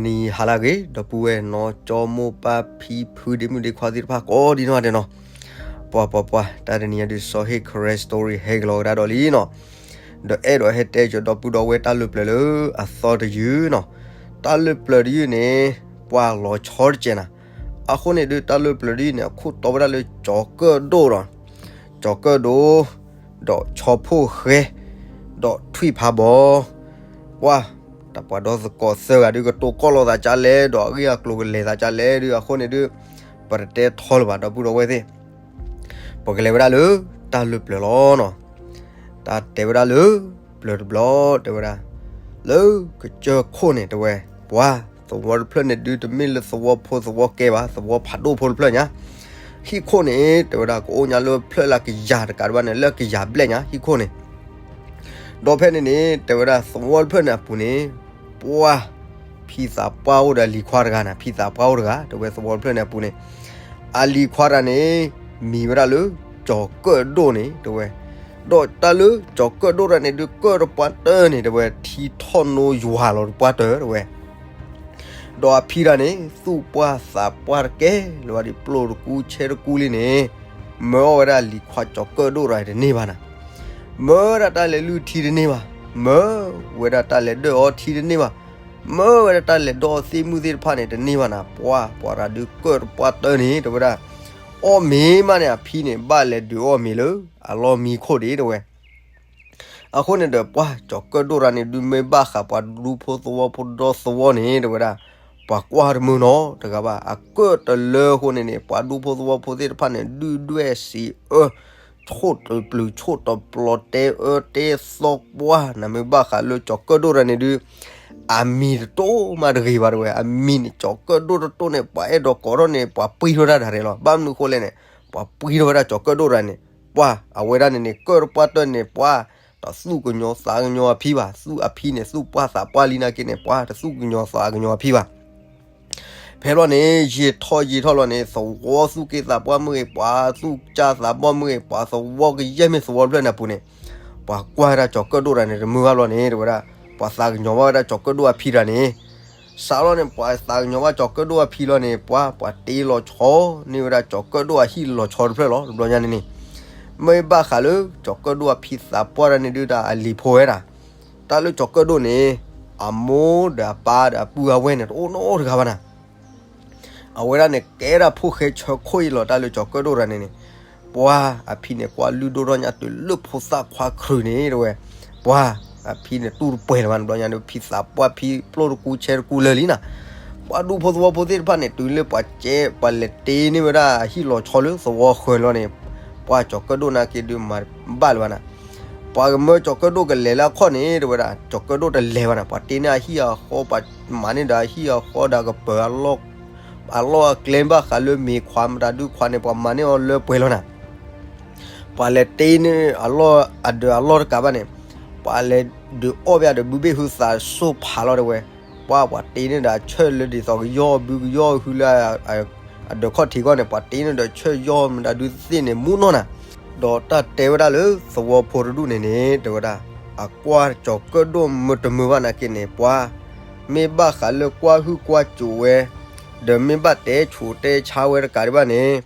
မုၢ်နံၤဟါလၢအဂ့ၤ ဒီပုၢ်ဝဲၢ်နီၢ်ကၠီမိၢ်ပၢ်ဖံဖုဒ့မုၣ်ဒ့ခွါသ့ၣ်တဖၣ်ကိးဒံနီၢ်ဂၤဒဲးနီၤ, ပှၤပှၤပှၤ တၢ်တနံၤအံၤဒုး စီၤဟ့ၣ်ခရၢၣ် story ဟဲက့ၤလီၤကဒါဒီးလံနီၤ, ဒီးအဲၣ်ဒိးဟဲတဲက့ၤဒီပုၢ်ဒီဝဲၢ်တၢ်လၢပျၢၤလၢအသီတယုၢ်နီၤ, တၢ်လၢပျၢၤတယုၢ်န့ၣ် ပှၤလီၤဆီတကဲးနၤ, အဃိန့ၣ်ဒုး တၢ်လၢပျၢၤတယုၢ်န့ၣ် အခိၣ်တီဝဲဒၣ်လၢကၠီၤကၢၣ်ဒိၣ်ဒီး ကၠီၤကၢၣ်ဒိၣ် ဒီးဆီဖိၣ်ဃဲ ဒီးထွံၣ်ဖးဘီ, ပှၤ တၢ်ပှၤဒီသကိးသၢဂၤဒုး ကတိၤကီၢ်လိာ်သးကလဲၣ် ဒီးအဂ့ၢ်အကျိၤကလဲၤသးကလဲၣ်ဒုး အဃိန့ၣ်ဒုး ပတတဲထီလၢၤဘၣ် ဒီပုၢ်ဒီဝဲၢ်သ့ၣ်, ပကလဲၤဝဲဒၣ်လၢတၢ်လၢပျၢၤလီၤနီၤ, တၢ်တဲဝဲဒၣ်လၢ ပျၢၤတဘျီ တဲဝဲဒၣ် လၢကစၢၢ်ခိၣ်န့ၣ် တဲဝဲ ပှၤ သဝီတဖျၢၣ်န့ၣ်ဒုး တမ့ၢ်လၢသဝီဖိသဝီကဲဘၣ် သဝီဖးဒိၣ်ဖိတဖျၢၣ်ညါ, ဟံၣ်ခိၣ်န့ၣ် တဲဝဲဒၣ် ကအိၣ်ညါလၢဖျၢၣ်လၢကယၤတကးဒံးဘၣ်န့ၣ် လၢကယၤဘျဲၣ်ညါ ဟံၣ်ခိၣ်န့ၣ်, ဒီးဖဲန့ၣ်န့ၣ် တဲဝဲဒၣ် သဝီတဖျၢၣ်န့ၣ်အပူၤန့ၣ် ပှၤ ဖံသးပှၢ်အိၣ်ဒီးအလံၤခွါတဂၤန့ၣ် ဖံသးပှၢ်အိၣ်တဂၤ တဲဝဲ သဝီတဖျၢၣ်န့ၣ်အပူၤန့ၣ်, အလံၤခွါတဂၤန့ၣ် မံၤဝဲဒၣ်လၢ ကၠီၤကၢၣ်ဒိၣ်န့ၣ် တဲဝဲ, ဒီးတၢ်လၢကၠီၤကၢၣ်ဒိၣ်တဂၤန့ၣ်ဒုး ကၢၣ်တပှၢ်တၢၢ်န့ၣ် တဲဝဲ ထံထီၣ်နိယွၤလီၤတပှၢ်တၢၢ် တဲဝဲ ဒီးအဖံတဂၤန့ၣ် သူၣ်ပှၢ်သးပှၢ်တကဲလၢၤဘၣ်ဒံး ပျိၢ်တကူဆဲတကူလံန့ၣ်, မၢအီၣ်ဝဲဒၣ်လံၤခွါကၠီၤကၢၣ်ဒိၣ်တဂၤတန့ၢ်ဘၣ်နၤ, မၢဝဲဒၣ်တၢ်လဲၤလုၢ်ထံတန့ၢ်ဘၣ်, မၢဝဲဒၣ်တၢ်လဲၤဒၢၣ်အီထံတန့ၢ်ဘၣ်, မၢဝဲဒၣ်တၢ်လဲၤဒိးသ့ၣ်မုၣ်သ့ၣ်တဖၣ်န့ၣ်တန့ၢ်ဘၣ်နၤ, ပှၤ ပှၤတဂၤဒုးကၢၣ်တပှၢ်တၢၢ်န့ၣ် တဲဝဲဒၣ်, အီၣ်မ့ၤမးန့ၣ် အဖံန့ၣ် ဘၣ်လဲၤဒုးအီၣ်မ့ၤလၢ အလီၢ်မံခိၣ်ဒံး တဲဝဲ အဃိန့ၣ်ဒီး ပှၤကၠီၤကၢၣ်ဒိၣ်တဂၤန့ၣ်ဒုး မ့ၢ်ဘၣ်ဃးပှၤဒူဖိသဝီဖိဒီသဝီန့ၣ် တဲဝဲဒၣ်, ပှၤကွၢ်တမုာ်နီတဂၤဘၣ်, အကၢၣ်တလၢအဃိန့ၣ်န့ၣ် ပှၤဒူဖိသဝီဖိသ့ၣ်တဖၣ်န့ၣ် ဒုၣ်ဒွဲၣ်စံးအၢ, ဆိၣ်တပျုၤဆိၣ်တပျီၤ တဲအၢတဲသီ ပှၤ နမ့ၢ်ဘၣ်ဃးလၢကၠီၤကၢၣ်ဒိၣ်တဂၤန့ၣ်ဒုး အမံၤတတိၢ်မးတဂ့ၤဘၣ် တဲဝဲ, အမံၤန့ၣ် ကၠီၤကၢၣ်ဒိၣ်တတိၢ်န့ၣ် ပှၤအဲၣ်ဒိးကိးထီၣ်န့ၣ် ပှၤပှံထီၣ်တၢ်ဒၣ်ရဲၣ်လီၤ, ဘၣ်မနုၤအဃိလဲၣ်န့ၣ် ပှၤပှံထီၣ်ဝဲဒၣ်ကၠီၤကၢၣ်ဒိၣ်တဂၤန့ၣ်, ပှၤ အဝဲဒၣ်န့ၣ်န့ၣ် ကၢၣ်တပှၢ်တၢၢ်န့ၣ် ပှၤ တသူၣ်ကညီၤသးကညီၤအဖံဘၣ်, သူၣ်အဖံန့ၣ် သူၣ်ပှၢ်သးပှၢ်လံနာ်က့န့ၣ် ပှၤ တသူၣ်ကညီၤသးကညီၤအဖံဘၣ်. ဖဲဘျီန့ၣ် ယံာ်ထီၣ်ယံာ်ထီၣ်လီၤန့ၣ် သဝီသူၣ်က့သးပှၢ်မ့ၢ်ဂ့ၤ ပှၤသူၣ်ကၢ်သးပှၢ်မ့ၢ်ဂ့ၤ ပှၤသဝီကယဲၢ်မ့ၢ်သဝီတဖျၢၣ်န့ၣ်အပူၤန့ၣ်, ပှၤကွၢ်ဝဲဒၣ်ကၠီၤကၢၣ်ဒိၣ်တဂၤန့ၣ် တမုာ်ဘၣ်ဘျီန့ၣ် တဲဝဲဒၣ်, ပှၤသးကညီၤဘၣ်ဝဲဒၣ်ကၠီၤကၢၣ်ဒိၣ်အဖံတဂၤန့ၣ်, စးလီၤန့ၣ် ပှၤသးကညီၤဘၣ်ကၠီၤကၢၣ်ဒိၣ်အဖံလီၤန့ၣ် ပှၤ ပှၤတ့လီၤဆီန့ၢ်ဝဲဒၣ်ကၠီၤကၢၣ်ဒိၣ်အဟံၣ်လီၤဆီတဖျၢၣ်လီၤ တဘျီညါန့ၣ်န့ၣ်, မ့ၢ်ဘၣ်ဃးလၢကၠီၤကၢၣ်ဒိၣ်အဖံသးပှၢ်တဂၤန့ၣ်ဒုး တၢ်အလံၤဖိဝဲဒၣ်, တၢ်လၢကၠီၤကၢၣ်ဒိၣ်န့ၣ် အမိၢ်ဒီးအပၢ်ဒီးအပုၢ်အဝဲၢ်န့ၣ် တအိၣ်နီတဂၤဘၣ်နၤ အဝဲဒၣ်န့ၣ် ကဲဒၣ်ဖိၣ်ဃဲဆၢခိၣ်အံၤလီၤ တၢ်လၢကၠီၤကၢၣ်ဒိၣ်တဂၤန့ၣ်န့ၣ်, ပှၤ အဖံန့ၣ် ကွၢ်လုၢ်ဒိၣ်ထီၣ်ညါတုၤလၢဖိသၣ်ခွါခရုာ်န့ၣ် တဲဝဲ, ပှၤ အဖံန့ၣ် တူၢ်တပှဲၤလၢၤဘၣ်န့ၣ် ဘျီညါန့ၣ် ဖံသးပှၢ်ဖံပျိၢ်တကူဆဲတကူလၢာ်လံနၤ, ပှၤဒူဖိသဝီဖိသ့ၣ်တဖၣ်န့ၣ် တုၤလၢပှၤကဲ ပှၤလဲၤတ့န့ၢ်ဝဲဒၣ်အဟံၣ်လီၤဆီလၢသဝီဃၢၤလီၤန့ၣ်, ပှၤကၠီၤကၢၣ်ဒိၣ်နာ်က့ဒုးမၤဘၣ်လၢၤဘၣ်နၤ ပှၤကမၢကၠီၤကၢၣ်ဒိၣ်ကလဲၤလၢအခီၣ်န့ၣ် တဲဝဲဒၣ် ကၠီၤကၢၣ်ဒိၣ်တလဲၤဘၣ်နၤ ပှၤတ့န့ၢ်အဟံၣ်အဃီ ပှၤမၤန့ၢ်ဒီးအဟံၣ်အဃီဒီးကပၢၤ အလီၢ်အကျဲဘၣ်ဃးလၢမ့ၤခွါမတၤဒုးခွါန့ၣ် ပှၤမၤန့ၢ်အီၤလၢပှဲၤလီၤနၤ ပှၤလဲၤတ့န့ၢ်အလီၢ်အဒၢးအလီၢ်တကးဘၣ်န့ၣ်, ပှၤလဲၤဒုးအီၣ်ဘၣ်ဒီးဘုဘ့ၣ်ဟုသးစိၣ်ဖးလီၤတဲဝဲ, ပှၤ ပှၤတ့န့ၢ်ဒီးဆၢၣ်လၢဒ်သိးကယီၢ်ဘုကယီၢ်ဟုလၢ အဒၢးခီၣ်ထံးဂီၢ်န့ၣ် ပှၤတ့န့ၢ်ဒီးဆၢၣ်ယီၢ်မတၤဒုးသ့ၣ်န့ၣ်မူနီၢ်နၤ, ဒီးတၢ်တဲဝဲဒၣ်လၢသဝီဖိတဒူၣ်န့ၣ်န့ၣ် တဲဝဲဒၣ်, အကွၢ်ကၠီၤကၢၣ်ဒိၣ်မုာ်တမုာ်ဘၣ်နာ်က့န့ၣ် ပှၤ မ့ၢ်ဘၣ်ဃးလၢကွၢ်ဟုၣ်ကွၢ်စူးဝဲ, ဒီးမ့ၢ်ဘၣ်တဲဆူးတဲဆါဝဲတကးဒံးဘၣ်န့ၣ်,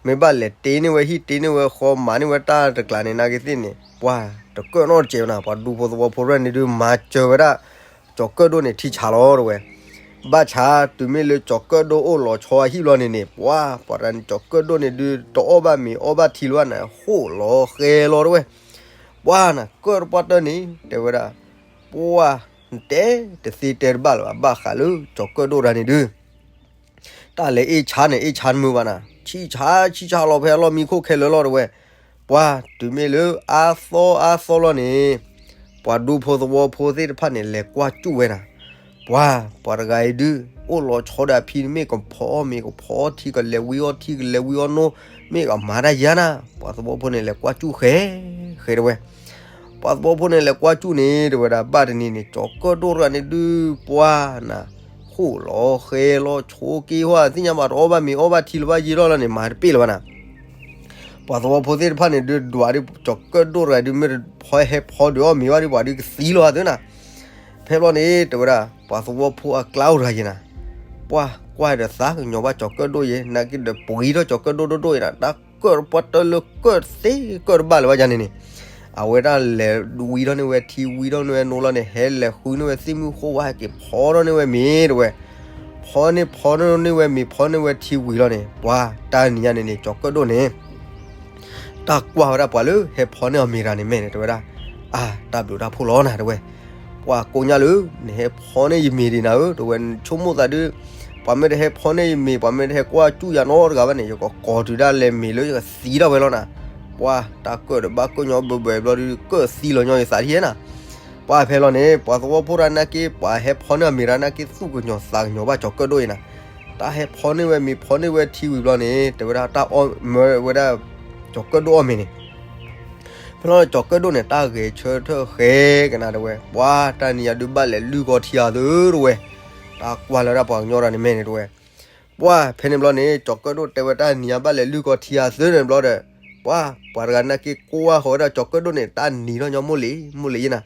မ့ၢ်ဘၣ်လဲၤတ့န့ၢ်ဝဲဟံၣ်တ့န့ၢ်ဝဲဃီ မၤန့ၢ်ဝဲတၢ်တကျးန့ၣ် နာ်က့သ့ၣ်န့ၣ် ပှၤတကၢၣ်နီတစဲးဘၣ်နၤ, ပှၤဒူဖိသဝီဖိတဖၣ်န့ၣ်ဒုး မၤစၢၤဝဲဒၣ် ကၠီၤကၢၣ်ဒိၣ်န့ၣ်ထံဆးလီၤတဲဝဲ, ဘၣ်ဆၣ်တုၤမ့ၢ်လၢကၠီၤကၢၣ်ဒိၣ်အိၣ်လီၤဆီအဟံၣ်ဘျီန့ၣ်န့ၣ် ပှၤ ပှၤတဂၤန့ၣ် ကၠီၤကၢၣ်ဒိၣ်န့ၣ်ဒုး တအီၣ်ဘၣ်မ့ၤအီၣ်ဘၣ်ထံလၢၤဘၣ်နၤ ဟိၣ်လီၤဃဲလီၤတဲဝဲ, ပှၤနၤ ကၢၣ်တပှၢ်တၢၢ်န့ၣ် တဲဝဲဒၣ်, ပှၤ နတဲတသ့တဲတဘၣ်လၢၤဘၣ် ဘၣ်ဃးလၢကၠီၤကၢၣ်ဒိၣ်တဂၤန့ၣ်ဒုး တၢ်လဲၤအ့ၣ်ဆါန့ၣ် အ့ၣ်ဆါတမုာ်ဘၣ်နၤ, ဆံၣ်ဆါ ဆံၣ်ဆါလီၤဖဲအလီၢ်မံခိၣ်ခဲလၢာ်လီၤတဲဝဲ, ပှၤတုၤမ့ၢ်လၢအါသီအါသီလီၤန့ၣ် ပှၤဒူဖိသဝီဖိသ့ၣ်တဖၣ်န့ၣ် လဲၤကွၢ်စူၣ်ဝဲနၤ, ပှၤ ပှၤတဂၤအံၤဒုး အိၣ်လီၤဆီဒီးအဖံန့ၣ် မ့ၢ်ကဖီအီၣ်မ့ၤ ကဖီအီၣ်ထံ ကလဲၤဝံအီၣ်ထံ ကလဲၤဝံအီၣ်နိ မ့ၢ်ကမၤတၢ်ယါနၤ, ပှၤသဝီဖိန့ၣ် လဲၤကွၢ်စူၣ်ဃဲ ဃဲတဲဝဲ ပှၤသဝီဖိန့ၣ် လဲၤကွၢ်စူၣ်န့ၣ် တဲဝဲဒၣ် ဘၣ်တနံၤန့ၣ် ကၠီၤကၢၣ်ဒိၣ်တဂၤန့ၣ်ဒုး ပှၤနၤ ဟိၣ်လီၤဃဲလီၤဆိးက့ဟီ သ့ၣ်ညါဘၣ်တအီၣ်ဘၣ်မ့ၤအီၣ်ဘၣ်ထံလၢၤဘၣ်ယံာ်ထီၣ်လီၤန့ၣ် မၤတပ့ၢ်လၢၤဘၣ်နၤ, ပှၤသဝီဖိသ့ၣ်တဖၣ်န့ၣ်ဒုး ဒွးဒုး ကၠီၤကၢၣ်ဒိၣ်တဂၤဒုး မ့ၢ်တဖီဟဲဖီဒုးအီၣ်မ့ၤဘၣ်ဒုး ပှၤဒုးကသံလီၤသ့နၤ, ဖဲဘျီန့ၣ် တဲဝဲဒၣ် ပှၤသဝီဖိအကျါအိၣ်တဂၤယဲနၤ ပှၢ်ကွၢ်ဒီးသးကညီၤဘၣ်ကၠီၤကၢၣ်ဒိၣ်ယဲ နာ်က့ဒီးပှံၤထီၣ်ကၠီၤကၢၣ်ဒိၣ်ဒိၣ်ဒိၣ်အံၤနၤ တၢ်ကၢၣ်ပှၢ်တၢၢ်လၢကၢၣ်သ့ကၢၣ်တဘၣ်လၢၤဘၣ်ယါန့ၣ်န့ၣ်, အဝဲဒၣ်လဲၤဝံထီၣ်န့ၢ်ဝဲထံဝံထီၣ်န့ၢ်ဝဲနိလီၤန့ၣ် ဟဲလဲၤဃုန့ၢ်ဝဲသ့ၣ်မုၢ်ဃိဝါ ဟဲက့ၤဖီထီၣ်န့ၢ်ဝဲမ့ၤတဝဲ, ဖီန့ၢ်ဖီန့ၢ်န့ၢ်ဝဲမ့ၤ ဖီန့ၢ်ဝဲထံဝံၤလီၤန့ၣ် ပှၢ်တၢ်နံၤညါန့ၣ်န့ၣ် ကၠီၤကၢၣ်ဒိၣ်န့ၣ် တၢ်ကွၢ်ဝဲဒၣ်ပှၤလၢဟဲဖီန့ၢ်အီၤမ့ၤတဂၤန့ၣ်မဲာ်န့ၣ် တဲဝဲဒၣ်, အါ တၢ်ဘျုးတၢ်ဖှိၣ်လီၤနၤ တဲဝဲ, ပှၤကိးညါလၢ နဟဲဖီန့ၢ်ယမ့ၤဒံးနၤဧၢ တဲဝဲ, နဆိကမိၣ်သးဒုး ပှၤမ့ၢ်တဟဲဖီန့ၢ်ယမ့ၤ ပှၤမ့ၢ်တဟဲကွၢ်စူၣ်ယၤနီတဂၤဘၣ်န့ၣ် ယကကိးတုၤဒၣ်လဲာ်မ့ၤလၢယကသံထီၣ်ဝဲလီၤနၤ, ပှၢ်တၢ်ကၢၣ်ဒီးဘၣ်ကၢၣ်ညီဘၢဘၢဘျီဒုး ကၢၣ်သံလီၤညီယသးထံၣ်နၤ ပှၢ်ဖဲလီၤန့ၣ် ပှၤသဝီဖိတဂၤနာ်က့ ပှၤဟဲဖီန့ၢ်အမ့ၤတဂၤနာ်က့ သူၣ်ကညီၤသးကညီၤဘၣ်ကၠီၤကၢၣ်ဒိၣ်အံၤနၤ, တၢ်ဟဲဖီန့ၢ်ဝဲမ့ၤ ဖီန့ၢ်ဝဲထံဝံၤဘျီန့ၣ် တဲဝဲဒၣ်တၢ်အီၣ်မၢဝဲဒၣ် ကၠီၤကၢၣ်ဒိၣ်အီၣ်မ့ၤန့ၣ် ဖဲလီၤန့ၣ် ကၠီၤကၢၣ်ဒိၣ်န့ၣ် တၢ်ဂဲၤဆၢထၢၣ်ဃဲကနၤတဲဝဲ, ပှၢ်တၢ်နံၤညါဒုးဘၣ်လဲၤလုၢ်ကီထံဧါသုတဝဲ, တၢ်ကွၢ်လၢဒၣ်ပှၤကညီတဂၤန့ၣ်မဲာ်န့ၣ်တဲဝဲ, ပှၢ်ဖဲန့ၣ်ဘျီန့ၣ် ကၠီၤကၢၣ်ဒိၣ်တဲဝဲတၢ်နံၤညါဘၣ်လဲၤလုၢ်ကီထံဧါသုန့ၣ်ဘျီဒီး, ပှၢ်ပှၤတဂၤနာ်က့ကွၢ်ဃီၤဝဲဒၣ်ကၠီၤကၢၣ်ဒိၣ်န့ၣ် တၢ်နံၤထီၣ်ညီမိၢ်လံၤ မိၢ်လံၤယနၤ,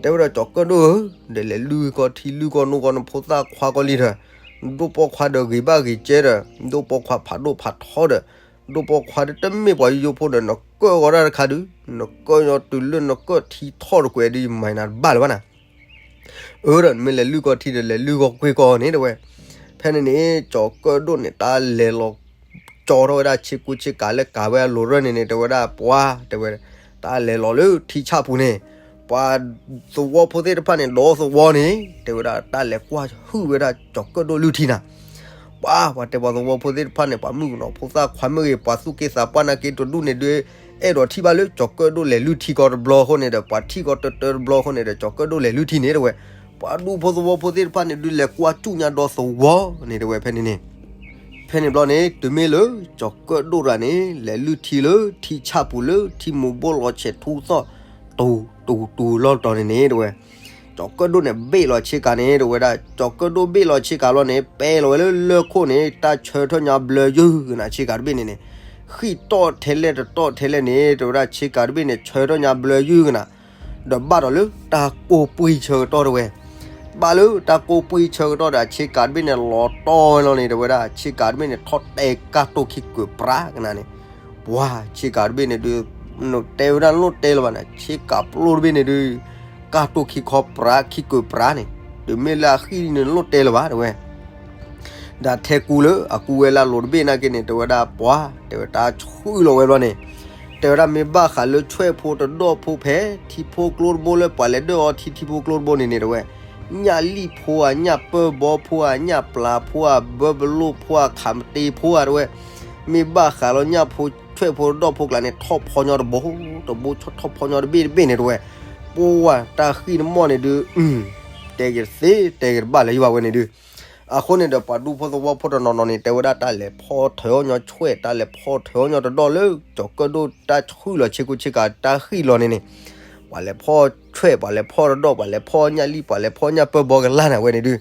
တဲဝဲဒၣ်ကၠီၤကၢၣ်ဒိၣ်ဧၢ, ဒီးလဲၤလုၢ်ကီထံလုၢ်ကီနိကီနဖိသၣ်ခွါကီလံဒီး, ဒိၣ်ပိာ်ခွါဒီးဂ့ၤဘၣ်ဂ့ၤကဲဒီး, ဒိၣ်ပိာ်ခွါဖးဒိၣ်ဖးထီဒီး, ဒိၣ်ပိာ်ခွါဒီးတမ့ၢ်ပှၤယိယိဖိဒီး နကၢၣ်ဂီၤတၢ်တခါဒုး, နကၢၣ်ညီတုၤလၢနကၢၣ်ထံထီၣ်တကွဲးဒုး ယမၤနၤတဘၣ်လၢၤဘၣ်နၤ အၢဒီးနမ့ၢ်လဲၤလုၢ်ကီထံဒီးလဲၤလုၢ်ဂီၤကွ့ၢ်ကီန့ၣ်တဲဝဲ, ဖဲန့ၣ်န့ၣ် ကၠီၤကၢၣ်ဒိၣ်န့ၣ် တၢ်လဲၤလီၤကၠီထီၣ်ဝဲဒၣ်ဆ့ကူဆ့ကၤလၢကၤဝဲအလိၤရၢၢ်န့ၣ်န့ၣ် တဲဝဲဒၣ်ပှၤ တဲဝဲ, တၢ်လဲၤလီၤလၢထံဆၣ်ပူၤန့ၣ်, ပှၤသဝီဖိသ့ၣ်တဖၣ်န့ၣ် ဒီသဝီန့ၣ် တဲဝဲဒၣ်တၢ်လဲၤကွၢ်ဟုၣ်ဝဲဒၣ်ကၠီၤကၢၣ်ဒိၣ်လုၢ်ထံနၤ ပှၤ ပှၤတဲပှၤသဝီဖိသ့ၣ်တဖၣ်န့ၣ် ပှၤမုၣ်ကနီၤဖိသၣ်ခွါမ့ၢ်ဂ့ၤ ပှၤသူၣ်က့သးပှၢ်နာ်က့တဒူၣ်န့ၣ်ဒုး အဲၣ်ဒိးထံၣ်ဘၣ်လၢကၠီၤကၢၣ်ဒိၣ်လဲၤလုၢ်ထံကီးတဘျီအဃိန့ၣ်ဒီး ပှၤထံၣ်ကီးတၢတၢတဘျီအဃိန့ၣ်ဒီး ကၠီၤကၢၣ်ဒိၣ်လဲၤလုၢ်ထံန့ၣ်တဲဝဲ, ပှၤဒူဖိသဝီဖိသ့ၣ်တဖၣ်န့ၣ်ဒုးလဲၤကွၢ်စူၣ်ညါဒီသဝီန့ၣ်တဲဝဲဖဲန့ၣ်န့ၣ်, ဖဲန့ၣ်ဘျီန့ၣ် တုၤမ့ၢ်လၢကၠီၤကၢၣ်ဒိၣ်တဂၤန့ၣ် လဲၤလုၢ်ထံလၢထံဆၣ်ပူၤလၢထံမူးဘိၣ်လီၤဆဲးထူသီၣ် တူၤတူၤတူၤလီၢ်တီၤန့ၣ်န့ၣ်တဲဝဲ ကၠီၤကၢၣ်ဒိၣ်န့ၣ် ဘ့ၣ်လီၤဆ့ကၤန့ၣ် တဲဝဲဒၣ် ကၠီၤကၢၣ်ဒိၣ်ဘ့ၣ်လီၤဆ့ကၤလီၤန့ၣ် ပဲလီၤဝဲလၢလၢၢ်ခိၣ်န့ၣ် တၢ်ဆၢထၢၣ်ညါဘျၢယုၢ်ကနၤဆ့ကၤတဘ့ၣ်န့ၣ်န့ၣ်, ဃံၣ်တီၣ်ထဲလဲၣ်တတီၣ်ထဲလဲၣ်န့ၣ် တဲဝဲဒၣ်ဆ့ကၤတဘ့ၣ်န့ၣ် ဆၢထၢၣ်ညါဘျၢယုၢ်ကနၤ, ဒီးဘၣ်ဒီးလၢတၢ်ကိးပှံၢ်ဆၢကတီၢ်တဲဝဲ, ဘၣ်လၢတၢ်ကိးပှံၢ်ဆၢကတီၢ်ဒီး ဆ့ကၤတဘ့ၣ်န့ၣ် လီၤတီၢ်ဝဲလီၤန့ၣ် တဲဝဲဒၣ် ဆ့ကၤတဘ့ၣ်န့ၣ် ထီၣ်တဲကၢ်တိၢ်ခံကွဲးပြးကနၤန့ၣ်, ပှၤ ဆ့ကၤတဘ့ၣ်န့ၣ်ဒုး တဲဝဲဒၣ်လိၣ်တဲလၢၤဘၣ်န့ၣ် ဆ့ကၤပျိတဘ့ၣ်န့ၣ်ဒုး ကၢ်တိၢ်ခံခီပြးခံကွဲးပြးန့ၣ်, တုၤမ့ၢ်လၢအဃံန့ၣ်လိၣ်တဲလၢၤဘၣ်တဲဝဲ ဒီးထဲကူလၢအကူဝဲလၢအလိၤတဘ့ၣ်နာ်က့န့ၣ် တဲဝဲဒၣ်ပှၤ တဲဝဲတၢ်ဆှုၣ်လီၤဝဲဘျီန့ၣ်, တဲဝဲဒၣ်မ့ၢ်ဘၣ်ဃးလၢဆွဲၣ်ဖိတဒီၣ်ဖိဖဲ ထံဖိကျိတဘိလၢပှၤလဲၤဒၢၣ်အီထံထံဖိကျိတဘိန့ၣ်န့ၣ်တဲဝဲ, ညၣ်လံၣ်ဖိဧါ ညၣ်ပၢၢ်ဘီဖိဧါ ညၣ်ပျၢ်ဖိဧါ ဘၢဘလိၣ်ဖိဧါ ခးမတ့ဖိဧါတဲဝဲ, မ့ၢ်ဘၣ်ဃးလီၤညၣ်ဖိဆွဲၣ်ဖိတဒီၣ်ဖိကျါန့ၣ် ထီၣ်ဖီညီတဘိ တဘိထီၣ်ဖီညီတဘ့ၣ်တဘ့ၣ်န့ၣ်တဲဝဲ, ပှၤတၢ်ဃံတမီၢ်န့ၣ်ဒုး တဲက့ၤတသ့ တဲက့ၤတဘၣ်လၢၤယဘၣ်ဝဲန့ၣ်ဒုး အဃိန့ၣ်ဒီး ပှၤဒူဖိသဝီဖိတနီၤနီၤန့ၣ် တဲဝဲဒၣ်တၢ်လဲၤဖီၣ်ထၢအီၣ်ညီဆွဲၣ် တၢ်လဲၤဖီၣ်ထၢအီၣ်ညီတဒီၣ်လၢ ကၠီၤကၢၣ်ဒိၣ်တၢ်ဆှုၣ်လီၤဆ့ကူဆ့ကၤတၢ်ဃံလီၤန့ၣ်န့ၣ်, ပှၤလဲၤဖီၣ်ဆွဲၣ် ပှၤလဲၤဖီၣ်တဒီၣ် ပှၤလဲၤဖီၣ်ညၣ်လံၣ် ပှၤလဲၤဖီၣ်ညၣ်ပၢၢ်ဘီကလါန့ၣ်ဝဲန့ၣ်ဒုး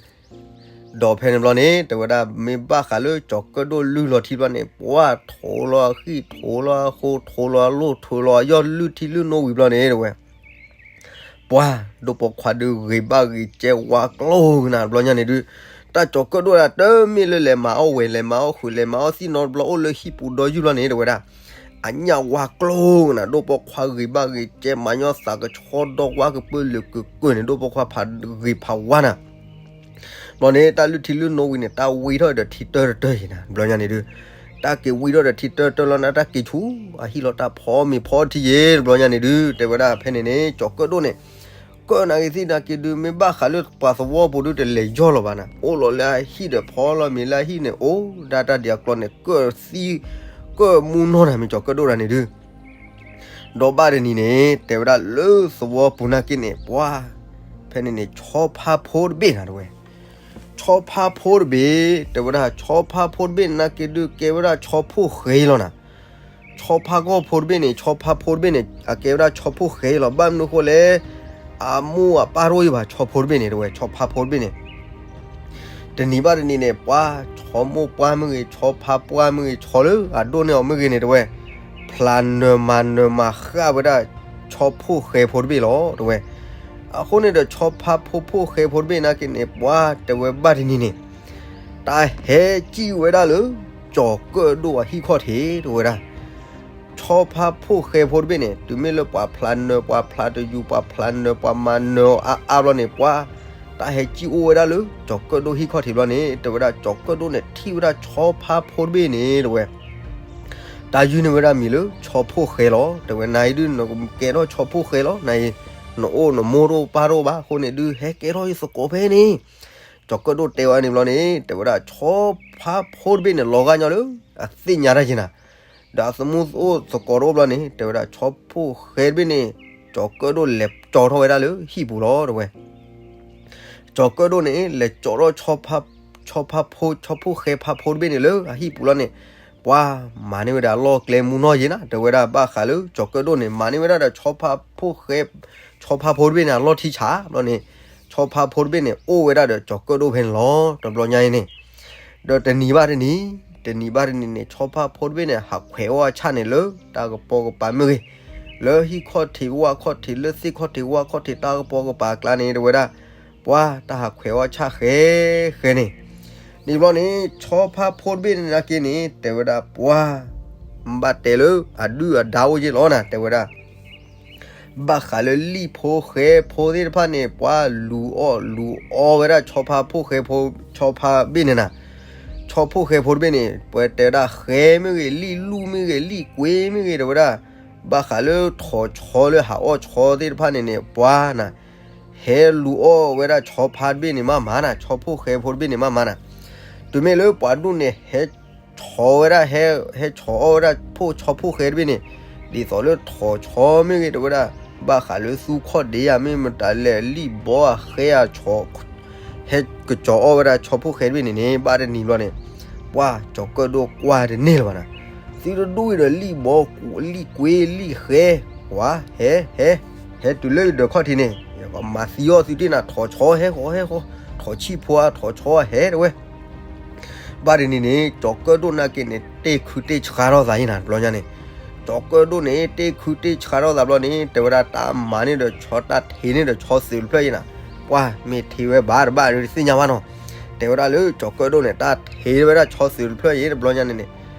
ဒီးဖဲန့ၣ်ဘျီန့ၣ် တဲဝဲဒၣ်မ့ၢ်ဘၣ်ဃးလၢကၠီၤကၢၣ်ဒိၣ်လုၢ်လီၤထံဘျီန့ၣ် ပှၤထိးလီၤအဃံ ထိးလီၤအဃိ ထိးလီၤအလိၣ် ထိးလီၤအယီၢ်လုၢ်ထံလုၢ်နိဝံၤဘျီန့ၣ်တဲဝဲ ပှၤဒိၣ်ပိာ်ခွါဒုးဂ့ၤဘၣ်ဂ့ၤကဲဝါကျိၤကနၤတဘျီညါန့ၣ်ဒုး, တၢ်ကၠီၤကၢၣ်ဒိၣ်ဒၣ်တမ့ၢ်လၢလဲၤမၤအီၣ်ဝဲၤ လဲၤမၤအီၣ်ဃုာ် လဲၤမၤအီၣ်သံၣ်နီတဘျီအိၣ်လၢဟံၣ်ပူၤဒီယုၢ်ဘျီန့ၣ် တဲဝဲဒၣ်, အညၣ်ဝါကျိၤကနၤ ဒိၣ်ပိာ်ခွါဂ့ၤဘၣ်ဂ့ၤကဲ မၤညီသးကဆှီဒီဝါကပၢလၢာ်ကၢၢ်ကၢၢ်န့ၣ် ဒိၣ်ပိာ်ခွါဖးဂ့ၤဖးဝါနၤ ဘျီန့ၣ် တၢ်လုၢ်ထံလုၢ်နိဝံၤန့ၣ် တၢ်ဝံထီၣ်ဒီးထံတၢတၢယဲနၤ တဘျီညါန့ၣ်ဒုး, တၢ်က့ၤဝံထီၣ်ဒီးထံတၢတၢလီၤနၤ တၢ်က့ၤဆူ အဟံၣ်လီၤတၢ်ဖီမ့ၤဖီထံယဲ တဘျီညါန့ၣ်ဒုး တဲဝဲဒၣ်ဖဲန့ၣ်န့ၣ် ကၠီၤကၢၣ်ဒိၣ်န့ၣ် ကၢၣ်နၤဂ့ၤသ့ၣ်နၤက့ၤဒုး မ့ၢ်ဘၣ်ဃးလၢပှၤသဝီပူၤဒုးတလဲၤယီၢ်လီၤဘၣ်နၤ အိၣ်လီၤလၢအဟံၣ်ဒီးဖီလီၤမ့ၤလၢအဟံၣ်န့ၣ် အိၣ်ဒၣ်တၢ်ဒံးအကျီန့ၣ် ကၢၣ်သံ ကၢၣ်မူနီၢ်နၤမ့ၢ်ကၠီၤကၢၣ်ဒိၣ်တဂၤန့ၣ်ဒုး ဒီးဘၣ်တနံၤန့ၣ် တဲဝဲဒၣ်လၢသဝီပူၤနာ်က့န့ၣ် ပှၤ ဖဲန့ၣ်န့ၣ် ဆီဖါဖိတဘ့ၣ်နၤတဝဲ ဆီဖါဖိတဘ့ၣ် တဲဝဲဒၣ် ဆီဖါဖိတဘ့ၣ်နာ်က့ဒုး ကဲဝဲဒၣ်ဆီဖိၣ်ဃဲလီၤနၤ ဆီဖါဂီၢ်ဖိတဘ့ၣ်န့ၣ် ဆီဖါဖိတဘ့ၣ်န့ၣ် အကဲဝဲဒၣ်ဆီဖိၣ်ဃဲလီၤ ဘၣ်မနုၤဃိလဲၣ် အမိၢ်အပၢ်တအိၣ်ယဘၣ် ဆီဖိတဘ့ၣ်န့ၣ်တဝဲ ဆီဖါဖိတဘ့ၣ်န့ၣ် တနံၤဘၣ်တနံၤန့ၣ် ပှၤ ဆီမိၢ်ပှၢ်မ့ၢ်ဂ့ၤ ဆီဖါပှၢ်မ့ၢ်ဂ့ၤ ဆီလၢအဒိၣ်န့ၢ်အီၤမ့ၢ်ဂ့ၤန့ၣ်တဝဲ ဖျါနၢၤမၤနၢၤမၤဃၣ်ဝဲဒၣ် ဆီဖိၣ်ဃဲဖိတဘ့ၣ်လီၤ တဝဲ အဃိန့ၣ်ဒီး ဆီဖါဖိဖိၣ်ဃဲဖိတဘ့ၣ်နာ်က့န့ၣ် ပှၤ တဲဝဲဘၣ်တနံၤန့ၣ် တၢ်ဟဲစံၣ်ဝဲဒၣ်လၢ ကၠီၤကၢၣ်ဒိၣ်အဟံၣ်ခီၣ်ထံး တဲဝဲဒၣ်. ဆီဖါဖိၣ်ဃဲဖိတဘ့ၣ်န့ၣ် တုၤမ့ၢ်လၢပှၤဖျါနၢၤ ပှၤဖျါတယူၤ ပှၤဖျါနၢၤ ပှၤမၤနၢၤအါအါဘျီန့ၣ် ပှၤ တၢ်ဟဲစံၣ်အိၣ်ဝဲဒၣ်လၢ ကၠီၤကၢၣ်ဒိၣ်ဟံၣ်ခီၣ်ထံးဘျီန့ၣ် တဲဝဲဒၣ် ကၠီၤကၢၣ်ဒိၣ်န့ၣ် ထံၣ်ဝဲဒၣ်ဆီဖါဖိတဘ့ၣ်န့ၣ် တဲဝဲ တၢ်ယုၢ်န့ၢ်ဝဲဒၣ်မံၤလၢ ဆီဖါဖိၣ်ဃဲလီၤ. တဲဝဲ နၤအံၤဒုး နကဲထီၣ်ဆီဖါဖိၣ်ဃဲလီၤ. နအံၤ နအိၣ်နမိၢ်တအိၣ်ပၢ်တအိၣ်ဘၣ်. အဃိန့ၣ်ဒုး ဟဲကဲထီၣ်ယသကိးဖဲန့ၣ်. ကၠီၤကၢၣ်ဒိၣ်တဲဝဲန့ၣ်ဘျီန့ၣ် တဲဝဲဒၣ် ဆီဖါဖိတဘ့ၣ်န့ၣ် လီၤဂာ်ညီလၢ အသ့ၣ်ညါတၢ်က့ၤနၤ ဒီးအသမူအိၣ်သကိးတအိၣ်ဘျီန့ၣ် တဲဝဲဒၣ် ဆီဖါဖိၣ်ဃဲတဘ့ၣ်န့ၣ် ကၠီၤကၢၣ်ဒိၣ်လဲၤကၠီၤထီၣ်ဝဲဒၣ်လၢဟံၣ်ပူၤလီၤ တဲဝဲ. ကၠီၤကၢၣ်ဒိၣ်န့ၣ် လဲၤကၠီၤထီၣ် ဆီဖါဖိ ဆီဖါဖိၣ်ဃဲဖါဖိတဘ့ၣ်န့ၣ်လၢအဟံၣ်ပူၤလီၤန့ၣ် ပှၤမၤန့ၢ်ဝဲဒၣ်အလီၢ်ကျဲမူနီၢ်ယ့ၤနၤ တဲဝဲဒၣ် ဘၣ်ဃးလၢကၠီၤကၢၣ်ဒိၣ်န့ၣ် မၤန့ၢ်ဝဲဒၣ်ဒီးဆီဖါဖိၣ်ဃဲ ဆီဖါဖိတဘ့ၣ်န့ၣ် အလီၢ်ထံဆးဘျီန့ၣ် ဆီဖါဖိတဘ့ၣ်န့ၣ် အိၣ်ဝဲဒၣ်ဒီးကၠီၤကၢၣ်ဒိၣ်ဖဲန့ၣ်လီၤ. တဘျီညါအံၤန့ၣ် ဒီးတနံၤဘၣ်တနံၤ တနံၤဘၣ်တနံၤန့ၣ် ဆီဖါဖိတဘ့ၣ်န့ၣ် ဟးခွဲးအီၣ်အဆၣ်န့ၣ်လၢတၢ်ကပီၤကပၤမ့ၢ်ဂ့ၤ, လၢဟံၣ်ခီၣ်ထံးဝၣ်ခီၣ်ထံး လၢသ့ၣ်ခီၣ်ထံးဝၣ်ခီၣ်ထံး တၢ်ကပီၤကပၤအကျါန့ၣ် တဲဝဲဒၣ် ပှၤတၢ်ဟးခွဲးအီၣ်ဆၣ်ဃဲဃဲန့ၣ် န့ၣ်ဘျီန့ၣ် ဆီဖါဖိတဘ့ၣ်န့ၣ်နာ်က့န့ၣ် တဲဝဲဒၣ်ပှၤ ဘၣ်တဲလၢအဒုၣ်အဒါအိၣ်ယ့ၢ်လီၤနၤ တဲဝဲဒၣ် ဘၣ်ဃးလၢလံၣ်ဖိဃဲဖိသ့ၣ်တဖၣ်န့ၣ် ပှၤလူၤအီၣ်လူၤအီဝဲဒၣ်ဆီဖါဖိၣ်ဃဲဖိ ဆီဖါဘ့ၣ်န့ၣ်နၤ, ဆီဖိၣ်ဃဲဖိတဘ့ၣ်န့ၣ် ပှၤတဲဝဲဒၣ်ဃဲမ့ၢ်ဂ့ၤ လံၣ်လူၢ်မ့ၢ်ဂ့ၤ လံၣ်ကွ့မ့ၢ်ဂ့ၤ တဲဝဲဒၣ် ဘၣ်ဃးလၢထိးဆီလၢဟးအီၣ်ဆီသ့ၣ်တဖၣ်န့ၣ်န့ၣ် ပှၤနၤ ဟဲလူၤအီၣ်ဝဲဒၣ်ဆီဖါတဘ့ၣ်န့ၣ်မးမးနၤ, ဆီဖိၣ်ဃဲဖိတဘ့ၣ်န့ၣ်မးမးနၤ, တုၤမ့ၢ်လၢပှၤဒူၣ်န့ၣ် ဟဲဆီဝဲဒၣ် ဟဲ ဟဲဆီအီၣ်ဝဲဒၣ်ဖိ ဆီဖိၣ်ဃဲတဘ့ၣ်န့ၣ် ဒ်သိးလၢထိးဆီမ့ၢ်ဂ့ၤ တဲဝဲဒၣ် ဘၣ်ဃးလၢသူခီၣ်ဒ့ဧါ မ့ၢ်မတၤလဲၣ် လံၣ်ဘီဧါ ဃဲဧါ ဆီ ဟဲကကၠီၤအီၣ်ဝဲဒၣ်ဆီဖိၣ်ဃဲတဘ့ၣ်န့ၣ်န့ၣ် ဘၣ်တနံၤဘျီန့ၣ် ပှၤကၠီၤကၢၣ်ဒိၣ်ကွၢ်တန့ၢ်လၢၤဘၣ်နၤ, သုတဒူၣ်အံၤဒီးလံၣ်ဘီ လံၣ်ကွ့ လံၣ်ဃဲ ဝါ ဟဲ ဟဲ ဟဲတုၤလၢယဒၢးခီၣ်ထံးန့ၣ် ယကမၤသံအီၣ်သုတ့ၢ်နၤ ထိးဆီဟဲဃီဟဲဃီ, ထိးဆံၣ်ဖိဧါ ထိးဆီဧါ ဟဲတဲဝဲ ဘၣ်တနံၤန့ၣ် ကၠီၤကၢၣ်ဒိၣ်နာ်က့န့ၣ် တ့ၢ်ခုတ့ၢ်ဆှါထီၣ်သးယ့ၢ်နၤ တဘျီညါန့ၣ်, ကၠီၤကၢၣ်ဒိၣ်န့ၣ် တ့ၢ်ခုတ့ၢ်ဆှါထီၣ်သးဘျီန့ၣ် တဲဝဲဒၣ်တၢ်မၤန့ၢ်ဒီးဆီ တၢ်ထံးန့ၢ်ဒီးဆီသုးတဖျၢၣ်ယ့ၢ်နၤ, ပှၤမ့ၢ်ထံးဝဲဘၣ်တဘၣ်ဒီးတသ့ၣ်ညါဘၣ်နီၤ, တဲဝဲဒၣ်လၢကၠီၤကၢၣ်ဒိၣ်န့ၣ် တၢ်ထံးဝဲဒၣ်ဆီသုးတဖျၢၣ်ယ့ၢ် တဘျီညါန့ၣ်န့ၣ်,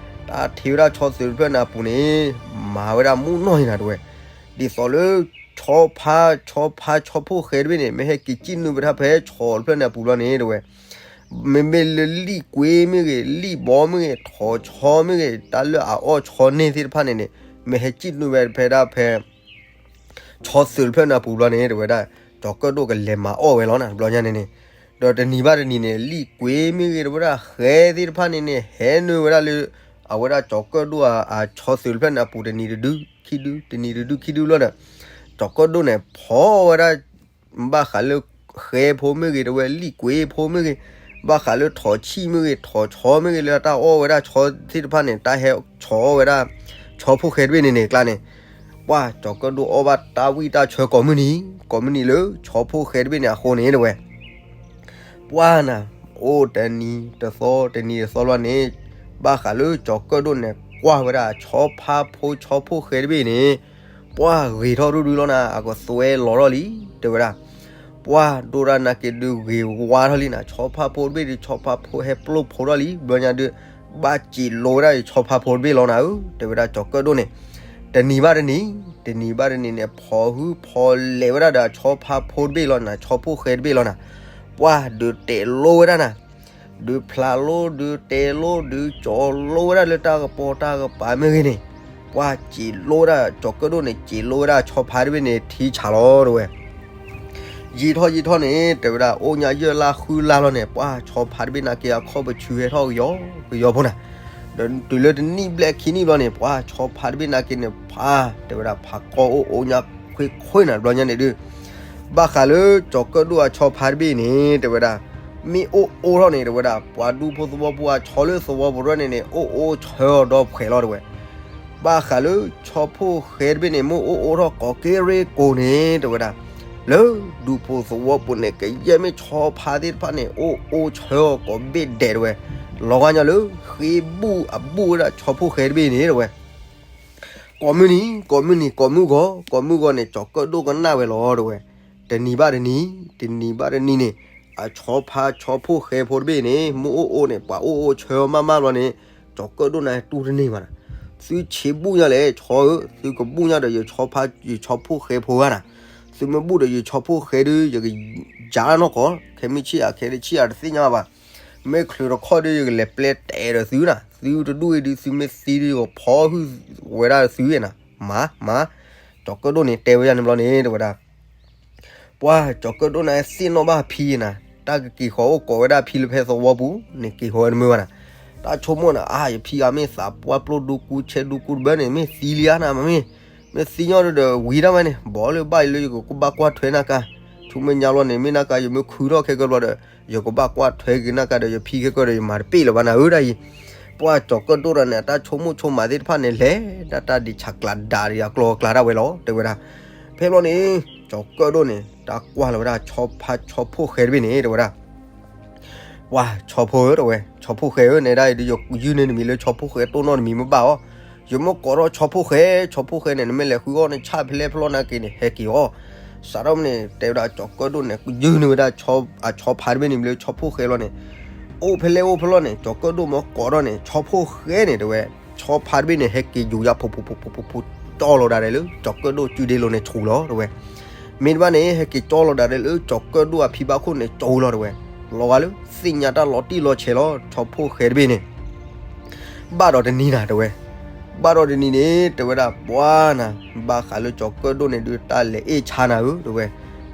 တၢ်ထံးဝဲဒၣ်ဆီသုးတဖျၢၣ်န့ၣ်အပူၤန့ၣ် မၤဝဲဒၣ်မူနီၢ်ယ့ၢ်နၤ တဲဝဲ ဒ်သိးလၢ ဆီဖါ ဆီဖါ ဆီဖိၣ်ဃဲတဘ့ၣ်န့ၣ် မ့ၢ်ဟဲက့ၤစံၣ်နုာ်ဝဲဒၣ်ဖဲဆီတဖျၢၣ်န့ၣ်အပူၤဘျီန့ၣ် တဲဝဲ, မ့မ့ၢ်လၢလံၣ်ကွ့မ့ၢ်ဂ့ၤ လံၣ်ဘီမ့ၢ်ဂ့ၤ ထိးဆီမ့ၢ်ဂ့ၤ တၢ်လၢအအီၣ်ဆီန့ၢ်သ့ၣ်တဖၣ်န့ၣ်န့ၣ် မ့ၢ်ဟဲစံၣ်နုာ်ဝဲဖဲဒၣ်ဖဲ ဆီသုးတဖျၢၣ်န့ၣ်အပူၤဘျီန့ၣ် တဲဝဲဒၣ် ကၠီၤကၢၣ်ဒိၣ်ကလဲၤမၤအီၣ်ဝဲလီၤနၤ တဘျီညါန့ၣ်န့ၣ်, ဒီးတနံၤဘၣ်တနံၤန့ၣ် လံၣ်ကွ့မ့ၢ်ဂ့ၤ တဲဝဲဒၣ်ဃဲသ့ၣ်တဖၣ်န့ၣ်န့ၣ် ဟဲနုာ်ဝဲဒၣ်လၢ အဝဲဒၣ်ကၠီၤကၢၣ်ဒိၣ်အဆီသုးတဖျၢၣ်န့ၣ်အပူၤ တနံၤတဒု ခံဒု တနံၤတဒု ခံဒုလီၤဒီး ကၠီၤကၢၣ်ဒိၣ်န့ၣ် ဖီဝဲဒၣ် ဘၣ်ဃးလၢ ဃဲဖိမ့ၢ်ဂ့ၤ တဲဝဲ လံၣ်ကွ့ဖိမ့ၢ်ဂ့ၤ, ဘၣ်ဃးလၢထိးဆံၣ်မ့ၢ်ဂ့ၤ ထိးဆီမ့ၢ်ဂ့ၤ လၢတၢ်အီၣ်ဝဲဒၣ်ဆီသ့ၣ်တဖၣ်န့ၣ် တၢ်ဟဲဆီအီၣ်ဝဲဒၣ် ဆီဖိၣ်ဃဲတဘ့ၣ်န့ၣ်န့ၣ် ကျါန့ၣ် ပှၤကၠီၤကၢၣ်ဒိၣ်အီၣ်ဘၣ်တၢ်ဝံၣ်တၢ်ဆၢကိးမုၢ်နံၤ ကိးမုၢ်နံၤလၢဆီဖိၣ်ဃဲတဘ့ၣ်န့ၣ်အဃိန့ၣ် တဲဝဲ ပှၤနၤ အိၣ်တနံၤတသီ တနံၤတသီလီၤန့ၣ် ဘၣ်ဃးလၢကၠီၤကၢၣ်ဒိၣ်န့ၣ် ကွၢ်ဝဲဒၣ်ဆီဖါဖိ ဆီဖိၣ်ဃဲတဘ့ၣ်န့ၣ် ပှၤဂ့ၤထီၣ်ဒူဒူလီၤနၤ အကသွဲလီၤထီၣ်လံ တဲဝဲဒၣ် ပှၤဒိၣ်တၢ်နာ်က့ဒုးဂ့ၤဝါထီၣ်လံနၤ ဆီဖါဖိတဘ့ၣ်ဒုး ဆီဖါဖိဟဲပျိၢ်ဖိထီၣ်လံ ဘျီညါဒုး ဘၣ်စံးလိဝဲဒၣ်အံၤ ဆီဖါဖိတဘ့ၣ်လီၤနၤဧၢ တဲဝဲဒၣ်ကၠီၤကၢၣ်ဒိၣ်န့ၣ် တနံၤဘၣ်တနံၤ တနံၤဘၣ်တနံၤန့ၣ် ဖီၣ်ဟုဖီၣ်လဲၤဝဲဒၣ်ဒီးဆီဖါဖိတဘ့ၣ်လီၤနၤ ဆီဖိၣ်ဃဲတဘ့ၣ်လီၤနၤ ပှၤဒုးတဲလိဝဲဒၣ်နၤ ဒုးဖျါလိ ဒုးတဲလိ ဒုးကၠီၤလိဝဲဒၣ်လၢတၢ်ကပီၤတၢ်ကပၤမ့ၢ်ဂ့ၤန့ၣ် ပှၤစံးလိဝဲဒၣ် ကၠီၤကၢၣ်ဒိၣ်န့ၣ် စံးလိဝဲဒၣ်ဆီဖါတဘ့ၣ်န့ၣ် ထံဆးလီၤ တဲဝဲ ယံာ်ထီၣ်ယံာ်ထီၣ်န့ၣ် တဲဝဲဒၣ် အိၣ်ညါယဲၢ်လါဃုလါလီၤန့ၣ် ပှၤဆီဖါတဘ့ၣ်နာ်က့အခီၣ်ပဆူးဟဲထီၣ်ကယီကယီဖိနၤ ဒီးတုၤလၢတနံၣ်ဘျဲၣ်ခံနံၣ်ဘျီန့ၣ် ပှၤဆီဖါတဘ့ၣ်နာ်က့န့ၣ် ဖး တဲဝဲဒၣ် ဖးကီၢ်အိၣ်အိၣ်ညါခွ့ခွ့နၤ တဘျီညါန့ၣ်ဒုး ဘၣ်ဃးလၢကၠီၤကၢၣ်ဒိၣ်အဆီဖါတဘ့ၣ်န့ၣ် တဲဝဲဒၣ် မ့ၢ်အိၣ်အိၣ်ထီၣ်န့ၣ် တဲဝဲဒၣ် ပှၤဒူဖိသဝီဖိအဆီလၢသဝီပူၤတဖၣ်န့ၣ်န့ၣ် အိၣ်အိၣ်ဆၢအီၤဒီဖှဲးလီၤ တဲဝဲ ဘၣ်ဃးလၢဆီဖိၣ်ဃဲတဘ့ၣ်န့ၣ် မ့ၢ်အိၣ်အိၣ်ထီၣ်ကိးက့ရ့ကိးန့ၣ် တဲဝဲဒၣ် လၢဒူဖိသဝီပူၤန့ၣ် ကယဲၢ်မ့ၢ်ဆီဖါသ့ၣ်တဖၣ်န့ၣ် အိၣ်အိၣ်ဆၢအီၤကိးဘ့ၣ်ဒဲး တဲဝဲ လီၤဂာ်ညီလၢ ဃ့ဘူၣ်အဘူၣ်ဝဲဒၣ်ဆီဖိၣ်ဃဲတဘ့ၣ်န့ၣ် တဲဝဲ ကိးမုၢ်နံၤ ကိးမုၢ်နံၤ ကိးမုၢ်ဂီၤ ကိးမုၢ်ဂီၤန့ၣ် ကၠီၤကၢၣ်ဒိၣ်ကနၣ်ဝဲလီၤ တဲဝဲ တနံၤဘၣ်တနံၤ တနံၤဘၣ်တနံၤန့ၣ် အဆီဖါဆီဖိၣ်ဃဲဖိတဘ့ၣ်န့ၣ် မ့ၢ်အိၣ်အိၣ်န့ၣ် ပှၤအိၣ်အိၣ်ဆၢမးမးဘျီန့ၣ် ကၠီၤကၢၣ်ဒိၣ်န့ၣ်တူၢ်တန့ၢ်ဘၣ်နၤ. သုဆ့ဘူၣ်ညါလဲၣ် ဆီဧၢ, သုကဘူၣ်ညါဒီးယဆီဖါ ယဆီဖိၣ်ဃဲဖိဧါနၤ. သုမ့ၢ်ဘူၣ်ဒီးယဆီဖိၣ်ဃဲဒုး ယကယါနီၢ်ကီၢ်, ခဲမုၢ်ဆ့ၣ်ဧါ ခဲတဆ့ၣ်ဧါတသ့ၣ်ညါဘၣ်. မ့ၢ်ချုးတခီၣ်ဒုး ယကလဲၤပျဲတဲာ်ဒီးသုနၤ, သုတဒူၣ်အံၤဒုး သုမ့ၢ်သံဒုး ယကဖီဟုၣ်ဝဲဒၣ်သုနၤ, မၤ, မၤ. ကၠီၤကၢၣ်ဒိၣ်န့ၣ်တဲဝဲဒၣ်န့ၣ်ဘျီန့ၣ် တဲဝဲဒၣ် ပှၤ ကၠီၤကၢၣ်ဒိၣ်န့ၣ်သ့ၣ်နီၣ်ဘၣ်ဖံနၤ, တၢ်ကက့ၤဃီၤအိၣ်ကိးဝဲဒၣ်ဖံလၢဖဲသဝီပူၤန့ၣ် က့ၤဃီၤဝဲတမုာ်ဘၣ်နၤ. တၢ်ဆိကမိၣ်နၤ အါ ယဖံအမ့ၢ်သးပှၢ်ပျိၢ်ဒူကူဆဲဒူကူတဘၢန့ၣ် မ့ၢ်သံလံဧါနၤ မ့ၢ်, မ့ၢ်သံညီဒီး ဝံၤဒၣ်ဝဲန့ၣ် ဘီလၢဘၣ်အံၤလၢယကဘၣ်ကွၢ်ထွဲနၢ်ကါ, ဆူမဲာ်ညါလီၤန့ၣ် မ့ၢ်နၢ်ကါ ယမ့ၢ်ခုထီၣ်ခဲကၢဘျီဒီး ယကဘၣ်ကွၢ်ထွဲက့ၤနၢ်ကါဒီး ယဖံခဲကၢဒီး ယမၤတပ့ၢ်လၢၤဘၣ်နၤဧၢဒၣ်အံၤ. ပှၤကၠီၤကၢၣ်ဒိၣ်ဒီးန့ၣ် အတၢ်ဆိကမိၣ်ဆိကမးသ့ၣ်တဖၣ်န့ၣ် လဲၤဒၣ်တၢ်ဒံးဆးကျးဒးဒံးအကျီၤအကျါဒၣ်ဝဲလီၤ တဲဝဲဒၣ်. ဖဲဘျီန့ၣ် ကၠီၤကၢၣ်ဒိၣ်န့ၣ် တၢ်ကွၢ်လီၤဝဲဒၣ်ဆီဖါဆီဖိၣ်ဃဲတဘ့ၣ်န့ၣ် တဲဝဲဒၣ် ပှၤဆီဖိဧၢ တဲဝဲ, ဆီဖိၣ်ဃဲဧၢ, နဲဒၣ်အံၤဒုး ယယုၢ်န့ၢ်နမံၤလၢဆီဖိၣ်ဃဲ တိၢ်နီၣ်နမံၤမ့ၢ်ဘၣ်အီၤ, ယမ့ၢ်ကိးထီၣ်ဆီဖိၣ်ဃဲ, ဆီဖိၣ်ဃဲန့ၣ် နမ့ၢ်လဲၤဃုအီၣ်န့ၣ် ဆၣ်ဖဲလဲၣ်ဖဲလဲၣ်နၤက့ၤန့ၣ် ဟဲက့ၤအီၤ. စးထီၣ်န့ၣ် တဲဝဲဒၣ်ကၠီၤကၢၣ်ဒိၣ်န့ၣ် ယုၢ်န့ၢ်ဝဲဒၣ် အဆီဖါတဘ့ၣ်န့ၣ် မံၤလၢဆီဖိၣ်ဃဲလီၤန့ၣ် အိၣ်ဖဲလဲၣ်အိၣ်ဖဲလဲၣ်န့ၣ် ကၠီၤကၢၣ်ဒိၣ်မ့ၢ်ကိးထီၣ်န့ၣ် ဆီဖိၣ်ဃဲန့ၣ် တဲဝဲ, ဆီဖါတဘ့ၣ်န့ၣ် ဟဲက့ၤယူၤယါဖိးဖိးဖိးဖိးဖိးဖိး ကၠီလီၤဒၣ်လဲာ်လၢ ကၠီၤကၢၣ်ဒိၣ်စုဒ့လိၤန့ၣ်ဆူၣ်လီၤ တဲဝဲ. မ့ၢ်တဘၣ်န့ၣ် ဟဲက့ၤကၠီလီၤဒၣ်လဲာ်လၢ ကၠီၤကၢၣ်ဒိၣ်အဖံဘၣ်ခိၣ်န့ၣ် ကၠီလီၤ တဲဝဲ. လီၤဂာ်လၢ သ့ၣ်ညါတၢ်လီၤတံၢ်လီၤဆဲးလီၤ ဆီဖိၣ်ဃဲတဘ့ၣ်န့ၣ် ဘၣ်ဒီးတနံၤနၤ တဲဝဲ, ဘၣ်ဒီးတနံၤန့ၣ် တဲဝဲဒၣ် ပှၤနၤ ဘၣ်ဃးလၢကၠီၤကၢၣ်ဒိၣ်န့ၣ်ဒုး တၢ်လဲၤအ့ၣ်ဆါနၤဧၢ တဲဝဲ,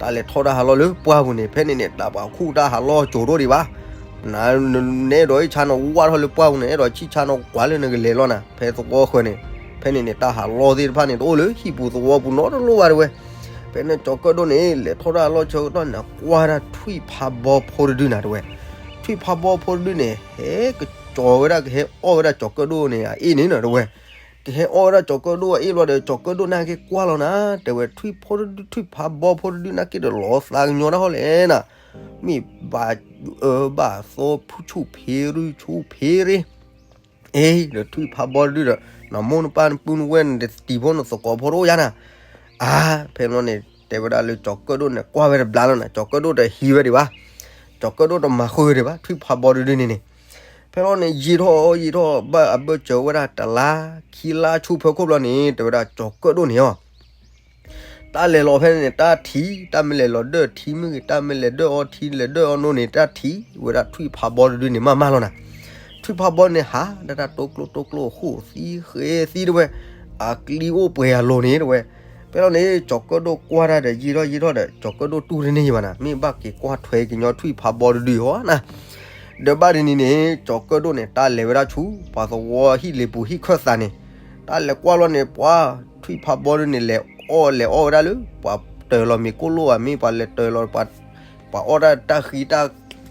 တၢ်လဲၤထီၣ်တၢ်ဟးလီၢ်လၢပှၢ်ပူၤန့ၣ် ဖဲန့ၣ်န့ၣ် တၢ်ပှၤခူၣ်တၢ်ဟးလီၢ်ကၠိၤဒိၣ်ဒံးဘၣ် နၤ, နအဲၣ်ဒိးအ့ၣ်ဆါနၤ ဝၢ်ထီၣ်လၢပှၢ်ပူၤန့ၣ် အဲၣ်ဒိးဆံၣ်ဆါနၤ ကွၢ်လၢနကလဲၤလီၤနၤ ဖဲသဝီဃၢၤန့ၣ်, ဖဲန့ၣ်န့ၣ် တၢ်ဟးလီၢ်သ့ၣ်တဖၣ်န့ၣ် တအိၣ်လၢဟံၣ်ပူၤသဝီပူၤနီတလိၣ်ဘၣ် တဲဝဲ. ဖဲန့ၣ်ကၠီၤကၢၣ်ဒိၣ်န့ၣ် လဲၤထီၣ်တၢ်ဟးလီၢ်ဆၢကတီၢ်န့ၣ် ကွၢ်ဒၣ်ထွံၣ်ဖးဘီဖိတဒုနၤ တဲဝဲ. ထွံၣ်ဖးဘီဖိတဒုန့ၣ် ဟဲကကၠီၤဝဲဒၣ် ကဟဲအီၣ်ဝဲဒၣ်ကၠီၤကၢၣ်ဒိၣ်န့ၣ် အအ့ၣ်န့ၣ်နၤ တဲဝဲ. ကဟဲအီၣ်ဝဲဒၣ်ကၠီၤကၢၣ်ဒိၣ်အအ့ၣ်ဘျီဒီး ကၠီၤကၢၣ်ဒိၣ်နၢ်က့ၤကွၢ်လီၤနၤ တဲဝဲ, ထွံၣ်ဖိတဒု ထွံၣ်ဖးဘီဖိတဒုနၢ်က့ၤဒီး လီၤသးကညီၤတၢ်ဟီလဲၣ်နၤ, မ့ၢ်ဘၣ်အၢဘၣ်သီ ဖုဆူၣ်ဖ့ရူၣ်ဆူၣ်ဖ့ရ့ အ့ၣ် ဒီးထွံၣ်ဖးဘီတဒုဒီး နမိၢ်နပၢ်နပုၢ်နဝဲၢ် နတံၤဖိနသကိးဖိတအိၣ်ယါနၤ. အါ ဖဲန့ၣ်န့ၣ် တဲဝဲဒၣ်လၢကၠီၤကၢၣ်ဒိၣ်န့ၣ် ကွၢ်ဝဲတဘျါလီၤနၤ, ကၠီၤကၢၣ်ဒိၣ်တဟံးဝဲဒံးဘၣ်. ကၠီၤကၢၣ်ဒိၣ်တမၤဃုာ်ဒံးဘၣ် ထွံၣ်ဖးဘီတဒုန့ၣ်န့ၣ်. ဖဲန့ၣ်န့ၣ် ယံာ်ထီၣ်ယံာ်ထီၣ် ဘၣ်အဘၢၣ်စၢၤဝဲဒၣ်တလါ ခံလါဆူဖၢခိၣ်ဘျီန့ၣ် တဲဝဲဒၣ်ကၠီၤကၢၣ်ဒိၣ်န့ၣ်အီၤ တၢ်လဲၤလီၤဖဲန့ၣ်န့ၣ် တၢ်ထံၣ်, တၢ်မ့ၢ်လဲၤလီၤဒၢၣ်ထံမ့ၢ်ဂ့ၤ, တၢ်မ့ၢ်လဲၤဒၢၣ်အီထံ လဲၤဒၢၣ်အီနိန့ၣ် တၢ်ထံၣ်ဝဲဒၣ်ထွံၣ်ဖးဘီတဒုန့ၣ် မၤမၤလီၤနၤ. ထွံၣ်ဖးဘီန့ၣ် ဟးဒၣ်တၢ်တိကျိတိကျိ ဃိၣ်သံဃဲသံတဲဝဲ, အကျံအိၣ်ပှဲၤအလိၤန့ၣ်တဲဝဲ. ဖဲလီၤန့ၣ် ကၠီၤကၢၣ်ဒိၣ်ကွၢ်တၢ်ဒီး ယံာ်ထီၣ်ယံာ်ထီၣ်ဒီး ကၠီၤကၢၣ်ဒိၣ်တူၢ်တန့ၢ်ဘၣ်နၤ, မ့ၢ်ဘၣ်က့ၤကွၢ်ထွဲကညီထွံၣ်ဖးဘီတဒုအီၤနၤ. ဒီးဘၣ်တနံၤန့ၣ် ကၠီၤကၢၣ်ဒိၣ်န့ၣ် တၢ်လဲၤဝဲဒၣ်ဆူ ပှၤသဝီဟံၣ်လ့ၤပူၤဟံၣ်ခၢၣ်သးန့ၣ်, တၢ်လဲၤကွၢ်လီၤန့ၣ် ပှၤထွံၣ်ဖးဘီဒုန့ၣ် လဲၤအီၣ်လဲၤအီၣ်ဝဲဒၣ်လၢ ပှၤတၢၤလီၤမ့ၤကိၣ်လိၣ်ဧါမ့ၢ် ပှၤလဲၤတၢၤလီၤ ပှၤအီၣ်တၢ် တၢ်ဃ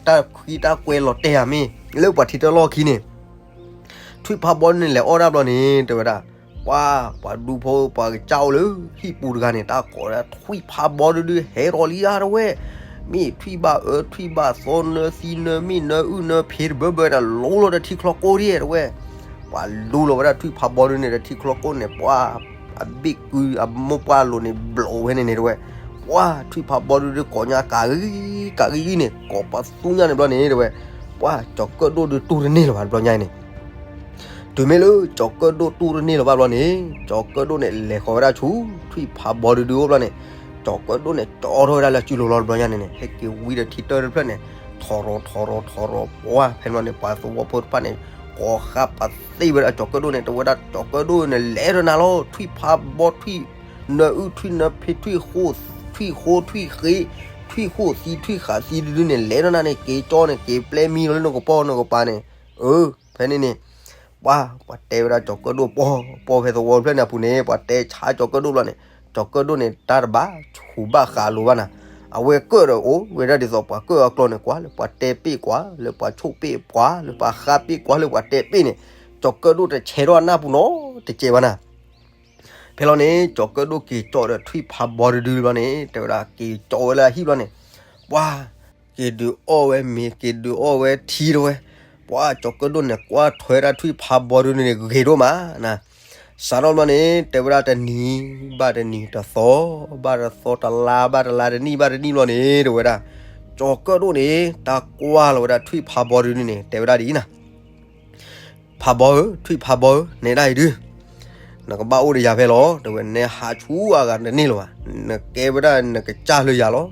ံတၢ်ကွဲၤလီၤတဲာ်ဧါမ့ၢ် လၢပှၤထံတၢ်လီၢ်ခံန့ၣ် ထွံၣ်ဖးဘီဒုန့ၣ် လဲၤအီၣ်တၢ်ဘျီန့ၣ် တဲဝဲဒၣ်, ပှၤ ပှၤဒူဖိပှၤကစၢ်အိၣ်လၢဟံၣ်ပူၤတဂၤန့ၣ် တၢ်ကိးဒၣ်ထွံၣ်ဖးဘီဒုဒု ဟဲထီၣ်လံဧါတဲဝဲ, မ့ၢ်ထွံၣ်ဘၣ်အၢ ထွံၣ်ဘၣ်သီ နၢသံနၢမ့ၢ်နၢအုၣ်နၢဖံးတဘၢဘၢန့ၣ် လူလီၤဒီးထံချီကိၣ်ဒံးတဲဝဲ, ပှၤလူလီၤဝဲဒၣ်ထွံၣ်ဖးဘီဒုန့ၣ်ဒီးထံချီကိၣ်န့ၣ် ပှၤ အဘ့ၣ်ကု အမိၢ်ပှၢ်လိၤန့ၣ် ဘျီးဝဲန့ၣ်န့ၣ်တဲဝဲ, ပှၤထွံၣ်ဖးဘီဒုဒုကိးညါကးဂံၢ် ကးဂံၢ်ဂံၢ်န့ၣ် ကိးပသူညါန့ၣ်ဘျီန့ၣ်တဲဝဲ, ပှၤကၠီၤကၢၣ်ဒိၣ်ဒုတူၢ်တန့ၢ်လၢၤဘၣ်တဘျီညါအံၤန့ၣ် တုၤမ့ၢ်လၢကၠီၤကၢၣ်ဒိၣ်တူၢ်တန့ၢ်လၢၤဘၣ်ဘျီန့ၣ် ကၠီၤကၢၣ်ဒိၣ်န့ၣ် လဲၤဃီၤဝဲဒၣ်ဆူ ထွံၣ်ဖးဘီဒုဒုအိၣ်ဘျီန့ၣ်, ကၠီၤကၢၣ်ဒိၣ်န့ၣ် ကၠီထီၣ်ဝဲဒၣ်လၢအစုလိၤလီၤတဘျီညါန့ၣ်န့ၣ် ဟဲက့ၤဝံဒီးထံတၢၢ်တဖျၢၣ်န့ၣ် ထီၣ်ရီၤထီၣ်ရီၤထီၣ်ရီၤ ပှၤဖဲန့ၣ်ဘျီန့ၣ် ပှၤသဝီဖိတဖၣ်န့ၣ် ကိးဃါပသ့ဝဲဒၣ်ကၠီၤကၢၣ်ဒိၣ်န့ၣ် တဲဝဲဒၣ်ကၠီၤကၢၣ်ဒိၣ်န့ၣ် လဲၤဒီးနၤလီၤ ထွံၣ်ဖးဘီထွံၣ် နၢအုၣ်ထွံၣ်နၢဖံးထွံၣ်ဃိ ထွံၣ်ဃိထွံၣ်ဃ့ ထွံၣ်ဃိသံထွံၣ်ဃးသံဒုဒုန့ၣ် လဲၤဒီးနၤန့ၣ် က့ၤကၠီန့ၣ် က့ၤပျဲမံလီၤလၢနကပီၢ်နကပၤန့ၣ်, အၢ ဖဲန့ၣ်န့ၣ် ပှၤ ပှၤတဲဝဲဒၣ်ကၠီၤကၢၣ်ဒိၣ်ပီၢ်ပီၢ်ဖဲသဝီတဖျၢၣ်န့ၣ်အပူၤန့ၣ် ပှၤတဲဆါကၠီၤကၢၣ်ဒိၣ်ဘျီန့ၣ် ကၠီၤကၢၣ်ဒိၣ်န့ၣ် တၢ်တဘၣ်ဆူးဘၣ်ဃးလိၤဘၣ်နၤ, အဝဲကၢၣ်ဒီးအိၣ်ဝဲဒၣ်ဒ်သိးပှၤကၢၣ်အကျိာ်န့ၣ် ကွၢ်လၢပှၤတဲပ့ၣ်ကွၢ် လၢပှၤဆိၣ်ပ့ၣ်ကွၢ် လၢပှၤဃါပ့ၣ်ကွၢ် လၢပှၤတဲပ့ၣ်န့ၣ် ကၠီၤကၢၣ်ဒိၣ်တဆဲးထီၣ်အနၢ်ပူၤနီတစဲးဘၣ်နၤ ဖဲလီၤန့ၣ် ကၠီၤကၢၣ်ဒိၣ်က့ၤကၠီဒီးထွံၣ်ဖးဘီတဒုဘျီန့ၣ် တဲဝဲဒၣ်က့ၤကၠီဝဲလၢအဟံၣ်ဘျီန့ၣ်, ပှၤ က့ၤဒုးအီၣ်ဝဲမ့ၤ က့ၤဒုးအီၣ်ဝဲထံတဲဝဲ, ပှၤကၠီၤကၢၣ်ဒိၣ်န့ၣ် ကွၢ်ထွဲဒၣ်ထွံၣ်ဖးဘီတဒုန့ၣ် ဂ့ၤဒိၣ်မးနၤ, စးထီၣ်ဘျီန့ၣ် တဲဝဲဒၣ်တနံၤဘၣ်တနံၤ တသီဘၣ်တသီ တလါဘၣ်တလါ တနံၣ်ဘၣ်တနံၣ်ဘျီန့ၣ် တဲဝဲဒၣ် ကၠီၤကၢၣ်ဒိၣ်န့ၣ် တၢ်ကွၢ်လီၤဝဲဒၣ်ထွံၣ်ဖးဘီဒုန့ၣ် တဲဝဲဒၣ်ဒ်အံၤနၤ, ဖးဘီဧၢ, ထွံၣ်ဖးဘီဧၢ, နဲဒၣ်အံၤဒု, နကဘၣ်အိၣ်ဒီးယၤဖဲလီၤ, တဲဝဲ, နဟးဆူအဂၤတန့ၢ်လၢၤဘၣ်, နကဲဝဲဒၣ်နကစၢ်လၢယၤလီၤ,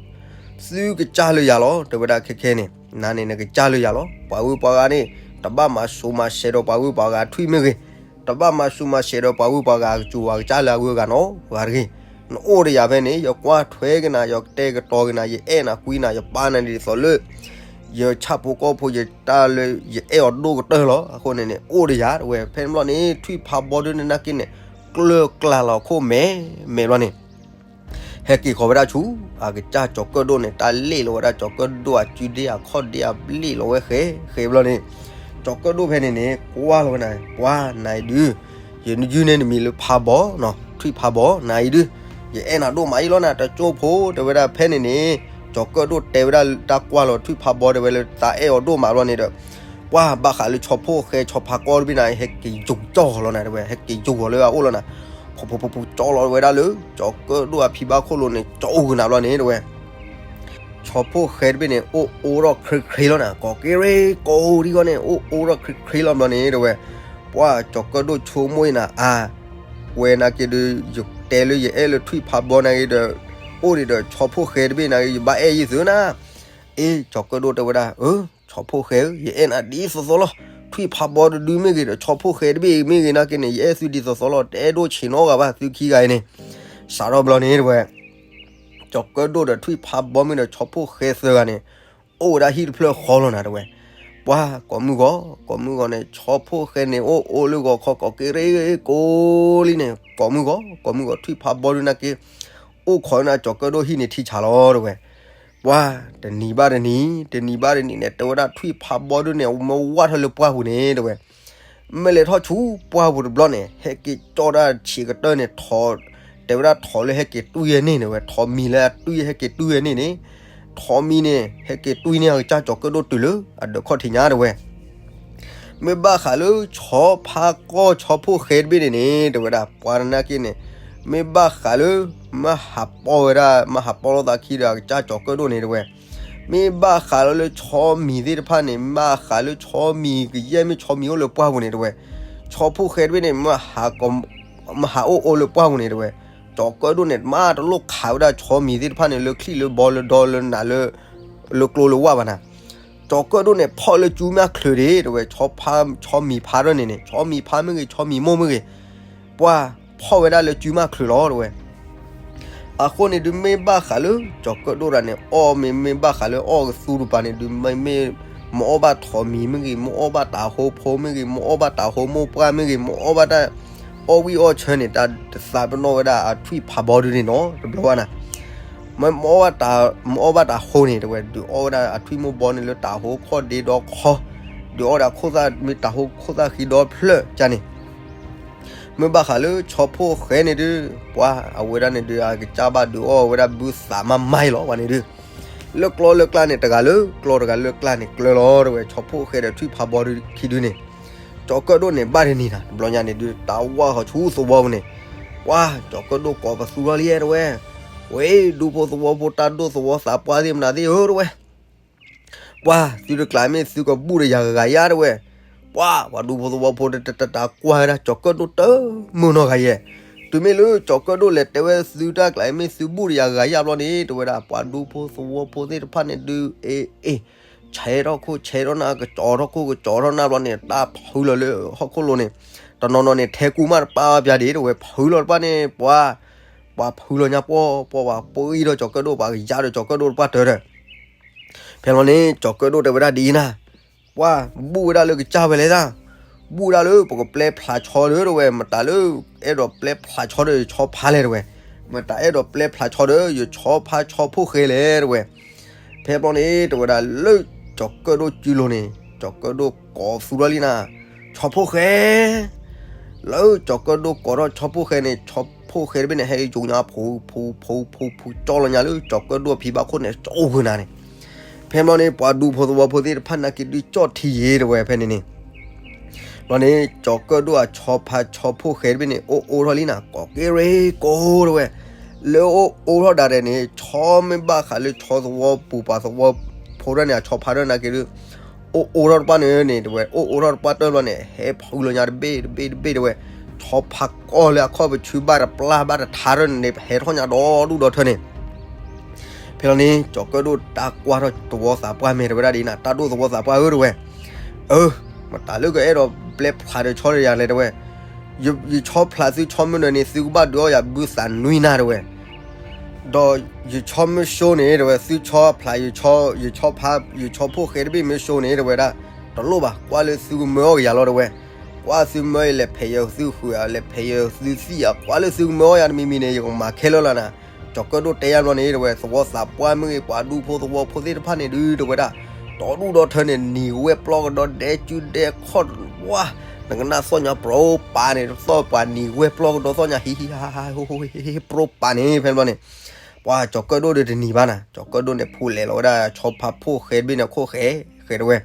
သုကစၢ်လၢယၤလီၤ, တဲဝဲဒၣ်ခဲခဲန့ၣ်, နၤန့ၣ်နကစၢ်လၢယၤလီၤ, ပှၤဂုၤပှၤဂၤန့ၣ် တဘၣ်မၤစိၤမၤဆဲးဒီးပှၤဂုၤပှၤဂၤထွံၣ်မ့ၢ်ဂ့ၤ, တဘၣ်မၤစိၤမၤဆဲးဒီးပှၤဂုၤပှၤဂၤကစူၤပှၤကစၢ်လၢအဂုၤအဂၤနီတဂၤတဂ့ၤ, နအိၣ်ဒီးယၤဖဲန့ၣ် ယကွၢ်ထွဲက့ၤနၤ, ယတဲကတီၤက့ၤနၤ, ယအဲၣ်နၤကွံနၤ, ယပာ်နၤဒ်သိးလၢ ယဆၣ်ဖိကီၢ်ဖိ ယတၢ်လၢယအဲၣ်အီၤဒိၣ်ကတၢၢ်လီၤ. အဃိန့ၣ်န့ၣ် အိၣ်ဒီးယၤ တဲဝဲ. ဖဲန့ၣ်ဘျီန့ၣ် ထွံၣ်ဖးဘီဒုန့ၣ်နာ်က့န့ၣ် ကျၢၢ်ကျါလီၤအခိၣ်မဲာ်မဲာ်ဘျီန့ၣ် ဟဲက့ၤဃီၤဝဲဒၣ်ဆူ အကစၢ်ကၠီၤကၢၣ်ဒိၣ်န့ၣ် တၢ်လ့ၣ်လီၤဝဲဒၣ်ကၠီၤကၢၣ်ဒိၣ်အစုဒ့အခီၣ်ဒ့အဘျ့ၣ်လီၤဝဲဃဲဃဲဘျီန့ၣ် ကၠီၤကၢၣ်ဒိၣ်ဖဲန့ၣ်န့ၣ် ကွၢ်လီၤဝဲနၤ ပှၤနၤအံၤဒု ယနယုၢ်န့ၢ်နမံၤလၢဖးဘီနီၤ ထွံၣ်ဖးဘီနၤအံၤဒု ယအဲၣ်နၤဒိၣ်မးအံၤလီၤနၤ တကၠိဖိ တဲဝဲဒၣ်ဖဲန့ၣ်န့ၣ် ကၠီၤကၢၣ်ဒိၣ်တဲဝဲဒၣ်တၢ်ကွၢ်လီၤထွံၣ်ဖးဘီတဲဝဲလၢသးအဲၣ်အီၤဒိၣ်မးဘျီန့ၣ်ဒီး ပှၤဘၣ်ဃးလၢဆီဖိဃဲဆီဖါကီတဘ့ၣ်န့ၣ် ဟဲက့ၤယိၤကၠီၣ်လီၤနၤတဲဝဲ ဟဲက့ၤယိၤလီၤလၢအအိၣ်လီၤနၤ ဖီဖီဖီဖီကၠီလီၤဝဲဒၣ်လၢ ကၠီၤကၢၣ်ဒိၣ်အဖံဘၣ်ခိၣ်လိၤန့ၣ် ကၠီအိၣ်ကနၤဘျီန့ၣ်တဲဝဲ ဆီဖိဃဲတဘ့ၣ်န့ၣ် အိၣ်အိၣ်ထီၣ်ချ့ချ့လီၤနၤ ကိးက့ရ့ကိးဒံကီၢ်န့ၣ် အိၣ်အိၣ်ထီၣ်ချ့ချ့လီၤဘျီန့ၣ်တဲဝဲ ပှၤကၠီၤကၢၣ်ဒိၣ်ဆိကမိၣ်အံၤနၤ အါ ဝဲနာ်က့ဒီး ယတဲလၢယအဲၣ်လၢထွံၣ်ဖးဘီနာ်က့ဒီး အိၣ်ဒံးဒီးဆီဖိဃဲတဘ့ၣ်နာ်က့ ယဘၣ်အဲၣ်ယသုနၤ အ့ ကၠီၤကၢၣ်ဒိၣ်တဲဝဲဒၣ် အၢ ဆီဖိဃဲဧၢ ယအဲၣ်နၤဒ်သိးသိးလီၤ ထွံၣ်ဖးဘီတဒုမ့ၢ်ဂ့ၤဒီး ဆီဖိဃဲတဘ့ၣ်မ့ၢ်ဂ့ၤနာ်က့န့ၣ် ယအဲၣ်သုဒ်သိးသိးလီၤ တအဲၣ်ဒိၣ်ဆံးနီတဂၤဘၣ် သုခံဂၤအံၤန့ၣ် စးထီၣ်ဘျီန့ၣ်တဲဝဲ ကၠီၤကၢၣ်ဒိၣ်ဒီးထွံၣ်ဖးဘီမ့ၢ်ဒီးဆီဖိဃဲသၢဂၤန့ၣ် အိၣ်ဝဲဒၣ်ဟံၣ်တဖျၢၣ်ဃီလီၤနၤတဲဝဲ ပှၤကိးမုၢ်ဂီၤ ကိးမုၢ်ဂီၤန့ၣ် ဆီဖိဃဲန့ၣ် အိၣ်အိၣ်လၢဂီၤခီကိးက့ရ့ကိးလံန့ၣ် ကိးမုၢ်ဂီၤ ကိးမုၢ်ဂီၤ ထွံၣ်ဖးဘီဒုနာ်က့ အိၣ်ခိးနၤကၠီၤကၢၣ်ဒိၣ်ဟံၣ်န့ၣ်ထံဆးလီၤတဲဝဲ ပှၤတနံၤဘၣ်တနံၤ တနံၤဘၣ်တနံၤန့ၣ် တဲဝဲဒၣ်ထွံၣ်ဖးဘီဒုန့ၣ် မ့ၢ်ဝၢ်ထီၣ်လၢပှၢ်ပူၤန့ၣ်တဲဝဲ မ့ၢ်လဲၤထီၣ်ဆူပှၢ်ပူၤတဘျီန့ၣ် ဟဲက့ၤကၠီတၢ်ဆံးကတၢၢ်န့ၣ် ထီ တဲဝဲဒၣ်ထီလၢဟဲက့ၤတွံၢ်ဝဲန့ၣ်န့ၣ်ဝဲ ထီမံၤလၢအတွံၢ်ဟဲက့ၤတွံၢ်ဝဲန့ၣ်န့ၣ် ထီမံၤန့ၣ် ဟဲက့ၤတွံၢ်န့ၢ်အကစၢ်ကၠီၤကၢၣ်ဒိၣ်တုၤလၢအဒၢးခီၣ်ထံးညါတဲဝဲ မ့ၢ်ဘၣ်ဃးလၢဆီဖါကီၢ်ဆီဖိဃဲတဘ့ၣ်န့ၣ်န့ၣ် တဲဝဲဒၣ်ပှၤတနာ်က့န့ၣ် မ့ၢ်ဘၣ်ဃးလၢ မ့ၢ်ဟးပီၢ်ဝဲဒၣ် မ့ၢ်ဟးပီၢ်လိာ်သးခံဒီးအကစၢ်ကၠီၤကၢၣ်ဒိၣ်န့ၣ်တဲဝဲ မ့ၢ်ဘၣ်ဃးလၢလၢဆီမံၤသ့ၣ်တဖၣ်န့ၣ် မ့ၢ်ဘၣ်ဃးလၢဆီမံၤကယဲၢ်မ့ၢ်ဆီမံၤအိၣ်လၢပှၢ်ပူၤန့ၣ်တဲဝဲ ဆီဖိဃဲတဘ့ၣ်န့ၣ် မ့ၢ်ဟးအိၣ်အိၣ်လၢပှၢ်ပူၤန့ၣ်တဲဝဲ ကၠီၤကၢၣ်ဒိၣ်န့ၣ် မ့ၢ်တလိၣ်ခးဝဲဒၣ်ဆီမံၤသ့ၣ်တဖၣ်န့ၣ် လၢချံၣ်လၢဘီလၢဒီလၢနးလၢ လၢကျိလၢဝၢ်ဘၣ်နၤ ကၠီၤကၢၣ်ဒိၣ်န့ၣ် ဖီၣ်လၢစုမၢ်ချုးဒံးတဲဝဲ ဆီဖါ ဆီမံၤဖါဒၢန့ၣ်န့ၣ် ဆီမံၤဖါမ့ၢ်ဂ့ၤ ဆီမံၤမိၢ်မ့ၢ်ဂ့ၤ ပှၤဖီၣ်ဝဲဒၣ်လၢစုမၢ်ချုးလီၤတဲဝဲ အဃိန့ၣ်ဒုးမ့ၢ်ဘၣ်ဃးလၢ ကၠီၤကၢၣ်ဒိၣ်တဂၤန့ၣ် အီၣ်မ့ၢ် မ့ၢ်ဘၣ်ဃးလၢအီၣ်ကသူတပၤန့ၣ်ဒုး မ့ၢ် မ့ၢ် မ့ၢ်အီၣ်ဘၣ်ထိးမံၤမ့ၢ်ဂ့ၤ မ့ၢ်အီၣ်ဘၣ်တၤဟိဖိမ့ၢ်ဂ့ၤ မ့ၢ်အီၣ်ဘၣ်တၤဟိမိၢ်ပှၢ်မ့ၢ်ဂ့ၤ မ့ၢ်အီၣ်ဘၣ်တၢ် အီၣ်ဝံၣ်အီၣ်ဆၢန့ၣ် တၢ်တသးပနီၣ်ဝဲဒၣ်အထွံၣ်ဖးဘီဒုန့ၣ်နီၤ တဘျီဘၣ်နၤ မ့ၢ် မ့ၢ်အီၣ်ဘၣ်တၤ မ့ၢ်အီၣ်ဘၣ်တၤဟိန့ၣ်တဲဝဲ ဒုးအီၣ်ဝဲဒၣ်အထွံၣ်မိၢ်ဘီန့ၣ်လၢတၤဟိခီၣ်ဒ့ဒီခီ ဒုးအီၣ်ဝဲဒၣ်ခိၣ်သၣ် မ့ၢ်တၤဟိခိၣ်သၣ်ဃံဒီဖျၢၣ်ကန့ၣ် မ့ၢ်ဘၣ်ဃးလၢဆီဖိဃဲန့ၣ်ဒုး ပှၤအဝဲဒၣ်န့ၣ်ဒုး အကစၢ်ဘၣ်ဒုးအီၣ်ဝဲဒၣ်ဘုသးမးမးအံၤလီၤ ပှၤန့ၣ်ဒုး လၢကျီလၢကျါန့ၣ် တဂၤလၢကျီတဂၤလၢကျါန့ၣ်ကျၢၤလီၤတဲဝဲ ဆီဖိဃဲဒီးထွံၣ်ဖးဘီဒုးခံဒုန့ၣ် ကၠီၤကၢၣ်ဒိၣ်န့ၣ် ဘၣ်တနံၤနၤ တဘျီညါန့ၣ်ဒုး တၢ်ဝၢ်ဃီၤဆူသဝီပူၤန့ၣ် ပှၤကၠီၤကၢၣ်ဒိၣ်ကိးပသူထီၣ်လံတဲဝဲ ဝဲဒူဖိသဝီဖိတၢ်ဒိၣ်သဝီသးပှၢ်သ့ၣ်မနုၤသ့ၣ်ဧၢတဲဝဲ ပှၤသုတကျးမ့ၢ်သုကဘူၣ်ဒီးယၤဂၤယၤတဲဝဲ ပှၤ ပှၤဒူဖိသဝီဖိတတတတၢ်ကွၢ်ဝဲဒၣ်ကၠီၤကၢၣ်ဒိၣ်တမုာ်နီတဂၤယဲ တုၤမ့ၢ်လၢကၠီၤကၢၣ်ဒိၣ်လဲၤတဲဝဲသုတၢ်ကျးမ့ၢ်သုဘူၣ်ဒီးယၤဂၤယၤဘျီန့ၣ် တဲဝဲဒၣ် ပှၤဒူဖိသဝီဖိသ့ၣ်တဖၣ်န့ၣ်ဒုး အ့ အ့ ဆဲးထီၣ်ခိၣ်ဆဲးထီၣ်နၢ် ကကၠီၤထီၣ်ခိၣ်ကကၠီၤထီၣ်နၢ်ဘျီန့ၣ် တၢ်ဖုလီၤလၢဟီၣ်ခိၣ်လိၤန့ၣ် တနီၤနီၤန့ၣ် ထဲကူမးတပၢ်ပျၢ်ဒံးတဲဝဲ ဖုလီၤတပၢ်န့ၣ် ပှၤ ပှၤဖုလီၤညါပှီၢ်ပှီၢ် ပှၤပှ့ၤဒီးကၠီၤကၢၣ်ဒိၣ် ပှၤကယၤဒီးကၠီၤကၢၣ်ဒိၣ်တပၢ်တၢၢ်ဒီး ဖဲလီၤန့ၣ် ကၠီၤကၢၣ်ဒိၣ်တဲဝဲဒၣ်ဒ်အံၤနၤ ပှၤဘူၣ်ဝဲဒၣ်လၢကစၢ်ဝဲလဲၣ်သၣ် ဘူၣ်ဝဲဒၣ်လၢပကပျဲဖျါဆီဒီးတဲဝဲ မတၤလၢ အဲၣ်ဒိးပျဲဖျါဆီဒီးယဆီဖါလဲၣ်တဲဝဲ မတၤအဲၣ်ဒိးပျဲဖျါဆီဒီးယဆီဖါဆီဖိဃဲလဲၣ်တဲဝဲ ဖဲဘျီန့ၣ် တဲဝဲဒၣ်လၢကၠီၤကၢၣ်ဒိၣ်စုလိၤန့ၣ် ကၠီၤကၢၣ်ဒိၣ်ကိးသူထီၣ်လံနၤ ဆီဖိဃဲ လၢကၠီၤကၢၣ်ဒိၣ်ကိးထီၣ်ဆီဖိဃဲန့ၣ် ဆီဖိဃဲတဘ့ၣ်န့ၣ် ဟဲယိၤညါဖူဖူဖူဖူဖူကၠီလီၤညါလၢကၠီၤကၢၣ်ဒိၣ်ဖံဘၣ်ခိၣ်န့ၣ် ကၠီအိၣ်ဂုာ်နၤန့ၣ် ဖဲဘျီန့ၣ် ပှၤဒူဖိသဝီဖိသ့ၣ်တဖၣ်နာ်က့ဒုးကၠီထံယံၤတဲဝဲဖဲန့ၣ်န့ၣ် ဘျီန့ၣ် ကၠီၤကၢၣ်ဒိၣ်အဆီဖါဆီဖိဃဲတဘ့ၣ်န့ၣ် အိၣ်အိၣ်ထီၣ်လံနၤ ကိးက့ရ့ကိးတဲဝဲ လၢအိၣ်အိၣ်ထီၣ်ဒၣ်ဒဲးန့ၣ် ဆီမ့ၢ်ဘၣ်ဃးလၢဆီသဝီပူၤပှၤသဝီ အဖိထၢၣ်န့ၣ် အဆီဖါထၢၣ်နာ်က့ဒုး အိၣ်အိၣ်ထီၣ်တပှၢ်န့ၣ်န့ၣ် တဲဝဲ အိၣ်အိၣ်ထီၣ်တပှၢ်တၢၢ်ဘျီန့ၣ် ဟဲဖုလီၤညါတဘ့ၣ်တဘ့ၣ်တဘ့ၣ်တဲဝဲ, ဆီဖါကီၢ်လၢအခီၣ်ပဆူဘၣ်တပျၢ်ဘၣ်တထါထၢၣ်န့ၣ် ဟဲထီၣ်ညါဒီဒူၣ်ဒီထၢန့ၣ် ဖဲလီၤန့ၣ် ကၠီၤကၢၣ်ဒိၣ်တၢ်ကွၢ်ထီၣ်သဝီသးပှၢ်မဲာ်တဲဝဲဒၣ်ဒ်အံၤနၤ, တၢ်ဒိၣ်သဝီသးပှၢ်ဧၢ တဲဝဲ, အၢ မတၤလၢကအဲၣ်ဒိးပျဲဖျါဒီးဆီတယၤလဲၣ်တဲဝဲ, ယဆီဖျါသုဆီမုၢ်နၤန့ၣ် သုကဘၣ်ဒုးအီၣ်ယၤဘုသးနွံနၢ်တဲဝဲ, ဒီးယဆီမုၢ်ၡိန့ၣ်တဲဝဲ သုဆီဖျါ ယဆီဖါ ယဆီဖိၣ်ဃဲတဘ့ၣ်မုၢ်ၡိန့ၣ်တဲဝဲဒၣ်, တလိၣ်ဘၣ် ကွၢ်လၢသုကမၢအီၣ်ကယၤလီၤတဲဝဲ, ကွၢ်သုမၢအံၤလဲၤဖဲးယသုဃုာ်ဧါ လဲၤဖဲးယသုသံၣ်ဧါ ကွၢ်လၢသုကမၢအီၣ်ယၤတမံၤမံၤန့ၣ် ယကမၤခဲလၢာ်လီၤနၤ. ကၠီၤကၢၣ်ဒိၣ်တဲယါဘျီန့ၣ်တဲဝဲ သဝီသးပှၢ်မ့ၢ်ဂ့ၤ ပှၤဒူဖိသဝီဖိသ့ၣ်တဖၣ်န့ၣ်ဒုးတဲဝဲဒၣ်, ဒီဒူၣ်ဒီထၢန့ၣ် နံၤဝဲပျီကဒီးဒဲကၠူဒဲခီၣ်ဝါ, နကနၣ်သီၣ်ညါပြီပာ်န့ၣ် သီၣ်ပှၤနံၤဝဲပျီကဒီးသီၣ်ညါ ဟံဟံဟါဟါဟါဟိဟိဟိဟိဟိပြီပာ်န့ၣ် ဖဲဘျီန့ၣ် ပှၤကၠီၤကၢၣ်ဒိၣ်ဒီးတနံၤဘၣ်နၤ, ကၠီၤကၢၣ်ဒိၣ်န့ၣ် ဖူလဲၤလီၤဝဲဒၣ်ဆီဖါဖိၣ်ဃဲတဘ့ၣ်န့ၣ် ခိၣ်ဃဲ ဃဲတဲဝဲ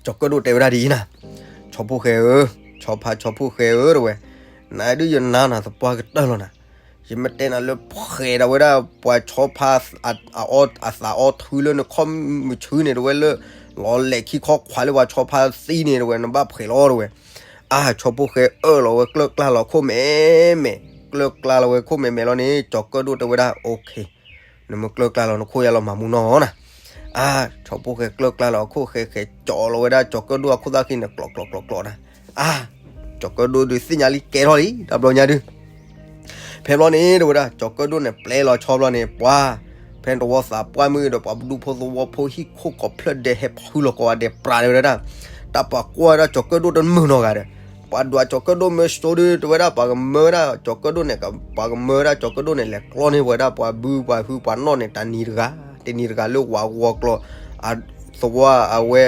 ကၠီၤကၢၣ်ဒိၣ်တဲဝဲဒၣ်ဒ်အံၤနၤ, ဆီဖိၣ်ဃဲဧၢ, ဆီဖါဆီဖိၣ်ဃဲဧၢတဲဝဲ, နဒုးယနါနၤသပှၢ်ကတၢၢ်လီၤနၤ, ယမ့ၢ်တဲနၤလၢဖှဲးဒၣ်ဝဲဒၣ် ပှၤဆီဖါ အသးအီထူလၢနခီၣ်မုၢ်ဆူန့ၣ်တဲဝဲလၢ လီၤလဲၤခံခီခွါလၢပှၤဆီဖါသံန့ၣ်တဲဝဲ နဘၣ်ဖှဲးလီၤတဲဝဲ, အါ ဆီဖိၣ်ဃဲအၢၣ်လီၤဝဲကျၢၢ်ကျါလီၤခိၣ်မဲာ်မဲာ်, ကျၢၢ်ကျါလီၤဝဲခိၣ်မဲာ်မဲာ်လီၤန့ၣ် ကၠီၤကၢၣ်ဒိၣ်တဲဝဲဒၣ် okay နမ့ၢ်ကျၢၢ်ကျါလီၤနခိၣ်ယါလီၤမၤမူနီၢ်နၤ, အါ ဆီဖိၣ်ဃဲကျၢၢ်ကျါလီၤအခိၣ်ဃဲဃဲကၠီၤလီၤဝဲဒၣ်ကၠီၤကၢၣ်ဒိၣ်အခိၣ်သၣ်ခံန့ၣ် ကျီးကျီးကျီးကျီးနၤ, အါ ကၠီၤကၢၣ်ဒိၣ်ဒုးသ့ၣ်ညါလံကဲထီၣ်လံ တဘျီညါဒုး ဖဲဘျီန့ၣ်တဲဝဲဒၣ် ကၠီၤကၢၣ်ဒိၣ်န့ၣ် ပျဲလီၤဆီဘျီန့ၣ် ပှၤ ဖဲသဝီသးပှၢ်မ့ၢ်ဒီး ပှၤဒူဖိသဝီဖိဟံၣ်ခိၣ်ကီးဖျၢၣ်ဒဲးဟဲဖုလီၤကိးဂၤဒဲးပြးတဲဝဲဒၣ်, တၢ်ပှၤကွၢ်ဝဲဒၣ်ကၠီၤကၢၣ်ဒိၣ်တမုာ်နီတဂၤဒီး, ပှၤဒွးကၠီၤကၢၣ်ဒိၣ်မ့ၢ်စိဒုး တဲဝဲဒၣ် ပှၤကမၢဝဲဒၣ်ကၠီၤကၢၣ်ဒိၣ်န့ၣ် ပှၤကမၢဝဲဒၣ်ကၠီၤကၢၣ်ဒိၣ်န့ၣ် လဲၤကျီန့ၢ်ဝဲဒၣ်ပှၤဘုပှၤဟုပှၤနီၣ်န့ၣ် တနံၤတဂၤ, တနံၤတဂၤလၢဝးဂီၤကျီၤ သဝီအဝဲ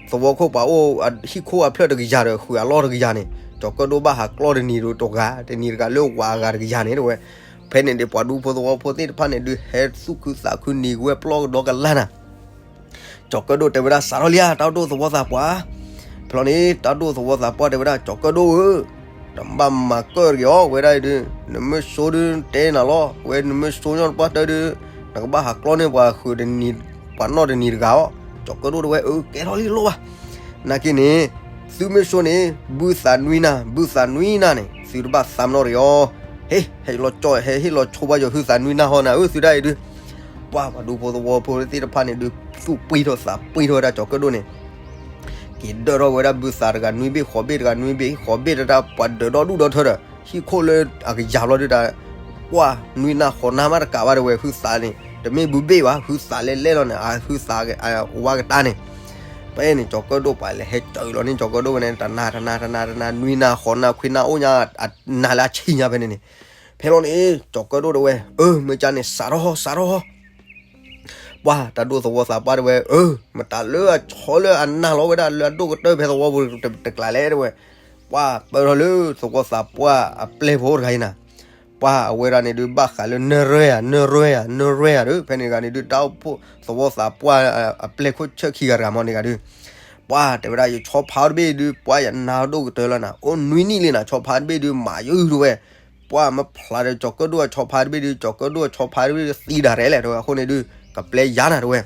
သဝီခိၣ်ပှၤအိၣ်ဟံၣ်ခိၣ်အဖျၢၣ်တကယၤဒီး ဃုာ်အလီၢ်တကယၤန့ၣ် ကၠီၤကၢၣ်ဒိၣ်ဘၣ်ဟးကျီတနံၤတဂၤ, တနံၤတဂၤလၢဝးအဂၤတကယၤန့ၣ်တဲဝဲ, ဖဲန့ၣ်ဒီး ပှၤဒူဖိသဝီဖိသ့ၣ်တဖၣ်န့ၣ်ဒုး ဟဲသူၣ်ခုသးခုနံၤဝဲပျီကဒီးကလါနၤ ကၠီၤကၢၣ်ဒိၣ်တဲဝဲဒၣ် စးထီၣ်လံဧါ တၢ်ဒိၣ်သဝီသးပှၢ်, ဖဲလီၤန့ၣ် တၢ်ဒိၣ်သဝီသးပှၢ်တဲဝဲဒၣ် ကၠီၤကၢၣ်ဒိၣ်ဧၢ, တဘၣ်မၤကၢၣ်တဂ့ၤအီၤ ဝဲဒၣ်အံၤဒုး နမ့ၢ်စိဒုးတဲနၤလီၤ ဝဲနမ့ၢ်စိညီတပှၢ်တၢၢ်ဒုး နကဘၣ်ဟးကျီန့ၢ်ပှၤဃုာ်တနံၤ ပှၤနီၣ်တနံၤတဂၤအီၤ, ကၠီၤကၢၣ်ဒိၣ်တဲဝဲ အၢ ကဲထီၣ်လံလိၣ်ဘၣ်, နာ်က့န့ၣ် သုမ့ၢ်စိန့ၣ် ဘုသးနွံနၢ် ဘုသးနွံနၢ်န့ၣ် သုတဘၣ်သးမနီတဂ့ၤအီၤ, ဟ့ ဟဲလီၤကၠီ ဟဲဟ့ၣ်လီၤဆိဘၣ်ယီၤဟုသးနွံနၢ်ဟီနၤဧၢ သုဒၣ်အံၤဒုး ပှၤပှၤဒူဖိသဝီဖိသ့ၣ်တဖၣ်န့ၣ်ဒုး သူၣ်ပှံၢ်ထီၣ်သးပှံၢ်ထီၣ်ဝဲဒၣ်ကၠီၤကၢၣ်ဒိၣ်န့ၣ် က့ၤဒၢထီၣ်ဝဲဒၣ်ဘုသးတဂၤနွံဘ့ၣ်ဃိးဘ့ၣ်တဂၤနွံဘ့ၣ်ဃိးဘ့ၣ်တဒၣ် ပှၤဒၢးဒီဒူၣ်ဒီထၢဒီး ဟံၣ်ခိၣ်လၢအကယၤဘျီဒုးတၢ် ကွၢ်နွံနၢ်ဃိးနၢ်မးတကးဘၣ်တဲဝဲ ဟုသးန့ၣ် တမ့ၢ်ဘုဘ့ၣ်ဘၣ် ဟုသးလဲၣ်လဲၣ်လီၤန့ၣ် အဟုသးဝါကတၢၢ်န့ၣ် ဖဲန့ၣ် ကၠီၤကၢၣ်ဒိၣ်ပှၤလဲၤဟဲစၢၤလီၤန့ၣ် ကၠီၤကၢၣ်ဒိၣ်ဝဲန့ၣ် တနၤတနၤတနၤတနၤ နွံနၢ်ဃိးနၢ်ခွံနၢ်အိၣ်ညါ အနၤလၢအဆံညါဖဲန့ၣ်န့ၣ် ဖဲလီၤန့ၣ် ကၠီၤကၢၣ်ဒိၣ်တဲဝဲ အၢ မ့ၢ်ကန့ၣ် စးထီၣ် စးထီၣ် ပှၤတၢ်ဒိၣ်သဝီသးပှၢ်တဲဝဲ အၢ မတၤလၢအဆီလၢအနၢ်လီၤဝဲဒၣ်လၢအဒိၣ်ကတၢၢ်ဖဲသဝီပူၤ တကျးလဲၣ်တဲဝဲ ပှၤပၢၢ်ထီၣ်လၢသဝီသးပှၢ်အပျဲၢ်ဖိတဂၤအံၤနၤ ပှၤအဝဲဒၣ်န့ၣ်ဒုးဘၣ်ဃးလၢ နရၢယၤ နရၢယၤ နရၢယၤဒီး ဖဲန့ၣ်တဂၤန့ၣ်ဒုး တၢ်အိၣ်ဖှိၣ်သဝီသးပှၢ်အပျဲၢ်ခိၣ်ဆၢၣ်ခံဂၤတဂၤမ့ၢ်န့ၣ်ဂၤဒုး ပှၤတဲဝဲဒၣ် ယဆီဖါတဘ့ၣ်ဒုး ပှၤယနါဒိၣ်ကတၢၢ်လီၤနၤ အိၣ်နွံနံၣ်လံနၤ ဆီဖါတဘ့ၣ်ဒုး မၤယုၢ်တဲဝဲ ပှၤမ့ၢ်ဖျါဒီးကၠီၤကၢၣ်ဒိၣ်အဆီဖါတဘ့ၣ်ဒုး ကၠီၤကၢၣ်ဒိၣ်အဆီဖါတဘ့ၣ်ဒုးသံဒၣ်ရဲၣ်လဲၣ်တဲဝဲ အဃိန့ၣ်ဒုး ကပျဲယါနၤတဲဝဲ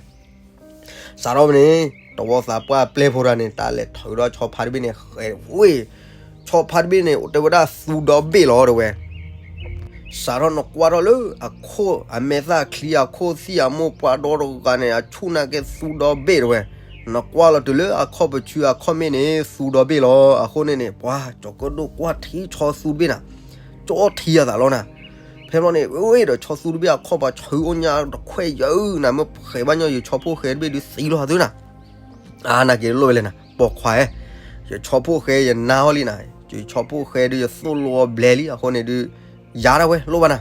စးထီၣ်ဖဲန့ၣ် သဝီသးပှၢ်အပျဲၢ်ဖိတဂၤန့ၣ် တၢ်လဲၤထုးဒီးဆီဖါတဘ့ၣ်န့ၣ် ဃဲဝ့ၢ် ဆီဖါတဘ့ၣ်န့ၣ် တဲဝဲဒၣ်သူဒီဘ့ၣ်လီၤတဲဝဲ စးထီၣ်နကွၢ်ထီၣ်လၢအခိၣ်အမဲာ်သၣ်ချံအခိၣ်သံၣ်အမိၢ်ပှၢ်ဒီတဂၤန့ၣ် အဆူၣ်နာ်က့သူဒီဘ့ၣ်တဲဝဲ နကွၢ်လီၤတုၤလၢအခီၣ်ပဆူအခီၣ်မ့ၢ်န့ၣ် သူဒီဘ့ၣ်လီၤ အဃိန့ၣ်န့ၣ် ပှၤကၠီၤကၢၣ်ဒိၣ်ကွၢ်ထံဆီသူတဘ့ၣ်နၤ ကၠီထံအသးလီၤနၤ ဖဲဘျီန့ၣ် အဝဲဒီးဆီသူတဘ့ၣ်အခီၣ်ပှၤဆၢအိၣ်ညါတခွဲးယၢနၤ မ့ၢ်ဖှဲးဘၣ်ညီ ယဆီဖိၣ်ဃဲတဘ့ၣ်ဒုးသံလီၤသုနၤ အါ နာ်က့လိၣ်ဝဲလဲၣ်နၤ ပိာ်ခွါဧၢ ယဆီဖိၣ်ဃဲယနါအီၤလံနၤ ယဆီဖိၣ်ဃဲဒုးယသိၣ်လိအီၤဘျဲလံ အဃိန့ၣ်ဒုး ယါဒၣ်ဝဲလိၣ်ဘၣ်နၤ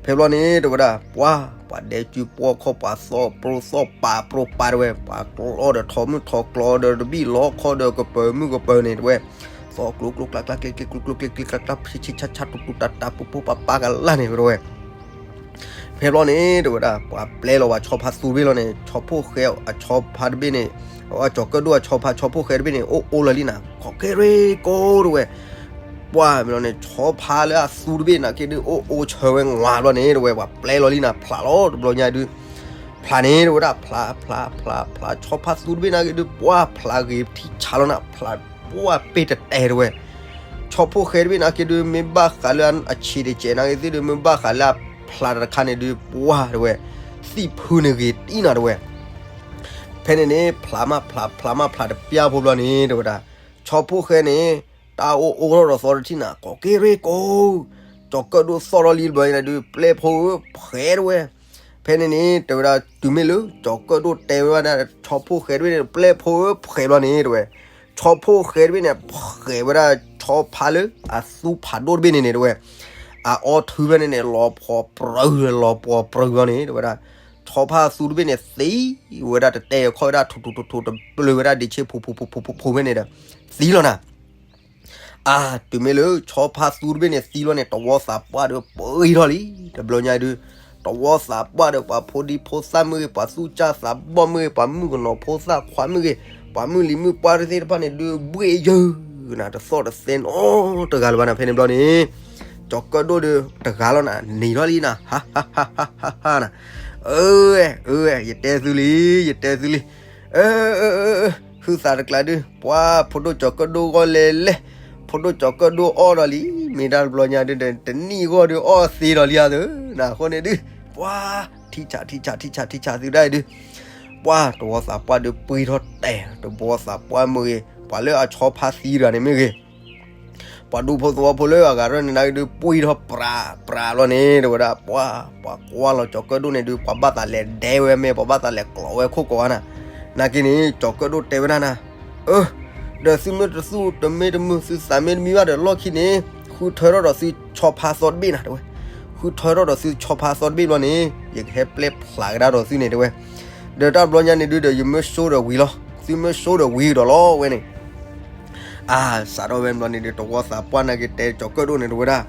ဖဲဘျီန့ၣ် တဲဝဲဒၣ် ပှၤ ပှၤဒဲကၠူပှီၢ်ခီၣ် ပှၤသီၣ်ပြိသီၣ်ပာ်ပြိပာ်တဲဝဲ ပှၤကျီဒီးထိးမုၢ်ထိးကျီဒီးတဘံၣ်လီခီဒီးကပၢၤမုၢ်ကပၢၤန့ၣ်တဲဝဲ သီၣ်ကျိကျိကျါကျါကျ့ကျ့ကျိကျိကျ့ကျ့ကျါကျါ ဆံဆံဆါဆါတူတူတၢ်တၢ်ပူၤပူၤပၢ်ပၢ်ကလၢ်န့ၣ်တဲဝဲ ဖဲဘျီန့ၣ် တဲဝဲဒၣ် ပှၤပျဲလီၤဝဲဆီဖါသူတဘ့ၣ်လီၤန့ၣ် ဆီဖိၣ်ဃဲအဆီဖါတဘ့ၣ်န့ၣ် အကၠီၤကၢၣ်ဒိၣ်အဆီဖါဆီဖိၣ်ဃဲတဘ့ၣ်န့ၣ် အိၣ်အိၣ်လၢာ်လံနၤ ခိးကဲရ့ကိးတဲဝဲ ပှၤမ့ၢ်လီၤန့ၣ် ဆီဖါလၢအသူတဘ့ၣ်နာ်က့ဒုး အိၣ်အိၣ်ဆၢဝဲငွးဘျီန့ၣ် တဲဝဲ ပှၤပျဲလီၤလံနၤ ဖျးလီၤတဘျီညါဒုး ဖျးန့ၣ်တဝဲဒၣ် ဖျး ဖျး ဖျး ဖျး ဆီဖါသူတဘ့ၣ်နာ်က့ဒုး ပှၢ်ဖျးဂ့ၤထံဆးလီၤနၤ ဖျးပှၢ်ပ့ၢ်တတဲာ်တဝဲ ဆီဖိၣ်ဃဲတဘ့ၣ်နာ်က့ဒုး မ့ၢ်ဘၣ်ဃးလၢအဆံးတစဲးနာ်က့သ့ၣ်ဒုး မ့ၢ်ဘၣ်ဃးလၢအဖျးတခါန့ၣ်ဒုး ပှၢ်တဝဲ သံၣ်ဖုန့ၣ်ဂ့ၤတံၢ်နၤတဝဲ ဖဲန့ၣ်န့ၣ် ဖျးမးဖျး ဖျးမးဖျးတပျၢ်ဖိဘျီန့ၣ် တဝဲဒၣ် ဆီဖိၣ်ဃဲန့ၣ် တၢ်အိၣ်အိၣ်ထီၣ်ဒီးသီတထံၣ်နၤ ကိးက့ၤရ့ကိး ကၠီၤကၢၣ်ဒိၣ်သီၣ်ထီၣ်လံတဘျီန့ၣ်ဒုး ပျဲၢ်ဖိဧၢ ဖှဲးတဝဲ ဖဲန့ၣ်န့ၣ် တဝဲဒၣ် တုၤမ့ၢ်လၢ ကၠီၤကၢၣ်ဒိၣ်တဲဝဲဒၣ် ဆီဖိၣ်ဃဲတဘ့ၣ်န့ၣ် ပျဲၢ်ဖိဧၢ ဖှဲးဘျီန့ၣ် တဝဲ ဆီဖိၣ်ဃဲတဘ့ၣ်န့ၣ် ဖှဲးဝဲဒၣ် ဆီဖါလၢ အသူဖးဒိၣ်တဘ့ၣ်န့ၣ်န့ၣ် တဝဲ အအီထုဖဲန့ၣ်န့ၣ် လီၤပှီၤပြၢ လီၤပှီၤပြၢဘျီန့ၣ် တဝဲဒၣ် ဆီဖါသူတဘ့ၣ်န့ၣ် သံဝဲဒၣ်တတဲာ်ခီၣ်ဝဲဒၣ် ထူထူထူထူ တပျၢၤဝဲဒၣ်ဒ့ဆ့ဖူဖူဖူဖူဖူဖူဖဲန့ၣ်ဒီး သံလီၤနၤ အါ တုၤမ့ၢ်လၢ ဆီဖါသူတဘ့ၣ်န့ၣ် သံလီၤန့ၣ် တဝီသးပှၢ်ဒီးပှံၤထီၣ်လံ တဘျီညါဒုး တဝီသးပှၢ်ဒီး ပှၤဖိဒံဖိသၣ်မ့ၢ်ဂ့ၤ ပှၤသူၣ်စၢ်သးဘီၣ်မ့ၢ်ဂ့ၤ ပှၤမုၣ်ကနီၤဖိသၣ်ခွါမ့ၢ်ဂ့ၤ ပှၤမုၣ်လံၤမုၣ်ပှၢ်တသ့ၣ်တဖၣ်န့ၣ်ဒုး ဘှ့ၣ်ယၢၢ်နၤ တသီၣ်တသဲနီတဂၤလၢၤဘၣ်နၤ ဖဲန့ၣ်ဘျီန့ၣ် ကၠီၤကၢၣ်ဒိၣ်ဒီးတဂၤလီၤနၤ နံၤထီၣ်လံနၤ ဟါ ဟါ ဟါ ဟါ ဟါ နၤ အၢ အၢ ယတဲသုလံ ယတဲသုလံ အၢ အၢ အၢ ဟုသးတကျးဒုး ပှၤဖိဒိၣ်ကၠီၤကၢၣ်ဒိၣ်ဂီၢ်လဲၤလဲၤ ဖိဒိၣ်ကၠီၤကၢၣ်ဒိၣ်အီၣ်ဒီးလံ မ့ၢ်တၢ်တဘျီညါဒုးဒီး တနံၣ်ဂီၢ်ဒုးအီၣ်သ့ဒီးလံဧါသၢ နၤအဃိန့ၣ်ဒုး ပှၤ ထံဆး ထံဆး ထံဆး ထံဆးသုဒၣ်အံၤဒုး ပှၤတဝီသးပှၢ်ဒုးပှံၤထီၣ်တဲာ် တဝီသးပှၢ်မ့ၢ်ဂ့ၤ ပှၤလၢအဆီဖါသံတဂၤန့ၣ်မ့ၢ်ဂ့ၤ ပှၤဒူဖိသဝီဖိလၢအဂၤထီၣ်န့ၣ် နၤက့ဒုးပှံၤထီၣ်ပြး ပြးလီၤန့ၣ် တဝဲဒၣ် ပှၤ ပှၤကွၢ်လီၤကၠီၤကၢၣ်ဒိၣ်န့ၣ်ဒုး ပှၤဘၣ်သးလဲၤဒဲဝဲမ့ၢ် ပှၤဘၣ်သးလဲၤကျိးဝဲခိၣ်ကိးဂၤနၤ နာ်က့န့ၣ် ကၠီၤကၢၣ်ဒိၣ်တဲဝဲဒၣ်နၤ အၢ ဒီးသုမ့ၢ်တသူၣ်တမ့ၢ်တမုာ် သုသးမ့ၢ်တမံဘၣ်ဒီး လီၢ်ခံန့ၣ် ဃုထၢထီၣ်ဒီးသုဆီဖါသီတဘ့ၣ်နၤ တဝဲ ဃုထၢထီၣ်ဒီးသုဆီဖါသီတဘ့ၣ်ဘျီန့ၣ် ယကဟဲပျဲဖျးကဒါဒီးသုန့ၣ် တဝဲ ဒီးတၢ်တဘျီညါန့ၣ်ဒုးဒီး ယမ့ၢ်ဆိဒီးဝံၤလီၤ သုမ့ၢ်ဆိဒီးဝံၤဒီးလီၤဝဲန့ၣ် အါ စးထီၣ်ဝဲဘျီန့ၣ်ဒုး တဝီသးပှၢ်နာ်က့တဲကၠီၤကၢၣ်ဒိၣ်န့ၣ် တဝဲဒၣ်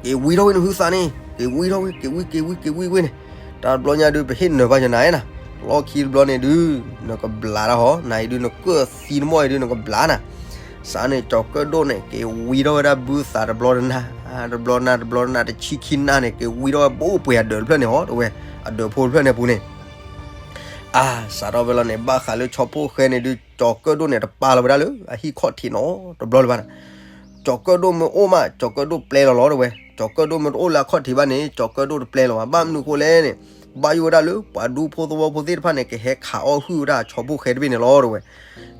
က့ၤဝံထီၣ်ဝဲနဟုသးန့ၣ် က့ၤဝံထီၣ်ဝဲ က့ၤဝံ က့ၤဝံ က့ၤဝံဝဲန့ၣ် တၢ်တဘျီညါဒုး ပဟ့ၣ်နၢၤဘၣ်ယနၤနၤ လီၢ်ခံတဘျီန့ၣ်ဒုး နကဘျးတၢ်ဟီ နအံၤဒုး နကၢၣ်သံနမီၢ်အံၤဒုး နကဘျးနၤ စးန့ၣ် ကၠီၤကၢၣ်ဒိၣ်န့ၣ် က့ၤဝံထီၣ်ဝဲဒၣ်ဘုသးတဘျီတနၢ် တဘျီနၢ် တဘျီနၢ် တဆံခံနၢ်န့ၣ် က့ၤဝံထီၣ်ဝဲဘိပှဲၤအဒၢးတဖျၢၣ်န့ၣ်ဟီ တဝဲ အဒၢးဖိတဖျၢၣ်န့ၣ်ပူၤန့ၣ် အါ စးထီၣ်ဝဲလီၤန့ၣ် ဘၣ်ဃးလၢဆီဖိၣ်ဃဲန့ၣ်ဒုး ကၠီၤကၢၣ်ဒိၣ်န့ၣ် တပာ်လီၤဝဲဒၣ်လၢ အဟံၣ်ခီၣ်ထံးနီတဘျီလၢၤဘၣ်နၤ ကၠီၤကၢၣ်ဒိၣ်မ့ၢ်အိၣ်မး ကၠီၤကၢၣ်ဒိၣ်ပျဲလီၤလီၤ တဝဲ ကၠီၤကၢၣ်ဒိၣ်မ့ၢ်တအိၣ်လၢအခီၣ်ထံးဘၣ်န့ၣ် ကၠီၤကၢၣ်ဒိၣ်တပျဲလီၤဘၣ် ဘၣ်မနုၤဃိလဲၣ်န့ၣ် ဘၣ်ယိၣ်ဝဲဒၣ်လၢ ပှၤဒူဖိသဝီဖိသ့ၣ်တဖၣ်န့ၣ် ကဟဲခးအီၣ်ဟုၣ်ဝဲဒၣ်ဆီဖိၣ်ဃဲတဘ့ၣ်န့ၣ်လီၤ တဝဲ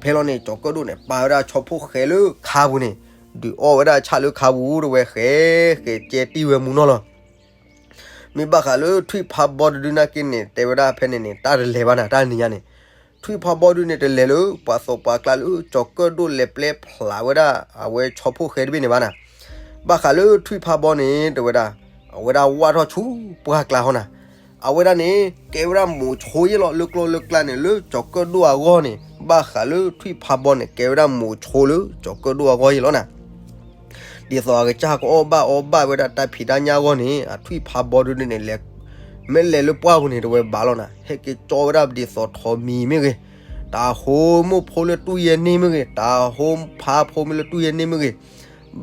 ဖဲလီၤန့ၣ် ကၠီၤကၢၣ်ဒိၣ်န့ၣ် ပာ်ဝဲဒၣ်ဆီဖိၣ်ဃဲလၢခါပူၤန့ၣ် ဒုးအီၣ်ဝဲဒၣ်ဆၣ်လၢခါပူၤ တဝဲ ဃဲ ဃဲကဲတံၢ်ဝဲမူနီၢ်လီၤ မ့ၢ်ဘၣ်ဃးလၢထွံၣ်ဖးဘီတဒုနာ်က့န့ၣ် တဲဝဲဒၣ်ဖဲန့ၣ်န့ၣ် တၢ်တလဲၤဘၣ်နၤ တၢ်နံၤညါန့ၣ် ထွံၣ်ဖးဘီဒုန့ၣ် တလဲၤလၢ ပှၤသီၣ်ပှၤကျါလၢ ကၠီၤကၢၣ်ဒိၣ်လဲၤပျဲဖျးဝဲဒၣ် အဝဲဆီဖိၣ်ဃဲတဘ့ၣ်န့ၣ်ဘၣ်နၤ ဘၣ်ဃးလၢထွံၣ်ဖးဘီန့ၣ် တဲဝဲဒၣ် အဝဲဒၣ်ဝၢ်ထီၣ်ဆူပှၢ်ကျါဟီနၤ အဝဲဒၣ်န့ၣ် ကဲဝဲဒၣ်မိၤဆိယဲၢ်လီၤ လၢကျိလၢကျါန့ၣ် လၢကၠီၤကၢၣ်ဒိၣ်အဂီၢ်န့ၣ် ဘၣ်ဃးလၢထွံၣ်ဖးဘီန့ၣ် ကဲဝဲဒၣ်မိၤဆိလၢကၠီၤကၢၣ်ဒိၣ်အဂီၢ်ယဲၢ်လီၤနၤ ဒ်သိးအကစၢ်ကအီၣ်ဘၣ်အီဘၣ်ဝဲဒၣ်တၢ်ဖံးတၢ်ညၣ်အဂီၢ်န့ၣ် အထွံၣ်ဖးဘီဒုန့ၣ်လဲၤ မ့ၢ်လဲၤလၢပှၢ်ပူၤန့ၣ် တဝဲဘၣ်လီၤနၤ ဟဲက့ၤကၠီဝဲဒၣ်ဒ်သိးထိးမံၤမ့ၢ်ဂ့ၤ, တၢ်ဟိမိၢ်ဖိလၢတူၢ်ယဲၢ်န့ၣ်မ့ၢ်ဂ့ၤ, တၢ်ဟိဖးဖိမ့ၢ်လၢတူၢ်ယဲၢ်န့ၣ်မ့ၢ်ဂ့ၤ,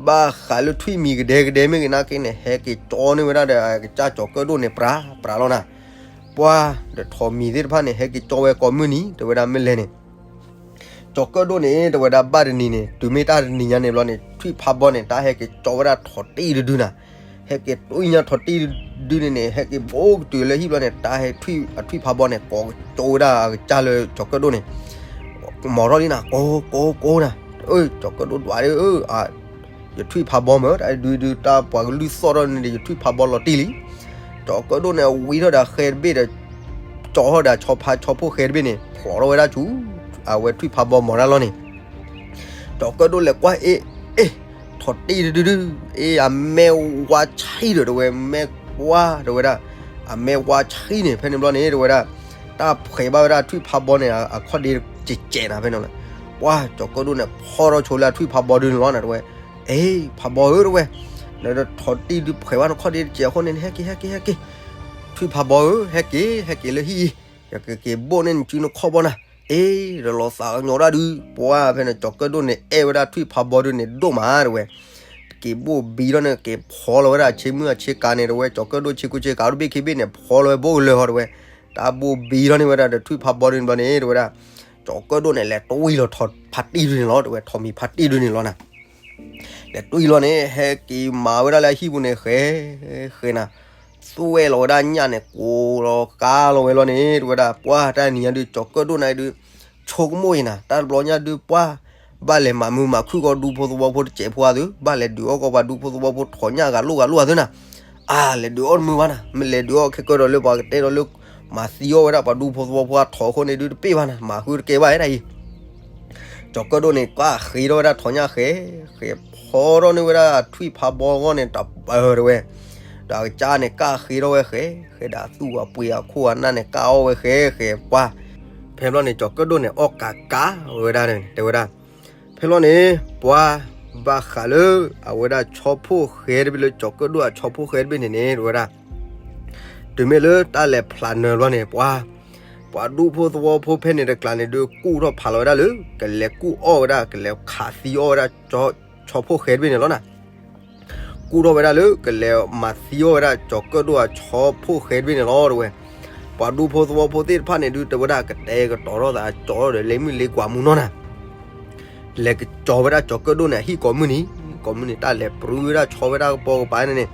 ဘၣ်ဃးလၢထွံၣ်မံၤကဒဲကဒဲမ့ၢ်ဂ့ၤနာ်က့န့ၣ် ဟဲက့ၤကၠီန့ၢ်ဝဲဒၣ်ဒီးအကစၢ်ကၠီၤကၢၣ်ဒိၣ်န့ၣ် ပြးပြးလီၤနၤ. ပှၤဒီးထိးမံၤသ့ၣ်တဖၣ်န့ၣ် ဟဲက့ၤကၠီဝဲကိးမုၢ်နံၤ တဝဲဒၣ်မ့ၢ်လဲၣ်န့ၣ် ကၠီၤကၢၣ်ဒိၣ်န့ၣ် တဝဲဒၣ်ဘၣ်တနံၤန့ၣ် တုၤမ့ၢ်တၢ်တနံၤညါန့ၣ်ဘျီန့ၣ် ထွံၣ်ဖးဘီန့ၣ် တၢ်ဟဲက့ၤကၠီဝဲဒၣ်ထိးတံၢ်တဒုနၤ. ဟဲက့ၤတွံၢ်ညါထိးတံၢ်တဒုန့ၣ်န့ၣ် ဟဲက့ၤဘိကတုၤလၢဟံၣ်ဘျီန့ၣ် တၢ်ဟဲထွံၣ်အထွံၣ်ဖးဘီန့ၣ် ကိးကၠီဝဲဒၣ်အကစၢ်လၢကၠီၤကၢၣ်ဒိၣ်န့ၣ် မီၤထီၣ်လံနၤ ကိးကိးကိးနၤ. အၢ ကၠီၤကၢၣ်ဒိၣ်ဒွးဒ် အၢ ယထွံၣ်ဖးဘီမ့ၢ် တၢ်ဒုဒုတၢ်ပှၤကလုၢ်သီၣ်ထီၣ်န့ၣ်ဒီး ယထွံၣ်ဖးဘီလီၤတံၢ်လံ. ကၠီၤကၢၣ်ဒိၣ်န့ၣ် ဝံထီၣ်ဒီးဃဲတဘ့ၣ်ဒီး ကၠီထီၣ်ဒီးဆီဖါဆီဖိၣ်ဃဲတဘ့ၣ်န့ၣ် ဖျိးထီၣ်ဝဲဒၣ်ဆူ အဝဲထွံၣ်ဖးဘီမီၤတၢ်လီၢ်န့ၣ် ကၠီၤကၢၣ်ဒိၣ်လဲၤကွၢ်အ့ၣ် အ့ၣ် ထိးတံၢ်တဒုဒု အ့ၣ် အမဲာ်ဝါဆံးဒီးတဝဲ မဲာ်ကွၢ်တဝဲဒၣ် အမဲာ်ဝါဆံးန့ၣ် ဖဲန့ၣ်ဘျီန့ၣ် တဝဲဒၣ် တၢ်ဖှဲးဘၣ်ဝဲဒၣ်ထွံၣ်ဖးဘီန့ၣ် အခီၣ်ဒ့ကဲးကဲးနၤ ဖဲန့ၣ်လီၤ. ပှၤကၠီၤကၢၣ်ဒိၣ်န့ၣ် ဖီထီၣ်ဆိလၢထွံၣ်ဖးဘီဒုန့ၣ်လီၤနၤ တဝဲ အ့ၣ် ဖးဘီဧၢ တဝဲ နထိးတံၢ်ဒုဖှဲးဘၣ်နခီၣ်ဒ့တကဲးအဃိန့ၣ် ဟဲက့ၤ ဟဲက့ၤ ဟဲက့ၤ ထွံၣ်ဖးဘီဧၢ ဟဲက့ၤ ဟဲက့ၤလၢဟံၣ်အံၤ ယကက့ၤဘိၣ်န့ၢ်နစုနခီၣ်ဘီနၤ. အ့ၣ် ဒီးလီၤသးကညီၤဒၣ်ဒု ပှၤဖဲန့ၣ် ကၠီၤကၢၣ်ဒိၣ်န့ၣ် အဲၣ်ဝဲဒၣ်ထွံၣ်ဖးဘီဒုန့ၣ်ဒိၣ်မး တဝဲ က့ၤဘိၣ်ဘံထီၣ်န့ၣ် က့ၤဖီလီၤဝဲဒၣ်ဆ့မုၢ်အဆ့ကၤန့ၣ် တဝဲ ကၠီၤကၢၣ်ဒိၣ်ဆ့ကူဆ့ကၤတဘ့ၣ်ခံဘ့ၣ်န့ၣ် ဖီလီၤဝဲဘိၣ်ကလၢာ်ဟီ တဝဲ တၢ်ဘိၣ်ဘံထီၣ်န့ၢ်ဝဲဒၣ်ဒီးထွံၣ်ဖးဘီဒုန့ၣ်ဘျီန့ၣ် တဲဝဲဒၣ်, ကၠီၤကၢၣ်ဒိၣ်န့ၣ် လဲၤတွံၢ်လီၤထိးဖးတံၢ်ဒုန့ၣ်လီၤ တဲဝဲ, ထိးမံၤဖးတံၢ်ဒုန့ၣ်လီၤနၤ. လဲၤတွံၢ်လီၤန့ၣ် ဟဲက့ၤမၤဝဲဒၣ်လၢအဟံၣ်ပူၤန့ၣ် ဃဲ, ဃဲနၤ, သူဝဲလီၤဝဲဒၣ်ညၣ်န့ၣ် ကိးလီၤကါလီၤဝဲလီၤန့ၣ် တဲဝဲဒၣ်, ပှၢ်တၢ်နံၤညါဒု ကၠီၤကၢၣ်ဒိၣ်န့ၣ်ဒု ဆိကမိၣ်အံၤနၤ, တၢ်တဘျီညါဒု ပှၢ် ဘၣ်လဲၤမၤမုာ်မၤခုၣ်ကီးဒူဖိသဝီဖိတစဲးဖိအသု, ဘၣ်လဲၤဒုးအီၣ်ကီးပှၤဒူဖိသဝီဖိထိးညၣ်ဂၤလိၣ်ဂၤလိၣ်အသုနၤ. အါ လဲၤဒုးအီၣ်တမုာ်ဘၣ်နၤ, မ့ၢ်လဲၤဒုးအီၣ်ခဲကၢဒီးလၢပှၤကတဲဒီးလၢ မၤသံအီၣ်ဝဲဒၣ်ပှၤဒူဖိသဝီဖိအထိးအဃိန့ၣ်ဒုတပ့ၢ်ဘၣ်နၤ, မၤဃုတကဲဘၣ်တၢ်အံၤ. ကၠီၤကၢၣ်ဒိၣ်န့ၣ် ကဃ့ထီၣ်ဝဲဒၣ်ထိးညၣ်ဃဲ, ဃဲဖီထီၣ်န့ၢ်ဝဲဒၣ်ထွံၣ်ဖးဘီအဂီၢ်န့ၣ် တပၢၢ်တဲဝဲ, ဒီးအကစၢ်န့ၣ် ကဃ့ထီၣ်ဝဲဃဲ, ဃဲဒၣ်သူၣ်အပှ့ၤအခိၣ်အနၢ်န့ၣ် ကအီၣ်ဝဲဃဲဃဲပှၢ်. ဖဲဘျီန့ၣ် ကၠီၤကၢၣ်ဒိၣ်န့ၣ် အီၣ်ကးကါဝဲဒၣ်န့ၣ် တဲဝဲဒၣ်. ဖဲဘျီန့ၣ် ပှၢ် ဘၣ်ဃးလၢ အဝဲဒၣ်ဆီဖိၣ်ဃဲတဘ့ၣ်လၢ ကၠီၤကၢၣ်ဒိၣ်အဆီဖိၣ်ဃဲတဘ့ၣ်န့ၣ်န့ၣ် တဲဝဲဒၣ်, တုၤမ့ၢ်လၢတၢ်လဲၤဖျးနၢၤဘျီန့ၣ် ပှၢ် ပှၤဒူဖိသဝီဖိဖဲန့ၣ်တကျါန့ၣ်ဒု ကူၣ်ထီၣ်ဖးလီၤဝဲဒၣ်လၢ ကလဲၤကူၣ်အီၣ်ဝဲဒၣ် ကလဲၤခးသံအီၣ်ဝဲဒၣ် ဆီဖိၣ်ဃဲတဘ့ၣ်န့ၣ်လီၤနၤ. ကူၣ်ထီၣ်ဝဲဒၣ်လၢ ကလဲၤမၤသံအီၣ်ဝဲဒၣ် ကၠီၤကၢၣ်ဒိၣ်အဆီဖိၣ်ဃဲတဘ့ၣ်န့ၣ်လီၤ တဲဝဲ. ပှၤဒူဖိသဝီဖိသ့ၣ်တဖၣ်န့ၣ်ဒု တဲဝဲဒၣ် ကတဲာ်ကတီၤထီၣ်သး ကၠီထီၣ်ဒီး လဲၤမုၢ်လ့ၤကွၢ်မူနီၢ်နၤ လဲၤကၠီၤဝဲဒၣ်ကၠီၤကၢၣ်ဒိၣ်န့ၣ် အဟံၣ်ကိးမုၢ်နံၤ, ကိးမုၢ်နံၤ တၢ်လဲၤပြူဝဲဒၣ်ဆီဝဲဒၣ်ကပိာ်ကပၤန့ၣ်န့ၣ်,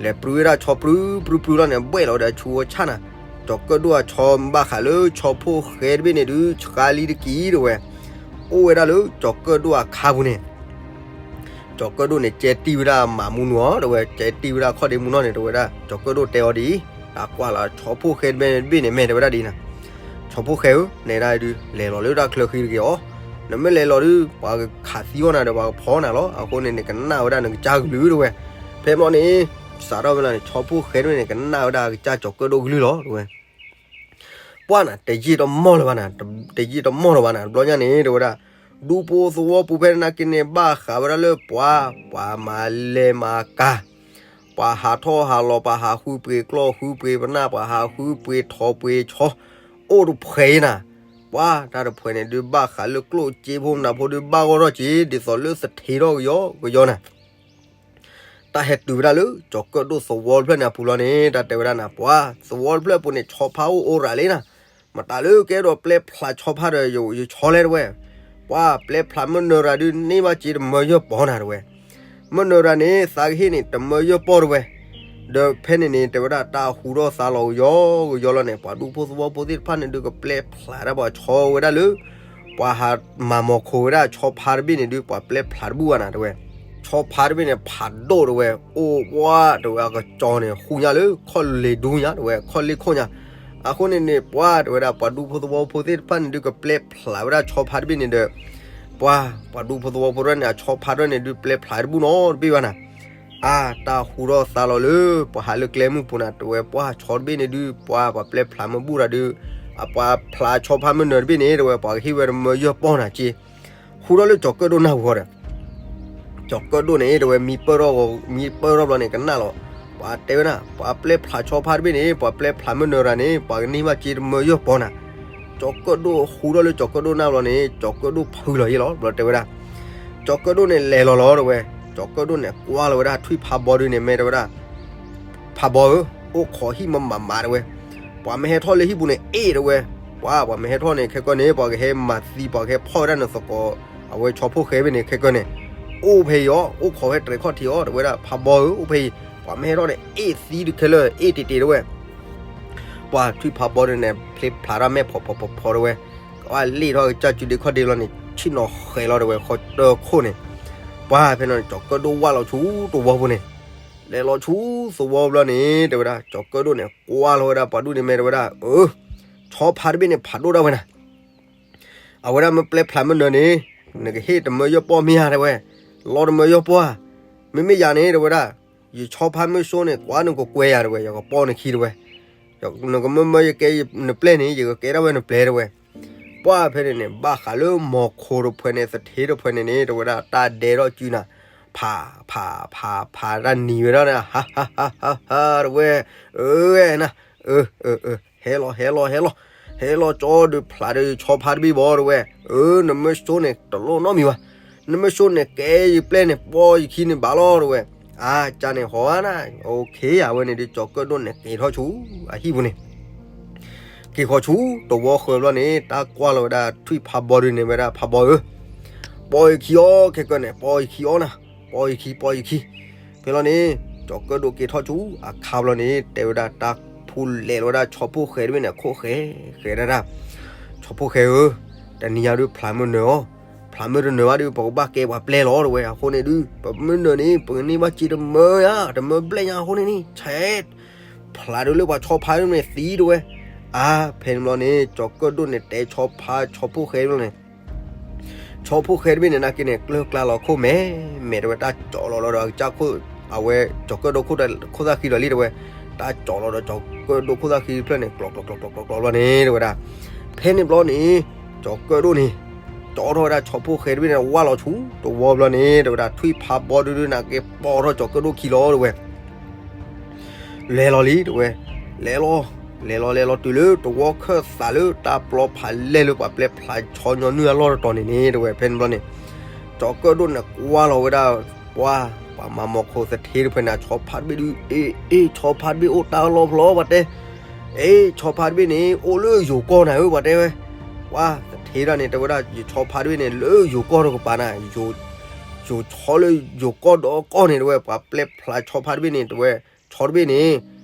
လဲၤပြူဝဲဒၣ်ဆီပြူပြူပြူလီၤန့ၣ် ဘှဲၣ်လီၤဒီးဆူအဆၣ်နၤ, ကၠီၤကၢၣ်ဒိၣ်အဆီ ဘၣ်ဃးလၢဆီဖိၣ်ဃဲတဘ့ၣ်န့ၣ်ဒု ဆှါလံတက့ၢ် တဲဝဲ, အိၣ်ဝဲဒၣ်လၢကၠီၤကၢၣ်ဒိၣ်အခါပူၤန့ၣ် ကၠီၤကၢၣ်ဒိၣ်န့ၣ် ကဲတံၢ်ဝဲဒၣ်မၤမူနီၢ်အီၤ တဲဝဲ, ကဲတံၢ်ဝဲဒၣ်ခီၣ်ဒ့မူနီၢ်န့ၣ် တဲဝဲဒၣ်, ကၠီၤကၢၣ်ဒိၣ်တဲအီၤဒ်အံၤ, တၢ်ကွၢ်လီၤဆီဖိၣ်ဃဲတဘ့ၣ်န့ၣ် တဲဝဲဒၣ်ဒ်အံၤနၤ, ဆီဖိၣ်ဃဲဧၢ, နဲဒၣ်ဒု လဲၤလီၤလၢတၢ်ချၢဃံတဂ့ၤအီၤ, နမ့ၢ်လဲၤလီၤဒု ပှၤကခးသံအီၣ်နၤဒီး ပှၤကဖီနၤလီၤ, အဃိန့ၣ်န့ၣ် ကနၣ်ဝဲဒၣ်နကစၢ်ကလုၢ် တဲဝဲ. ဖဲဘျီန့ၣ် စးထီၣ်ဖဲလီၤန့ၣ် ဆီဖိၣ်ဃဲတဘ့ၣ်န့ၣ် ကနၣ်ဝဲဒၣ်အကစၢ်ကၠီၤကၢၣ်ဒိၣ်ကလုၢ်လီၤ တဲဝဲ. ပှၢ်နၤ တယံာ်တမီၢ်လၢၤဘၣ်နၤ, တယံာ်တမီၢ်လၢၤဘၣ်နၤ တဘျီညါန့ၣ် တဲဝဲဒၣ်, ဒူဖိသဝီဖိဖဲန့ၣ်နာ်က့န့ၣ် ဘၣ်ဃးဝဲဒၣ်လၢပှၤ, ပှၤမၤလဲၤမၤကၤ, ပှၤဟးထီၣ်ဟးလီၤ, ပှၤဟးဃုပှ့ၤကျီၢ်ဃုပှ့ၤပနၢ်, ပှၤဟးဃုပှ့ၤထိးပှ့ၤဆီ, အိၣ်တဖှဲးအံၤနၤ, ပှၢ်တၢ်တဖှဲးန့ၣ်ဒု ဘၣ်ဃးလၢကျိၣ်စ့ဖိမနုၤဖိဒု ဘၣ်ဂီၢ်ထီၣ်က့ၤ ဒ်သိးလၢသထ့ထီၣ်ကယီကယီနၤ တၢ်ဟဲတုၤဝဲဒၣ်လၢ ကၠီၤကၢၣ်ဒိၣ်သဝီတဖျၢၣ်န့ၣ်အပူၤလီၤန့ၣ် တၢ်တဲဝဲဒၣ်နၤ ပှၤ, သဝီတဖျၢၣ်အပူၤန့ၣ် ဆီဖါအိၣ်အိၣ်ရၤလံနၤ, မတၤလၢကအဲၣ်ဒိးပျဲဖျးဆီဖါဒီး ယဆီလဲၣ် တဲဝဲ, ပှၤပျဲဖျးမုၢ်နၢၤရၤဒုန့ၢ်ဘၣ်စ့တမၢယၢၢ်ပီၤနၤ တဲဝဲ, မုၢ်နၢၤရၤန့ၣ် သးကဟ့ၣ်န့ၣ် တမၢယၢၢ်ပီၤ တဲဝဲ, ဒီးဖဲန့ၣ်န့ၣ် တဲဝဲဒၣ် တၢ်ဟူထီၣ်သါလီၤကယီကယီလီၤန့ၣ် ပှၤဒူဖိသဝီဖိသ့ၣ်တဖၣ်န့ၣ်ဒု ကပျဲဖျးဒၣ်ပှၤဆီဝဲဒၣ်လၢ ပှၤဟးမၤမီၤခိးဝဲဒၣ်ဆီဖါတဘ့ၣ်န့ၣ်ဒု ပှၤပျဲဖျးတဘူၣ်ဘၣ်နၤ တဲဝဲ, ဆီဖါတဘ့ၣ်န့ၣ် ဖးဒိၣ် တဲဝဲ, အိၣ်ဝဲ တဲဝဲ အကစီၤန့ၣ် ဃူညါလၢခီၣ်လ့ၤဒူညါ တဲဝဲ ခီၣ်လ့ၣ်ခိၣ်ညါ, အဃိန့ၣ်န့ၣ် ပှၤ တဲဝဲဒၣ် ပှၤဒူဖိသဝီဖိသ့ၣ်တဖၣ်န့ၣ်ဒု ကပျဲဖျးဝဲဒၣ်ဆီဖါတဘ့ၣ်န့ၣ်ဒီး ပှၤ ပှၤဒူဖိသဝီဖိတဖၣ်န့ၣ် အဆီဖါတဖၣ်န့ၣ်ဒု ပျဲဖျးတဘူၣ်နီတဘ့ၣ်ဘၣ်နၤ, အါ တၢ်ဟူထီၣ်သါလီၤလၢ ပှၤဟးလၢကျဲမုၢ်ပူၤနၤ တဲဝဲ ပှၤဆီတဘ့ၣ်န့ၣ်ဒု ပှၤ ပှၤပျဲဖျးမ့ၢ်ဘူၣ်တၢ်ဒု အပှၤဖျးဆီဖါမုၢ်နၢၤတဘ့ၣ်န့ၣ် တဲဝဲ ပှၤကဟ့ၣ်ဝဲတမၢယၢၢ်ပီၤနၤက့ ဟူထီၣ်လၢကၠီၤကၢၣ်ဒိၣ်နၢ်ပူၤဃီဒီး ကၠီၤကၢၣ်ဒိၣ်န့ၣ် တဲဝဲ မံပၢၢ်ထီၣ်ဂီၤ မံပၢၢ်ထီၣ်ဘျီန့ၣ် ကနၣ်လီၤ, ပှၤတဲဝဲဒၣ် ပှၤပျဲဖျးဆီဖါတဘ့ၣ်န့ၣ် ပှၤပျဲဖျးမုၢ်နၢၤတၢ်န့ၣ် ပှၤကန့ၢ်ဘၣ်စ့တမၢယၢၢ်ပီၤနၤ, ကၠီၤကၢၣ်ဒိၣ်ဟူထီၣ်လၢကၠီၤကၢၣ်ဒိၣ်နၢ်ပူၤလီၤန့ၣ် ကၠီၤကၢၣ်ဒိၣ်ဖုလီၤယ့ၢ်လီၤ ဘျီတဲဝဲဒၣ်, ကၠီၤကၢၣ်ဒိၣ်န့ၣ်လဲၤလီၤလီၤ တဲဝဲ, ကၠီၤကၢၣ်ဒိၣ်န့ၣ် ကွၢ်လီၤဝဲဒၣ်ထွံၣ်ဖးဘီဒုန့ၣ် မ့ၢ်တဲဝဲဒၣ် ဖးဘီဧၢ, အိၣ်ခိးဟံၣ်မးမးမး တဲဝဲ, ပှၤမ့ၢ်ဟဲထီၣ်လၢဟံၣ်ပူၤန့ၣ် အ့ၣ် တဲဝဲ, ပှၤ ပှၤမ့ၢ်ဟဲထီၣ်န့ၣ် ခဲကီန့ၣ် ပှၤကဟဲမၤသံ ပှၤကဟဲဖီၣ်ဝဲဒၣ်နသကိး အဝဲဆီဖိၣ်ဃဲတဘ့ၣ်န့ၣ် ခဲကီန့ၣ် အိၣ်ဖဲအံၤအီၤ အိၣ်ခိးဖဲတြဲၤခီၣ်ထံးအီၤ တဲဝဲဒၣ် ဖးဘီဧၢ အိၣ်ဖဲအံၤ, ပှၤမ့ၢ်ဟဲထီၣ်န့ၣ် အ့ၣ်သံဒုခဲလၢာ် အ့ၣ်တ့ၢ်တ့ၢ် တဲဝဲ, ပှၤထွံၣ်ဖးဘီဒုန့ၣ် ဖျ့ဖျးတၢ်မဲာ်ဖီဖီဖီဖီ တဲဝဲ, ကဘၣ်လ့ၣ်ထီၣ်ကစၢ်စုဒ့ခီၣ်ဒ့လီၤန့ၣ် ဆ့ၣ်နီၤဃဲၤလီၤ တဲဝဲ ဃီတၢၢ်ခိၣ်န့ၣ်, ပှၤဖဲန့ၣ် ကၠီၤကၢၣ်ဒိၣ်ဝၢ်လီၤဆူတဝီပူၤန့ၣ် လဲၤလီၤဆူသဝီဘျီန့ၣ် တဲဝဲဒၣ် ကၠီၤကၢၣ်ဒိၣ်န့ၣ် ကွၢ်လီၤဝဲဒၣ်ပှၤဒူၣ်န့ၣ် မ့ၢ်တဲဝဲဒၣ် အၢ, ဆီဖါတဘ့ၣ်န့ၣ် ဖးဒိၣ်ဒၣ်ဝဲနၤ, အဝဲဒၣ်မ့ၢ်ပျဲဖျးမုၢ်နၢၤန့ၣ် နကဟ့ၣ်တမၢယၢၢ်ပီၢ်မ့ၢ်ဧါ တဲဝဲ, လီၤတမၢယၢၢ်ပီၢ်ဧါ, မ့မ့ၢ်ယၤန့ၣ် တဲဝဲဒၣ်, ယဆီဖါမုၢ်စိန့ၣ် ကွၢ်နကကွဲယၤ တဲဝဲ, ယကပီၢ်နခံ တဲဝဲ, နကမၢမၢယကဲနပျဲၢ်န့ၣ် ယကကဲဒၣ်ဝဲနပျဲၢ် တဲဝဲ, ပှၤဖဲန့ၣ်န့ၣ် ဘၣ်ဃးလၢမီၤခိတဖှဲးန့ၣ် သထ့တဖှဲးန့ၣ်န့ၣ် တဲဝဲဒၣ် တၢ်ဒဲးထီၣ်စုနၤ, ဖး ဖး ဖး ဖး တၢ်နံၤဝဲဒၣ်န့ၣ် ဟး ဟး ဟး ဟး ဟး တဲဝဲ, အၢ နၤ, အၢ အၢ အၢ ဟဲလီၤ ဟဲလီၤ ဟဲလီၤ, ဟဲလီၤကၠီဒုးဖျးဒီးဆီဖါတဘ့ၣ်ဘၣ် တဲဝဲ, အၢ နမၢစိန့ၣ် တလိၣ်နီတမံၤဘၣ်, နမၢစိန့ၣ် ကဲယပျဲၢ်န့ၣ် ပီၢ်ယခံန့ၣ်ဘၣ်လီၤ တဲဝဲ, အါ ကၢ်န့ၣ်ဟီဧါနၤ, အိၣ်ခ့ အဝဲန့ၣ်ဒုး ကၠီၤကၢၣ်ဒိၣ်န့ၣ် က့ၤထီၣ်ဆူ အဟံၣ်ပူၤန့ၣ် က့ၤဃီၤဆူတဝီဃၢၤဘျီန့ၣ် တၢ်ကွၢ်လီၤဝဲဒၣ်ထွံၣ်ဖးဘီဒုန့ၣ်ဝဲဒၣ် ဖးဘီဧၢ, ပီၢ်ယခံအီၤ ခဲကၢန့ၣ် ပီၢ်ယခံအီၤနၤ, ပီၢ်ယခံ ပီၢ်ယခံ. ဖဲလီၤန့ၣ် ကၠီၤကၢၣ်ဒိၣ်က့ၤထီၣ်ဆူအခါဘျီန့ၣ် တဲဝဲဒၣ်တၢ်ဖူလဲၤလီၤဝဲဒၣ်ဆီဖိၣ်ဃဲတဘ့ၣ်န့ၣ် အခိၣ်ဃဲ ဃဲဒၣ်ဒၣ်, ဆီဖိၣ်ဃဲဧၢ, တနံၤညါဒုးဖျးမုၢ်နၢၤအီၤ, ဖျးမုၢ်တနၢၤဘၣ်ဒုး ပကဘၣ်ကဲပှၤပျဲၢ်လီၤတဝဲ. အဃိန့ၣ်ဒုး ပမုၢ်နၢၤန့ၣ် ပကန့ၢ်ဘၣ်စ့တမၢယါ တမၢဘျဲၣ်ညါအဃိန့ၣ်န့ၣ် ဆဲး ဖျးဒုးလၢပှၤဆီဖါဒုးန့ၣ်သံတဝဲ. အါ ဖဲန့ၣ်ဘျီန့ၣ် ကၠီၤကၢၣ်ဒိၣ်န့ၣ် တဲဆီဖါ ဆီဖိၣ်ဃဲတဘ့ၣ်န့ၣ် ဆီဖိၣ်ဃဲတဘ့ၣ်န့ၣ် နာ်က့န့ၣ် ကျၢၢ်ကျါလီၤခိၣ်မဲာ်မဲာ်တဝဲ တၢ်ကၠီၤလီၤဒီးအကစၢ်ခိၣ်, အဝဲကၠီၤကၢၣ်ဒိၣ်ခိၣ်သၣ်ဃံဒီးလံတဝဲ, တၢ်ကၠီၤလီၤဒီးကၠီၤကၢၣ်ဒိၣ်ခိၣ်သၣ်ဃံတဖျၢၣ်န့ၣ် ကျီၤကျီၤကျီၤကျီၤကျီၤကျီၤဘျီန့ၣ်တဝဲဒၣ်. ဖဲန့ၣ်ဘျီန့ၣ် ကၠီၤကၢၣ်ဒိၣ်န့ၣ် ကၠီထီၣ်ဝဲဒၣ်ဆီဖိၣ်ဃဲတဘ့ၣ်န့ၣ် ဝၢ်လီၤဆူတဝီဘျီန့ၣ် တဝဲဒၣ်ထွံၣ်ဖးဘီဒုဒုနာ်က့ ပိာ်ထီၣ်ကၠီၤကၢၣ်ဒိၣ်ခံလီၤတဝဲ လဲၤလီၤလံတဝဲ, လဲၤလီၤ, လဲၤလီၤလဲၤလီၤတုၤလၢတဝီခၢၣ်သးလၢတၢ်ပျီဖးလဲၢ်လၢပှၤပျဲၢ်ဖျးဆီညီနုၢ်အလီၢ်တတီၤန့ၣ်န့ၣ်တဝဲ. ဖဲန့ၣ်ဘျီန့ၣ် ကၠီၤကၢၣ်ဒိၣ်န့ၣ်ကွၢ်လီၤဝဲဒၣ် ပှၤ, ပှၤမၤမီၤခိၣ်သထ့တဖၣ်န့ၣ် အဆီဖါတဘ့ၣ်ဒုး အ့ၣ် အ့ၣ် ဆီဖါတဘ့ၣ်အိၣ်တၢ်လီၢ်ဖျီဘၣ်တဲ, အ့ၣ် ဆီဖါတဘ့ၣ်န့ၣ် အိၣ်လၢယိၤကီၢ်နၤဧၢ ပှၤတဲဝဲ. ပှၤသထ့တဖၣ်န့ၣ် တဲဝဲဒၣ် ယဆီဖါတဘ့ၣ်န့ၣ် လၢယိၤကီၢ်တကပၤနၤ, ယိၤဆီလၢယိၤကီၢ်ဒီးကီၢ်န့ၣ်တဝဲ ပှၤပျဲၢ်ဖျးဆီဖါတဘ့ၣ်န့ၣ်တဝဲ, ဆီတဘ့ၣ်န့ၣ်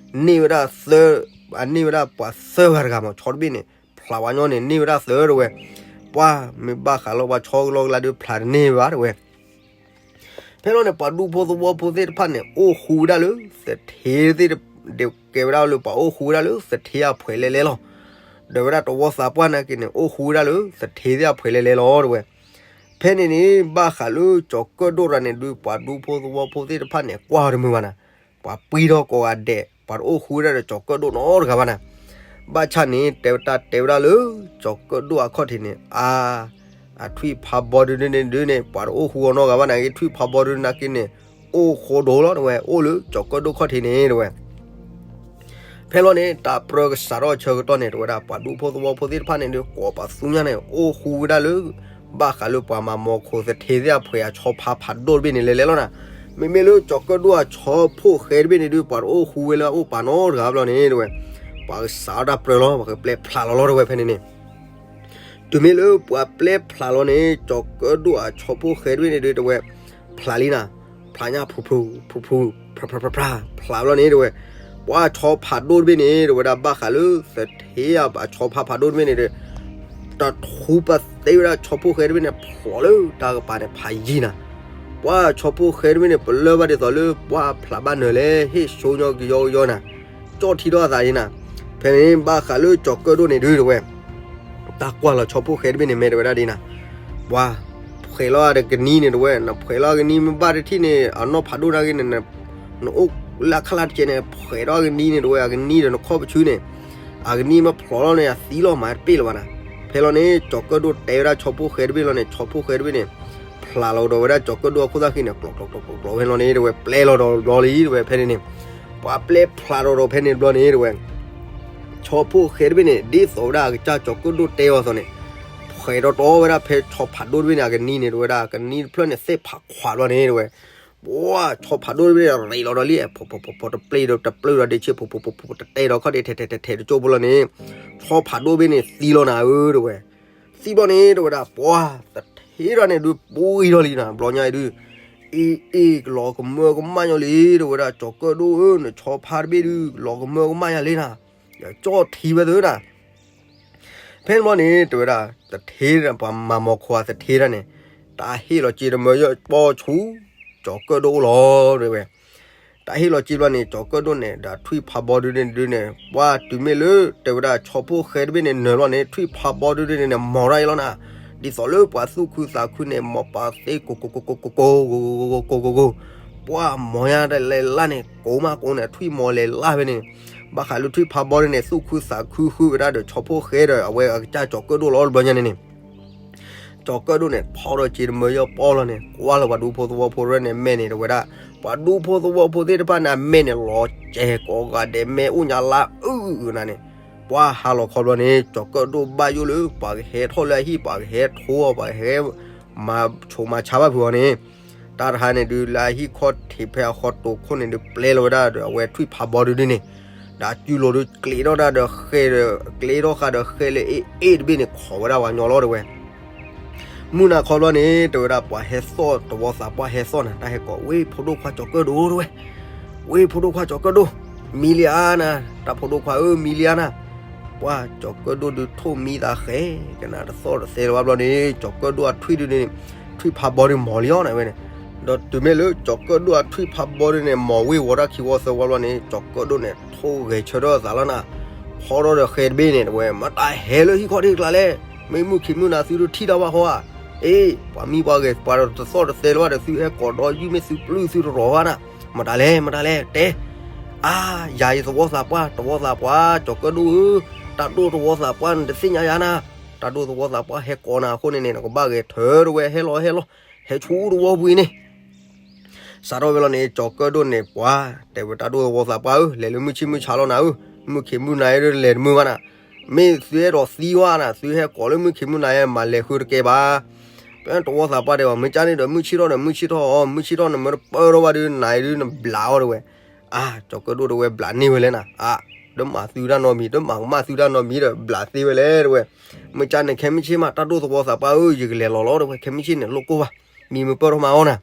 န့ၢ်ဝဲဒၣ်သၢ, အန့ၢ်ဝဲဒၣ်ပှၤသၢဂၤတဂၤမး ဆီတဘ့ၣ်န့ၣ် ဖျးဝဲညီန့ၣ် န့ၢ်ဝဲဒၣ်သၢတဝဲ. ပှၤမ့ၢ်ဘၣ်ဃးလီၤပှၤဆီလီၤကလါဒုးဖျးတန့ၢ်ဘၣ်တဝဲ. ဖဲလီၤန့ၣ် ပှၤဒူဖိသဝီဖိသ့ၣ်တဖၣ်န့ၣ် အိၣ်ဃူဝဲဒၣ်လၢသထ့သ့ၣ်, ကဲဝဲဒၣ်လၢပှၤအိၣ်ဃူဝဲဒၣ်လၢသထ့အဖှဲးလဲၤလဲၤလီၤ. ဒီးဝဲဒၣ်တဝီသးပှၢ်နာ်က့န့ၣ် အိၣ်ဃူဝဲဒၣ်လၢသထ့သ့ၣ်အဖှဲးလဲၤလဲၤလီၤတဝဲ. ဖဲန့ၣ်န့ၣ် ဘၣ်ဃးလၢကၠီၤကၢၣ်ဒိၣ်တဂၤန့ၣ်ဒုး ပှၤဒူဖိသဝီဖိသ့ၣ်တဖၣ်န့ၣ် ကွၢ်တမုာ်ဘၣ်နၤ, ပှၤပှံထီၣ်ကိးဂၤဒဲး ပှၤတအိၣ်ဃူဝဲဒၣ်ဒီးကၠီၤကၢၣ်ဒိၣ်နီတဂၤဘၣ်နၤ. ဘၣ်ဆၣ်န့ၣ် တဲဝဲတၢ်တဲဝဲဒၣ်လၢ ကၠီၤကၢၣ်ဒိၣ်အခီၣ်ထံးန့ၣ် အါ အထွံၣ်ဖးဘီဒုဒုန့ၣ်ဒုန့ၣ် ပှၤတအိၣ်ဃူအီၤနီတဂၤဘၣ်နၤက့ ထွံၣ်ဖးဘီဒုနာ်က့န့ၣ် အိၣ်ဃိဒိၣ်လီၤတဝဲ အိၣ်လၢကၠီၤကၢၣ်ဒိၣ်ခီၣ်ထံးန့ၣ်တဝဲ. ဖဲလီၤန့ၣ် တၢ်ပြၢကစးထီၣ်အဆၢကတီၢ်န့ၣ် တဝဲဒၣ် ပှၤဒူဖိသဝီဖိသ့ၣ်တဖၣ်န့ၣ်ဒုး ကိးပသူညါန့ၣ် အိၣ်ဃူဝဲဒၣ်လၢ ဘၣ်ဃးလၢပှၤမၤမီၤခိၣ်သထ့သ့ၣ်အဖှဲးအဆီဖါဖးဒိၣ်တဘ့ၣ်န့ၣ် လဲၤလဲၤလီၤနၤ. မ့မ့ၢ်လၢကၠီၤကၢၣ်ဒိၣ်အဆီဖိၣ်ဃဲတဘ့ၣ်န့ၣ်ဒုး ပှၤတအိၣ်ဃူဝဲလၢအအိၣ်ပာ်နီတဂၤဘၣ်လီၤန့ၣ်တဝဲ ပှၤကစးထီၣ်တၢ်ပြၢလီၤ ပှၤကပျဲၢ်ဖျးလီၤလီၤတဝဲဖဲန့ၣ်န့ၣ် တုၤမ့ၢ်လၢပှၤပျဲၢ်ဖျးလီၤန့ၣ် ကၠီၤကၢၣ်ဒိၣ်အဆီဖိၣ်ဃဲတဘ့ၣ်န့ၣ်ဒုး တဝဲ ဖျးလံနၤ, ဖျးညါဖုဖု, ဖုဖု, ဖျးဖျးဖျးဖျး ဖျးဘျီန့ၣ်တဝဲ ပှၤဆီဖးဒိၣ်တဘ့ၣ်န့ၣ် တဝဲဒၣ်ဘၣ်ဃးလၢသထ့အဆီဖါဖးဒိၣ်တဘ့ၣ်န့ၣ်ဒီး တထူပသ့ဝဲဒၣ်ဆီဖိၣ်ဃဲတဘ့ၣ်န့ၣ် ဖျိးလၢတၢ်ကပၤန့ၣ် ဖးယံၤနၤ. ပှၤဆီဖိၣ်ဃဲတဘ့ၣ်န့ၣ် ပလၢၢ်ဘၣ်ဒ်သိးလၢ ပှၤဖျးဘၣ်နၢၤလဲၣ် ဟ့ၣ်ဆိညီကယီကယီနၤ, ကၠီၣ်ထံထီၣ်အသးဒ်နၤ. ဖဲန့ၣ် ဘၣ်ဃးလၢကၠီၤကၢၣ်ဒိၣ်န့ၣ်ဒုးတဝဲ တၢ်ကွၢ်လီၤဆီဖိၣ်ဃဲတဘ့ၣ်န့ၣ် မ့ၢ်တဝဲဒၣ်ဒ်နၤ, ပှၤ ဖှဲးလီၤအကနံၤန့ၣ်တဝဲ နဖှဲးလီၤအကနံၤမ့ၢ်ဘၣ်တထံၣ်န့ၣ် အနီၢ်ဖးဒိၣ်နာ်က့န့ၣ် နအိၣ်လၢအခီၣ်လၢ်တကဲန့ၣ် ဖှဲးထီၣ်အကနံၤန့ၣ်တဝဲ အကနံၤဒီးနခီၣ်ပဆူန့ၣ် အကနံၤမ့ၢ်ဖျိးလီၤန့ၣ် အသံလီၤမၤတပ့ၢ်လၢၤဘၣ်နၤ. ဖဲလီၤန့ၣ် ကၠီၤကၢၣ်ဒိၣ်တဲဝဲဒၣ်ဆီဖိၣ်ဃဲတဘ့ၣ်လီၤန့ၣ် ဆီဖိၣ်ဃဲတဘ့ၣ်န့ၣ် ဖျးလီၤဒီးဝဲဒၣ်ကၠီၤကၢၣ်ဒိၣ်အခိၣ်သၣ်ဃံန့ၣ် ကျီၤကျီၤကျီၤကျီၤကျီၤဖဲလီၤန့ၣ်တဝဲ ပျဲလီၤဒီးဘျီလံတဝဲဖဲန့ၣ်န့ၣ် ပှၤပျဲဖျးဒီးဒီးဖဲန့ၣ်တဘျီန့ၣ်တဝဲ ဆီဖိၣ်ဃဲတဘ့ၣ်န့ၣ် ဒ်သိးဝဲဒၣ်အကစၢ်ကၠီၤကၢၣ်ဒိၣ်တဲအီၤအသိးန့ၣ် ဖှဲးတီတီဝဲဒၣ်ဖဲဆီဖးဒိၣ်တဘ့ၣ်န့ၣ် အကနံၤန့ၣ်တဝဲဒၣ် အကနံၤတဖျၢၣ်န့ၣ် သ့ၣ်ဖးခွးဘျီန့ၣ်တဝဲ ပှၤဆီဖးဒိၣ်တဘ့ၣ်န့ၣ်ရ့းလီၤဒီးလံ ဖိဖိဖိဖိတပျ့ၤဒီးတပျ့ၤဒီးဒ့ဆ့ ဖိဖိဖိဖိတတဲဒီးခီၣ်ဒ့ထဲထဲထဲထဲတကၠိဖိလီၤန့ၣ် ဆီဖးဒိၣ်တဘ့ၣ်န့ၣ်သံလီၤနၤဧၢတဝဲ သံဘျီန့ၣ်တဝဲဒၣ် ပှၤသထ့ဒၣ်န့ၣ်ဒုး ပှံထီၣ်လံနၤ ဘျီညါအံၤဒုး အ့ အ့ ကလီၤကမၢကမၣ်ညီလံ တဝဲဒၣ် ကၠီၤကၢၣ်ဒိၣ်ဧၢ နဆီဖါတဘ့ၣ်ဒုး ကလီၤကမၢကမၣ်ယၤလံနၤ ယကၠီၣ်ထံဝဲသုနၤ ဖဲန့ၣ်ဘျီန့ၣ် တဝဲဒၣ် သထ့ ပှၤမၤမီၤခိၣ်သထ့ဒၣ်န့ၣ် တၢ်ဟ့ၣ်လီၤစ့တမၢယီၢ်ပီၢ်ဆူ ကၠီၤကၢၣ်ဒိၣ်အိၣ်လီၤ တဝဲ တၢ်ဟ့ၣ်လီၤစ့ဘျီန့ၣ် ကၠီၤကၢၣ်ဒိၣ်န့ၣ် ဒီးထွံၣ်ဖးဘီဒုဒုန့ၣ် ပှၤတုၤမ့ၢ်လၢ တဝဲဒၣ်ဆီဖိၣ်ဃဲတဘ့ၣ်န့ၣ် နၢၤဘျီန့ၣ် ထွံၣ်ဖးဘီဒုဒုန့ၣ် မီၤဒၣ်အံၤလီၤနၤ ဒ်သိးလၢပှၤသူၣ်ခုသးခုန့ၣ် မီၤပာ်သ့ကိးကိးကိးကိးကိးကိးကိးကိး ပှၤမီၤညါတလဲၤလၢ်န့ၣ် ကိးမးကိးန့ၣ် ထွံၣ်မီၤလဲၤလၢ်ဖဲန့ၣ် ဘၣ်ဃးလၢထွံၣ်ဖးဘီဒုန့ၣ် သူၣ်ခုသးခုဃုာ်ဝဲဒၣ်ဒီးဆီဖိၣ်ဃဲဒီး အဝဲအကစၢ်ကၠီၤကၢၣ်ဒိၣ်လီၤတဘျီညါန့ၣ်န့ၣ် ကၠီၤကၢၣ်ဒိၣ်န့ၣ် ဖီၣ်ဒီးစ့တမၢယီၢ်ပီၢ်လီၤန့ၣ် ကွၢ်လၢပှၤဒူဖိသဝီဖိရဲၣ်န့ၣ် မဲာ်န့ၣ် တဝဲဒၣ် ပှၤဒူဖိသဝီဖိသ့ၣ်တဖၣ်န့ၣ် အမဲာ်န့ၣ်လီၤစဲၤကိးဂၤဒဲး မဲာ်အိၣ်ညါလၢအုၣ်အုၣ်နၤန့ၣ် ပှၤဟးလီၤခီဘျီန့ၣ် ကၠီၤကၢၣ်ဒိၣ်ဘၣ်ယိၣ်လၢ ပှၤကဟဲထီၣ်လၢအဟံၣ် ပှၤကဟဲထိအီၤ ပှၤကဟဲ မၤဆိၣ်မၤဆါဘၣ်ဖုးအီၤန့ၣ် တၢ်တဟါန့ၣ်ဒုး လၢအဟံၣ်ခီၣ်ထံးဖဲအဃီတိာ်ခိၣ်န့ၣ်ဒုး ပျဲလီၤဝဲဒၣ်ဒီး အဝဲထွံၣ်ဖးဘီဒုဒုန့ၣ် ဒီးအစုလိၤဒီးကျ့ထီၣ်တၢ်ဒီးဃဲဒီး ကျ့ထီၣ်ဃာ်ဒီးဃဲလၢအ့ၣ်အ့ၣ်တဘ့ၣ်န့ၣ် ခိးဝဲဒၣ်ပှၤကညီလီၤတဲဝဲ. မုၢ်နၤခီဘျီန့ၣ် တဲဝဲဒၣ် ပှၤဟဲသီၣ် တဝီသးပှၢ်ဟဲသီၣ်နၤ တၢ်ဟဲကိး ဝ့ၢ်ဖိဒိၣ်ခွါကၠီၤကၢၣ်ဒိတဲဝဲ, ဝ့ၢ်ဖိဒိၣ်ခွါကၠီၤကၢၣ်ဒိ, မံလံဧါနၤ, တၢ်ဖိဒိၣ်ခွါဧၢ မံလံဧါနၤ. ပှၤကၠီၤကၢၣ်ဒိဒီးထိၣ်မံသးဃဲ ကနၣ်တသီၣ်တသဲလၢၤဘၣ်ဘျီန့ၣ် ကၠီၤကၢၣ်ဒိအထွံၣ်ဒုန့ၣ် ထွံၣ်ဖးဘီဒုမီၤလံအီၤနၤဝဲန့ၣ်. ဒီးတုၤမ့ၢ်လၢကၠီၤကၢၣ်ဒိအထွံၣ်ဖးဘီဒုန့ၣ် မီၤဝ့ၢ်ဝီၤတၢ်ခံဝီသၢဝီဘျီန့ၣ် ကၠီၤကၢၣ်ဒိန့ၣ် ထိၣ်ဂဲၤဆၢထၢၣ်အသးလီၤနၤ, ဖီထီၣ်ဒီးဃဲတဘ့ၣ်န့ၣ်တဲဝဲ မတၤဟဲလၢဟံၣ်ခီၣ်ထံးကျါလဲၣ်, မ့ၢ်မုၢ်ခံမုၢ်နၤသုတထံၣ်တၢ်ဘၣ်ဃီဧါ. အ့ ပှၤမံပှၤဂဲၤ ပှၤတသီၣ်တသဲလၢၤဘၣ်ဒီး သုဟဲကိးဒီးယုၢ်မ့ၢ်သုပျုၢ်သုတရီၤဘၣ်နၤ, မတၤလဲၣ် မတၤလဲၣ် တဲ. အါ ယၤယသဝီသးပှၢ် တဝီသးပှၢ် ကၠီၤကၢၣ်ဒိဧၢ, တၢ်ဒိၣ်တဝီသးပှၢ်နတသ့ၣ်ညါယၤနၤ, တၢ်ဒိၣ်တဝီသးပှၢ်ဟဲကိးနၤအဃိန့ၣ်န့ၣ် နကဘၣ်ဂဲၤထၢတဲဝဲ ဟဲလီၤဟဲလီၤ ဟဲဆူတဝီပူၤအံၤန့ၣ် စးထီၣ်ဝဲလီၤန့ၣ် ကၠီၤကၢၣ်ဒိၣ်န့ၣ်ပှၤ တဲဝဲတၢ်ဒိၣ်တဝီသးပှၢ်ဧၢ လဲၤလၢမုၢ်ဆ့ၣ်မုၢ်ဆါလီၤနၤဧၢ, မုၢ်ခံမုၢ်နၤအံၤဒီးလဲၤတမုာ်ဘၣ်နၤ, မ့ၢ်သုအဲၣ်ဒိးသံဝဲနၤ သုဟဲကိးလၢမုၢ်ခံမုၢ်နၤအံၤ မၤလဲၤဃုတကဲဘၣ်. ပတဝီသးပှၢ်တဲဝဲ မ့ၢ်ကန့ၣ်ဒီး မုၢ်ဆ့ၣ်ထီၣ်ဒီးမုၢ်ဆ့ၣ်ထီၣ်အီၤ မုၢ်ဆ့ၣ်ထီၣ်နမ့ၢ်တပၢၢ်ထီၣ်ဘၣ်ဒီး နၤအံၤဒုးနဘျးအီၤတဲဝဲ. အါ ကၠီၤကၢၣ်ဒိၣ်တဲဝဲ ဘျးန့ၢ်ဝဲလဲၣ်နၤ, အါ တမၤသုတၢ်နီတမံၤ တမၤကမၣ်သုတၢ်နီတမံၤဒီး ဘျးသ့ဝဲလဲၣ်တဲဝဲ. မ့ၢ်ကန့ၣ် ခဲမုၢ်ဆ့ၣ်မး တၢ်ဒိၣ်တဝီသးပှၢ်ဧၢ ယကလဲၤလီၤလီၤတဲဝဲ, ခဲမုၢ်ဆ့ၣ်န့ၣ် လိၣ်ကိၢ်ဘၣ်, မံမ့ၢ်ပၢၢ်ထီၣ်မးအီၤနၤ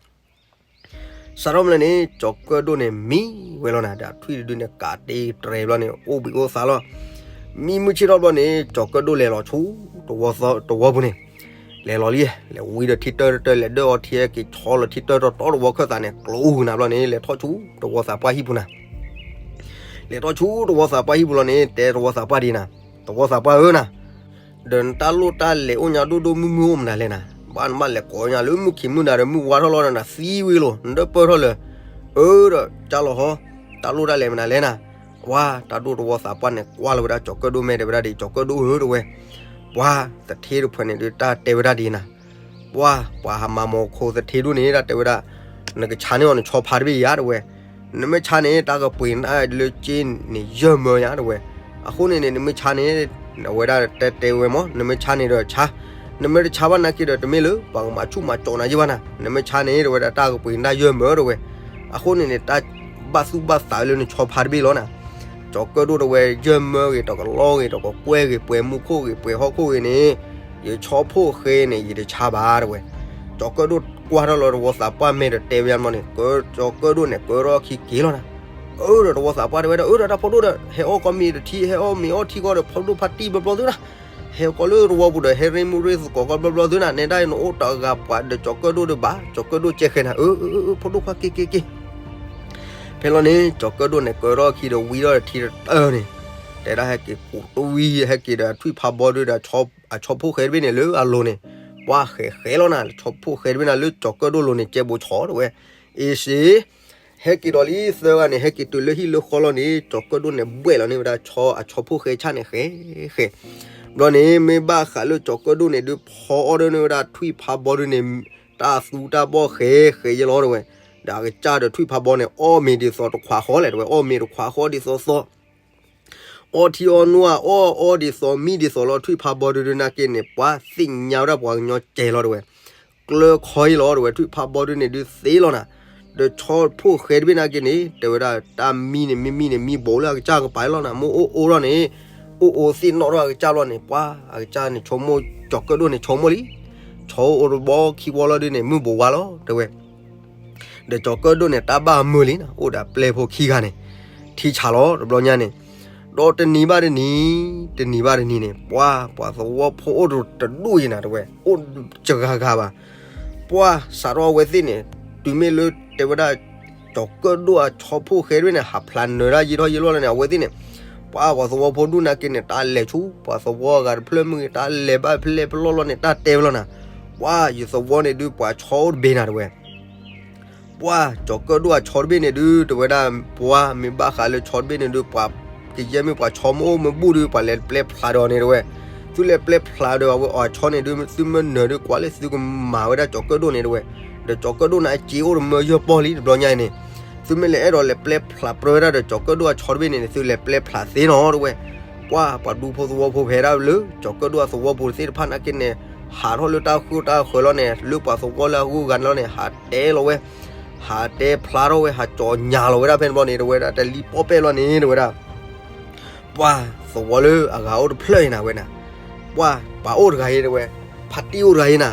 စးထီၣ်မးလၢန့ၣ် ကၠီၤကၢၣ်ဒိၣ်န့ၣ်မံဝဲလီၤနၤ ဒီးအထွံၣ်တဒုန့ၣ် ကးတ့တြဲၤဘျီန့ၣ် အိၣ်ဘှံးအိၣ်သါလီၤ. မံမုၢ်ဆ့ၣ်ထီၣ်ဘျီန့ၣ် ကၠီၤကၢၣ်ဒိၣ်လဲၤလီၤဆူ တဝီပူၤန့ၣ်, လဲၤလီၤလံ, လဲၤဝံဒီးထံတၢတၢ လဲၤဒၢၣ်အီထံဟဲက့ၤဆီလီၤထံတၢဒီးတီတဝီခၢၣ်သးန့ၣ် ကျိၤအူကနၤဘျီန့ၣ် လဲၤထီၣ်ဆူတဝီသးပှၢ်ဟံၣ်ပူၤနၤ လဲၤထီၣ်ဆူတဝီသးပှၢ်ဟံၣ်ပူၤလီၤန့ၣ် တဲတဝီသးပှၢ်ဒ်နၤ, တဝီသးပှၢ်ဧၢနၤ, ဒီးနတၢ်လိၣ်တၢ်လဲၤအိၣ်ညါဒိၣ်ဒိၣ်မုၢ်မုၢ်အိၣ်မနုၤလဲၣ်နၤ, ဘၣ်နဘၣ်လဲၤကိးညါလၢမုၢ်ခံမုၢ်နၤဒီး မုၢ်ဝါထီၣ်လီၤနၤ သံဝံၤလီၤ နတပၢၢ်ထီၣ်လၢၤ, အၢ ဒီးကၢ်လီၤဟီ, တၢ်လိၣ်တၢ်လဲၤမနုၤလဲၣ်နၤ, ဝါ တၢ်ဒိၣ်တဝီသးပှၢ်န့ၣ် ကွၢ်လီၤဝဲဒၣ်ကၠီၤကၢၣ်ဒိၣ်မဲာ်တဲဝဲဒၣ်ဒ် ကၠီၤကၢၣ်ဒိၣ်ဧၢတဲဝဲ, ပှၤသထ့တဖုန့ၣ်ဒုး တၢ်တဲဝဲဒၣ်ဒ်နၤ ပှၤ ပှၤဟးမၤမီၤခိၣ်သထ့ဒိၣ်န့ၣ် တၢ်တဲဝဲဒၣ်, နကဆါန့ၢ်အီၤနဆီဖါတဘ့ၣ်ယါတဲဝဲ, နမ့ၢ်ဆါန့ၣ် တၢ်ကပှ့ၤနၤလၢက့န့ၣ်ယဲၢ်မၢယါတဲဝဲ, အဃိန့ၣ်န့ၣ် နမ့ၢ်ဆါန့ၣ်, အဝဲဒၣ်တဲတဲဝဲမး နမ့ၢ်ဆါန့ၣ်ဒီးဆါ, နမ့ၢ်တဆါဘၣ်နာ်က့ဒီး တမ့ၢ်လၢပှၤကမၤဆူၣ်မၤကၠီနၤယဲၢ်ဘၣ်နၤ, နမ့ၢ်ဆါန့ၣ် တဲဝဲဒၣ် တၢ်ကပှ့ၤနၤယဲၢ်မၢတဲဝဲ, အဃိန့ၣ်န့ၣ် တၢ်ဘၣ်သူၣ်ဘၣ်သးလၢနဆီဖါတဘ့ၣ်လီၤနၤ ကၠီၤကၢၣ်ဒိၣ်တဲဝဲ ယဲၢ်မၢဂ့ၤ တကလီဂ့ၤ တကကွဲၢ်ဂ့ၤ ပှဲၤမူခိၣ်ဂ့ၤ ပှဲၤဟီၣ်ခိၣ်ဂ့ၤန့ၣ်, ယဆီဖိၣ်ဃဲန့ၣ် ယတဆါဘၣ်တဲဝဲ, ကၠီၤကၢၣ်ဒိၣ်ကွၢ်ထီၣ်လီၤတဝီသးပှၢ်မဲာ်ဒီးတဲဝဲယါမီၤန့ၣ်, ကၠီၤကၢၣ်ဒိၣ်န့ၣ် ကၢထီၣ်ခံက့ၤလီၤနၤ, အၢ ဒီးတဝီသးပှၢ်တဲဝဲဒၣ် အၢ ဒီးတၢ်ဖိဒိၣ်ဒီး ဟဲအီၣ်ကီမ့ၤတထံ ဟဲအီၣ်မ့ၤအီထံကီၢ်ဒီး ဖိဒိၣ်ဖါတံၢ်ဘျီဘျီသုနၤ, ဟဲကီလၢတဝီပူၤဒီး ဟဲရ့မူရ့သကိးကီၢ်ဘျီဘျီသုနၤ, နဲဒၣ်အံၤနအိၣ်တဂၤပှၤဒီးကၠီၤကၢၣ်ဒိၣ်ဒုးဘၣ်, ကၠီၤကၢၣ်ဒိၣ်ကဲဃဲနၤ, အၢ အၢ အၢ ဖိဒိၣ်ခွါက့ၤက့ၤက့ၤ ဖဲလီၤန့ၣ် ကၠီၤကၢၣ်ဒိၣ်န့ၣ် ကၢထီၣ်ခံဒီးဝံထီၣ်ဒီးထံတတၢၢ်န့ၣ်, တဲဒၣ်ဟဲက့ၤကိးတဝံ ဟဲက့ၤဒီးထွံၣ်ဖးဘီဒုဒီး အဆီဖိၣ်ဃဲတဘ့ၣ်န့ၣ်လၢအလိၤန့ၣ်, ပှၤဃဲဃဲလီၤနၤ ဆီဖိၣ်ဃဲတဘ့ၣ်နၤ လၢကၠီၤကၢၣ်ဒိၣ်လိၤန့ၣ် ကဲဘိဆီတဲဝဲ, အ့စ့ ဟဲက့ၤဒီးလံသၢဂၤန့ၣ် ဟဲက့ၤတုၤလၢဟံၣ်လၢဃီလီၤန့ၣ် ကၠီၤကၢၣ်ဒိၣ်န့ၣ် ဘှဲၣ်လီၤန့ၢ်ဝဲဒၣ်ဆီ အဆီဖိၣ်ဃဲဆၣ်န့ၣ် ဃဲဃဲ ဘျီန့ၣ် မ့ၢ်ဘၣ်ဃးလၢကၠီၤကၢၣ်ဒိၣ်န့ၣ် ဒုးဖီအီၣ်ဒၣ်န့ၢ်ဝဲဒၣ်ထွံၣ်ဖးဘီဒုန့ၣ်, တၢ်သူတၢ်ဘီၣ်ဃဲဃဲယဲလီၤတဲဝဲ, ဒီးအကစၢ်ဒီးထွံၣ်ဖးဘီန့ၣ် အီၣ်မ့ၤဒ်သိးတခွးဃီလဲၣ်တဲဝဲ, အီၣ်မ့ၤတခွးဃီဒ်သိးသိး အီထံအီနိဧါ အီၣ်အီဒ်သိးမံဒ်သိးလီၤ ထွံၣ်ဖးဘီဒုဒုနာ်က့န့ၣ် ပှၤသ့ၣ်ညါဝဲဒၣ်ပှၤကညီကဲလီၤတဲဝဲ, ကျၢခီအံၤလီၤတဲဝဲ ထွံၣ်ဖးဘီဒုန့ၣ်ဒုသ့လီၤနၤ, ဒီးဆီဖိၣ်ဃဲတဘ့ၣ်နာ်က့န့ၣ် တဲဝဲဒၣ်တၢ်မံန့ၣ် မ့ၢ်မံန့ၣ် မံဘိးလၢအကစၢ်ကပၤလီၤနၤ, မ့ၢ်အိၣ်အိၣ်ထီၣ်န့ၣ် အိၣ်အိၣ်သ့ၣ်နီၣ်ထီၣ်အကစၢ်လီၤန့ၣ် ပှၤအကစၢ်န့ၣ်ဆိကမိၣ် ကၠီၤကၢၣ်ဒိၣ်န့ၣ်ဆိကမိၣ်လံ, ဆီအိၣ်တဘီခံဝီလီၤဒုန့ၣ် မုၢ်ဘိးဝါလီၤတဲဝဲ ဒီးကၠီၤကၢၣ်ဒိၣ်န့ၣ် တၢ်ဘၣ်အမုာ်လံနၤ, အိၣ်ဒီးပျဲၢ်ဖိခံဂၤန့ၣ် ထံဆးလီၤတဘျီညါန့ၣ်, ဒီးတနံၤဘၣ်တနံၤ, တနံၤဘၣ်တနံၤန့ၣ် ပှၤ ပှၤသဝီဖိအိၣ်တဒူၣ်ယဲနၤတဲဝဲ, အိၣ်တဂၤဂၤဘၣ်, ပှၤစးထီၣ်အဝဲသ့ၣ်န့ၣ် တုၤမ့ၢ်လၢတဲဝဲဒၣ် ကၠီၤကၢၣ်ဒိၣ်အဆီဖိၣ်ဃဲတဘ့ၣ်န့ၣ် ဟးဖျါနၢၤဒၣ်ယံာ်ထီၣ်ယံာ်လီၢ်လီၤန့ၣ် အဝဲသ့ၣ်န့ၣ် ပှၤ ပှၤသဝီဖိဒူၣ်နာ်က့န့ၣ် တၢ်လဲၤဆူ ပှၤသဝီအဂၤတဖျၢၣ်မုၢ်ဂ့ၤ တၢ်လဲၤဘၣ်ဖဲလဲၣ်ဖဲလဲၣ်လီၢ်လီၢ်န့ၣ် တၢ်တဲဝဲလီၤနၤ, ပှၤ ယသဝီန့ၣ်ဒုး ပှၤဆီအိၣ်တဘ့ၣ်နၤတဲဝဲ ပှၤ ကၠီၤကၢၣ်ဒိၣ်အဆီတဘ့ၣ်န့ၣ်ဒုး တဲဝဲဒၣ် ပှၤမ့ၢ်ဘၣ်ဃးလၢဆီတဘ့ၣ်န့ၣ်ဒုး ပှၤကယဲၢ်မ့ၢ်ပှၤဆီမ့ၢ်အိၣ်မ့ၢ်ဘူၣ်ဒုး ပှၤလဲၤပျဲဖျါဒီးန့ၣ်တဲဝဲ, သုလဲၤပျဲဖျါဒီးအဝဲအီၤဆီန့ၣ်ဒုး သုမ့ၢ်နၢၤဒုး ကွၢ်လၢသုကမၤဝဲဒၣ်ကၠီၤကၢၣ်ဒိၣ်န့ၣ်တဲဝဲ, ဒီးကၠီၤကၢၣ်ဒိၣ်န့ၣ်အစ့အိၣ်တမၢယၢၢ်ပီၢ်လံတဘျီညါအံၤန့ၣ်, သုမ့ၢ်လဲၤအဲၣ်ဒိးလဲၤပျဲဖျါပြၢဝဲဒၣ်ဒီးကၠီၤကၢၣ်ဒိၣ်အဆီတဘ့ၣ်န့ၣ်န့ၣ် သုလဲၤပျဲဖျါသ့နီၤတဲဝဲ, ပှၤ ပှၤဒူဖိသဝီဖိဖဲဒၣ်လၢ ကၠီၤကၢၣ်ဒိၣ်အသဝီဖိသ့ၣ်တဖၣ်နာ်က့န့ၣ် ဟးထီၣ်လၢတၢ်ဃုတၢ်ဃၢၤလီၤန့ၣ် လၢပှၤသဝီလၢအဂုၤအဂၤန့ၣ်လီၤန့ၣ် ဟးတဲလီၤဝဲ ဟးတဲဖျါထီၣ်ဝဲ ဟးကၠီၤညါလီၤဝဲဒၣ်ဖဲန့ၣ်ဘျီန့ၣ် တဲဝဲဒၣ် တလံၤပီၣ်ပဲၣ်လီၤန့ၣ် တဲဝဲဒၣ်, ပှၤသဝီလၢအဂၤအိၣ်တဖျၢၣ်အံၤနၤဝဲနၤ, ပှၤပှၤအိၣ်တဂၤအံၤတဲဝဲ, ဖးတံၢ်အိၣ်တဂၤအံၤနၤ,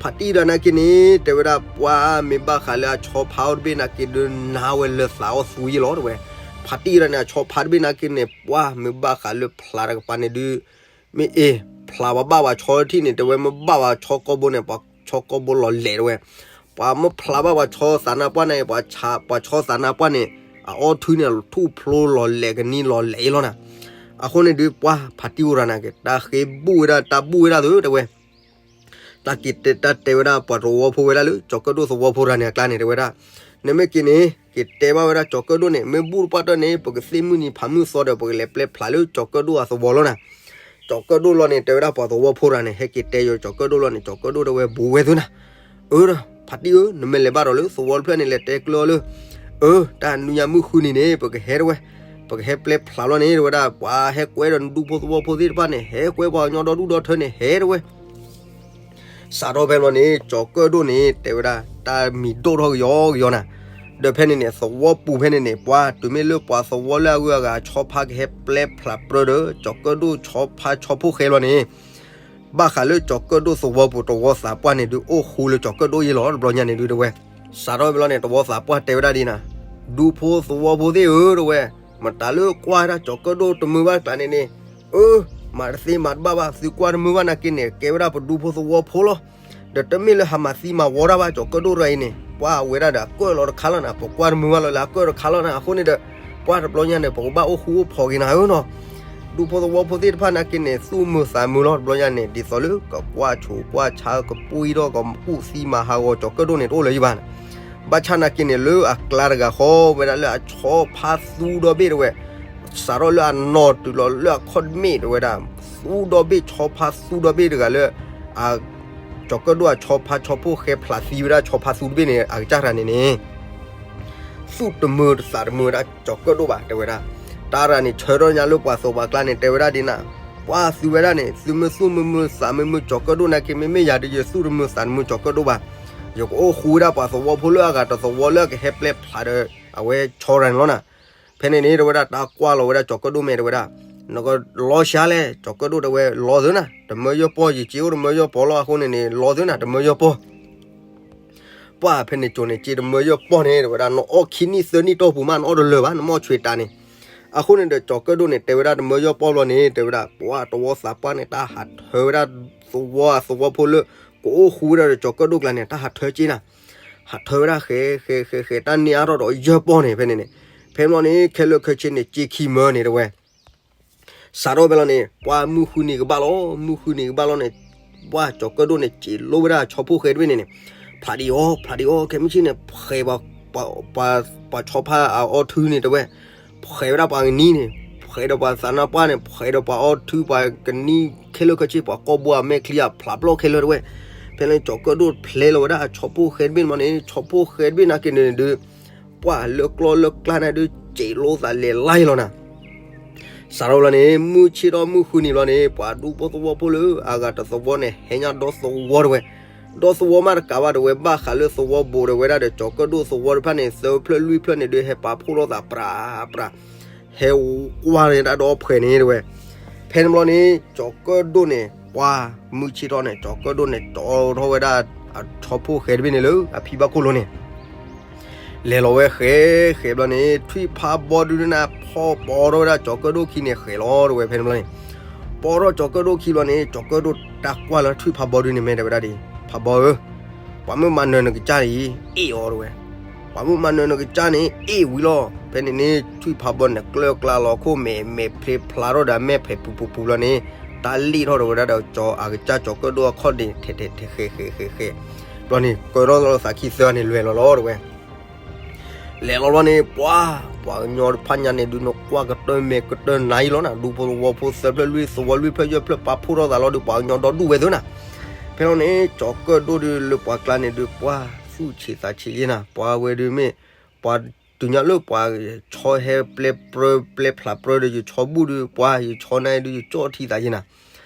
ဖးတံၢ်တဂၤနာ်က့န့ၣ် တဲဝဲဒၣ် ပှၤမ့ၢ်ဘၣ်ဃးလၢအဆီဖါအိၣ်တဘ့ၣ်နာ်က့ဒုး နါဝဲလၢသးအီၣ်သူယ့ၢ်လီၤတဲဝဲ, ဖးတံၢ်တဂၤန့ၣ် အဆီဖါတဘ့ၣ်နာ်က့န့ၣ် ပှၤမ့ၢ်ဘၣ်ဃးလၢဖျးတကပၤန့ၣ်ဒုး မ့ၢ်အ့ၣ် ဖျးပှၤဘၣ်ပှၤဆီထံၣ်န့ၣ် တဲဝဲ မ့ၢ်ဘၣ်ပှၤဆီကိာ်ဘိန့ၣ် ပှၤဆီကိာ်ဘိလီၤလဲၤတဲဝဲ, ပှၤမ့ၢ်ဖျးဘၣ်ပှၤဆီသးနါပှၢ်န့ၣ် ပှၤဆီသးနါပှၢ်န့ၣ် အအီၣ်ထုန့ၣ် ထူၣ်ဖျိလီၤလဲၤကနံလီၤလဲၤအံၤလီၤနၤ. အဃိန့ၣ်ဒုး ပှၤဖးတံၢ်အိၣ်တဂၤနာ်က့ တၢ်ဃ့ဘူၣ်ဝဲဒၣ် တၢ်ဘူၣ်ဝဲဒၣ်သုတဲဝဲ တၢ်က့ၤတဲတၢ်တဲဝဲဒၣ်ပှၤသဝီဖိဝဲဒၣ်လၢ ကၠီၤကၢၣ်ဒိၣ်သဝီဖိတဂၤန့ၣ်အကျါန့ၣ် တဲဝဲဒၣ်, နမ့ၢ်က့ၤန့ၣ် က့ၤတဲဘၣ်ဝဲဒၣ်ကၠီၤကၢၣ်ဒိၣ်န့ၣ် မ့ၢ်ဘူၣ်တပှၢ်တၢၢ်န့ၣ် ပကသ့ၣ်မုၢ်နံၤဖးမုၢ်သီဒီး ပကလဲၤပျဲဖျးလၢကၠီၤကၢၣ်ဒိၣ်အသဝီလီၤနၤ. ကၠီၤကၢၣ်ဒိၣ်လီၤန့ၣ် တဲဝဲဒၣ်ပှၤသဝီဖိတဂၤန့ၣ် ဟဲက့ၤတဲယိၤကၠီၤကၢၣ်ဒိၣ်လီၤန့ၣ် ကၠီၤကၢၣ်ဒိၣ်တဲဝဲ ဘူးဝဲသုနၤ, အၢ ဖးတံၢ်ဧၢ နမ့ၢ်လဲၤဘၣ်ဒီးလၢသဝီတဖျၢၣ်န့ၣ် လဲၤတဲကျၢအီၤလၢ အၢ တၢ်နွံညါမုၢ်ဃုနံၤန့ၣ် ပကဟဲတဲဝဲ, ပကဟဲပျဲဖျးလီၤန့ၣ် တဲဝဲဒၣ် ပှၤဟဲကွဲဒီးနဒူဖိသဝီဖိသ့ၣ်တဖၣ်န့ၣ် ဟဲကွဲပှၤကညီဒီဒူၣ်ဒီထၢန့ၣ် ဟဲတဲဝဲ စးထီၣ်ဖဲလီၤန့ၣ် ကၠီၤကၢၣ်ဒိၣ်န့ၣ် တဲဝဲဒၣ် တၢ်မံၤဒိၣ်ထီၣ်ကယီကယီနၤ, ဒီးဖဲန့ၣ်န့ၣ် သဝီပူၤဖဲန့ၣ်န့ၣ် ပှၤတုၤမ့ၢ်လၢပှၤသဝီလၢအဂုၤအဂၤဆီဖါကဟဲပျဲဖျးပြၢဒီး ကၠီၤကၢၣ်ဒိၣ်ဆီဖါဆီဖိဃဲလီၤန့ၣ် ဘၣ်ဃးလၢကၠီၤကၢၣ်ဒိၣ်သဝီပူၤ တဝီသးပှၢ်န့ၣ်ဒုး အိၣ်ဃူလၢကၠီၤကၢၣ်ဒိၣ်ယ့ၢ်လီၤ တဘျီညါန့ၣ်ဒုးတဲဝဲ, စးထီၣ်ဖဲလီၤန့ၣ် တဝီသးပှၢ်တဲဝဲဒၣ်ဒ်နၤ, ဒူဖိသဝီဖိသ့ၣ်ဧၢ တဲဝဲ, မတၤလၢကွၢ်ဝဲဒၣ်ကၠီၤကၢၣ်ဒိၣ်တမုာ်ဘၣ်ကျါန့ၣ်န့ၣ်, အၢ မၤတသ့မၤတဘၣ်ဘၣ် သုကွၢ်တမုာ်ဘၣ်နာ်က့န့ၣ် ကဲဝဲဒၣ်ပဒူဖိသဝီဖိလီၤ. ဒီးတမ့ၢ်လၢဟးမၤသံမၤဝီတၢ်ဘၣ် ကၠီၤကၢၣ်ဒိၣ်တဂၤအံၤန့ၣ် ပှၤဝဲဒၣ်ဒီးအကၢၣ်လီၤတခါလီၤနၤ, ပကွၢ်တမုာ်ဘၣ်လီၤလၢအကၢၣ်တခါလီၤနၤ, အဃိန့ၣ်ဒီး ပှၤတဘျီညါန့ၣ် ပကဘၣ်အိၣ်ဃူအိၣ်ဖိးက့ၤနၤဧၢနီၤ. ဒူဖိသဝီဖိသ့ၣ်တဖၣ်နာ်က့န့ၣ် သူၣ်မုာ်သးမုာ်လီၤ တဘျီညါန့ၣ် ဒ်သိးလၢကကွၢ်ဆိးကွၢ်ဆါကပှံၢ်ထီၣ်ကကူၣ်သံမၤဟးဂီၤကၠီၤကၢၣ်ဒိၣ်န့ၣ် တအိၣ်လၢၤယဘၣ်. ဘၣ်ဆၣ်နာ်က့န့ၣ် လၢအကျါတဂၤဃီ ဝဲဒၣ်လၢအဆီဖါသူဒီဘ့ၣ်တဲဝဲ, စးထီၣ်လၢအနီၢ်တုၤလီၤလၢအခီၣ်တမ့ၢ်တဲဝဲဒၣ်, သူဒီဘ့ၣ်ဆီဖါသူဒီဘ့ၣ်တဂၤလၢ အ ကၠီၤကၢၣ်ဒိၣ်အဆီဖါဆီဖိဃဲဖျးသံဝဲဒၣ်ဆီဖါသူတဘ့ၣ်န့ၣ် အကစၢ်တဂၤန့ၣ်န့ၣ် သူၣ်တမုာ်သးတမုာ်ဝဲဒၣ်ကၠီၤကၢၣ်ဒိၣ်ဘၣ် တဲဝဲဒၣ်. တၢ်တဂၤန့ၣ် ဆၢထၢၣ်ညါလၢပှၤသဝီပှၤကျါန့ၣ် တဲဝဲဒၣ်ဒ်နၤ, ပှၤသုဝဲဒၣ်န့ၣ် သုမ့ၢ်သူၣ်မုာ်မုာ်သးမုာ်မုာ် ကၠီၤကၢၣ်ဒိၣ်နာ်က့ မ့မ့ၢ်ယၤဒီး ယသူၣ်တမုာ်သးတမုာ်ကၠီၤကၢၣ်ဒိၣ်ဘၣ်. ယကအိၣ်ဃူဝဲဒၣ်ပှၤသဝီဖိလၢအဂၤတသဝီလၢအကဟဲပျဲဖျးဒီး အဝဲဆီတဂၤန့ၣ်လီၤနၤ. ဖဲန့ၣ်န့ၣ် တဲဝဲဒၣ် တၢ်ကွၢ်လီၤဝဲဒၣ်ကၠီၤကၢၣ်ဒိၣ်မဲာ် တဲဝဲဒၣ်, နကလီၤဆှါလဲၣ်, ကၠီၤကၢၣ်ဒိၣ်တဲဝဲ လီၤသုနၤ, တမၢယီၢ်ပီၢ် ယစ့အိၣ်တမၢယီၢ်ပီၢ်လီၤ, အဃိန့ၣ်န့ၣ် လီၤသုနၤ တမၢယီၢ်ပီၢ်. ပှၤဖဲန့ၣ်ကၠိန့ၣ် စ့တမၢယီၢ်ပီၢ်န့ၣ် တဲဝဲဒၣ် နအီၣ်ခံနံၣ်သၢနံၣ်တီၢ်ပူၤမး နအီၣ်တလၢာ်ဘၣ် နမ့ၢ်အီၣ်ဆွံးတးန့ၣ်. အဃိန့ၣ်ဒီး ကၠီၤကၢၣ်ဒိၣ်န့ၣ် တဲဝဲဒၣ်တမၢယီၢ်ပီၢ်ဘျီန့ၣ် တဲဝဲဒၣ် ပှၤတဝီသးပှၢ်န့ၣ် တၢ်ဟးထၢဝဲဒၣ်သဝီအသဝီဖိလၢ ကအိၣ်ဃူဝဲဒၣ်ဒီးကၠီၤကၢၣ်ဒိၣ်ကျါန့ၣ် တၢ်ဟးထၢက့နၤ, ဟးထၢဝဲဒၣ်ဃဲးဃဲးဃဲးဃဲး တၢ်န့ၢ်အါထီၣ်ဒီးယီၢ်ပီၢ်န့ၣ် ဖဲန့ၣ်န့ၣ်. ဖဲဘျီန့ၣ် ခဲလၢာ်ခဲဆ့န့ၣ် စ့ခံမၢန့ၣ် တဲဝဲ စးထီၣ်ဖဲလီၤန့ၣ် ပှၤမုၢ်ဃုနံၤကဘၣ်လီၤ, မုၢ်ဃုနံၤကဘၣ်လီၤန့ၣ် ပှၤကၠီၤကၢၣ်ဒိၣ်န့ၣ် စ့လိဝဲဒၣ်ဆီဖိဃဲတဘ့ၣ်န့ၣ်န့ၣ်, ဖျးဒံးအီၤ ဖျးဒံးအီၤ ခဲမုၢ်ဆ့ၣ်န့ၣ် ဖှဲးပှၤဆီဖါအအီၣ်ထုန့ၣ် တဲဝဲ, ဖှဲးဝဲဒၣ်ပှၤကနံၣ်န့ၣ်, ဖှဲးဒီးပှၤသးနါပှၢ်န့ၣ်, ဖှဲးဒီးပှၤအီၣ်ထုပှၤကနံၣ် ခဲလၢာ်ခဲဆ့ ပှၤကိာ်ဘိအမဲာ်ချံအဖျး ဘျီခဲလၢာ်တဲဝဲ. ဖဲလီၤန့ၣ် ကၠီၤကၢၣ်ဒိၣ်ဖျဲလီၤဝဲဒၣ်ဆီဖိဃဲတဘ့ၣ်န့ၣ် ဆီဖိဃဲတဘ့ၣ်နာ်က့န့ၣ်ဒုး ပှၤလၢကျီၢ်လၢကျါန့ၣ်ဒုး စ့လိသးလဲၤလါလီၤနၤ. စးထီၣ်ဘျီန့ၣ် မုၢ်ဆ့ၣ်ထီၣ်မုၢ်ဃုနံၤဘျီန့ၣ် ပှၤဒူဖိသဝီဖိလၢအဂၤတသဝီန့ၣ် ဟဲညါဒီသဝီတဲဝဲ, ဒီသဝီမးတကးဘၣ်တဲဝဲ ဘၣ်ဃးလၢသဝီဘိးတဲဝဲဒၣ်ဒီး ကၠီၤကၢၣ်ဒိၣ်သဝီတဖၣ်န့ၣ် သၢဖျၢၣ်လွံၢ်ဖျၢၣ်န့ၣ်ဒုး ဟဲပာ်ဖှိၣ်လိာ်သးပြးပြး ဟဲကွၢ်န့ၣ်ဒၣ်ဒီးဖှဲးန့ၣ်တဲဝဲ. ဖဲန့ၣ်ဘျီန့ၣ် ကၠီၤကၢၣ်ဒိၣ်န့ၣ် ပှၤမုၢ်ဆ့ၣ်ထီၣ်န့ၣ် ကၠီၤကၢၣ်ဒိၣ်န့ၣ် တီထီၣ်ဝဲဒၣ်အဆီဖိဃဲတဘ့ၣ်န့ၣ်လၢအဖံဘၣ်ခိၣ်လိၤန့ၣ် လဲၤလီၤဝဲဃဲးဃဲးဘျီန့ၣ် ထွံၣ်ဖးဘီဒုန့ၣ် ဖီၣ်ပီထီၣ်ဝဲဒၣ်ကၠီၤကၢၣ်ဒိၣ်ခံန့ၣ်ဃဲးလီၤတဲဝဲ. ဖဲန့ၣ်ဘျီန့ၣ် ပီထီၣ်ကၠီၤကၢၣ်ဒိၣ်ခံဘျီန့ၣ် ကၠီၤကၢၣ်ဒိၣ်တၢ်ကွၢ်လၢထွံၣ်ဖးဘီဒုန့ၣ် မ့ၢ်တဲဝဲဒၣ်ဒ် ဖးဘီဧၢ, ပှၤမ့ၢ်မၤနၢၤနကစၢ်အံၤ အ့ၣ်အီၤတဲဝဲ. ပှၤမ့ၢ်မၤနၢၤနကစၢ်န့ၣ် အ့ၣ်ဝံၤလီၤ. ဖဲန့ၣ်န့ၣ် ထွံၣ်ဖးဘီန့ၣ် ကျၢၢ်ကျါလီၤခိၣ်မဲာ် မဲာ်ဖျ့ဖျါထီၣ်ဒီးမဲာ်ဖဲးပူၤပူၤပူၤလီၤန့ၣ် တၢ်လ့ၣ်ထီၣ်ဒီးဝဲဒၣ်ဒီးကၠီၤအကစၢ်ကၠီၤကၢၣ်ဒိၣ်အခီၣ်န့ၣ် ထဲးထဲးဃဲးဃဲးဃဲးဃဲး ဘျီန့ၣ် ကၢထီၣ်လီၤသးခံသၢန့ၣ် လဲၤလီၤလီၤတဲဝဲ. လဲၤလီၤဘျီန့ၣ် ပှၤ ပှၤကညီတဖၣ်ညါန့ၣ်ဒုး နကွၢ်ကတၢၢ်မဲာ်ကတၢၢ်နါအံၤလီၤနၤ, ဒူဖိသဝီဖိသၢဖျၢၣ်လွံၢ်သဝီလွံၢ်ဖျၢၣ်ယဲၢ်ဖျၢၣ် ပာ်ဖှိၣ်ထီၣ်သးလီၤဒီး ပှၤကညီဒီဒူၣ်ဝဲသ့ၣ်နၤ. ဖဲလီၤန့ၣ် ကၠီၤကၢၣ်ဒိၣ်ဒုးလၢပှၤကျါန့ၣ်ဒုး ပှၤသူၣ်ဆံးသးဆံးယဲၢ်နၤ, ပှၤဝဲဒုးမ့ၢ် ပှၤတုၤညါလၢပှၤဆီဟဲပျဲပြၢ ပျဲဖျးပြၢဒီး ယဆီဘူၣ်ဒုး ပှၤယဆီနါဒုး ယကၠီၣ်ထံသးယဲၢ်နၤ.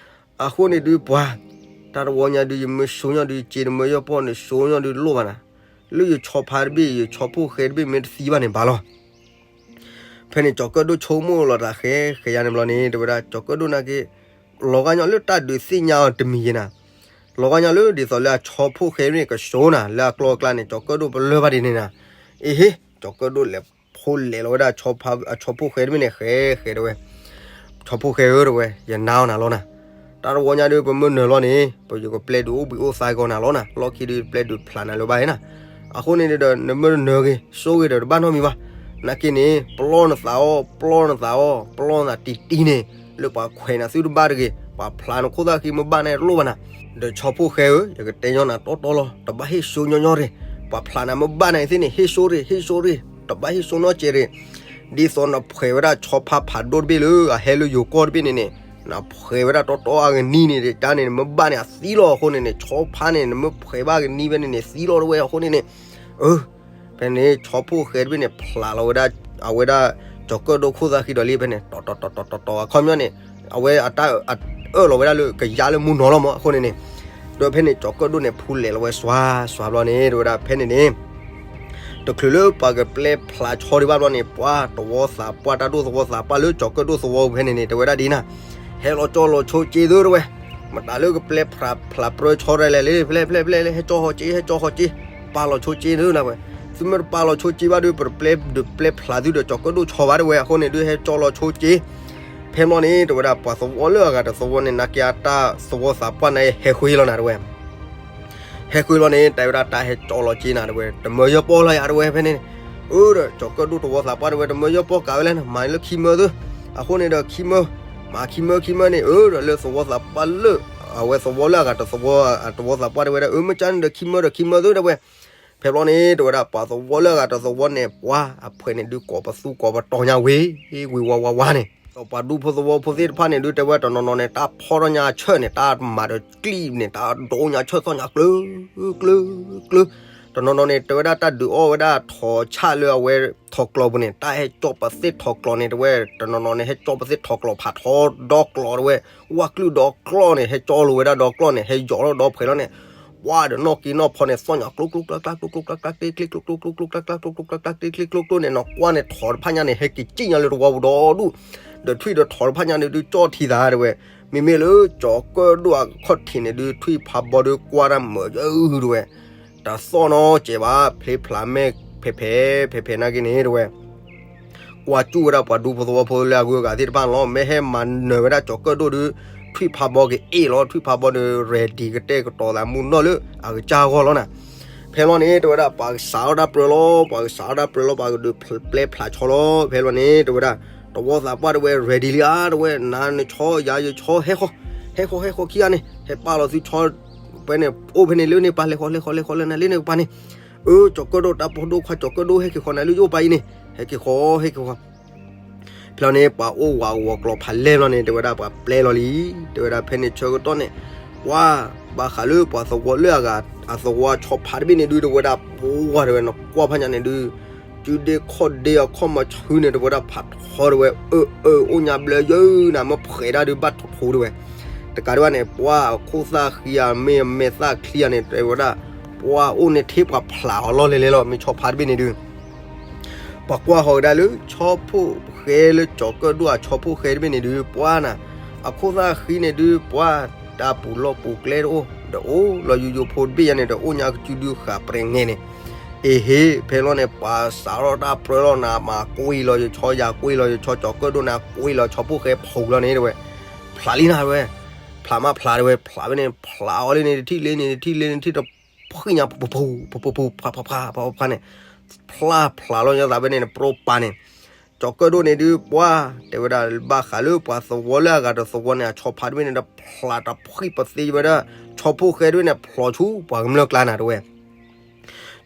အဃိန့ၣ်ဒုးပှၤ တၢ်တဝီညါဒုး ယမ့ၢ်ဆိညါဒုး စ့တမၢယီၢ်ပီၢ်န့ၣ် ဆိညါဒုးလိၣ်ဘၣ်နၤ, လၢယဆီဖါတဘ့ၣ် ယဆီဖိဃဲတဘ့ၣ်မ့ၢ်တသံဘၣ်န့ၣ်ဘၣ်လီၤ. ဖဲန့ၣ်ကၠီၤကၢၣ်ဒိၣ်ဆိကမိၣ်လီၤတၢ်ဃဲဃဲယါန့ၣ်ဘျီန့ၣ် တဲဝဲဒၣ်ကၠီၤကၢၣ်ဒိၣ်နာ်က့ လီၤဂာ်ညီလၢတၢ်ဒုးသ့ၣ်ညါအီၤတမံၤယဲနၤ, လီၤဂာ်ညီလၢဒ်သိးလၢအဆီဖိၣ်ဃဲန့ၣ်ကဆှီနၤ လၢအကျိၤအကျဲန့ၣ် ကၠီၤကၢၣ်ဒိၣ်ပလၢၢ်ဘၣ်ဒ်န့ၣ်နၤ, အ့ဟ့ ကၠီၤကၢၣ်ဒိၣ်လဲၤဖိလဲၤလီၤဝဲဒၣ် အဆီဖိၣ်ဃဲတဘ့ၣ်န့ၣ် ဃဲဃဲတဲဝဲ ဆီဖိၣ်ဃဲဧၢ တဲဝဲ ယနာ်အီၤနၤလီၤနၤ, တၢ်တဝီညါဒီး ပမ့ၢ်နၢၤလီၤန့ၣ် ပယကပျဲဒုးအိၣ်ဘှံးအိၣ်သါကီးနၤလီၤနၤ, လီၢ်ခံဒီးပျဲဒုးဖျးနၤလၢၤဘၣ်နၤ, အဃိန့ၣ်ဒီး နမ့ၢ်နၢၤဂ့ၤ ဆိၣ်ဂ့ၤဒီးတဘၣ်နီတမံၤဘၣ်, နာ်က့န့ၣ် ပလီၢ်နသးအီၣ် ပလီၢ်နသးအီၣ် ပလီၢ်နသးတံၢ်တံၢ်န့ၣ် လၢပှၤခွဲးနၤသုတဘၣ်တဂ့ၤ, ပှၤဖျးနခိၣ်သၣ်ဃံမ့ၢ်ဘၣ်န့ၣ်တလိၣ်ဘၣ်နၤ, ဒီးဆီဖိၣ်ဃဲဧၢ ယကတဲညီနၤတီတီလီၤ တဘၣ်ဟ့ၣ်ဆိညီညီရ့ၣ်, ပှၤဖျးနၤမ့ၢ်ဘၣ်နၤသ့ၣ်န့ၣ် ဟ့ၣ်ဆိရ့ၣ် ဟ့ၣ်ဆိရ့ၣ် တဘၣ်ဟ့ၣ်ဆိနီတစဲးရ့ၣ်, ဒ်သိးနဖှဲးဝဲဒၣ်ဆီဖါဖးဒိၣ်တဘ့ၣ်လၢအဟဲလၢယိၤကီၢ်တဘ့ၣ်န့ၣ်န့ၣ် နဖှဲးဝဲဒၣ်တီတီအကနံၤန့ၣ် တၢ်န့ၣ်နမ့ၢ်ဘၣ်န့ၣ် အသံလီၤအဃိန့ၣ်န့ၣ် ဆီဖါန့ၣ် နမ့ၢ်ဖှဲးဘၣ်ကနံၤဖဲန့ၣ်န့ၣ် သံလီၤတဝဲအဃိန့ၣ်န့ၣ်, အၢ ဖဲန့ၣ် ဆီဖိၣ်ဃဲတဘ့ၣ်န့ၣ် ဖျးလီၤဝဲဒၣ် အဝဲဒၣ် ကၠီၤကၢၣ်ဒိၣ်ခိၣ်သၣ်ဃံဒီးလံဖဲန့ၣ် တီတီတီတီတီအခီပညီန့ၣ် အဝဲအတၢ်အၢၣ်လီၤဝဲဒၣ်လၢကယါလၢမူနီၤလီၤမး အဃိန့ၣ်န့ၣ်, ဒီးဖဲန့ၣ် ကၠီၤကၢၣ်ဒိၣ်န့ၣ် ဖူလဲၤလီၤဝဲစွါစွါဘျီန့ၣ် တဲဝဲဒၣ်ဖဲန့ၣ်န့ၣ် တချုးလၢပှၤကပျဲဖျးဆီဒံးဘၣ်ဘျီန့ၣ် ပှၤသဝီသးပှၢ်တၢ်ဒိၣ်သဝီသးပှၢ်လၢကၠီၤကၢၣ်ဒိၣ်သဝီဖဲန့ၣ်န့ၣ် တဲဝဲဒၣ်ဒ်နၤ, ဟဲလီၤကၠီလီၤဆိက့သုတဲဝဲ, မတၤလၢကပျဲဖျးပြၢဆီတလဲၣ်လၢ ဖဲလဲၣ်ဖဲလဲၣ်ဖဲလဲၣ် ဟဲကၠီဃီၤက့ ဟဲကၠီဃီၤက့, ပာ်လီၤဆိက့သုနၤဝဲ, သုမ့ၢ်တပာ်လီၤဆိက့ဘၣ်ဒီး ပတပျဲဒုးပျဲဖျးသုဒီးကၠီၤကၢၣ်ဒိၣ်ဆီဘၣ်တဲဝဲ အဃိန့ၣ်ဒုး ဟဲကၠီလီၤဆိက့, ဖဲဘျီန့ၣ် တဲဝဲဒၣ် ပှၤသဝီလၢအဂၤတသဝီန့ၣ် နာ်က့အတၢ်သဝီသးပှၢ်န့ၣ် ဟဲဃုလီၤနၤတဲဝဲ ဟဲဃုလီၤန့ၣ် တဲဝဲဒၣ်တၢ်ဟဲကၠီလီၤက့နၤတဲဝဲ တမၢယၢ်ပီၢ်လီၤယၤတဲဝဲဖဲန့ၣ်, အၢဒီး ကၠီၤကၢၣ်ဒိၣ်သဝီသးပှၢ်တဲဝဲ တမၢယၢ်ပီၢ်ကးဝဲလဲၣ်န့ၣ် မၤလၢခံမၢသု, အဃိန့ၣ်ဒီးခံမၢ, မၤခံမၢခံမၢန့ၣ် အၢဒီးလၢသဝီသးပှၢ်လၢ အဝဲသဝီလၢအဂၤတသဝီ သဝီသးပှၢ်တဲဝဲဒၣ် အၢမ့ၢ်ကန့ၣ်ဒီးခံမၢဒီးခံမၢသုတဲဝဲ, ဖဲဘျီန့ၣ် တဲဝဲဒၣ် ပှၤသဝီလၢအဂၤတသဝီန့ၣ် ပှၤအဖှဲးန့ၣ်ဒုး ကိးပသူကိးပတီၤညါဝ့ၤ ဝ့ၤဝါဝါဝါန့ၣ် ဒီးပှၤဒူဖိသဝီဖိသ့ၣ်တဖၣ်န့ၣ်ဒုး တဲဝဲတနီၤနီၤန့ၣ် တၢ်ဖီထီၣ်ညါဆၢၣ်န့ၣ် တၢ်မၤဒီးကျံၣ်န့ၣ် တၢ်ဒိညါဆၢၣ်သီၣ်ညါကျၢၤ ကျၢၤ ကျၢၤ, တနီၤနီၤန့ၣ် တဲဝဲဒၣ်တၢ်ဒုးအီၣ်ဝဲဒၣ်ထိးဆၣ်လၢအဝဲထိးကျီပူၤန့ၣ် တၢ်ဟဲကၠီပသ့ၣ်ထိးကျီန့ၣ် တဲဝဲ တနီၤနီၤန့ၣ် ဟဲကၠီပသ့ၣ်ထိးကျီဖးထီဒီကျီတဲဝဲ, ဝၣ်ကျုၣ်ဒီကျီန့ၣ် ဟဲကၠီလိာ်ဝဲဒၣ်ဒီကျီန့ၣ် ဟဲယီၤထီၣ်ဒီဖှဲးလီၤန့ၣ် ပှၤဒီးနီၣ်က့ၤနီၣ်ဖီန့ၣ် သီၣ်ညါကျိကျိကျါကျါ ကျိကျိကျါကျါ ကျ့ကျ့ကျိကျိ ကျိကျိကျါကျါ ကျိကျိကျိကျိန့ၣ် နီၢ်ကွၢ်န့ၣ် ထိးတဖၣ်ညါန့ၣ် ဟဲက့ၤစံၣ်ညါလၢတဝီပူၤဒီဒူၣ်, ဒီးထွံၣ်ဒီးထိးတဖၣ်ညါန့ၣ်ဒုး ကၠီထံသးတဲဝဲ, မ့မ့ၢ်လၢကၠီၤကၢၣ်ဒိၣ်အခီၣ်ထံးန့ၣ်ဒုး ထွံၣ်ဖးဘီဒုးကွၢ်တၢ်မုာ်ယုတဲဝဲ, တသီၣ်နီတစဲးဘၣ် ဖျ့ဖျးမဲာ်ဖဲးဖဲး ဖဲးဖဲးနာ်က့န့ၣ်တဲဝဲ ကွၢ်ကၠူၣ်ဝဲဒၣ်ပှၤဒူဖိသဝီဖိလၢအဂုၤအဂၤသ့ၣ်တဖၣ်န့ၣ်လီၤ. မ့ၢ်ဟဲမၤနၢၤဝဲဒၣ်ကၠီၤကၢၣ်ဒိၣ်ဒုး ထွံၣ်ဖးဘီကအ့ၣ်လီၤ. ထွံၣ်ဖးဘီဒီး ready ကတဲာ်ကတီၤသးမူနီၢ်လၢအကစၢ်အဂီၢ်လီၤနၤ. ဖဲလီၤန့ၣ် တဲဝဲဒၣ် ပှၤကစးထီၣ်တၢ်ပြၢလီၤ, ပှၤကစးထီၣ်တၢ်ပြၢလီၤ, ပှၤကဒုးပျဲဖျးဆီလီၤ. ဖဲလီၤန့ၣ် တဲဝဲဒၣ် သဝီသးပှၢ်တဲဝဲ ready လံဧါ တဲဝဲ နၤနဆီ ယၤယဆီ ဟဲဃီၤ, ဟဲဃီၤ ဟဲဃီၤခံဂၤန့ၣ် ဟဲပာ်လီၤသုဆီ ဖဲန့ၣ် အိၣ်ဖဲန့ၣ်လၢန့ၣ်ပာ် လဲၤဃီၤ လဲၤဃီၤ လဲၤဃီၤ လဲၤနၤလၢန့ၣ်ကပၤန့ၣ် အၢ ကၠီၤကၢၣ်ဒိၣ် တၢ်ဖိဒိၣ်ခွါ ကၠီၤကၢၣ်ဒိၣ် ဟဲက့ၤဃီၤနၤလၢယအိၣ်ပာ်အံၤန့ၣ် ဟဲက့ၤဃီၤ ဟဲက့ၤဃီၤ. ဖဲလီၤန့ၣ် ပှၤအိၣ်ဝးဂီၤကျိၤဖးလဲၢ်လီၤန့ၣ် တဲဝဲဒၣ် ပှၤပျဲလီၤလံ. တဲဝဲဒၣ်ဖဲန့ၣ်ဆၢကတီၢ်န့ၣ် ပှၤ ဘၣ်ဃးလၢပှၤသဝီလၢအဂၤ အသဝီဆီဖါတဘ့ၣ်န့ၣ်ဒုး တဲဝဲဒၣ် ပှၤတဲဝဲ နကွၢ်ဖးညါန့ၣ်ဒုး စုဒ့ခီၣ်ဒ့အခီၣ်မီဆူန့ၣ် တဲဝဲဒၣ် ဖးထီတဲဝဲ အၢ အၢ အိၣ်ညါဘျၢယၢနၤ မ့ၢ်ဖှဲးဒၣ်ဒုး ဘၣ်ထီၣ်ထီတဲဝဲ. တကးဒံးဘၣ်န့ၣ် ပှၤအခိၣ်သၣ်ဃံဧါ မ့ၢ်အမဲာ်သၣ်ချံဧါန့ၣ် တဲဝဲဒၣ် ပှၤအိၣ်န့ၣ်ထဲပှၤဖျးအီၤလီၢ်လဲၣ်လဲၣ်လီၤ. မ့ၢ်ဆီဖါတဘ့ၣ်န့ၣ်ဒုး ပှၤကွၢ်ဃီၤကဒါလၢ ဆီဖိၣ်ဃဲလၢကၠီၤကၢၣ်ဒိၣ်အဆီဖိၣ်ဃဲတဘ့ၣ်န့ၣ်ဒုး ပှၤနၤ အခိၣ်သၣ်ဃံန့ၣ်ဒုး ပှၤတၢ်ပူၤလီၢ်ပူၤကျဲတအိၣ် ဒီးအိၣ်လီၤယိယိဖိတဘ့ၣ်ယါန့ၣ် ဒီးအိၣ်ညါကစုဒုဃာ်ပရဲၤငဲန့ၣ် အ့ဟ့ ဖဲလီၤန့ၣ် ပှၤစးထီၣ်တၢ်ပြၢလီၤနၤ မၤကွံာ်လီၤယဆီ ယၤကွံာ်လီၤယဆီ ကၠီၤကၢၣ်ဒိၣ်နၤ ကွံာ်လီၤဆီဖိၣ်ဃဲဖီၣ်လီၤန့ၣ်တဲဝဲ ဖျးလံနၤတဲဝဲ ဖျးမးဖျးတဲဝဲ ဖျးဝဲန့ၣ် ဖျးအီၤလံန့ၣ် တထံၣ်လ့န့ၣ် တထံၣ်လ့န့ၣ် တထံၣ်တဖှံၣ်ညါ ပူၤပူၤပူၤ ဖးဖးဖးဖးဖးန့ၣ် ဖျါဖျါလီၤညါသးဖဲန့ၣ် ပရိပာ်န့ၣ် ကၠီၤကၢၣ်ဒိၣ်န့ၣ်ဒုး ပှၤ တဲဝဲဒၣ် ဘၣ်ဃးလၢပှၤသဝီလၢအဂၤတသဝီန့ၣ် အဆီဖါတဘ့ၣ်န့ၣ်ဒီး ဖျါတဖှံၣ်ပသ့ဝဲဒၣ် ဆီဖိၣ်ဃဲတဘ့ၣ်န့ၣ် ဖျိးဆူပှၤကမျၢၢ်ကျါနၤတဲဝဲ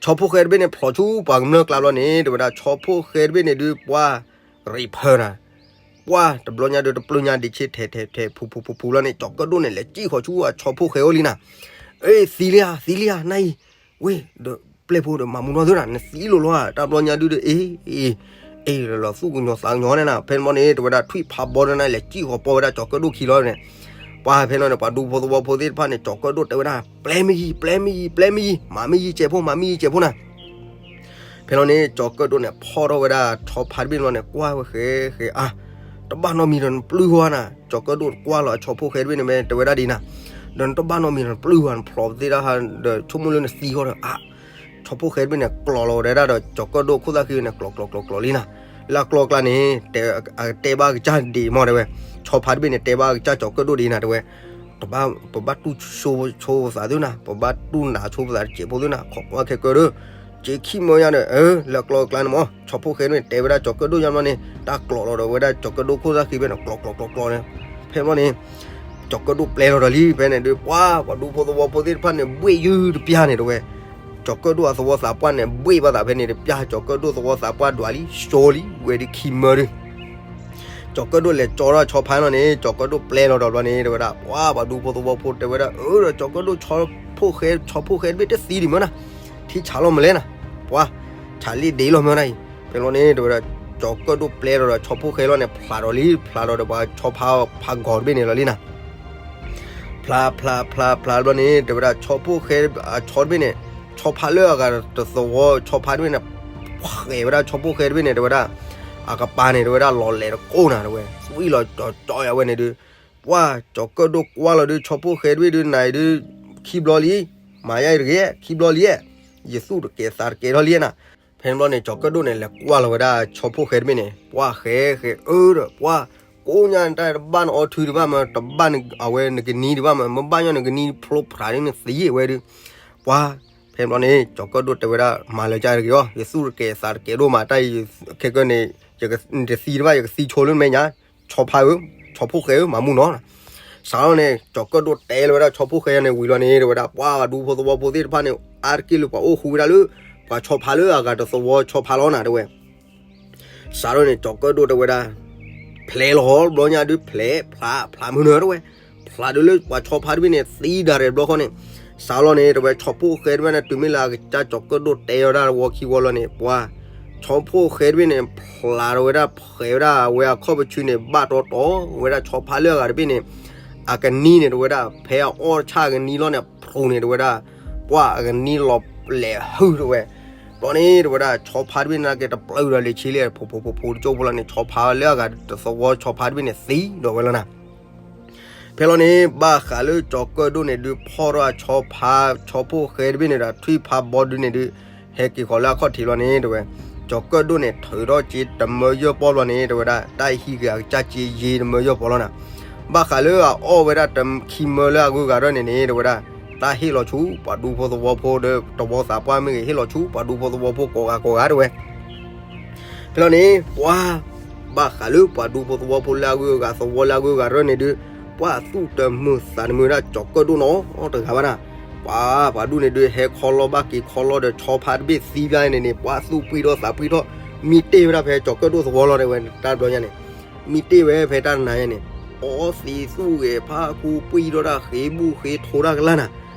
ဆီဖိၣ်ဃဲတဘ့ၣ်န့ၣ် ဖျိးဆူပှၤကမျၢၢ်ကျါဘျီန့ၣ် တဲဝဲဒၣ် ဆီဖိၣ်ဃဲတဘ့ၣ်န့ၣ်ဒုး ပှၤ ရံးဖၢနၤ ပှၤတဘျီညါဒီး တပျၢၤညါဒံးဆ့ထဲထဲထဲ ဖူဖူဖူဖူလီၤန့ၣ် ကၠီၤကၢၣ်ဒိၣ်န့ၣ် လဲၤစံၣ်ဃီၤဆူအဆီဖိၣ်ဃဲအိၣ်လံနၤ အ့ သံလံဧါ သံလံဧါ နၤအံၤ ဝ့ၢ် ဒီးပျဲၢ်ဖိဒီးမၤမူနီၢ်သုနၤ နသံလိၤလီၤဧါ တၢ်ဘျီညါဒုးဒီး အ့ အ့ အ့ လီၤသူၣ်ကညီၤသးကညီၤန့ၣ်နၤ ဖဲန့ၣ်ဘျီန့ၣ် တဲဝဲဒၣ် ထွံၣ်ဖးဘီဒီးနၤ လဲၤစံၣ်ဃီၤပီဝဲဒၣ်ကၠီၤကၢၣ်ဒိၣ်ခံလီၤန့ၣ် ပှၤဖဲန့ၣ်န့ၣ် ပှၤဒူဖိသဝီဖိသ့ၣ်တဖၣ်န့ၣ် ကၠီၤကၢၣ်ဒိၣ်တဲဝဲဒၣ် ပျဲမ့ၢ်ယံၤ ပျဲမ့ၢ်ယံၤ ပျဲမ့ၢ်ယံၤ မၤမ့ၢ်ယံၤကဲးဖိ မၤမ့ၢ်ယံၤကဲးဖိနၤ ဖဲလီၤန့ၣ် ကၠီၤကၢၣ်ဒိၣ်န့ၣ် ဖီၣ်ထီၣ်ဝဲဒၣ်ဆီဖါတဘ့ၣ်လီၤန့ၣ် ကွၢ်ဝဲဃဲဃဲ အါ, တဘၣ်နီတမံၤဒီးနပျုၢ်ဃီနၤ, ကၠီၤကၢၣ်ဒိၣ်ကွၢ်လီၤအဆီဖိၣ်ဃဲတဘ့ၣ်န့ၣ် မ့ၢ်တဲဝဲဒၣ်ဒ်နၤ, ဒီးနတဘၣ်နီတမံၤဒီးနပျုၢ်ဃီ နဖျိးပသ့ၣ်တၢ်ဒီး ဆိကမိၣ်လၢနသံဃီဒီး အါ, ဆီဖိၣ်ဃဲတဘ့ၣ်န့ၣ် ကျိးလီၤဝဲဒၣ်ဒီး ကၠီၤကၢၣ်ဒိၣ်ခိၣ်သၣ်ဃံန့ၣ် ကျိးကျိးကျိးကျိးလံနၤ, လၢအကျိၤအကျါန့ၣ် တဲ, တဲဘၣ်ကစၢ်ဒံးမီၢ်တဲဝဲ, ဆီဖါတဘ့ၣ်န့ၣ် တဲဘၣ်ကစၢ်ကၠီၤကၢၣ်ဒိၣ်ဒ်နၤတဲဝဲ ပဘၣ်တူၢ်ဆိဆိပသးသုနၤ, ပဘၣ်တူၢ်နးဆိပသးတစဲးဖိသုနၤ, ခိးကွၢ်ခဲကၢဒီး, က့ၤခံမၢယါဒီး လၢအကျိၤအကျါန့ၣ်မ့ၢ် ဆီဖိၣ်ဃဲန့ၣ် တဲဝဲဒၣ်ကၠီၤကၢၣ်ဒိၣ်ယါဘျီန့ၣ် တၢ်ကျိးလီၤဒီးဝဲဒၣ်ကၠီၤကၢၣ်ဒိၣ်ခိၣ်သၣ်ဃံဖဲန့ၣ် ကျိးကျိးကျိးကျိးန့ၣ်, ဖဲဘျီန့ၣ် ကၠီၤကၢၣ်ဒိၣ်ပျဲလီၤဒီးလံ ဖဲန့ၣ်ဒုး ပှၤ ပှၤဒူဖိသဝီဖိသ့ၣ်တဖၣ်န့ၣ် ဘှ့ၣ်ယုၢ်တပျၢ်န့ၣ်တဲဝဲ, ကၠီၤကၢၣ်ဒိၣ်အသဝီသးပှၢ်န့ၣ် ဘှ့ၣ်ဘၣ်သးဖဲန့ၣ်တပျၢ် ကၠီၤကၢၣ်ဒိၣ်သဝီသးပှၢ်ဒွးလံ ဆိလံ ဝဲဒုးခံမၢဒုး ကၠီၤကၢၣ်ဒိၣ်လဲၤကၠီထီၣ်ဆီဖါလီၤန့ၣ် ကၠီၤကၢၣ်ဒိၣ်ပျဲလီၤဒီးဘျီန့ၣ် တဲဝဲဒၣ် ပှၤ ပှၤဒူဖိသဝီဖိတဲဝဲဒၣ် အၢ ဒီးကၠီၤကၢၣ်ဒိၣ်ဆီဖိၣ်ဃဲ ဆီဖိၣ်ဃဲတဘ့ၣ်တသံဒံးမၢနၤ, ထံဆးလီၤမလဲနၤ, ပှၤ ဆးလံဒ့လီၤမၢနၤအံၤ, ဖဲလီၤန့ၣ် တဲဝဲဒၣ် ကၠီၤကၢၣ်ဒိၣ်ပျဲလီၤဒီးဆီဖိၣ်ဃဲလီၤန့ၣ် ဖျးဒီးလံ ဖျးဒီးဒီးပှၤဆီဖါဖးဂီၤတဘ့ၣ်န့ၣ်လီၤလံနၤ ဖျးဖျးဖျးဖျးဘျီန့ၣ် တဲဝဲဒၣ်ဆီဖိၣ်ဃဲ အဆီတဘ့ၣ်န့ၣ် ဆီဖါလၢအဂၤတသဝီဆီဖါတဘ့ၣ်န့ၣ် ဃဲးဝဲဒၣ်ဆီဖိၣ်ဃဲတဘ့ၣ်န့ၣ် တဲဝဲဒၣ် အကပၤန့ၣ် တဲဝဲဒၣ်လီၤလဲၤတကိးနၤတဲဝဲ သွံၣ်လီၤကၠီကၠီယၤဝဲန့ၣ်ဒုး ပှၤ ကၠီၤကၢၣ်ဒိၣ်ကွၢ်လီၤဒုး ဆီဖိၣ်ဃဲတဘ့ၣ်ဒုး နၤအံၤဒုး ခံဘျီလံ, မၤယါအံၤတဂ့ၤ ခံဘျီလံ, ယသူၣ်တကဲၤသးတကဲၤထီၣ်လံနၤ, ဖဲန့ၣ်ဘျီန့ၣ် ကၠီၤကၢၣ်ဒိၣ်န့ၣ် လဲၤကွၢ်လီၤဝဲဒၣ်ဆီဖိၣ်ဃဲတဘ့ၣ်န့ၣ် ပှၤဃဲဃဲအၢဒီး ပှၤ ကိးညါတၢ်တဘၣ်နအီထုတဘၣ်မး တဘၣ်အဝဲနကနံတဘၣ်မး မ့ၢ်ဘၣ်ညီနကနံဖျိဖျးဒ်နသံဝဲဒုး, ပှၤ ဖဲန့ၣ်ဘျီန့ၣ် ကၠီၤကၢၣ်ဒိၣ်တဲဝဲဒၣ် မၤလၢကၢ်တဂ့ၤအီၤ ယသူၣ်တကဲၤသးတကဲၤဒိၣ်မး တၢ်အံၤ ခဲကၢန့ၣ် နတသံတဘၣ် ယကသံဆိလၢမဲာ်ညါ ဆီဖါဧၢ, ဆီဖိၣ်ဃဲဧၢ မၤမူနီၤ, စးထီၣ်န့ၣ် ကၠီၤကၢၣ်ဒိၣ်တဲလီၤဝဲဒၣ်ဆီဖိၣ်ဃဲန့ၣ်ဝံၤလီၤန့ၣ် တဲဝဲဒၣ် ပှၤ ပှၤဒူဖိသဝီဖိသ့ၣ်တဖၣ်န့ၣ် အါတက့ၢ်လၢပှၤအိၣ်ဃူဝဲဒၣ်လၢ ပှၤဆီဖါလၢအဂၤတသဝီဆီဖါလီၤနၤတဲဝဲ စးထီၣ်န့ၣ် ကၠီၤကၢၣ်ဒိၣ်တဲဝဲဒၣ် ဖျဲးလီၤဘျီညါဒုး ဖျဲး ဖျး ဖျးမုၢ်နၤတဲဝဲ, ဖျးဒုးလၢပှၤဆီဖါတဘ့ၣ်န့ၣ် သံဒၣ်ရဲၣ်ဘျီဃီန့ၣ်, စးလီၤန့ၣ် တဲဝဲ ဆီဖိၣ်ဃဲတဘ့ၣ်န့ၣ် တုၤမ့ၢ်လၢအကစၢ်ကၠီၤကၢၣ်ဒိၣ်တဲဝဲဒၣ်တဝီခံဝီလီၤန့ၣ် ပှၤ ဆီဖိၣ်ဃဲတဘ့ၣ်န့ၣ် ဖျးဒီးဝဲဒၣ် ဖျဲးဝဲဒၣ်အဝဲအခီၣ်ပဆူန့ၣ် ဘၣ်တီတီဝဲဒၣ်ဆီဖါလၢအဂၤတဘ့ၣ်န့ၣ် အကနံၤန့ၣ် တဲဝဲဒၣ် ဖဲအအီၣ်ဆၣ်ကနံၤလီၤန့ၣ် ဖရူၤန့ၣ် တဲဝဲဒၣ် ပှၤအကနံၤလီၤလဲၤဟုၣ်တဲဝဲ ဘျီန့ၣ် တဲဝဲဒၣ် ဆီဖါတဘ့ၣ်န့ၣ်က့ၤတပျၢ်ဒီးလံာ်ဆံလံ ဖိဖိဖိဖိတကၠိဖိလီၤန့ၣ် ဆီဖါလၢအဂၤတသဝီဆီဖါတဘ့ၣ်န့ၣ် သံဒီးဝဲလီၤနၤ. ဖဲလီၤန့ၣ် ဘၣ်ဃးလၢကၠီၤကၢၣ်ဒိၣ်န့ၣ်ဒုး ဖီၣ်ထီၣ်အဆီဖါ ဆီဖိၣ်ဃဲတဘ့ၣ်န့ၣ်ဒီး ထွံၣ်ဖးဘီဒုန့ၣ်ဒုး ဟဲက့ၤဃီၤလၢအခီၣ်ထံးလီၤန့ၣ် တဲဝဲ ကၠီၤကၢၣ်ဒိၣ်န့ၣ် ထုးထီၣ်စ့တမၢယၢၢ်ပီၢ်လီၤန့ၣ် တဲဝဲဒၣ် တၢ်ဟံးက့ၤအကစၢ်စ့ယ့တမၢယၢၢ်ပီၢ်လီၤနၤ. ဘၣ်ဃးလၢအအီၣ်ဝဲဒၣ်တခံမၢလၢအဂုၤအဂၤဒၣ်န့ၣ်န့ၣ် တဲဝဲဒၣ် တၢ်ဟ့ၣ်လီၤဆူ ပှၤဒူဖိသဝီဖိဒီး တဝီသးပှၢ်မ့ၢ်ဂ့ၤ ဟ့ၣ်လီၤဆူပှၤဒူဖိသဝီဖိကိးဂၤကိးဂၤတဲဝဲ ဖဲလီၤန့ၣ် ပှၤ ဘၣ်ဃးလၢပှၤဒူဖိသဝီဖိလၢအဂုၤအဂၤသဝီလၢအဂုၤအဂၤဒၣ်န့ၣ်ဒုး ပှၤသူၣ်တမုာ်သးတမုာ်ဒၣ်ကၠီၤကၢၣ်ဒိၣ်နီတဂၤဘၣ်နၤ. ပှၤ ပှၤဒူၣ်န့ၣ်ဒုး ဟဲခီလီၤဘၣ်က့ၤခီလီၤဒီး ဆီဖါတဘ့ၣ်သံဘျီန့ၣ်န့ၣ် ပှၤသူၣ်ပှံၢ်ထီၣ်သးပှံၢ်ထီၣ် မံတ့ၢ်ဝဲဒၣ်ဖဲကၠီၤကၢၣ်ဒိၣ်သဝီလီၤတဲဝဲ တၢ်ဘျီညါန့ၣ် မံတ့ၢ်ဝဲဖဲတၢ်တနၤညါန့ၣ် အီသံးသူၣ်ဂဲၤဖးခူပှံၢ်ထီၣ်တၢ်ဃ့ဘူၣ်ဃ့ထိတၢ်ကလၢ်နၤ.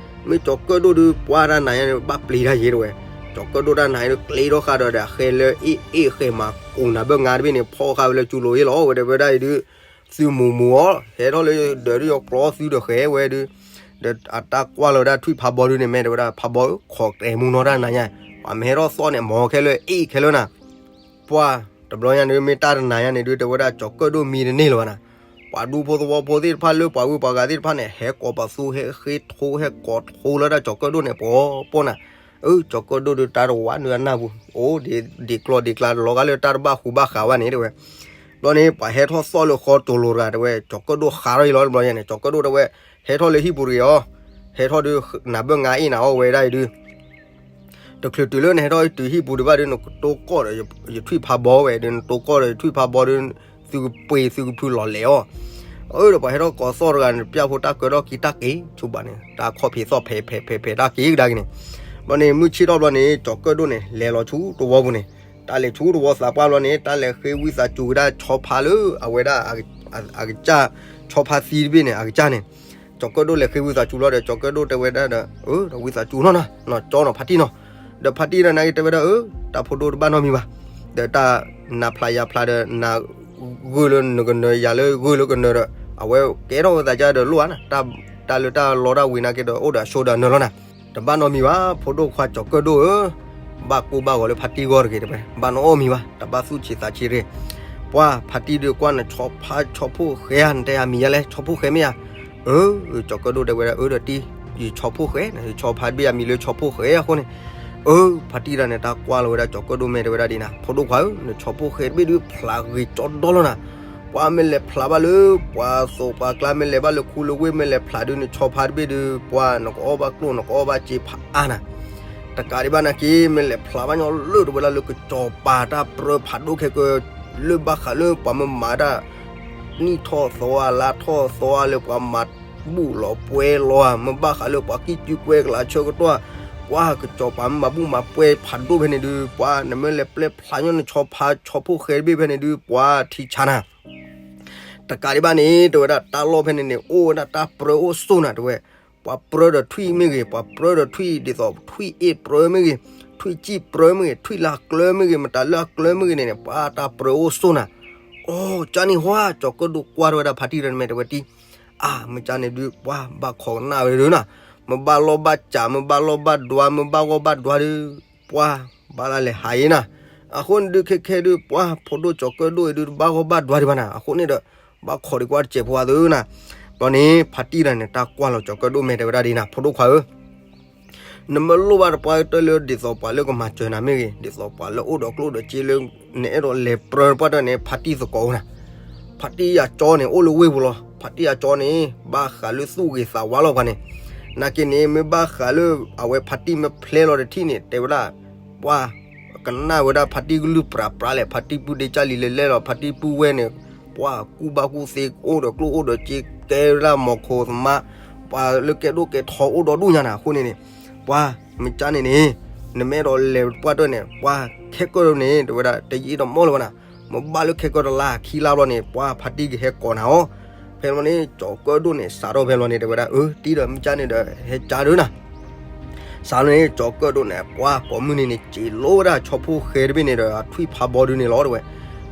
မ့ၢ်ကၠီၤကၢၣ်ဒိၣ်ဒုး ပှၤတၢ်နၤညါန့ၣ် ဘၣ်ပျံၤတၢ်ယ့ၤတဲဝဲ ကၠီၤကၢၣ်ဒိၣ်တၢ်နၤညါဒုး ကျ့ထီၣ်ဃာ်ဒီးဒီး အဃဲလၢအ့ၣ်အ့ၣ်ဃဲမၤကိးနၤဘၢၣ်ငါတဘ့ၣ်န့ၣ် ဖီၣ်ဃာ်ဝဲလၢကၠူလိၤအ့ၣ်လီၤ ဝဲတဲဝဲဒၣ်အံၤဒုး သုမူးမူးအီၤ ဟဲထီၣ်လၢဒၢးဒုးယီၤကျီသုဒီးဃဲဝဲဒုး ဒီးအတၢ်ကွၢ်လီၤဝဲဒၣ်ထွံၣ်ဖးဘီဒုးန့ၣ် မ့ၢ်တဲဝဲဒၣ်ဖးဘီဧၢ ခိးတဲမူနီၢ်တၢ်နၤညါ ပှၤမ့ၢ်ဟဲထီၣ်သီၣ်န့ၣ် မၤခဲလၢအ့ၣ်ခဲလၢနၤ ပှၤ တဘျီညါန့ၣ် မ့ၢ်တၢ်တနၤညါန့ၣ်ဒုး တဲဝဲဒၣ်ကၠီၤကၢၣ်ဒိၣ်မံတန့ၢ်လၢၤဘၣ်နၤ. ပှၤဒူဖိသဝီဖိသ့ၣ်တဖၣ်လၢပှၤဂုၤပှၤဂၤသ့ၣ်တဖၣ်န့ၣ် ဟဲကိးပသူ ဟဲဃ့ထိ ဟဲကိးထိလၢတၢ်ကၠီၤကၢၣ်ဒိၣ်န့ၣ် ပှီၤပှီၤနၤ. အၢ ကၠီၤကၢၣ်ဒိၣ်ဒုး တၢ်တဝးနုာ်အနၢ်ပူၤ အိၣ်ဒံးကျီၢ်ဒံးကျါ လီၤဂာ်လၢတၢ်တဘၣ်ဃူဘၣ်ဃးဘၣ်န့ၣ် တဲဝဲ ဘျီန့ၣ် ပှၤဟဲထီၣ်သီၣ်လၢဃီတိၤလိၤတဂၤ တဲဝဲ ကၠီၤကၢၣ်ဒိၣ်ဃးထီၣ်အံၤလီၤ တဘျီညါန့ၣ် ကၠီၤကၢၣ်ဒိၣ်တဲဝဲ ဟဲထီၣ်လၢဟံၣ်ပူၤတဂ့ၤအီၤ ဟဲထီၣ်ဒုး နၤဘၢၣ်ငါအ့ၣ်နၤအီၣ်ဝဲဒၣ်အံၤဒုး တချုးတုၤလၢနဟဲထီၣ်တုၤဟံၣ်ပူၤဒံးဘၣ်ဒုး နကတိၤကီၢ်ဒီးယထွံၣ်ဖးဘီဝဲဒုး နတိၤကီၢ်ဒီးယထွံၣ်ဖးဘီဒုး သုကပှ့ၤသုကဖုလီၤလဲၤအီၤ. အၢ ဒီးပှၤဟဲထီၣ်ကိးသီၣ်တဂၤန့ၣ် ပျၢ်ဖိတၢ်ကၢထီၣ်က့ၤတၢ်က့ၤ ဆူဘၣ်န့ၣ် တၢ်ခီၣ်ဖံးသီၣ်ဖဲးဖဲးဖဲးဖဲးတၢ်က့ၤကဒါက့ၤန့ၣ် ဘျီန့ၣ် မုၢ်ဆ့ၣ်ထီၣ်ဘျီန့ၣ် ကၠီၤကၢၣ်ဒိၣ်န့ၣ် လဲၤလီၤဆူတဝီပူၤန့ၣ် တၢ်လဲၤဆူတဝီသးပှၢ်ဘျီန့ၣ် တၢ်လဲၤဃ့ဝံသးစူၤကဒါဆီဖါလၢအဝဲဒၣ် အကစၢ် ဆီဖါသံတဘ့ၣ်န့ၣ် အကစၢ်န့ၣ် ကၠီၤကၢၣ်ဒိၣ်လဲၤဃ့ဝံသးစူၤလီၤဒီး ကၠီၤကၢၣ်ဒိၣ်တဲဝဲဒၣ်ဒီး အၢ ဒီးဝံသးစူၤနီၢ်နီၢ် နီၢ်ကၠီနီၢ်ဖါတံၢ်နီၢ် ဒီးဖါတံၢ်ဒီးနၤက့ၤတဲဝဲဒၣ် အၢ တၢ်ဖိဒိၣ်တဘၣ်နီတမံၤဘၣ် ဒီးတၢ်နၤဖျးယၤဖျးဒီး နဂုၢ်လၢနကနၢၤယၤလၢဂုၢ်လၢကနၢၤဒီး အဝဲကဲထီၣ်ဝဲသးကါဒီးလိၣ်ဧါနၤ တၢ်လၢတၢ်လီတၢ်ဝံၤနာ်က့ဒီး အိၣ်ဒီးအဆိဒီးအနၢၤလီၤနၤ တဘၣ်နီတမံၤဘၣ် ဖိဒိၣ်ခွါကၠီၤကၢၣ်ဒိၣ်ဧၢ, ဘၣ် ဘၣ်ကိၢ်ဘၣ်ဂီၤလၢဖါတံၢ်ဂီၢ်တဂ့ၤ တဲဝဲ, ဘၣ်နအီၣ်မံၤဘၣ်, တဘၣ်သူၣ်ဆံးသးဆံးတဂ့ၤ. ပှၤဖါတံၢ်ဒုးကွၢ်နဆီဖါဆီဖိၣ်ဃဲဧါ, နတဲယၤမံၤယါလဲၣ်, ဆီဖိၣ်ဃဲမ့ၢ်ဧါ. အၢ, ကၠီၤကၢၣ်ဒိၣ်တဲဝဲဒၣ်, အၢ ဒီးတံၢ်, ယဆီဖိၣ်ဃဲ, ယဆီဖါတဘ့ၣ်ယၤမံၤလၢဆီဖိၣ်ဃဲအဃိန့ၣ်. အၢ, ဖါတံၢ်တဂၤန့ၣ် တၢ်ကွၢ်လီၤဝဲဒၣ်ကၠီၤကၢၣ်ဒိၣ်မဲာ် တဲဝဲဒၣ်ဒ်နၤ, ဖိဒိၣ်ခွါဧၢ, နဆီဖိၣ်ဃဲတဘ့ၣ်ဒုးဖျးဂ့ၤကၠီဒီလီၤနၤ. ပှၤမ့ၢ်လဲၤဖျးဘၣ်လၢပှၤသိးပှၤကျါ, မ့ၢ်လဲၤဘၣ်လၢခူလၢဝ့ၢ်, မ့ၢ်လဲၤဖျးဒုးနဆီဖါတဘ့ၣ်ဒုး, ပှၤနကအီၣ်ဘၣ်ကျိၣ် နကအီၣ်ဘၣ်စ့ဖးအါနၤ. တကးဒံးဘၣ်နာ်က့ မ့ၢ်လဲၤဖျးဘၣ်ညီလၢ တဲဝဲဒၣ်လၢကစီၤပၤတၢ်ပြၢဖးဒိၣ်ခဲကၢ, လၢဘၣ်ဃးလၢပှၤမ့ၢ်မၤတၢ် နံၣ်ထီၣ်သီဧါ လါထီၣ်သီဧါ, လၢပှၤမၤဘူၣ်လီၤပှဲၤလီၤဧါ, မ့ၢ်ဘၣ်ဃးလၢပှၤကံၢ်ကုကွဲကလးဆၢကတီၢ်, ပှၤကစီၤပၤမ့ၢ်မၤဘူၣ်မၤပှဲၤဖးဒိၣ်ဖဲန့ၣ်ဒုး, ပှၤနမ့ၢ်လဲၤပျဲဖျးညီနဆီဖါဆီဖိၣ်ဃဲတဘ့ၣ်ဖဲန့ၣ်ဒုး, ပှၤထံဆါနၤ. တကးဒံးဘၣ်န့ၣ် တဲဝဲဒၣ်တၢ်လီၢ်ဖဲန့ၣ်န့ၣ် အိၣ်ဝဲဒၣ်တၢ်ပြၢအိၣ်ဆိၣ်နၤ တဲဝဲ, ပှၤပြၢဒီးထွံၣ်မ့ၢ်ဂ့ၤ, ပှၤပြၢဒီးထွံၣ်ဒ်သိးထွံၣ်အ့ၣ်ပြၢမ့ၢ်ဂ့ၤ, ထွံၣ်စံၣ်ပြၢမ့ၢ်ဂ့ၤ, ထွံၣ်လၢအကျၢမ့ၢ်ဂ့ၤ, မတၤလၢအကျၢမ့ၢ်ဂ့ၤန့ၣ်န့ၣ် ပှၤတၢ်ပြၢအိၣ်ဆိၣ်နၤ. အိ, ကန့ၣ်ဟါ ကၠီၤကၢၣ်ဒိၣ်ကွၢ်ထီၣ်ဝဲဒၣ်ဖါတံၢ်တဂၤန့ၣ် မ့ၢ်တဲဝဲတံၢ်, အါ, မ့ၢ်ကန့ၣ်ဒုး ပှၤဘၣ်ခိးကနၣ်ဝဲဒုးနၤ, မ့ၢ်ဘၣ်လီၢ်ဘၣ်စး, မ့ၢ်ဘၣ်လီၢ်ဘၣ်ဒွး, မ့ၢ်ဘၣ်ဂီၢ်ဘၣ်ဒွးဒုး, ပှၤဘၣ်လၢလဲၤဟးအံၤနၤ. အဃိန့ၣ်ဒုး ခဲခဲဒုး ပှၤဖိဒိၣ်ကၠီၤကၢၣ်ဒိၣ်အံၤဒုး တဘၣ်ဂီၢ်ဘၣ်ဒွးဒံးဘၣ်နၤ, အဃိန့ၣ်ဒီး ဘၣ်ခိးဒံးကွၢ်တစဲးဖိအသိးနၤ. ဘျီန့ၣ် ဖါတံၢ်တဂၤန့ၣ် တၢ်ကွၢ်လီၤကၠီၤကၢၣ်ဒိၣ်မဲာ် တဲဝဲဒၣ်ဒ်နၤ, ဖိဒိၣ်ခွါဧၢ, နမ့ၢ်လိၣ်ဘၣ်တပှၢ်တၢၢ်လၢဒ်သိးပှၤလၢကမၤစၢၤနၤမ့ၢ်ဂ့ၤ, ဒ်သိးပှၤလၢအိၣ်ဒီးကျိၣ်ဒီးစ့လၢ နအဲၣ်ဒိးလဲၤပြၢတပှၢ်တၢၢ်န့ၣ် ဖါတံၢ်သကိးဧိၤနၤ. ဖါတံၢ်အကၠီန့ၣ် အိၣ်လၢဝ့ၢ်ပူၤလီၤ. ဖါတံၢ်အကၠီန့ၣ် ဘၣ်ဃးလၢသူၣ်ဂ့ၤသးဝါလီၤပှၤန့ၣ်. နာ်က့န့ၣ် မ့ၢ်ဘၣ်ဃးလၢ အဝဲဖါတံၢ်မ့ၢ်ဖျဲလီၤတထံၣ်န့ၣ် တဲဝဲဒၣ်, ပှၤ ကနၣ်ဝဲဒၣ်ဖါတံၢ်ကလုၢ်ပြးပြးလဲၣ်, ဖါတံၢ်ပုၢ်ဒ့ကၢ်လံၤလဲၤလဲၣ်လီၤ, ဖါတံၢ်ပုၢ်ဝဲၢ်န့ၣ် ပှၤကူၣ်ဘၣ်ကူၣ်သ့ အိၣ်ဒီးကျိၣ်အိၣ်ဒီးစ့ ကဲဝဲဒၣ်မီၤခိၣ်သမါ, ပှၤလၢကဲဒိၣ်ကဲထီအိၣ်ဒီဒူၣ်ညါနၤ. အဃိန့ၣ်န့ၣ် ပှၤ မ့ၢ်ကန့ၣ်န့ၣ် နမ့ၢ်အဲၣ်ဒိးလဲၤတပှၢ်တၢၢ်န့ၣ် ပှၤခဲကၢၢ်န့ၣ် တဲဝဲဒၣ် တယံာ်တမီၢ်လၢၤဘၣ်နၤ, မ့ၢ်ဘၣ်လၢခဲကၢၢ်တလါခံလါဘျီန့ၣ် ပှၤဖါတံၢ်ကဟဲကိးနၤအီၤ. ဖဲဘျီန့ၣ် ကၠီၤကၢၣ်ဒိၣ်န့ၣ် စးထီၣ်ဖဲဘျီန့ၣ် တဲဝဲဒၣ် အၢ တံၢ်ဒီး မ့ၢ်ကန့ၣ်ဒီး ဟဲကၢ်ဒုးနၤ. စးထီၣ်န့ၣ် ကၠီၤကၢၣ်ဒိၣ်န့ၣ် ပှၤကိးမုၢ်နံၤန့ၣ် စံးလိဝဲဒၣ်ဆီဖိၣ်ဃဲတဘ့ၣ်န့ၣ်ဒီး ထွံၣ်ဖးဘီဒုန့ၣ်လီၤ တဲဝဲ.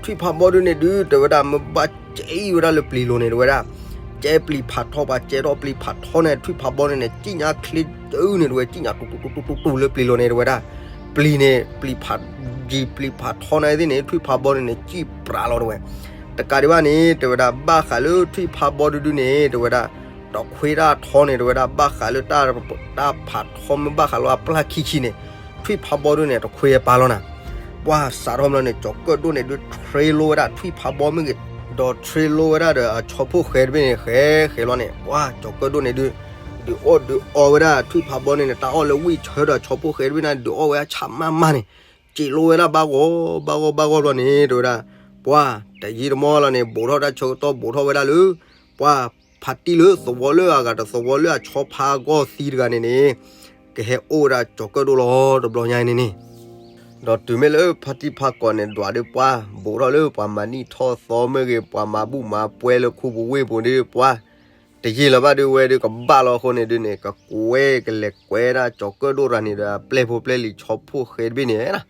ထွံၣ်ဖးဘီဒုန့ၣ်ဒုး တဲဝဲဒၣ် မ့ၢ်ဘၣ်ကဲအံၤဝဲဒၣ်လၢပျံၤလိၤန့ၣ် တဲဝဲဒၣ်, ကဲပျံၤဖးထီ ပှၤကဲထီၣ်ပျံၤဖးထီန့ၣ် ထွံၣ်ဖးဘီဒုန့ၣ် ကံၣ်ညါချ့တုန့ၣ် တဲဝဲ, ကံၣ်ညါတူတူတူတူတူလၢပျံၤလိၤန့ၣ် တဲဝဲဒၣ်. ပျံၤန့ၣ် ပျံၤဖးယံၤ ပျံၤဖးထီန့ၣ်သ့ၣ်န့ၣ် ထွံၣ်ဖးဘီဒုန့ၣ် ကံၣ်ပြးလီၤ တဲဝဲ. တကးဒံးဘၣ်န့ၣ် တဲဝဲဒၣ် ဘၣ်ဃးလၢထွံၣ်ဖးဘီဒုဒုန့ၣ် တဲဝဲဒၣ် တခွ့တၢ်ထီန့ၣ် တဲဝဲဒၣ် ဘၣ်ဃးလၢတၢ်ဖးထီမ့ၢ်ဘၣ်ဃးလၢအပျၢ်ခံဆံန့ၣ် ထွံၣ်ဖးဘီဒုန့ၣ် တခွ့အပၢ်လီၤနၤ. ပှၤစးထီၣ်ဘျီန့ၣ် ကၠီၤကၢၣ်ဒိၣ်န့ၣ်ဒုး ထြ့လိဝဲဒၣ်ထွံၣ်ဖးဘီမ့ၢ်ဂ့ၤ, ဒီးထြ့လိဝဲဒၣ်ဒီးအဆီဖိၣ်ဃဲတဘ့ၣ်န့ၣ် ဃဲဃဲလီၤန့ၣ် ပှၤကၠီၤကၢၣ်ဒိၣ်န့ၣ်ဒုး ဒုးအီၣ်ဒုးအီဝဲဒၣ်ထွံၣ်ဖးဘီန့ၣ်န့ၣ် တၢ်အီၣ်လၢဝံၣ်ဆၢဒီးဆီဖိၣ်ဃဲတဘ့ၣ်န့ၣ် ဒုးအီၣ်ဝဲဒၣ်ဆၣ်မၢ်မၢ်န့ၣ် စံးလိဝဲဒၣ်ဘၣ်ဂီၢ်ဘၣ်ဂီၢ်ဘၣ်ဂီၢ်ဘျီန့ၣ် တဲဝဲဒၣ် ပှၤတယံာ်တမီၢ်လီၤန့ၣ် ဘူးထီၣ်တၢ်ဆၢကတီၢ် ဘူးထီၣ်ဝဲဒၣ်လၢ ပှၤဖါတံၢ်လၢသဝီလၢအဂၤတသဝီလၢအဆီဖါဂီၢ်သံတဂၤန့ၣ်န့ၣ် ကဟဲအိၣ်ဝဲဒၣ်ကၠီၤကၢၣ်ဒိၣ်လီၤ တဘျီညါအံၤန့ၣ်န့ၣ်. ဒီးတုၤမ့ၢ်လၢဖါတံၢ်ဖးကီးန့ၣ် ဒွးဒုးပှၤ ဘူးထီၣ်လၢပှၤမၤနံၣ်ထီၣ်သီမ့ၢ်ဂ့ၤ ပှၤမၤဘူၣ်မၤပှဲၤလၢခူပူၤဝ့ၢ်ပူၤဒုး ပှၤတယံာ်လၢၤဘၣ်ဒုး ဝဲဒုးကဘၣ်လီၤအဃိန့ၣ်ဒုးန့ၣ် ကကွဲကလဲၤကွဲဒၣ်ကၠီၤကၢၣ်ဒိၣ်တဂၤန့ၣ်ဒီး အပျဲၢ်ဖိပျဲၢ်လံၤဆီဖိၣ်ဃဲတဘ့ၣ်န့ၣ်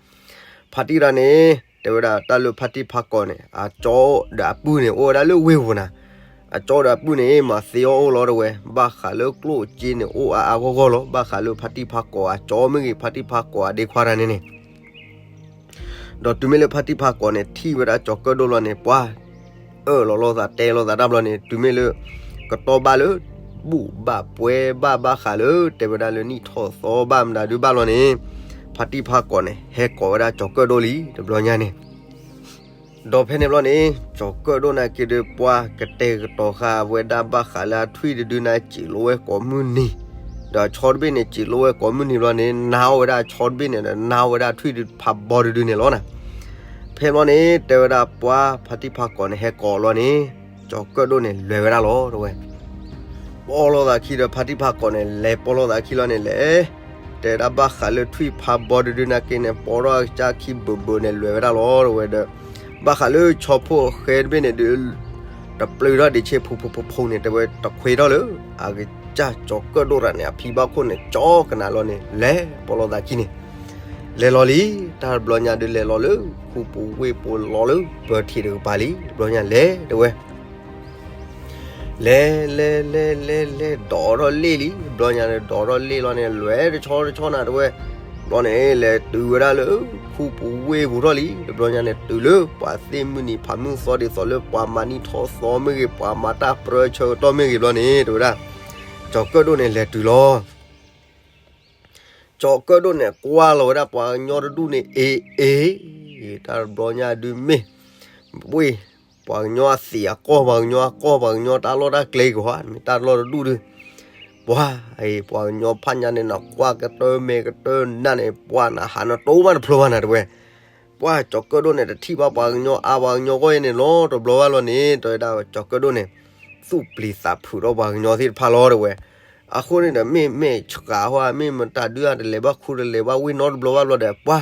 ဖါတံၢ်တဂၤန့ၣ် တဲဝဲဒၣ်တၢ်လၢဖါတံၢ်ဖးကီးန့ၣ် အကၠီဒီးအပုၢ်န့ၣ် အိၣ်ဝဲဒၣ်လၢဝ့ၢ်ပူၤနၤ. အကၠီဒီးအပုၢ်န့ၣ် မၤသ့အီၣ်အိၣ်လီၤ တဲဝဲ, ဘၣ်ဃးလၢကျိၣ်စ့န့ၣ် အိၣ်အါအါဂီၢ်ဂီၢ်လီၤ. ဘၣ်ဃးလၢဖါတံၢ်ဖးကီးအကၠီမ့ၢ်ဂ့ၤ ဖါတံၢ်ဖးကီးအဒ့ခွါတဂၤန့ၣ်န့ၣ် ဒီးတုၤမ့ၢ်လၢဖါတံၢ်ဖးကီးန့ၣ် ထံၣ်ဝဲဒၣ်ကၠီၤကၢၣ်ဒိၣ်လီၤန့ၣ် ပှၤအၢၣ်လီၤလိာ်သးတဲလိာ်သးတၢ်ဘျီန့ၣ် တုၤမ့ၢ်လၢ ကတီၢ်ဘၣ်လၢ ဘူၣ်ဘၣ်ပှဲၤဘၣ် ဘၣ်ဃးလၢ တဲဝဲဒၣ်လၢနံၣ်ထီၣ်သီဘၣ်မတၤဒုးဘၣ်လီၤန့ၣ် ဖါတံၢ်ဖးကီးန့ၣ် ဟဲကိးဝဲဒၣ်ကၠီၤကၢၣ်ဒိၣ်လံ တဘျီညါန့ၣ် ဒီးဖဲန့ၣ်ဘျီန့ၣ် ကၠီၤကၢၣ်ဒိၣ်နာ်က့ဒုး ပှၤကတဲာ်ကတီၤဃာ်ဝဲဒၣ်ဘၣ်ဃးလၢအထွံၣ်တဒုန့ၣ် စံးလိဝဲကိးမုၢ်နံၤ, ဒီးအဆီတဘ့ၣ်န့ၣ် စံးလိဝဲကိးမုၢ်နံၤဘျီန့ၣ် နာ်အီၣ်ဝဲဒၣ်အဆီတဘ့ၣ်န့ၣ်ဒီး နာ်အီၣ်ဝဲဒၣ်ထွံၣ်ဖးဘီတဒုန့ၣ်လီၤနၤ. ဖဲဘျီန့ၣ် တဲဝဲဒၣ်ပှၤဖါတံၢ်ဖးကီးန့ၣ် ဟဲကိးလီၤန့ၣ် ကၠီၤကၢၣ်ဒိၣ်န့ၣ် လဲၤဝဲဒၣ်လီၤ တဲဝဲ ပိာ်လိာ်သးခံဒီး ဖါတံၢ်ဖးကီးန့ၣ် လဲၤပိာ်လိာ်သးခံလီၤန့ၣ်လဲၤ, တဲဝဲဒၣ်ဘၣ်ဃးလၢထွံၣ်ဖးဘီတဒုန့ၣ်က့န့ၣ် ပိာ်ထီၣ်အကစၢ်ခံဘုးဘုးန့ၣ် လဲၤဝဲဒၣ်လီၤ တဲဝဲဒီး ဘၣ်ဃးလၢဆီဖိၣ်ဃဲတဘ့ၣ်န့ၣ်ဒုး တပျုာ်ထီၣ်ဒံးဆ့ဖူဖူဖူဖူန့ၣ် တဲဝဲတခွ့ထီၣ်လၢ အကစၢ်ကၠီၤကၢၣ်ဒိၣ်တဂၤန့ၣ် အဖံဘၣ်ခိၣ်န့ၣ် ကၠီကနၤလီၤန့ၣ် လဲၤပိာ်လိာ်သးခံန့ၣ် လဲၤလီၤလံ, တၢ်တဘျီညါဒုးလဲၤလီၤလၢ ခူပူၤဝ့ၢ်ပူၤလီၤလၢ ပၢၤထံးတကပၤလံ တဘျီညါလဲၤ တဲဝဲ လဲၤလဲၤလဲၤလဲၤလဲၤ ဒိးထီၣ်လ့ၣ်လံ တဘျီညါန့ၣ် ဒိးထီၣ်လ့ၣ်လီၤန့ၣ် လဲၤတဆီတဆီနၤ တဲဝဲ, ဘျီန့ၣ် လဲၤတုၤဝဲဒၣ်လၢ ခူပူၤဝ့ၢ်ပူၤထီၣ်လံ တဘျီညါန့ၣ် တုၤလၢပှၤသ့ၣ်မုၢ်နံၤဖးမုၢ်သီဒ်သိးလၢပှၤမၤနံၣ်ထီၣ်သီမ့ၢ်ဂ့ၤ ပှၤမၤတၢ်ပြၢဆၢကတီၢ်မ့ၢ်ဂ့ၤဘျီန့ၣ် တဲဝဲဒၣ် ကၠီၤကၢၣ်ဒိၣ်န့ၣ်လဲၤတုၤလီၤ. ကၠီၤကၢၣ်ဒိၣ်န့ၣ် ကွၢ်လီၤဝဲဒၣ်ပှၤကညီတဒူၣ်န့ၣ် အ့ၣ်အ့ၣ်, တၢ်တဘျီညါဒုးမ့ၢ် ဝ့ၢ် ပှၤကညီအသံးအကီၢ် ပှၤကညီအကီၢ် ပှၤကညီတၢ်လီၢ်တၢ်ကျဲကဟီ မ့ၢ်တၢ်လီၢ်တဒူၣ်ဒုး ပှၤ ပှၤကညီဖးညါန့ၣ် နကွၢ်ကတၢၢ်မဲာ်ကတၢၢ်နးန့ၣ် ပှၤနဟးနတိၢ်မးတဖျိဘၣ်နၤတဲဝဲ ပှၤကၠီၤကၢၣ်ဒိၣ်န့ၣ် တထံၣ်ဘၣ်ပှၤကညီအါပှၤကညီဂီၢ်အံၤန့ၣ်လီၤ တဘျီဘၣ်လီၤန့ၣ် တဲဝဲဒၣ်ကၠီၤကၢၣ်ဒိၣ်န့ၣ် သူၣ်ပျံၤသးဖုးဒီးပှၤကညီသ့ၣ်တဖၣ်လီၤတဲဝဲ အဃိန့ၣ်ဒီး မ့ၢ်မဲာ်ဆှးဟီ မ့ၢ်မတၤဒုးအတလဲၤဘၣ်ခူတလဲၤဘၣ်ဝ့ၢ်နီတဘျီဘၣ်ဘျီဒီး ပှ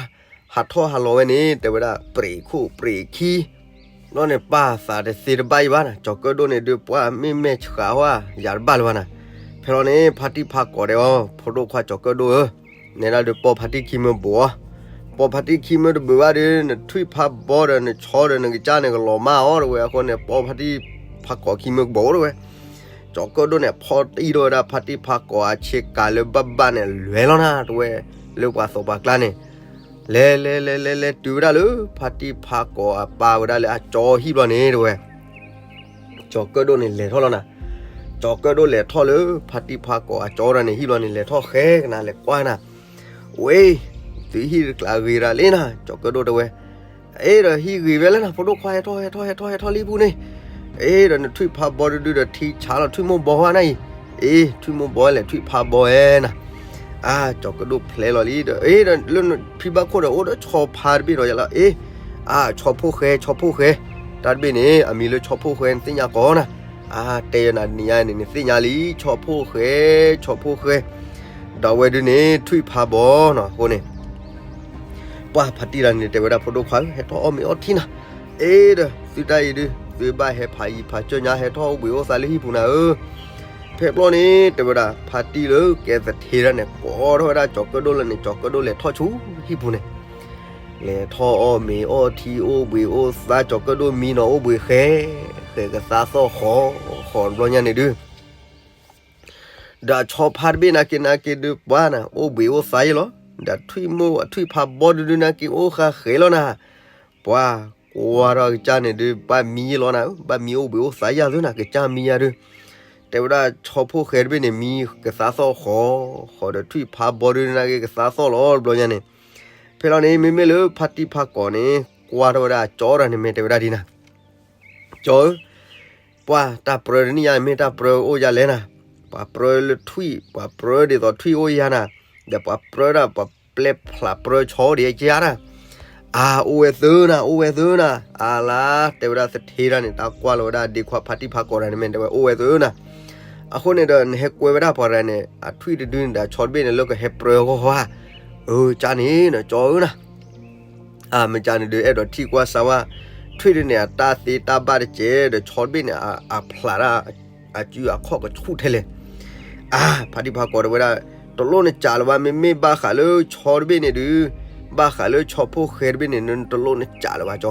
ၤဟးထီၣ်ဟးလီၤဝဲန့ၣ် တဲဝဲဒၣ် ပြံးခိၣ်ပြံးခံ ဘျီန့ၣ် ပၢ်သးတသ့တဘၣ်အံၤဘၣ်နၤ ကၠီၤကၢၣ်ဒိၣ်န့ၣ်ဒုး ပှၤမ့ၢ်မဲာ်ဆှးဟီ ယၤတဘၣ်လၢၤဘၣ်နၤ ဖဲလီၤန့ၣ် ဖါတံၢ်ဖါကိးတဲအီၤ ဖိဒိၣ်ခွါကၠီၤကၢၣ်ဒိၣ်ဧၢ နဲဒၣ်ဒုး ပိာ်ဖါတံၢ်ခံမၢဘိးအီၤ, ပိာ်ဖါတံၢ်ခံမၢတဘိးဘၣ်ဒီး နထွံၣ်ဖးဘီဒီး နဆီဒီး နကစၢ်န့ၣ် ကလီၤမၢ်အီၤတဲဝဲ အဃိန့ၣ် ပိာ်ဖါတံၢ်ဖါကိးခံမၢကဘိးတဲဝဲ, ကၠီၤကၢၣ်ဒိၣ်န့ၣ် ဖီတံၢ်ထီၣ်ဝဲဒၣ် ဖါတံၢ်ဖါကိးအဆ့ကၤလၢဘၣ်ဘၣ်န့ၣ် လဲၤလီၤနၤတဲဝဲ, လၢပှၤသိးပှၤကျါန့ၣ်, လဲၤလဲၤလဲၤလဲၤလဲၤတုၤဝဲဒၣ်လၢ ဖါတံၢ်ဖါကိးအပၢ်ဝဲဒၣ်လၢအကၠီဟံၣ်ဘျီန့ၣ်တဲဝဲ ကၠီၤကၢၣ်ဒိၣ်န့ၣ်လဲၤထီၣ်လီၤနၤ, ကၠီၤကၢၣ်ဒိၣ်လဲၤထီၣ်လၢ ဖါတံၢ်ဖါကိးအကၠီဒၣ်န့ၣ်ဟံၣ်ဘျီန့ၣ် လဲၤထီၣ်ဃဲကနၤလဲၤကွၢ်နၤ, ဝဲ, သုဟံၣ်တကျးဂ့ၤဒၣ်လံနၤ ကၠီၤကၢၣ်ဒိၣ်တဲဝဲ, အ့ဒီးဟံၣ်ဂ့ၤဝဲလၢနၤ ဖိဒိၣ်ခွါ ဟဲထီၣ်ဟဲထီၣ်ဟဲထီၣ်ဟဲထီၣ်လံပူၤန့ၣ်, အ့ဒီးနထွံၣ်ဖးဘီဒုဒုဒီးထံဆးလီၤ ထွံၣ်မိၢ်ဘီဝဲနၤအံၤ, အ့ ထွံၣ်မိၢ်ဘီလဲၣ် ထွံၣ်ဖးဘီဝဲနၤ, အါ ကၠီၤကၢၣ်ဒိၣ်ဖျဲလီၤလံဒီး အ့ဒီးလၢဖံဘၣ်ခိၣ်ဒီး အိၣ်ဒီးဆီဖါတဘ့ၣ်ဒီးယလီၤ အ့ အါ ဆီဖိဃဲ ဆီဖိဃဲ, တၢ်တဘ့ၣ်န့ၣ် အမံၤလၢဆီဖိဃဲ နသ့ၣ်ညါကီးနၤ, အါ တဲယနၤနံၤညါန့ၣ် နသ့ၣ်ညါလံ ဆီဖိဃဲ, ဆီဖိဃဲ, ဒီးဝဲဒုန့ၣ် ထွံၣ်ဖးဘီနီၤ အဃိန့ၣ် ပှၤဖါတံၢ်တဂၤန့ၣ် တဲဝဲဒၣ်ဖိဒိၣ်ခွါဧၢ ဟဲထီၣ်အီၣ်မ့ၤအီထံနၤ, အ့ဒီး သုတၢ်အံၤဒု သုဘၣ်ဟဲဖးယံၤဖးစၢၢ်ညါ ဟဲထီၣ်အိၣ်ဘှံးအိၣ်သါလၢဟံၣ်ပူၤနၤဧၢ, ဖဲဘျီန့ၣ် တဲဝဲဒၣ် ဖါတံၢ်လၢကဲသထ့တဂၤန့ၣ် ကိးထီၣ်ဝဲဒၣ်ကၠီၤကၢၣ်ဒိၣ်လၢန့ၣ် ကၠီၤကၢၣ်ဒိၣ်လဲၤထီၣ်ဆူဟံၣ်ပူၤန့ၣ်, လဲၤထီၣ်အီၣ်မ့ၤအီထံ အိၣ်ဘှံးအိၣ်သါ ကၠီၤကၢၣ်ဒိၣ်မံနီၤ အိၣ်ဘှံးဃဲ, ဃဲကသါသီၣ်ဃီ, ဃီတဘျီညါန့ၣ်ဒု ဒီးဆီဖါတဘ့ၣ်နာ်က့နာ်က့ဒု ပှၤနၤ အိၣ်ဘှံးအိၣ်သါယဲလီၤ, ဒီးထွံၣ်မိၢ်ထွံၣ်ဖးဘီဒုဒုနာ်က့ အိၣ်ဃာ်ဃဲလီၤနၤ, ပှၤကွၢ်ထီၣ်ကစၢ်န့ၣ်ဒု ဘၣ်မံယဲလီၤနၤ, ဘၣ်မံအိၣ်ဘှံးအိၣ်သါယၤသုနၤ ကစၢ်မံယၤဒု, တဲဝဲဒၣ်ဆီဖိဃဲတဘ့ၣ်န့ၣ် မံကသါသီၣ်ဃီ, ဃီဒီးထွံၣ်ဖးဘီဒုနာ်က့ ကသါသီၣ်လီၤတဘျီညါန့ၣ်, ဖဲလီၤန့ၣ် မ့မ့ၢ်လၢဖါတံၢ်ဖါကိးန့ၣ် ကွၢ်ထီၣ်ဝဲဒၣ်ကၠီတဂၤန့ၣ် မ့ၢ်တဲဝဲဒၣ်ဒ်နၤ ကၠီဧၢ, ပှၤတၢ်ပြၢတနံၣ်ညါ မ့ၢ်တၢ်ပြၢအိၣ်ယၤလဲၣ်နၤ, ပှၤပြၢလၢထွံၣ် ပှၤပြၢဒ်သိးထွံၣ်အိၣ်ယၤနၤ, ဒီးပှၤပြၢဒၣ်ပှၤပျဲဖျးပြၢဆီဒ်ကယၤနၤ, အါ အိၣ်ဝဲသုနၤ အိၣ်ဝဲသုနၤ, အါလါ တဲဝဲဒၣ်သထ့တဂၤန့ၣ် တၢ်ကွၢ်လီၤဝဲဒၣ်ဒ့ခွါဖါတံၢ်ဖါကိးတဂၤန့ၣ် မ့ၢ်တဲဝဲအိၣ်ဝဲသုနၤ, အဃိန့ၣ်ဒီး နဟဲကွဲဝဲဒၣ်ပှၤတဂၤန့ၣ် အထွံၣ်တဒုန့ၣ်ဒီးဆီတဘ့ၣ်န့ၣ် လၢကဟဲပြၢအဂီၢ်ဧါ, အၢ ကၢ်န့ၣ်နကၠီဧၢနၤ အမ့ၢ်ကၢ်န့ၣ်ဒုး အဲၣ်ဒိးထံၣ်ကွၢ်စၢ်ဝဲ, ထွံၣ်ဒုန့ၣ် အတၢ်သ့တၢ်ဘၣ်တကဲးဒီး ဆီတဘ့ၣ်န့ၣ် အဖျးတၢ် အစုအခီၣ်ကဆူၣ်ထဲလဲၣ်, အါ ဖါတံၢ်ဖါကိးတဲဝဲဒၣ်, တလိၣ်နစးလၢၤဘၣ် မ့မ့ၢ်ဘၣ်ဃးလၢဆီတဘ့ၣ်န့ၣ်ဒုး, ဘၣ်ဃးလၢဆီဖိဃဲတဘ့ၣ်န့ၣ် နတလိၣ်နစးလၢၤဘၣ်ကၠီ,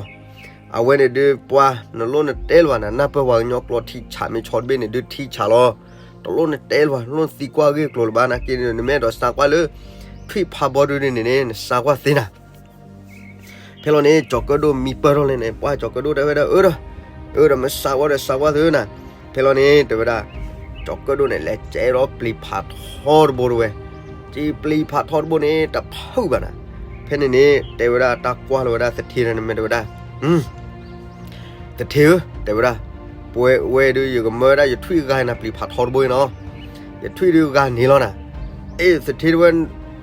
အဝဲန့ၣ်ဒုး ပှၤ နလိၣ်နတဲလၢၤဘၣ်နၤ နၢ်ပၢၢ်ပှၤကညီကျိာ်ထံဆးမ့ၢ်ဆီတဘ့ၣ်န့ၣ်ဒုးထံဆးလီၤ, တလိၣ်နတဲလၢၤဘၣ် လိၣ်နသံကွၢ်ဂ့ၢ်ကျိၤလၢၤဘၣ် နာ်က့န့ၣ် နမ့ၢ်အဲၣ်ဒိးစးကွၢ်လၢ ထွံၣ်ဖးဘီဒုန့ၣ်န့ၣ် နစးကွၢ်သ့နၤ ဖဲလီၤန့ၣ် ကၠီၤကၢၣ်ဒိၣ်မံပၢၢ်ထီၣ်လဲၣ်န့ၣ် ပှၤကၠီၤကၢၣ်ဒိၣ်တဲဝဲဒၣ် အၢဒီး, အၢဒီးမ့ၢ်စးကွၢ်ဒီးစးကွၢ်သ့နၤ, ဖဲလီၤန့ၣ် တဲဝဲဒၣ်, ကၠီၤကၢၣ်ဒိၣ်န့ၣ် လဲၤကဲထီၣ်ပျံၤဖးထီတဘိတဲဝဲ, ကဲပျံၤဖးထီတဘိန့ၣ် တဖုၣ်ဘၣ်နၤ, ဖဲန့ၣ်န့ၣ် တဲဝဲဒၣ်တၢ်ကွၢ်လီၤဝဲဒၣ်သထ့တဂၤန့ၣ်မ့ၢ်တဲဝဲဒၣ် သထ့ဧၢ, တဲဝဲဒၣ်, ပဝဲဒုး ယကမၢဝဲဒၣ်ယထွံၣ်ဂၤနၤ ပျံၤဖးထီတဘိအံၤနီၤ, ယထွံၣ်ဒုးဂၤန့ၣ်လီၤနၤ, အ့ သထ့တဲဝဲ,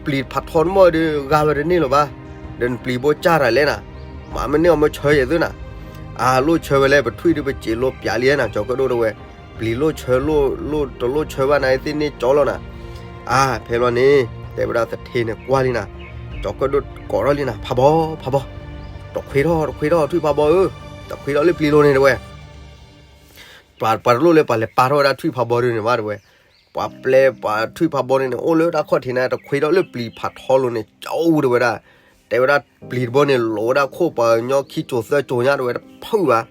ပျံၤဖးထီတဘိဒုး ဂၤဝဲတန့ၢ်လၢၤဘၣ်, ဒီးနပျံၤဘိကၢ်တၢ်လဲၣ်နၤ, မၤမ့ၢ်န့ၢ်အီၤမ့ၢ်ဆၢယဲၢ်သုနၤ, အၢ လိၣ်ဆၢဝဲလဲၣ် ပထွံၣ်ဒုးပစံးလိပျးလံနၤ ကၠီၤကၢၣ်ဒိၣ်တဲဝဲ, ပျံၤလိၣ်ဆၢလိၣ် တလိၣ်ဆၢဘၣ်နၤ သ့ၣ်န့ၣ်ကၠီလီၤနၤ, အၢ ဖဲလီၤန့ၣ် တဲဝဲဒၣ်သထ့န့ၣ်ကွၢ်လံနၤ, ကၠီၤကၢၣ်ဒိၣ်ကိးထီၣ်လံနၤ ဖးဘီ ဖးဘီ, တခွ့ထီၣ် တခွ့ထီၣ် ထွံၣ်ဖးဘီဧၢ, တခွ့ထီၣ်လၢပျံၤလိၤန့ၣ်တဲဝဲ ပှၤတလိၣ်လၢပှၤလဲၤပာ်ထီၣ်ဝဲဒၣ်ထွံၣ်ဖးဘီဒုန့ၣ်ဘၣ်တဲဝဲ, ပှၤပျဲပှၤထွံၣ်ဖးဘီန့ၣ်န့ၣ် အိၣ်လၢတၢ်ခီၣ်ထံးန့ၣ် တခွ့ထီၣ်လၢပျံၤဖးထီလိၤန့ၣ် ကၠီတဲဝဲဒၣ်, တဲဝဲဒၣ်ပျံၤတဘိန့ၣ် လိၤဝဲဒၣ်ခိၣ်ပှၤကညီခံစိၤသၢစိၤညါတဲဝဲ တဖုၣ်ဘၣ်,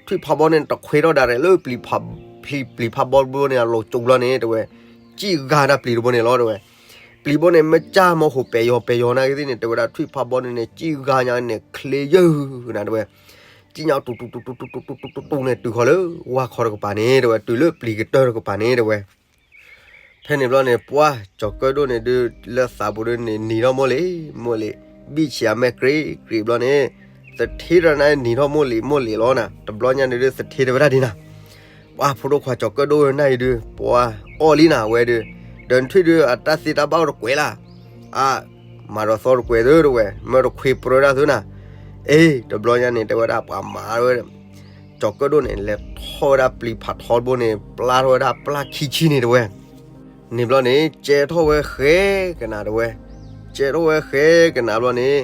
ထွံၣ်ဖးဘီန့ၣ် တခွ့ထီၣ်ဒၣ်ရဲၣ်လၢပျံၤဖးဘီတဘိန့ၣ် အလိၤကၠိဘျီန့ၣ်တဲဝဲ, စံၣ်ဂၤဒၣ်ပျံၤတဘိန့ၣ်လီၤတဲဝဲ, ပျံၤဘိန့ၣ် မ့ၢ်ကၢ်မီၢ်ဟိၣ်ပဲာ်ယီၤပဲာ်ယီၤနာ်က့သ့ၣ်န့ၣ် တဲဝဲဒၣ်ထွံၣ်ဖးဘီန့ၣ်န့ၣ် ကံၣ်ဂါညါန့ၣ် ချ့ယၢၢ်နၤတဲဝဲ, ကံၣ်ညါတူတူတူတူတူတူတူတူန့ၣ် တုၤဃီၤလၢဝါခီတကပၤန့ၣ် တဲဝဲ တုၤလၢပျံၤကတၢၢ်တကပၤန့ၣ် တဲဝဲ ဖဲန့ၣ်ဘျီန့ၣ် ပှၤကၠီၤကၢၣ်ဒိၣ်န့ၣ်ဒုး လၢသးပူၤဒုးန့ၣ် နံၤထီၣ်မိၢ်လံၤ မိၢ်လံၤ, ဘံၣ်ဆံးအမဲာ်ကြ့ကြ့ဘျီန့ၣ် သထ့တဂၤန့ၣ် နံၤထီၣ်မိၢ်လံၤ မိၢ်လံၤလီၤနၤ. တဘျီညါန့ၣ်ဒုး သထ့တဲဝဲဒၣ်ဒ်နၤ, ပှၤဖိဒိၣ်ခွါကၠီၤကၢၣ်ဒိၣ်နၤအံၤဒုး ပှၤအီၣ်လံနၤဝဲဒုး, ဒီးနထွံၣ်ဒုး အတၢ်သ့တၢ်ဘၣ်အိၣ်တကွဲးလၢ်, အါ, မၤဒီးသီတကွဲးသုတဲဝဲ, မ့ၢ်တခွ့ပြၢဒၣ်သုနၤ. အ့ တဘျီညါန့ၣ် တဲဝဲဒၣ်ပှၤမၤဝဲ ကၠီၤကၢၣ်ဒိၣ်န့ၣ် လဲၤထီၣ်ဝဲဒၣ်ပျံၤဖးထီတဘိန့ၣ် ပျၢ်ထီၣ်ဝဲဒၣ်ပျၢ်ခံဆံန့ၣ်တဲဝဲ. န့ၣ်ဘျီန့ၣ် ကဲထီၣ်ဝဲဃဲကနၤတဲဝဲ, ကဲထီၣ်ဝဲဃဲကနၤဘျီန့ၣ်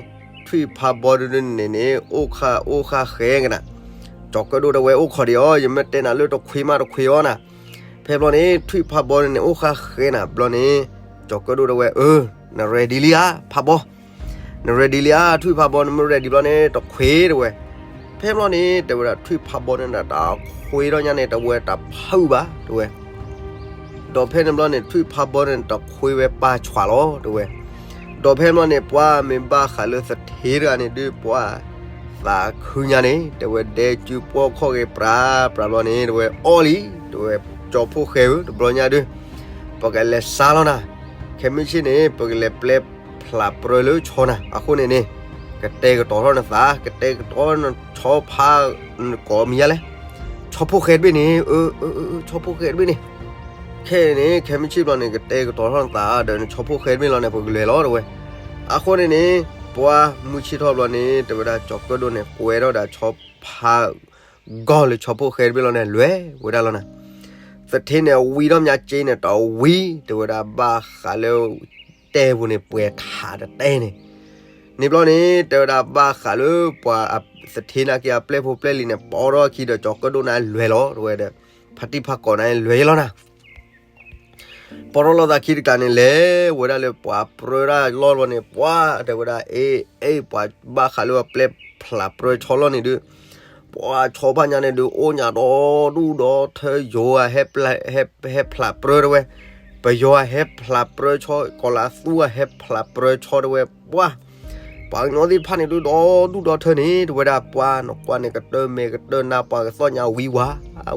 ထွံၣ်ဖးဘီဒုန့ၣ်န့ၣ် အိၣ်ဃာ်အိၣ်ဃာ်ဃဲကနၤ, ကၠီၤကၢၣ်ဒိၣ်တဲဝဲ အိၣ်ခိးဒံးအီၤ ယမ့ၢ်တဲနၤလၢတခွ့မးတခွ့အီၤနၤ. ဖဲဘျီန့ၣ် ထွံၣ်ဖးဘီန့ၣ်န့ၣ် အိၣ်ဃာ်ဃဲနၤဘျီန့ၣ် ကၠီၤကၢၣ်ဒိၣ်တဲဝဲ အၢ န ready လံဧါ ဖးဘီ န ready လံဧါ ထွံၣ်ဖးဘီ နမ့ၢ် ready ဘျီန့ၣ် တခွ့တဲဝဲ. ဖဲဘျီန့ၣ် တဲဝဲဒၣ်ထွံၣ်ဖးဘီန့ၣ်ဒၣ်တခွ့ထီၣ်ညါန့ၣ် တဲဝဲတဖုၣ်ဘၣ်တဲဝဲ. ဒီးဖဲန့ၣ်ဘျီန့ၣ် ထွံၣ်ဖးဘီန့ၣ် တခွ့ဝဲပၢ်ဆွးလီၤတဲဝဲ. ဒီးဖဲဘျီန့ၣ် ပှၤမ့ၢ်ဘၣ်ဃးလၢသထ့တဂၤန့ၣ်ဒုး ပှၤသးခုညါန့ၣ် တဲဝဲဒဲစုပှီၢ်ခီၣ်ဂ့ၤပြးပြးဘျီန့ၣ် တဲဝဲအီၣ်လံ တဲဝဲ ကၠီဖှိၣ်ဃဲဧၢ တဘျီညါဒုး ပကလဲၤစါလီၤနၤ. ခဲမုၢ်ဆ့ၣ်န့ၣ် ပကလဲၤပျဲဖျးပြၢလၢဆီနၤ. အဃိန့ၣ်န့ၣ် ကတဲာ်ကတီၤထီၣ်နသး ကတဲာ်ကတီၤနဆီဖါ နကိးမံၤယါလဲၣ်. ဆီဖှိၣ်ဃဲတဘ့ၣ်န့ၣ် အၢ အၢ အၢ ဆီဖှိၣ်ဃဲတဘ့ၣ်န့ၣ် ခဲအံၤန့ၣ် ခဲမုၢ်ဆ့ၣ်ဘျီန့ၣ် ကတဲာ်ကတီၤထီၣ်နသးဒီးနဆီဖှိၣ်ဃဲတဘ့ၣ်လီၤန့ၣ် ပကလဲၤလီၤတဲဝဲ. အဃိန့ၣ်န့ၣ် ပှၤမုၢ်ဆ့ၣ်ထီၣ်ဘျီန့ၣ် တဲဝဲဒၣ်ကၠီၤကၢၣ်ဒိၣ်န့ၣ် ကွဲထီၣ်ဒၣ်ဆီဖါ ဂီၢ်လၢဆီဖှိၣ်ဃဲတဘ့ၣ်လီၤန့ၣ် လဲၤဝဲဒၣ်လီၤနၤ. သထ့န့ၣ် အဝံထီၣ်မးက့န့ၣ် တဝံ တဲဝဲဒၣ်ဘၣ်ဃးလၢ တဲပူၤန့ၣ် ပှဲၤထးတတဲန့ၣ် န့ၣ်ဘျီန့ၣ် တဲဝဲဒၣ်ဘၣ်ဃးလၢပှၤသထ့နာ်က့အပျဲၢ်ဖိပျဲၢ်လံၤန့ၣ် ပိာ်ထီၣ်အခံဒီးကၠီၤကၢၣ်ဒိၣ်န့ၣ်လဲၤလီၤတဲဝဲဒီး ဖါတံၢ်ဖါကိးန့ၣ်လဲၤလီၤနၤ. ပိာ်ထီၣ်လိာ်သးခံတကးန့ၣ် လဲၤဝဲဒၣ်လၢပှၤပြၢတၢ်လီၢ်ဘျီန့ၣ် ပှၤတဲဝဲဒၣ် အ့ အ့ ပှၤဘၣ်ဃးလၢအပျဲၢ်ဖျးပြၢဆီလီၢ်န့ၣ်ဒုး ပှၤဆီဖါညါန့ၣ်ဒုး အိၣ်ညါဒီဒူၣ်ဒီထၢ ယိၤဧါ ဟဲဖျးပြၢတဲဝဲ, ပယီၤဧါ ဟဲဖျးပြၢဆီ ကီၤလၤသူဧါ ဟဲဖျးပြၢဆီတဲဝဲ ပှၤ ပှၤကညီသ့ၣ်တဖၣ်န့ၣ်ဒုး ဒီဒူၣ်ဒီထၢန့ၣ် တဲဝဲဒၣ်ပှၤ နကွၢ်န့ၣ် ကတၢၢ်မဲာ်ကတၢၢ်နါ ပှၤကသီၣ်ညါဝံဝါ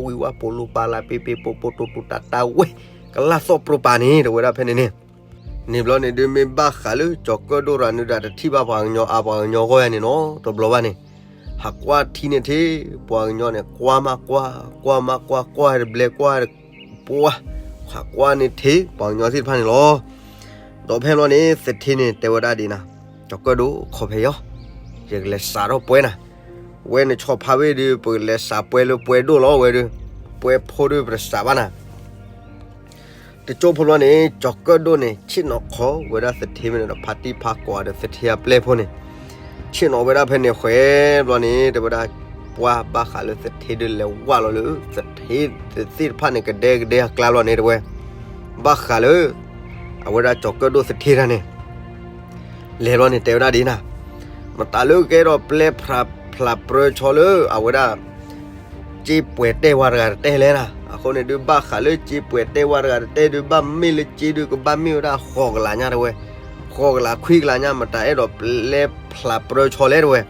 ဝံဝါ ပိာ်လိပာ်လၢ ပ့ပ့ပိပိတိတိတၢ်တၢ်ဝဲ ကလၢ်သီၣ်ပြိပာ်န့ၣ် တဲဝဲဒၣ်ဖဲန့ၣ်န့ၣ် န့ၣ်ဘျီန့ၣ်ဒုး မ့ၢ်ဘၣ်ဃးလၢကၠီၤကၢၣ်ဒိၣ်ရၤနုၤဒၣ် တထံၣ်ဘၣ်ပှၤကညီအါပှၤကညီဂီၢ်ယါန့ၣ်နီၤ တဘျီဘၣ်န့ၣ် ဟးကွၢ်ထံန့ၣ်ထံ ပှၤကညီန့ၣ် ကွၢ်မးကွၢ် ကွၢ်မးကွၢ် ကွၢ်တဘျဲကွၢ် ပှၤ ဟးကွၢ်န့ၣ်ထံ ပှၤကညီသ့ၣ်တဖၣ်န့ၣ်လီၤ. ဒီးဖဲဘျီန့ၣ် သထ့န့ၣ် တဲဝဲဒၣ်ဒ်နၤ, ကၠီၤကၢၣ်ဒိၣ် ခီဖဲယီၤ, ယကလဲၤစးထီၣ်ပှဲၤနၤ, ဝဲန့ၣ်ဆီဖါဝဲဒုး ပကလဲၤစးပှဲၤလၢပှဲၤဒိၣ်လီၤဝဲဒုး, ပှဲၤဖိဒုး ပတစးဘၣ်နၤ တကၠိဖိဘျီန့ၣ် ကၠီၤကၢၣ်ဒိၣ်န့ၣ် ဆ့ၣ်နီၤခီဝဲဒၣ်သထ့မ့ၢ်ဒီး ဖါတံၢ်ဖါကိးဒီးသထ့အပျဲၢ်ဖိန့ၣ်, ဆ့ၣ်နီၤဝဲဒၣ်ဖဲန့ၣ်ဃဲဘျီန့ၣ် တဲဝဲဒၣ် ပှၤဘၣ်ဃးလၢသထ့ဒုးလဲၤဝဲလီၤလၢ သထ့သ့ၣ်တဖၣ်န့ၣ် ကဒဲကဒဲအကျါဘျီန့ၣ် တဲဝဲ ဘၣ်ဃးလၢ အဝဲဒၣ်ကၠီၤကၢၣ်ဒိၣ်သထ့တဂၤန့ၣ် လဲၤဘျီန့ၣ် တဲဝဲဒၣ်ဒ်နၤ, မတၤလၢကအဲၣ်ဒိးပျဲဖျးပြၢဆီလၢ အဝဲဒၣ် စ့ပှဲၤတဲဝါတဂၤတတဲလဲၣ်နၤ, အဃိန့ၣ်ဒုး ဘၣ်ဃးလၢစ့ပှဲၤတဲဝါတဂၤတတဲဒုး ဘၣ်မ့ၢ်လၢစ့ဒုး ကဘၣ်မ့ၢ်ဝဲဒၣ် ဃိးကလးညါတဲဝဲ, ဃိးကလးခွံကလးညါ မတၤအဲၣ်ဒိးပျဲဖျးပြၢဆီလဲၣ်တဲဝဲ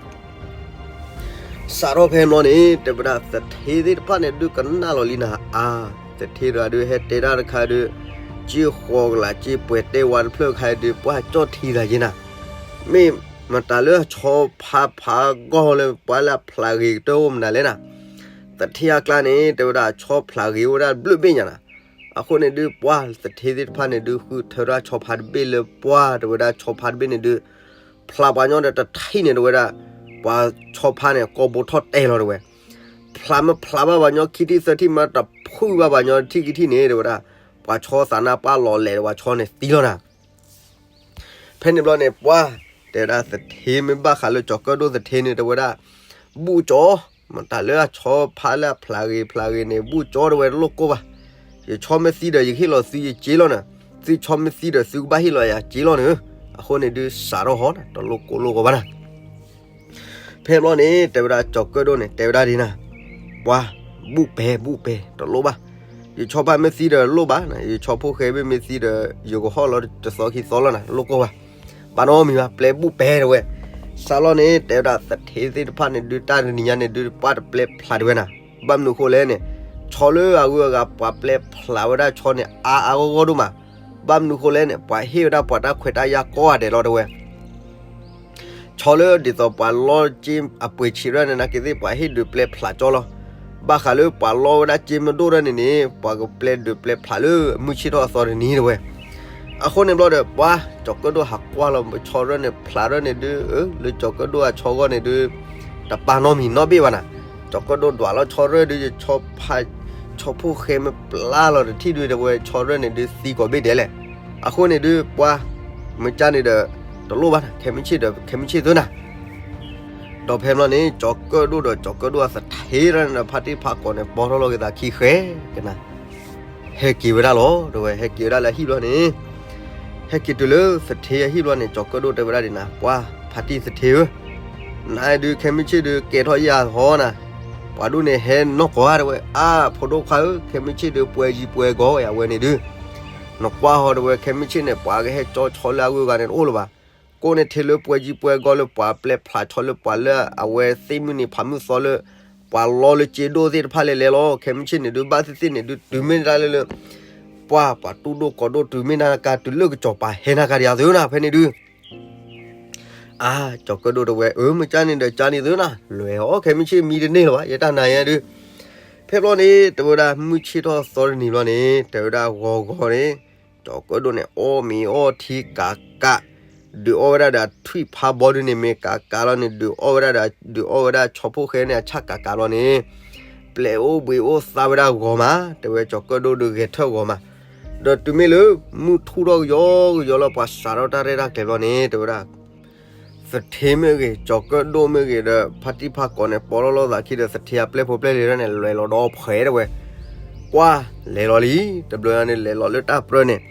စးထီၣ်ဖဲဘျီန့ၣ် တဲဝဲဒၣ်သထ့သ့ၣ်တဖၣ်န့ၣ်ဒုး ကနၣ်လီၤလံနၤအါ, သထ့တဂၤဒုး ဟဲတဲတၢ်တခါဒုး စ့ဃိးကလးစ့ပှဲၤတဲဝါတဖျၢၣ်ခါဒုး ပှၤကၠီၣ်ထံသးက့နၤ, မ့ၢ်မတၤလၢအဆီဖါဖးဂီၢ်လၢ ပှၤလၢအဖျးဂ့ၤကတၢၢ်အိၣ်မနုၤလဲၣ်နၤ, သထ့အကျါန့ၣ် တဲဝဲဒၣ် ဆီဖျးဂ့ၤအိၣ်ဝဲဒၣ်ဘျုးဘ့ၣ်ညါနၤ, အဃိန့ၣ်ဒုး ပှၤသထ့သ့ၣ်တဖၣ်န့ၣ်ဒုး ဃုထၢဒၣ်ဆီဖါတဘ့ၣ်လၢပှၤ တဲဝဲဒၣ်ဆီဖါတဘ့ၣ်န့ၣ်ဒုး ဖျးပှၤညီဒီးတထံၣ်န့ၣ် တဲဝဲဒၣ် ပှၤဆီဖါန့ၣ် ကိးဘိထီၣ်တဲလီၤတဲဝဲ, ဖျးမ့ၢ်ဖျးဘၣ်ပှၤညီခံထံၣ်သၢထံၣ်မး တဖုၣ်ဘၣ်ပှၤညီတထံၣ်ခံထံၣ်န့ၣ် တဲဝဲဒၣ် ပှၤဆီသးနါပှၢ်လီၤလဲၤဒီးပှၤဆီန့ၣ်သံလီၤနၤ ဖဲန့ၣ်ဘျီန့ၣ် ပှၤ တဲဝဲဒၣ်သထ့မ့ၢ်ဘၣ်ဃးလၢကၠီၤကၢၣ်ဒိၣ်သထ့န့ၣ် တဲဝဲဒၣ် ဘူၣ်ကၠီ မတၤလၢအဆီဖါလၢအဖျးဂ့ၤဖျးဂ့ၤန့ၣ် ဘူၣ်ကၠီတဲဝဲတလိၣ်ကိၢ်ဘၣ်, ယဆီမ့ၢ်သံဒီးယကဟ့ၣ်လီၤသုယစ့လီၤနၤ, သုဆီမ့ၢ်သံဒီးသုကဘၣ်ဟ့ၣ်လီၤယၤစ့လီၤန့ၣ်, အဃိန့ၣ်ဒုးစးထီၣ်ဟီနၤ တလိၣ်ကိၢ်လိၣ်ဂီၤဘၣ်နၤ ဖဲဘျီန့ၣ် တဲဝဲဒၣ်ကၠီၤကၢၣ်ဒိၣ်န့ၣ် တဲဝဲဒၣ်ဒ်နၤ, ပှၤ ဘူၣ်ပဲာ်ဘူၣ်ပဲာ်တလိၣ်ဘၣ်, ယဆီဖါမ့ၢ်သံဒီးလိၣ်ဘၣ်, ယဆီဖိၣ်ဃဲဘ့ၣ်မ့ၢ်သံဒီး ယကဟီၣ်လီၤတသီခံသီလီၤနၤ, လိၣ်ကိၢ်ဘၣ်, ဘၣ်နီတမံၤဘၣ်, ပျဲဘူၣ်ပဲတဝဲ. စးလီၤန့ၣ် တဲဝဲဒၣ်သထ့သ့ၣ်တဖၣ်န့ၣ်ဒုး တၢ်တနံၤညါန့ၣ်ဒုး ပှၢ်တပျဲဖျါတဝဲနၤ, ဘၣ်မနုၤဃိလဲၣ်န့ၣ်, ဆီလၢအဂုၤအဂၤပှၤပျဲဖျါဝဲဒၣ်ဆီန့ၣ် အါအါဂီၢ်ဂီၢ်ဒိၣ်မး, ဘၣ်မနုၤဃိလဲၣ်န့ၣ် ပှၤဟ့ၣ်ဝဲဒၣ်ပှၤတၢ်ခွဲးတၢ်ယာ်ကိးဂၤဒဲးလီၤတဝဲ. ဆီလၢဒ်သိးပှၤလီစ့အပှ့ၤဆံးဒၣ်န့ၣ် နာ်က့သ့ၣ် ပှၤဟ့ၣ်ဒုးပျဲဖျါကၠီလီၤ. ဘၣ်ဃးလၢပှၤလီဝဲဒၣ်စ့မ့ၢ်ဒိၣ်ဒၣ်န့ၣ်န့ၣ် ပှၤကပျဲဒုးပျဲဖျါလၢမုၢ်ဆ့ၣ်ထီၣ်အသီတနံၤတဝဲ. အဃိန့ၣ်ဘျီဒီး ပှၤကၠီၤကၢၣ်ဒိၣ်ဟးကွၢ်လီၤ ဆီရၢၣ်န့ၣ်ဖျါရၢၣ်န့ၣ်ဒုး, လၢကၠီၤကၢၣ်ဒိၣ်အဆီဂီၢ်န့ၣ်ဒုး တပာ်နီတမံၤနီတဘ့ၣ်ဘၣ်နၤ. ကၠီၤကၢၣ်ဒိၣ်ဒွးလီၤဆီရၢၣ်ဒုး ဆီဖါ, ဆီဖိၣ်ဃဲမ့ၢ်ပျၢ်လီၤတထံၣ်ဒုးတဝဲ ဆီရၢၣ်န့ၣ်ဒုးသံကိးဘ့ၣ်ဒဲးလဲၣ်. အဃိန့ၣ်ဒုး ပှၤ မ့ၢ်ကၢ်န့ၣ်ဒီး တလိၣ်ဘၣ်နၤ, ခဲမုၢ်ဆ့ၣ်ဒီး ခဲမုၢ်ဆ့ၣ်သုနၤ. ဒီးဖဲမ့ၢ်လီၤန့ၣ် ကၠီၤကၢၣ်ဒိၣ်ဒီး ကၠီၤကၢၣ်ဒိၣ်အသထ့ရၢၣ်န့ၣ်ဒီး ဖါတံၢ်ဖါကိးန့ၣ် ပိာ်ထီၣ်လီၤက့ၤသးခံဃဲကနၤ ဟဲက့ၤဝဲဒၣ်လီၤ တဝဲ, ဟဲက့ၤဝဲဒၣ်လၢအဟံၣ်ဘျီန့ၣ်, ဟဲက့ၤတုၤလၢသထ့အဟံၣ်ဘျီန့ၣ် ကၠီၤကၢၣ်ဒိၣ်တဲဝဲဒၣ်ဒ်နၤ, ပှၤဖါတံၢ်သထ့ဧၢ, နဒုး ခဲမုၢ်ဆ့ၣ်ဒုး ကဲထီၣ်ယၤဟီနၤ, ပှၤဒိၣ်န့ၣ်ဟဲနီၢ်ကီၢ်ဧါတဝဲ, အါ ဖိဒိၣ်ခွါဧၢ, ခဲမုၢ်ဆ့ၣ်ဒုး ပှဲၤယံၤပှဲၤဂီၤဝဲအဝဲန့ၣ်ဒုး, နကွၢ်ဟီတဝဲ ခဲမုၢ်ဆ့ၣ်န့ၣ် ပှၤကဟဲကၠီဆီလၢအဂုၤအဂၤန့ၣ်တအိၣ်လၢၤဘၣ်. ကိးန့ၣ်ထဲလၢပှဲၤယံၤပှဲၤဂီၤလၢပှၤပျဲဖျါဆီလၢပှၤလၢအဝဲသ့ၣ်မုၢ်နံၤဖးမုၢ်သီလၢ ပှၤလီလၢစ့ဒိၣ်သ့ၣ်တဖၣ်လဲၤလဲၤလီၤ. ခဲမုၢ်ဆ့ၣ်န့ၣ်ဒုး ဘၣ်သ့ၣ်သ့ၣ်န့ၣ်ဒုး တုၤမ့ၢ်ဒၣ်လၢလၢ ပှၤပှၤတူၢ်ဒိၣ်ကီၤဒိၣ် တုၤမ့ၢ်ဒၣ်ကါတုၤလၢကစီၤပၤဟဲနၤကါဒံးအသုနၤ ဖဲန့ၣ်ဒုး အါ ကၠီၤကၢၣ်ဒိၣ်တဝဲ အၢ မ့ၢ်ကၢ်န့ၣ်ဒီး ကၢ်န့ၣ်သုနၤ လဲၤအီၤ ခဲမုၢ်ဆ့ၣ်မံတန့ၢ်လၢၤဘၣ် ယတၢ်နာ်ယဲဒုး. ဖဲဘျီန့ၣ် တဲဝဲဒၣ် မုၢ်ဆ့ၣ်ထီၣ်သီတနံၤဘျီန့ၣ် တဲဝဲဒၣ်ဂီၤဂီၤန့ၣ် ကၠီၤကၢၣ်ဒိၣ်န့ၣ် အီၣ်မ့ၤအီထံကးကး ဒုးအီၣ်ဝဲဒၣ်ဒီးအထွံၣ်ဖးဘီဒုန့ၣ် မ့ၢ်ကးကးလီၤန့ၣ် ဒုးအီၣ်ဝဲဒၣ်ဒီး ဒုးအီၣ်ဝဲဒၣ်ဆီဖိၣ်ဃဲန့ၣ် အဆၣ်ကးကးလီၤန့ၣ် ပျဲအိၣ်ဘှံးအိၣ်သါဝဲဒၣ်ဂီၤမး တဲဝဲ ကၠီၤကၢၣ်ဒိၣ်ဒုးဂဲၤထၢၣ်ဂီၤမး. ဒီးတုၤမ့ၢ်လၢ မုၢ်ထူၣ်ထီၣ်ကယီကယီလီၤ ပှၤစးထီၣ်တၢ်ရဲၣ်တၢ်ကျဲၤဘျီန့ၣ် တဲဝဲဒၣ် သထ့မ့ၢ်ဂ့ၤ ကၠီၤကၢၣ်ဒိၣ်မ့ၢ်ဂ့ၤဒီး ဖါတံၢ်ဖါကိးန့ၣ် ပိာ်ထီၣ်လိာ်သးခံဒီး သထ့အပျဲၢ်ဖိပျဲၢ်လံၤန့ၣ် လဲၤလီၤဒီးဖှဲးတဲဝဲ ပှၢ်လဲၤလီၤလံ တဘျီညါန့ၣ် လဲၤလီၤလၢတၢ်ပြၢန့ၣ်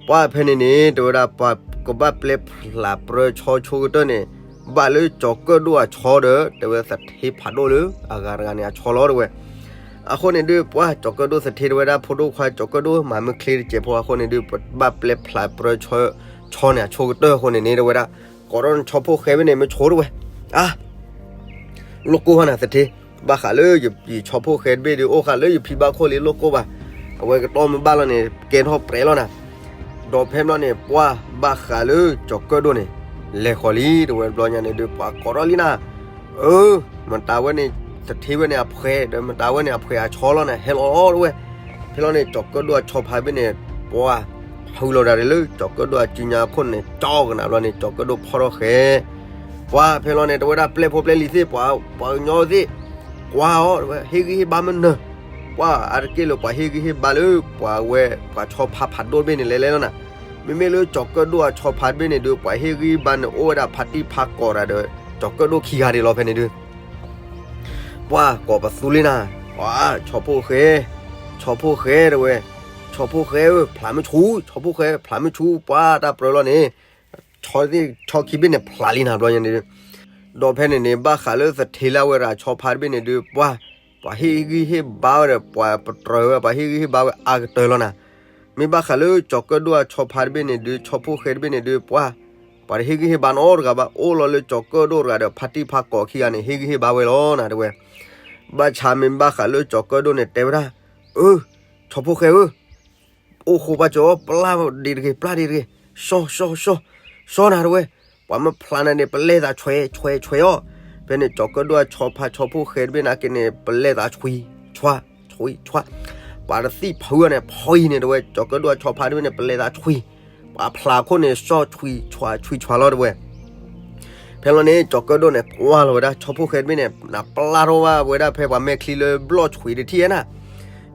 ပှၢ်ဖဲန့ၣ်န့ၣ် တဲဝဲဒၣ် ပှၤကဘၣ်ပျဲဖျါပြၢဆီဆိကတၢၢ်န့ၣ် ဘၣ်လၢကၠီၤကၢၣ်ဒိၣ်အဆီဒီး တဲဝဲသထ့ဖးဒိၣ်လၢအဂၤတဂၤန့ၣ်အဆီလီၤတဲဝဲ. အဃိန့ၣ်ဒုး ပှၢ်ကၠီၤကၢၣ်ဒိၣ်သထ့တဲဝဲဒၣ် ဖိဒိၣ်ခွါ ကၠီၤကၢၣ်ဒိၣ်မၤမုၢ်ချ့တစဲးဖိအဃိန့ၣ်ဒုး ပဘၣ်ပျဲဖျါပြၢဆီန့ၣ်အဆိကတၢၢ်အဃိန့ၣ်န့ၣ် တဲဝဲဒၣ် ကိးထီၣ်နဆီဖိၣ်ဃဲဘ့ၣ်န့ၣ် မ့ၢ်ဆိတဲဝဲ အါ လိၣ်ကိၢ်ဘၣ်နၤသထ့, ဘၣ်ဃးလၢယဆီဖိၣ်ဃဲတဘ့ၣ်ဒုး အိၣ်ဃာ်လၢယဖံဘၣ်ခိၣ်လံ လိၣ်ကိၢ်ဘၣ်, အဝဲကတီၢ်မ့ၢ်ဘၣ်လီၤန့ၣ် ကဲထီၣ်ပြဲးလီၤနၤ. ဒီးဖဲဘျီန့ၣ် ပှၢ်ဘၣ်ဃးလၢကၠီၤကၢၣ်ဒိၣ်န့ၣ် လဲၤဃီၤလံ တဲဝဲတဘျီညါန့ၣ်ဒုး ပှၤကိးထီၣ်လံနၤ, အၢ မတၤဝဲန့ၣ် သထ့ဝဲန့ၣ်အဖှဲး ဒီးမတၤဝဲန့ၣ်အဖှဲးအဆီလီၤနၤ ဟဲလီၤတဲဝဲ. ဖဲလီၤန့ၣ် ကၠီၤကၢၣ်ဒိၣ်အဆီဖါတဘ့ၣ်န့ၣ် ပှၢ် ဟူလီၤဒၣ်လၢ ကၠီၤကၢၣ်ဒိၣ်အစုညါအခိၣ်န့ၣ် ကၠီကနၣ်ဘျီန့ၣ် ကၠီၤကၢၣ်ဒိၣ်ဖီၣ်ထီၣ်ဃဲ ပှၢ်ဖဲလီၤန့ၣ် တဲဝဲဒၣ်ပျဲၢ်ဖိပျဲၢ်လံၤသ့ၣ် ပှၤကညီသ့ၣ် ကွၢ်အီၤ ဟ့ၣ်ဂံၢ်ဟ့ၣ်ဘါမ့ၢ်နၢၤ, ပှၢ်အါတက့ၢ်လၢပှၤဟ့ၣ်ဂံၢ်ဟ့ၣ်ဘါလၢ ပှၤဝဲပှၤဆီဖါဖးဒိၣ်တဘ့ၣ်န့ၣ် လဲၤလဲၤလီၤနၤ. မ့မ့ၢ်လၢကၠီၤကၢၣ်ဒိၣ်အဆီဖါတဘ့ၣ်န့ၣ်ဒုး ပှၤဟ့ၣ်ဂံၢ်ဟ့ၣ်ဘါန့ၣ် အိၣ်ဝဲဒၣ်ဖါတံၢ်ဖါကိးတၢ်ဒီး ကၠီၤကၢၣ်ဒိၣ်ခံဂၤဒဲးလီၤဖဲန့ၣ်ဒုး ပှၢ်ကိးပသူလံနၤ, ပှၢ် ဆီဖိၣ်ဃဲ, ဆီဖိၣ်ဃဲတဲဝဲ, ဆီဖိၣ်ဃဲဧၢ ဖျါမ့ၢ်ဆူၣ်, ဆီဖိၣ်ဃဲ ဖျါမ့ၢ်ဆူၣ်, ပှၢ်တၢ်ပြၢလီၤန့ၣ် ဆီသ့ၣ်ဆီခံဘ့ၣ်န့ၣ် ဖျါလံနၤဘျီညါန့ၣ်ဒုး, ဒီးဖဲန့ၣ်န့ၣ် ဘၣ်ဃးလၢသထ့လၢအဝဲဒၣ်ဆီဖါတဘ့ၣ်န့ၣ်ဒုး ပှၢ် ပှၤဟ့ၣ်ဂံၢ်ဟ့ၣ်ဘါဝဲဒီး ပှၤပတြၢၤဝဲ ပှၤဟ့ၣ်ဂံၢ်ဟ့ၣ်ဘါဝဲအါကတၢၢ်လီၤနၤ. မ့ၢ်ဘၣ်ဃးလၢကၠီၤကၢၣ်ဒိၣ်အဆီဖါတဘ့ၣ်န့ၣ်ဒုး ဆီဖိၣ်ဃဲတဘ့ၣ်န့ၣ်ဒုး ပှၢ် ပှၤတဟ့ၣ်ဂံၢ်ဟ့ၣ်ဘါနီတဂၤဘၣ် အိၣ်လီၤလၢကၠီၤကၢၣ်ဒိၣ်တဂၤဒီး ဖါတံၢ်ဖါကိးခံဂၤန့ၣ် ဟ့ၣ်ဂံၢ်ဟ့ၣ်ဘါဝဲလီၤနၤတဲဝဲ. ဘၣ်ဆၣ်မ့ၢ်ဘၣ်ဃးလၢကၠီၤကၢၣ်ဒိၣ်န့ၣ် တဲဝဲဒၣ်, အၢ ဆီဖိၣ်ဃဲဧၢ အိၣ်ဃိပှၢ်ကၠီၤ ပျၢ်ဒံးတဂ့ၤ ပျၢ်ဒံးတဂ့ၤ, စီၢ် စီၢ် စီၢ် စီၢ်နၤတဲဝဲ, ပှၤမ့ၢ်ဖျါနၤန့ၣ် ပလဲၤသးဆွဲး ဆွဲး ဆွဲးအီၤ. ဖဲန့ၣ် ကၠီၤကၢၣ်ဒိၣ်အဆီဖါဆီဖိၣ်ဃဲတဘ့ၣ်န့ၣ်က့န့ၣ် ပလဲၤသးဆွံ ဆွါ ဆွံ ဆွါ, ပှၤတသံၣ်ဖုန့ၣ် ဖီအံၤန့ၣ်တဲဝဲ ကၠီၤကၢၣ်ဒိၣ်အဆီဖါတဘ့ၣ်န့ၣ် ပလဲၤသးဆွံ, ပှၤဖျါခိၣ်န့ၣ် စီၢ်ဆွံ ဆွါ ဆွံ ဆွါလီၤတဲဝဲ. ဖဲလီၤန့ၣ် ကၠီၤကၢၣ်ဒိၣ်န့ၣ် ကွၢ်လီၤဝဲဒၣ် ဆီဖိၣ်ဃဲတဘ့ၣ်န့ၣ် နပျၢ်ထီၣ်ဘၣ်ဝဲဒၣ်ဖဲပှၤမဲာ်ချံလၢဘျီၣ်ဆွံတထံၣ်ဧါနၤ.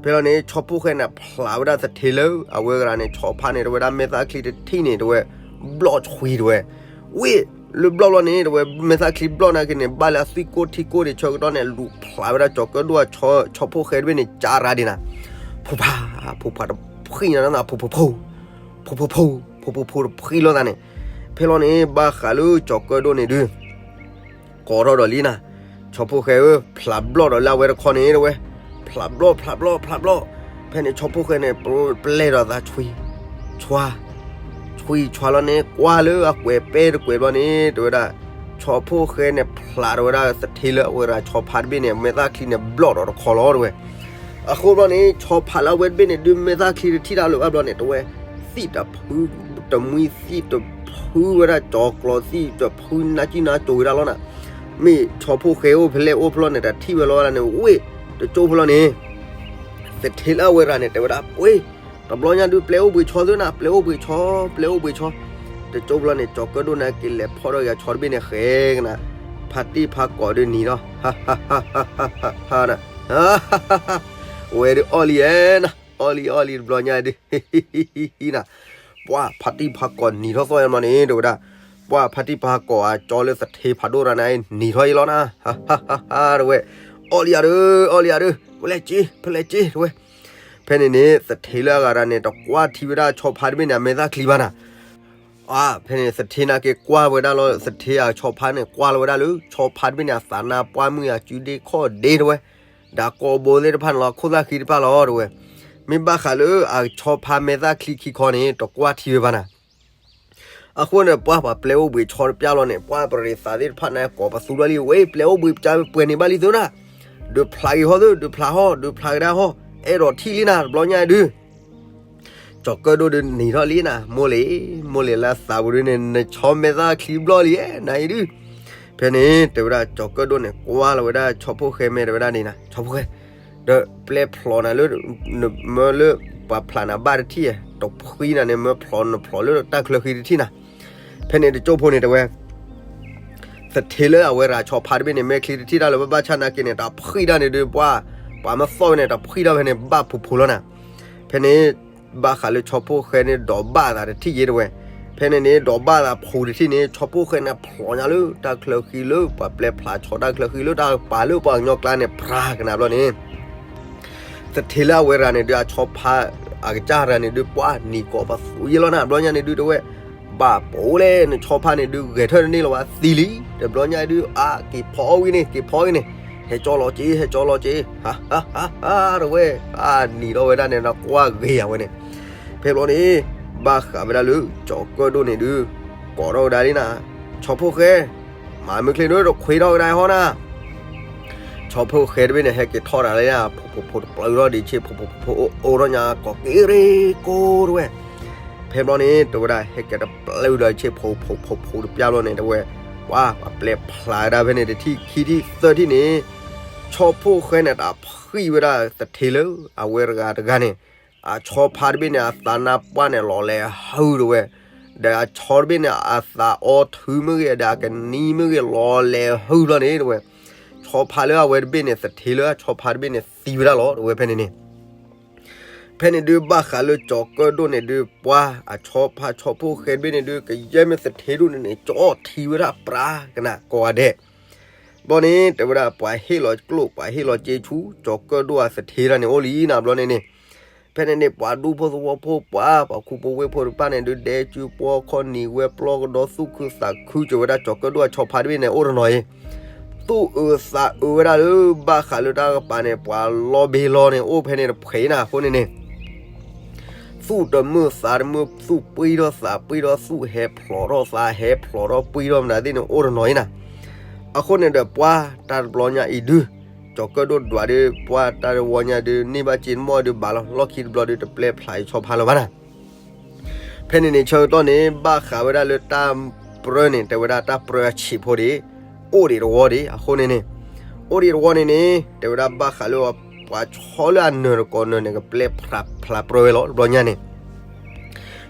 ဖဲလီၤန့ၣ် ဆီဖိၣ်ဃဲန့ၣ် ဖျါဝဲဒၣ်သထ့လၢ အဝဲကရၤန့ၣ် ဆီဖါန့ၣ် တဲဝဲဒၣ်မဲာ်သၣ်ချံတထံၣ်န့ၣ် တဲဝဲ ဘျီၣ်ဆွံတဲဝဲ. ဝ့ၢ် လၢဘျီၣ်ဘျီၣ်န့ၣ် တဲဝဲ မဲာ်သၣ်ချံဘျီၣ်နာ်က့န့ၣ် ဘၣ်လၢအသွံၣ်ကိၢ်ထံကိၢ်န့ၣ် ဆၢကတီၢ်န့ၣ် လူၤဖျါဝဲဒၣ်ကၠီၤကၢၣ်ဒိၣ်အဆီဖိၣ်ဃဲတဘ့ၣ်န့ၣ် ကၠါရၤဒံးနၤ. ဖူဖး ဖူဖးတဖှံနၤ ဖူဖူဖူ ဖူဖူဖူ ဖူဖူဖူတဖှံလိာ်သးန့ၣ်. ဖဲလီၤန့ၣ် ဘၣ်ဃးလၢကၠီၤကၢၣ်ဒိၣ်န့ၣ်ဒုး ကိးထီၣ်ဒီးလံနၤ, ဆီဖိၣ်ဃဲဧၢ ဖျါဘျီၣ်ဒီးလၢအဝဲတခီန့ၣ်တဲဝဲ, ဖျါဘျီၣ် ဖျါဘျီၣ် ဖျါဘျီၣ်, ဖဲန့ၣ်ဆီဖိၣ်ဃဲန့ၣ် ပျဲဒီးသးဆွံ, ဆွံ, ဆွံဆွါလီၤန့ၣ် ကွၢ်လၢအကွဲးပဲတကွဲးဘျီန့ၣ် တဲဝဲဒၣ်, ဆီဖိၣ်ဃဲန့ၣ်ဖျးတဲဝဲဒၣ်သထ့လၢအဝဲရၤဆီဖါတဘ့ၣ်န့ၣ် မဲာ်သၣ်ချံန့ၣ် ဘျီၣ်ဒီးတခီလီၤတဲဝဲ. အဃိဘျီန့ၣ် ဆီဖါလၢအဝဲတဘ့ၣ်န့ၣ် ဒုးမဲာ်သၣ်ချံတထံၣ်တၢ်လၢၤဘၣ်ဘျီန့ၣ် တဲဝဲ, သံၣ်တဖု, တမှံသံၣ်တဖုဝဲဒၣ် ကၠီၤကျီၤသံၣ်တဖု နါကံၣ်နါကိၤဝဲဒၣ်လီၤနၤ. မ့ၢ်ဆီဖိၣ်ဃဲအိၣ်ဖဲလဲၣ်အိၣ်ဖဲလဲၣ်န့ၣ် တၢ်ထံၣ်ဝဲလီၤဝဲဒၣ်န့ၣ် ဝ့ၢ်တကၠိဖိလီၤန့ၣ် သထ့လၢအဝဲရၤန့ၣ် တဲဝဲဒၣ်ပှ့ၤ, တဘျီညါဒုး ပျဲအိၣ်ဘှံးဆီသုနၤ, ပျဲအိၣ်ဘှံးဆီ, ပျဲအိၣ်ဘှံးဆီ. တကၠိဖိလီၤန့ၣ် ကၠီၤကၢၣ်ဒိၣ်န့ၣ်က့ၤလဲၤဖီၣ်ထီၣ်က့ၤဆီတဘ့ၣ်န့ၣ်ဃဲကနၤ, ဖါတံၢ်ဖါကီးဒုးနံၤထီၣ်, ဝဲဒုးအီၣ်လံဧဲနၤ, အီၣ်လံအီၣ်လံတဘျီညါဒုး နၤ, ပှၤဖါတံၢ်ဖါကီးနံၤထီၣ်သီၣ်ယဲမီန့ၣ် တဲဝဲဒၣ်, ပှၤဖါတံၢ်ဖါကီးအကၠီလၢသထ့ဖးဒိၣ်ရၤန့ၣ် နံၤထီၣ်ယဲလီၤနၤ, တဲဝဲ, အီၣ်လံယၤဒုး, အီၣ်လံယၤဒုး, ပလဲၤက့ၤ, ပလဲၤက့ၤ တဲဝဲ. ဖဲန့ၣ်န့ၣ် သထ့လၢအဂၤရၤန့ၣ် တကွၢ်ထံဝဲဒၣ်ဆီဖါတဘ့ၣ်န့ၣ် အမဲာ်သၣ်ချံဘၣ်နၤ. အါ, ဖဲန့ၣ်သထ့နာ်က့ၤကွၢ်ဝဲဒၣ်လီၤ, သထ့အဆီဖါန့ၣ် ကွၢ်လီၤဝဲဒၣ်လၢ ဆီဖါတဘ့ၣ်န့ၣ် အသးနါပှၢ်မုၢ်အစုဒ့ခီၣ်ဒ့တဲဝဲ, ဒီးကိးဘိသ့ၣ်တဖၣ်န့ၣ်လီၤ, ခိၣ်သၣ်ဃံတဖၣ်လီၤတဲဝဲ. မ့ၢ်ဘၣ်ဃးလၢအဆီဖါမဲာ်သၣ်ချံခံခီန့ၣ် တကွၢ်ထံဝဲဘၣ်နၤ. အဃိန့ၣ် ပှၤပှၤပျဲအိၣ်ဘှံးဆီတပျၢ်လီၤန့ၣ် ပှၤပရ့ၤသးသ့ၣ်တဖၣ်န့ၣ် ကိးပသူလီၤလံ, ဝဲပျဲအိၣ်ဘှံးပျၢ်ပှဲၤန့ၣ်ဘၣ်လံသုနၤ, ဒုးဖျးက့ၤဟီသု, ဒုးဖျးဟီ, ဒုးဖျးကဒါဟီ, အဲၣ်ဒိးထံၣ်လံနၤ တဘျီညါဒုး ကၠီၤကၢၣ်ဒိၣ်ဒုးနံၤထီၣ်လံနၤ, မိၢ်လ့ၤ, မိၢ်လ့ၤလၢအသးပူၤဒုးန့ၣ် နဆီမဲာ်သၣ်ချံဘျီလံဧဲ နၤအံၤဒုး. ဖဲန့ၣ် တဲဝဲဒၣ် ကၠီၤကၢၣ်ဒိၣ်န့ၣ် ကွၢ်လီၤဝဲဒၣ်ဆီဖိၣ်ဃဲမဲာ်တဲဝဲဒၣ်န့ၣ်နၤ, ဆီဖိၣ်ဃဲ, ဒီးပျဲဖျိးနၤလၢ နမၢလၢပှၤဖျးနၤဘၣ်တထံၣ်ဧါ, တဖှံနၤန့ၣ် မၢဖျိးနဖျိးလၢတၢ်ချၢဃံတထံၣ်နၤ. ဖဲန့ၣ်တကၠိဖိန့ၣ်တဲဝဲ သထ့လၢအဝဲရၤဆီဖါတဘ့ၣ်န့ၣ် မဲာ်ချံတထံၣ်တၢ်လၢၤဘၣ်ဘၣ်ဆၣ်နာ်က့န့ၣ် တၢ်ဖှံတၢ်န့ၣ်ဒုး ပှၤ, ပှၤမၢသီၣ်ဝဲန့ၣ် တၢ်ဖှံတၢ်ဖဲန့ၣ် ဘၣ်ဖှိးဖှိးလီၤနၤ. ဖဲန့ၣ် ဘၣ်ဃးလၢဆီဖိၣ်ဃဲန့ၣ် ဒိးဘၣ်သးတထံၣ်ယဲတဲဝဲ. ဖဲန့ၣ်န့ၣ် ဒိးဘၣ်သးဖှိးတထံၣ်န့ၣ် ဆီဖိၣ်ဃဲန့ၣ်ဖျိးညါလၢတၢ်ချၢဃံလၢ ပှၤပျဲဖျးဆီတၢ်ချၢဃံလၢတၢ်ကပၤလၢပှၤကညီကျါန့ၣ် ဖြးကနၤဘျီန့ၣ် သထ့လၢအဝဲရၤန့ၣ်ဒုး အဆီဖါ အကစၢ်ရၤန့ၣ်ဒုး ပှၤနံၤကိးပသူယဲလီၤနၤ ဘျီညါန့ၣ်ဒုးတဲဝဲ, ဘၣ်ပိာ်လဲၣ် နဆီဖါန့ၣ်ဒုး ဂဲၤထၢၣ်တန့ၢ်လၢၤဘၣ်သံလံ, တဘျီညါဒုး အါ က့ၤဖီအီၣ်ဝံၤန့ၣ် က့ၤဖီအီၣ်ဝံၤန့ၣ်, ဟဲကၠီလီၤက့ၤ ဟဲကၠီလီၤက့ၤ, ဟါ ဟါ ဟါ ဟါ တဲဝဲ, အါနံၤထီၣ်ဝဲဒၣ်န့ၣ် နကွၢ်ဂ့ၤယၤဝဲန့ၣ်, ဖဲဘျီန့ၣ် ဘၣ်ဃးဝဲဒၣ်လၢ ကၠီၤကၢၣ်ဒိၣ်န့ၣ်ဒုး ကိးထီၣ်ဝဲဒၣ်လံနၤ, ဆီဖိၣ်ဃဲ မၤမ့ၢ်ချ့ဒုး တခွ့ထီၣ်ကဒါဟီနၤ ဆီဖိၣ်ဃဲတဘ့ၣ်န့ၣ် ဟဲက့ၤထီၣ်တၢ်လၢ ဖိးဖိးဖိးတပျုာ်ထီၣ်ဒံးဆ့ ဖိးဖိးဖိးဖိးအိၣ်အိၣ်ထီၣ်ညါ ကိးက့ၤရ့ကိးတဲဝဲ, ဖဲဘျီန့ၣ် တဲဝဲဒၣ်ဟဲက့ၤတပျုာ်ဒီးဆ့ ဖိးဖိးဖိးဖိးတပျုာ်ဘျီန့ၣ် တဲဝဲ, ပှၤပျဲဖျးဒၣ်ဖဲန့ၣ် တထံၣ်ခံထံၣ်သၢထံၣ်န့ၣ်, ဆီဖိၣ်ဃဲန့ၣ် တၢ်ဖှံဝဲဒၣ်သထ့လၢ အဝဲတဂၤတဂၤန့ၣ် အဆီဖါတဘ့ၣ်န့ၣ် အသးနါပှၢ်န့ၣ် လီၤလဲၤဟုၣ်တဲဝဲ, ဒီးအဆီတဘ့ၣ်န့ၣ် အသးအီထုးမ့ၢ်ဂ့ၤ ဒီးအကနံမ့ၢ်ဂ့ၤ လီၤလဲၤဟုၣ်ဘျီန့ၣ်တဲဝဲ, ဆီဖါလၢအဝဲတဘ့ၣ်န့ၣ် သထ့လၢအဆီဖါတဘ့ၣ်န့ၣ် သံဝဲဒၣ်လီၤ တဲဝဲဖဲန့ၣ်န့ၣ် ဖဲန့ၣ်ဒုးဘၣ်ဃးလၢကၠီၤကၢၣ်ဒိၣ်န့ၣ်ဒုး ပှၤအဆီဖါဆီဖိၣ်ဃဲတဘ့ၣ်န့ၣ်ဒုး ကယဲၢ်မ့ၢ်သထ့ဒိၣ်န့ၣ်န့ၣ် ကၠီထံဝဲဒၣ်ပြးကနၣ်ကိးဂၤဒဲး, ဘျီန့ၣ် တဲဝဲဒၣ်ပှၤဟ့ၣ်လီၤကျိၣ် ပှၤဟ့ၣ်လီၤစ့ဆူ ကၠီၤကၢၣ်ဒိၣ်အသထ့တၢ်န့ၣ်အိၣ်လံနၤ ဘျီန့ၣ်န့ၣ်, ဖဲန့ၣ်န့ၣ် ပှၤဒူဖိသဝီဖိ ပှၤပှၤခူဖိဝ့ၢ်ဖိတဖၣ်န့ၣ်ဒုး ဒဲကၠူပှီခီၣ်နံၤဝဲပျီကဒီး သူၣ်ခုသးခုစၢၤဝဲဒၣ်ကၠီၤကၢၣ်ဒိၣ်အဆီဖါတဘ့ၣ်န့ၣ် အိၣ်တနီၤအံၤ သူၣ်အုးသးအုးဝဲဒၣ်လၢ ဘၣ်ဃးလၢတၢ်ကပၤန့ၣ် ပှၤလီဘ့လီန့ၣ် အိၣ်ဖဲန့ၣ်တဖှဲးနၤအဃိန့ၣ်န့ၣ်, သူၣ်တမုာ်သးတမုာ် သူၣ်ပှံၢ်ထီၣ်သးပှံၢ်ထီၣ် သူၣ်ဟဲဖျိးထီၣ်သးဟဲဖျိးထီၣ်ပှံၢ်ထီၣ်မတၤသ့ၣ်န့ၣ် အိၣ်တနီၤအံၤနၤ, အဃိန့ၣ်ဒီးပှၤတၢ်တဘျီညါအံၤဒုး ကၠီၤကၢၣ်ဒိၣ်ဒွးဒုး ပှၤတၢ်တဝီညါဒုး န့ၢ်ဘၣ်စ့တမီၢ်ဒုး ဘၣ်လီၤ လီၢ်ခံတဘျီဒုး တပျဲဖျးအဆီဖါလၢၤဘၣ်နၤ ဖဲန့ၣ်န့ၣ် ဆၢကတီၢ်န့ၣ် ဘၣ်ဃးဝဲဒၣ်လၢတၢ်ပြၢန့ၣ် တဲဝဲဒၣ်တၢ်ပြၢအဆံးဖိဒံး အိၣ်ဒံးတဝီဒံး အဃိန့ၣ်န့ၣ်, အိၣ်ဒံးတဝီန့ၣ်န့ၣ် တဲဝဲဒၣ်ဘၣ်ဃးလၢ ပှၤဆီလၢအနၢၤတကိးနၢၤန့ၣ် ကပျဲဖျးပြၢဝဲလီၤ တဘျီညါန့ၣ်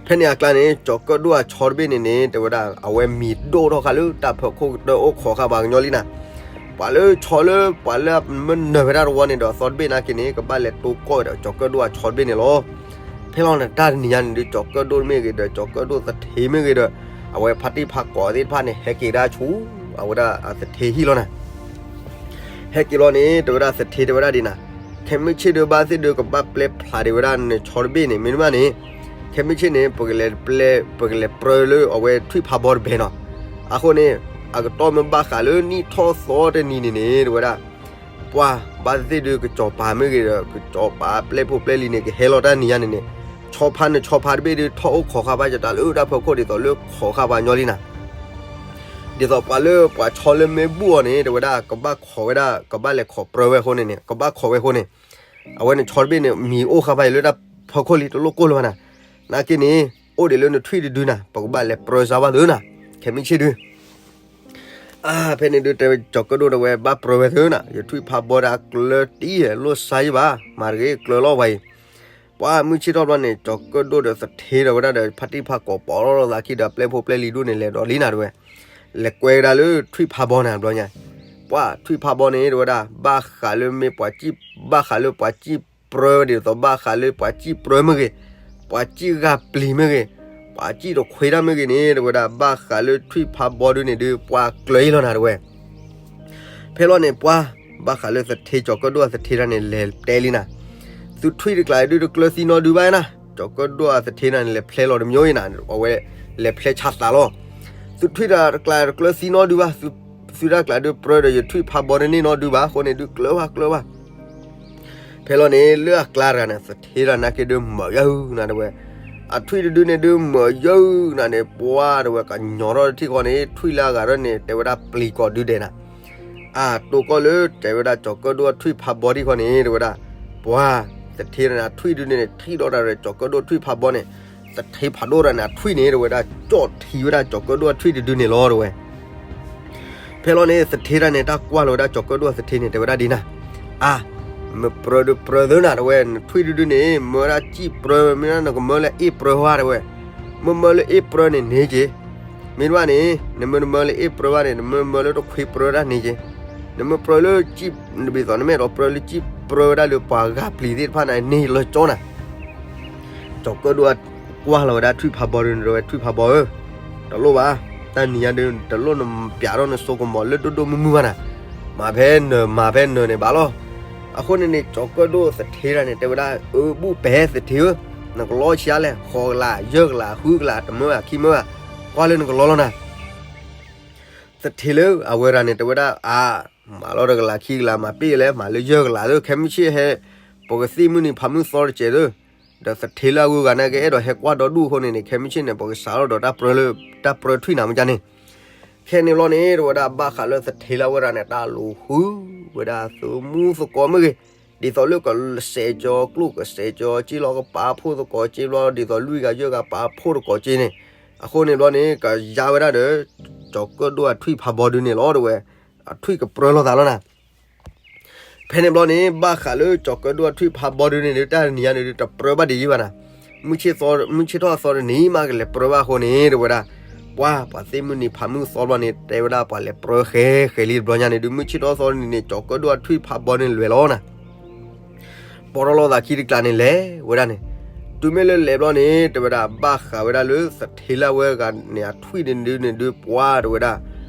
ဖဲန့ၣ်အကျါန့ၣ် ကၠီၤကၢၣ်ဒိၣ်အဆီတဘ့ၣ်န့ၣ်န့ၣ် တဲဝဲဒၣ် အဝဲမံၤဒိၣ်ထီၣ်ဃာ်လၢတၢ်ဖၢခိၣ်ကတၢၢ်အိၣ်ခိးဃာ်ပှၤကညီလံနၤ, ပှၤလၢဆီလၢ ပှၤလၢမ့ၢ်နၢၤဝဲဒၣ်တဝီန့ၣ်ဒီး အသီတဘ့ၣ်နာ်က့န့ၣ် ကဘၣ်လဲၤတိကိးဝဲဒီးကၠီၤကၢၣ်ဒိၣ်အဆီတဘ့ၣ်န့ၣ်လီၤ. ဖဲလီၤန့ၣ် တၢ်တနံၤညါန့ၣ်ဒုး ကၠီၤကၢၣ်ဒိၣ်မ့ၢ်ဂ့ၤဒီး ကၠီၤကၢၣ်ဒိၣ်သထ့မ့ၢ်ဂ့ၤဒီး အဝဲဖါတံၢ်ဖါကီးသ့ၣ်တဖၣ်န့ၣ် ဟဲက့ၤဒၣ်ဆူ အဝဲဒၣ်အသထ့ဟံၣ်လီၤနၤ ဟဲက့ၤလီၤန့ၣ် တဲဝဲဒၣ်သထ့တဲဝဲဒၣ်ဒ်နၤ, ခဲမုၢ်ဆ့ၣ်ဒုးဘၣ်သ့ၣ်ဒုး ကဘၣ်ပျဲဖျးဒံးဝဲဒၣ်နဆီတဘ့ၣ်န့ၣ် မ့တမ့ၢ်န့ၣ်, ခဲမုၢ်ဆ့ၣ်န့ၣ် ပကလဲၤပျဲ ပကလဲၤပြၢလၢအဝဲထွံၣ်ဖးဘီတဘဲနီၤ, အဃိန့ၣ် အကတီၢ်မ့ၢ်ဘၣ်ဃးလၢနံၣ်ထီၣ်သီတနံၤန့ၣ်န့ၣ် တဲဝဲဒၣ် ပှၤ ဘၣ်သ့ၣ်သ့ၣ်ဒုး ကစီၤပၤမ့ၢ်ဂ့ၤဒီး ကစီၤပၤပျဲၢ်ဖိပျဲၢ်လံၤန့ၣ် ကဟဲလီၤတၢ်နံၤညါန့ၣ်န့ၣ်, ဆီဖါနဆီဖါတဘ့ၣ်ဒုး ထီၣ်အိၣ်ခိးဃာ်ဘၣ်ယတၢ်လၢတၢ်ဖီခိၣ်ဒ်သိးလၢခိးဃာ်ပှၤညီလံနၤ. ဒ်သိးပှၤလၢပှၤဆီလၢမ့ၢ်ဘူၣ်အီၤန့ၣ် တဲဝဲဒၣ် ကဘၣ်ခိးဝဲဒၣ် ကဘၣ်လဲၤခိးပြၢဝဲအဃိန့ၣ်န့ၣ် ကဘၣ်ခိးဝဲအဃိန့ၣ်, အဝဲန့ၣ်ဆီတဘ့ၣ်န့ၣ် မံၤအိၣ်ဃာ်ဘၣ်အံၤလၢတၢ်ဖီခိၣ်လံ တလိၣ်ကိၢ်လၢၤဘၣ်နၤ. နာ်က့န့ၣ် အိၣ်ဒံးလၢနထွံၣ်တဒုနၤ ပကဘၣ်လဲၤပြၢစါဘၣ်သုနၤ, ခဲမုၢ်ဆ့ၣ်ဒု အါ ဖဲန့ၣ်ဒုးတဲဝဲ ကၠီၤကၢၣ်ဒိၣ်တဲဝဲ ဘၣ်ပြၢဝဲသုနၤ, ယထွံၣ်ဖးဘီဒီးအကျၢၤတံၢ် လိၣ်စါယံဘၣ်, မၤတဂ့ၤ ကျၢၤလီၤဝဲအံၤ. ပှၤမုၢ်ဆ့ၣ်ထီၣ်ဘျီန့ၣ် ကၠီၤကၢၣ်ဒိၣ်ဒီးသထ့ဒီးဝဲဒၣ်ဒီး ဖါတံၢ်ဖးကိး ပိာ်ထီၣ်လိာ်သးခံဒီး ပျဲၢ်ဖိပျဲၢ်လံၤဒိၣ်န့ၣ် လဲၤဒီးလံနၤတဲဝဲ, လဲၤကွဲကဒါလၢထွံၣ်ဖးဘီနၤဘျီညါ. ပှၤထွံၣ်ဖးဘီန့ၣ် တဲဝဲဒၣ် ဘၣ်ဃးလၢမ့ၢ်ပှၤစံၣ်, ဘၣ်ဃးလၢပှၤစံၣ်ပြၢဒ်သိး ဘၣ်ဃးလၢပှၤစံၣ်ပြၢမ့ၢ်ဂ့ၤ, ပှၤစံၣ်ဂာ်ပျံၤမ့ၢ်ဂ့ၤ, ပှၤစံၣ်တခွ့တၢ်မ့ၢ်ဂ့ၤန့ၣ် တဲဝဲဒၣ် ဘၣ်ဃးလၢထွံၣ်ဖးဘီဒုန့ၣ်ဒုး ပှၤကျၢၤအံၤလီၤနၤတဲဝဲ. ဖဲလီၤန့ၣ် ပှၤ ဘၣ်ဃးလၢသထ့ ကၠီၤကၢၣ်ဒိၣ်အသထ့တၢ်န့ၣ် လဲၤတဲလံနၤ, သုထွံၣ်တကျးဒုး တကျၢၤသံနီတဒုဘၣ်နၤ, ကၠီၤကၢၣ်ဒိၣ်အသထ့တၢ်န့ၣ် လဲၤဖျဲလီၤတမံၤအံၤနၤ, အဝဲလဲၤဖျဲဆါသးလီၤ. သုထွံၣ်တၢ်တကျးတကျၢၤသံနီတဒုဘၣ်, သုတၢ်တကျးဒုးပြၢဒီးယထွံၣ်ဖးဘီတန့ၢ်နီတဒုဘၣ်အဃိန့ၣ်ဒုး ကျၢၤဘၣ်ကျၢၤဘၣ်. ဖဲလီၤန့ၣ် လၢအကျါတဂၤန့ၣ် သထ့တၢ်နာ်က့ဒုးမၢယုာ်နၤတဲဝဲ, အထွံၣ်တဒုန့ၣ်ဒုးမၢယုာ်နၤန့ၣ် ပှၤတဲဝဲ ကညီထီၣ်တထံၣ်ဃီန့ၣ် ထွံၣ်လၢအဂၤထီၣ်န့ၣ် တဲဝဲဒၣ်ပျံၤကိးဒုဒဲးနၤ. အတိၢ်ကီၢ်လၢ တဲဝဲဒၣ် ကၠီၤကၢၣ်ဒိၣ်အထွံၣ်ဖးဘီထံၣ်ဃီန့ၣ် တဲဝဲဒၣ် ပှၤ သထ့တၢ်န့ၣ် အထွံၣ်ဒုန့ၣ် ထံၣ်ဒီးတၢ်ဒီး ကၠီၤကၢၣ်ဒိၣ်ထွံၣ်ဖးဘီန့ၣ်, သထ့ဖးဒိၣ်တၢ်န့ၣ် အထွံၣ်န့ၣ် တဲဝဲဒၣ် ကၠီၣ်ထံဝဲဒၣ်ကၠီၤကၢၣ်ဒိၣ်အထွံၣ်တဒုန့ၣ်လီၤတဲဝဲ. ဖဲလီၤန့ၣ် သထ့တၢ်န့ၣ် တၢ်ကွၢ်လီၤဝဲဒၣ်ကၠီၤကၢၣ်ဒိၣ်အသထ့န့ၣ် တဲဝဲဒၣ်ဒ်နၤ, အါ မ့ၢ်ပြၢဒုးပြၢသုနၤတဲဝဲ, နထွံၣ်တဒုန့ၣ် မ့ၢ်ဝဲဒၣ်စံၣ်ပြၢ မ့ၢ်ဒၣ်နကမၢလၢအ့ၣ်ပြၢဝဲတဲဝဲ, မ့ၢ်မၢလၢအ့ၣ်ပြၢန့ၣ်န့ၢ်က့ၤ, မ့ၢ်တဘၣ်န့ၣ် နမ့ၢ်တမၢလၢအ့ၣ်ပြၢဘၣ်န့ၣ် နမ့ၢ်မၢလၢတခွ့ပြၢတၢ်န့ၢ်က့ၤ, နမ့ၢ်ပြၢလၢစံၣ် နဘၣ်သိးနမ့ၢ်အဲၣ်ဒိးပြၢလၢစံၣ်ပြၢဝဲဒၣ်လၢပှၤဂာ်ပျံၤသ့ၣ်တဖၣ်န့ၣ် န့ၢ်လၢကၠီနၤ. ကၠီၤကၢၣ်ဒိၣ်ကွၢ်လီၤဝဲဒၣ်ထွံၣ်ဖးဘီဒုန့ၣ် တဲဝဲ ထွံၣ်ဖးဘီဧၢ, တလိၣ်ဘၣ်, တၢ်နံၤညါဒုး တလိၣ်နပျးထီၣ်နစိကမီၤလၢဒိၣ်ဒိၣ်မုၢ်မုၢ်ဘၣ်နၤ, မၤဖဲနၢၤ မၤဖဲနၢၤန့ၣ်ဘၣ်လီၤ. အဃိန့ၣ်န့ၣ် ကၠီၤကၢၣ်ဒိၣ်သထ့တၢ်န့ၣ် တဲဝဲဒၣ် အၢ ဘူၣ်ပဲာ်သထ့ဧၢ, နကလီဆံးအါလဲၣ်, ဃိးကလး ယဲၢ်ကလး ဃုကလး တမၢဘၣ် ခံမၢဘၣ်, ကွၢ်လၢနကလီလီၤနၤ. သထ့လၢအဝဲရၤန့ၣ် တဲဝဲဒၣ် အါ မၤလီၤတကလးခံကလး မၤပ့ၢ်လဲၣ် မၤလၢယဲၢ်ကလးသၢ ခဲမုၢ်ဆ့ၣ်ဟဲ, ပကသ့ၣ်မုၢ်နံၤဖးမုၢ်သီတစဲးသၢ, ဒီးသထ့လၢအဂုၤအဂၤနာ်က့ အဲၣ်ဒိးဟဲကွၢ်ဒီဒူၣ်အဃိန့ၣ်န့ၣ် ခဲမုၢ်ဆ့ၣ်န့ၣ် ပကစးထီၣ်ဒီးတၢ်ပြၢလၢ တၢ်ပြၢထွံၣ်နၤမ့ၢ်ကန့ၣ်. ခဲန့ၣ်ဘျီန့ၣ် တဲဝဲဒၣ်ဘၣ်ဃးလၢသထ့လၢအဝဲရၤန့ၣ် တၢ်လူၤဃုဝဲဒၣ်သမူသကိးမ့ၢ်ဂ့ၤ, ဒ်သိးလၢကစဲးကၠီၤကျိၣ် ကစဲးကၠီၤစ့လီၤ ကပာ်ဖှိၣ်သကိးစ့ဘျီ ဒ်သိးလွံၢ်ဂၤယဲၢ်ဂၤပာ်ဖှိၣ်သကိးစ့န့ၣ်, အဃိန့ၣ်ဘျီန့ၣ် ကယါဝဲဒၣ်ဒီး ကၠီၤကၢၣ်ဒိၣ်အထွံၣ်ဖးဘီဒုန့ၣ်လီၤ တဲဝဲ, အထွံၣ်ကပြၢလိာ်သးလီၤနၤ. ဖဲန့ၣ်ဘျီန့ၣ် ဘၣ်ဃးလၢကၠီၤကၢၣ်ဒိၣ်အထွံၣ်ဖးဘီဒုန့ၣ်ဒီး တၢ်နံၤညါန့ၣ်ဒီး တပြၢဘၣ်ဒံးယံဘၣ်နၤ. မုၢ်ဆ့ၣ်ထီၣ်အသီတနံၤမးကလဲၤပြၢဘၣ်အဃိန့ၣ် တဲဝဲဒၣ်, ပှၤ ပှၤသ့ၣ်မုၢ်နံၤဖးမုၢ်သီဘျီန့ၣ် တဲဝဲဒၣ်ပှၤလဲၤပြၢဃဲဃဲလံတဘျီညါန့ၣ်ဒီး မုၢ်ဆ့ၣ်ထီၣ်အသီတနံၤန့ၣ် ကၠီၤကၢၣ်ဒိၣ်အထွံၣ်ဖးဘီန့ၣ်လဲၤလီၤနၤ. ပိာ်ထီၣ်လိာ်သးခံတကျးန့ၣ်လဲၤဝဲဒၣ်န့ၣ်, တုၤမ့ၢ်လၢလဲၤဘျီန့ၣ် တဲဝဲဒၣ် ဘၣ်ဃးဝဲဒၣ်လၢသထ့လၢအဝဲဂၤန့ၣ် အထွံၣ်န့ၣ်ဒုန့ၣ်ဒုး ပှၤတဲဝဲဒၣ်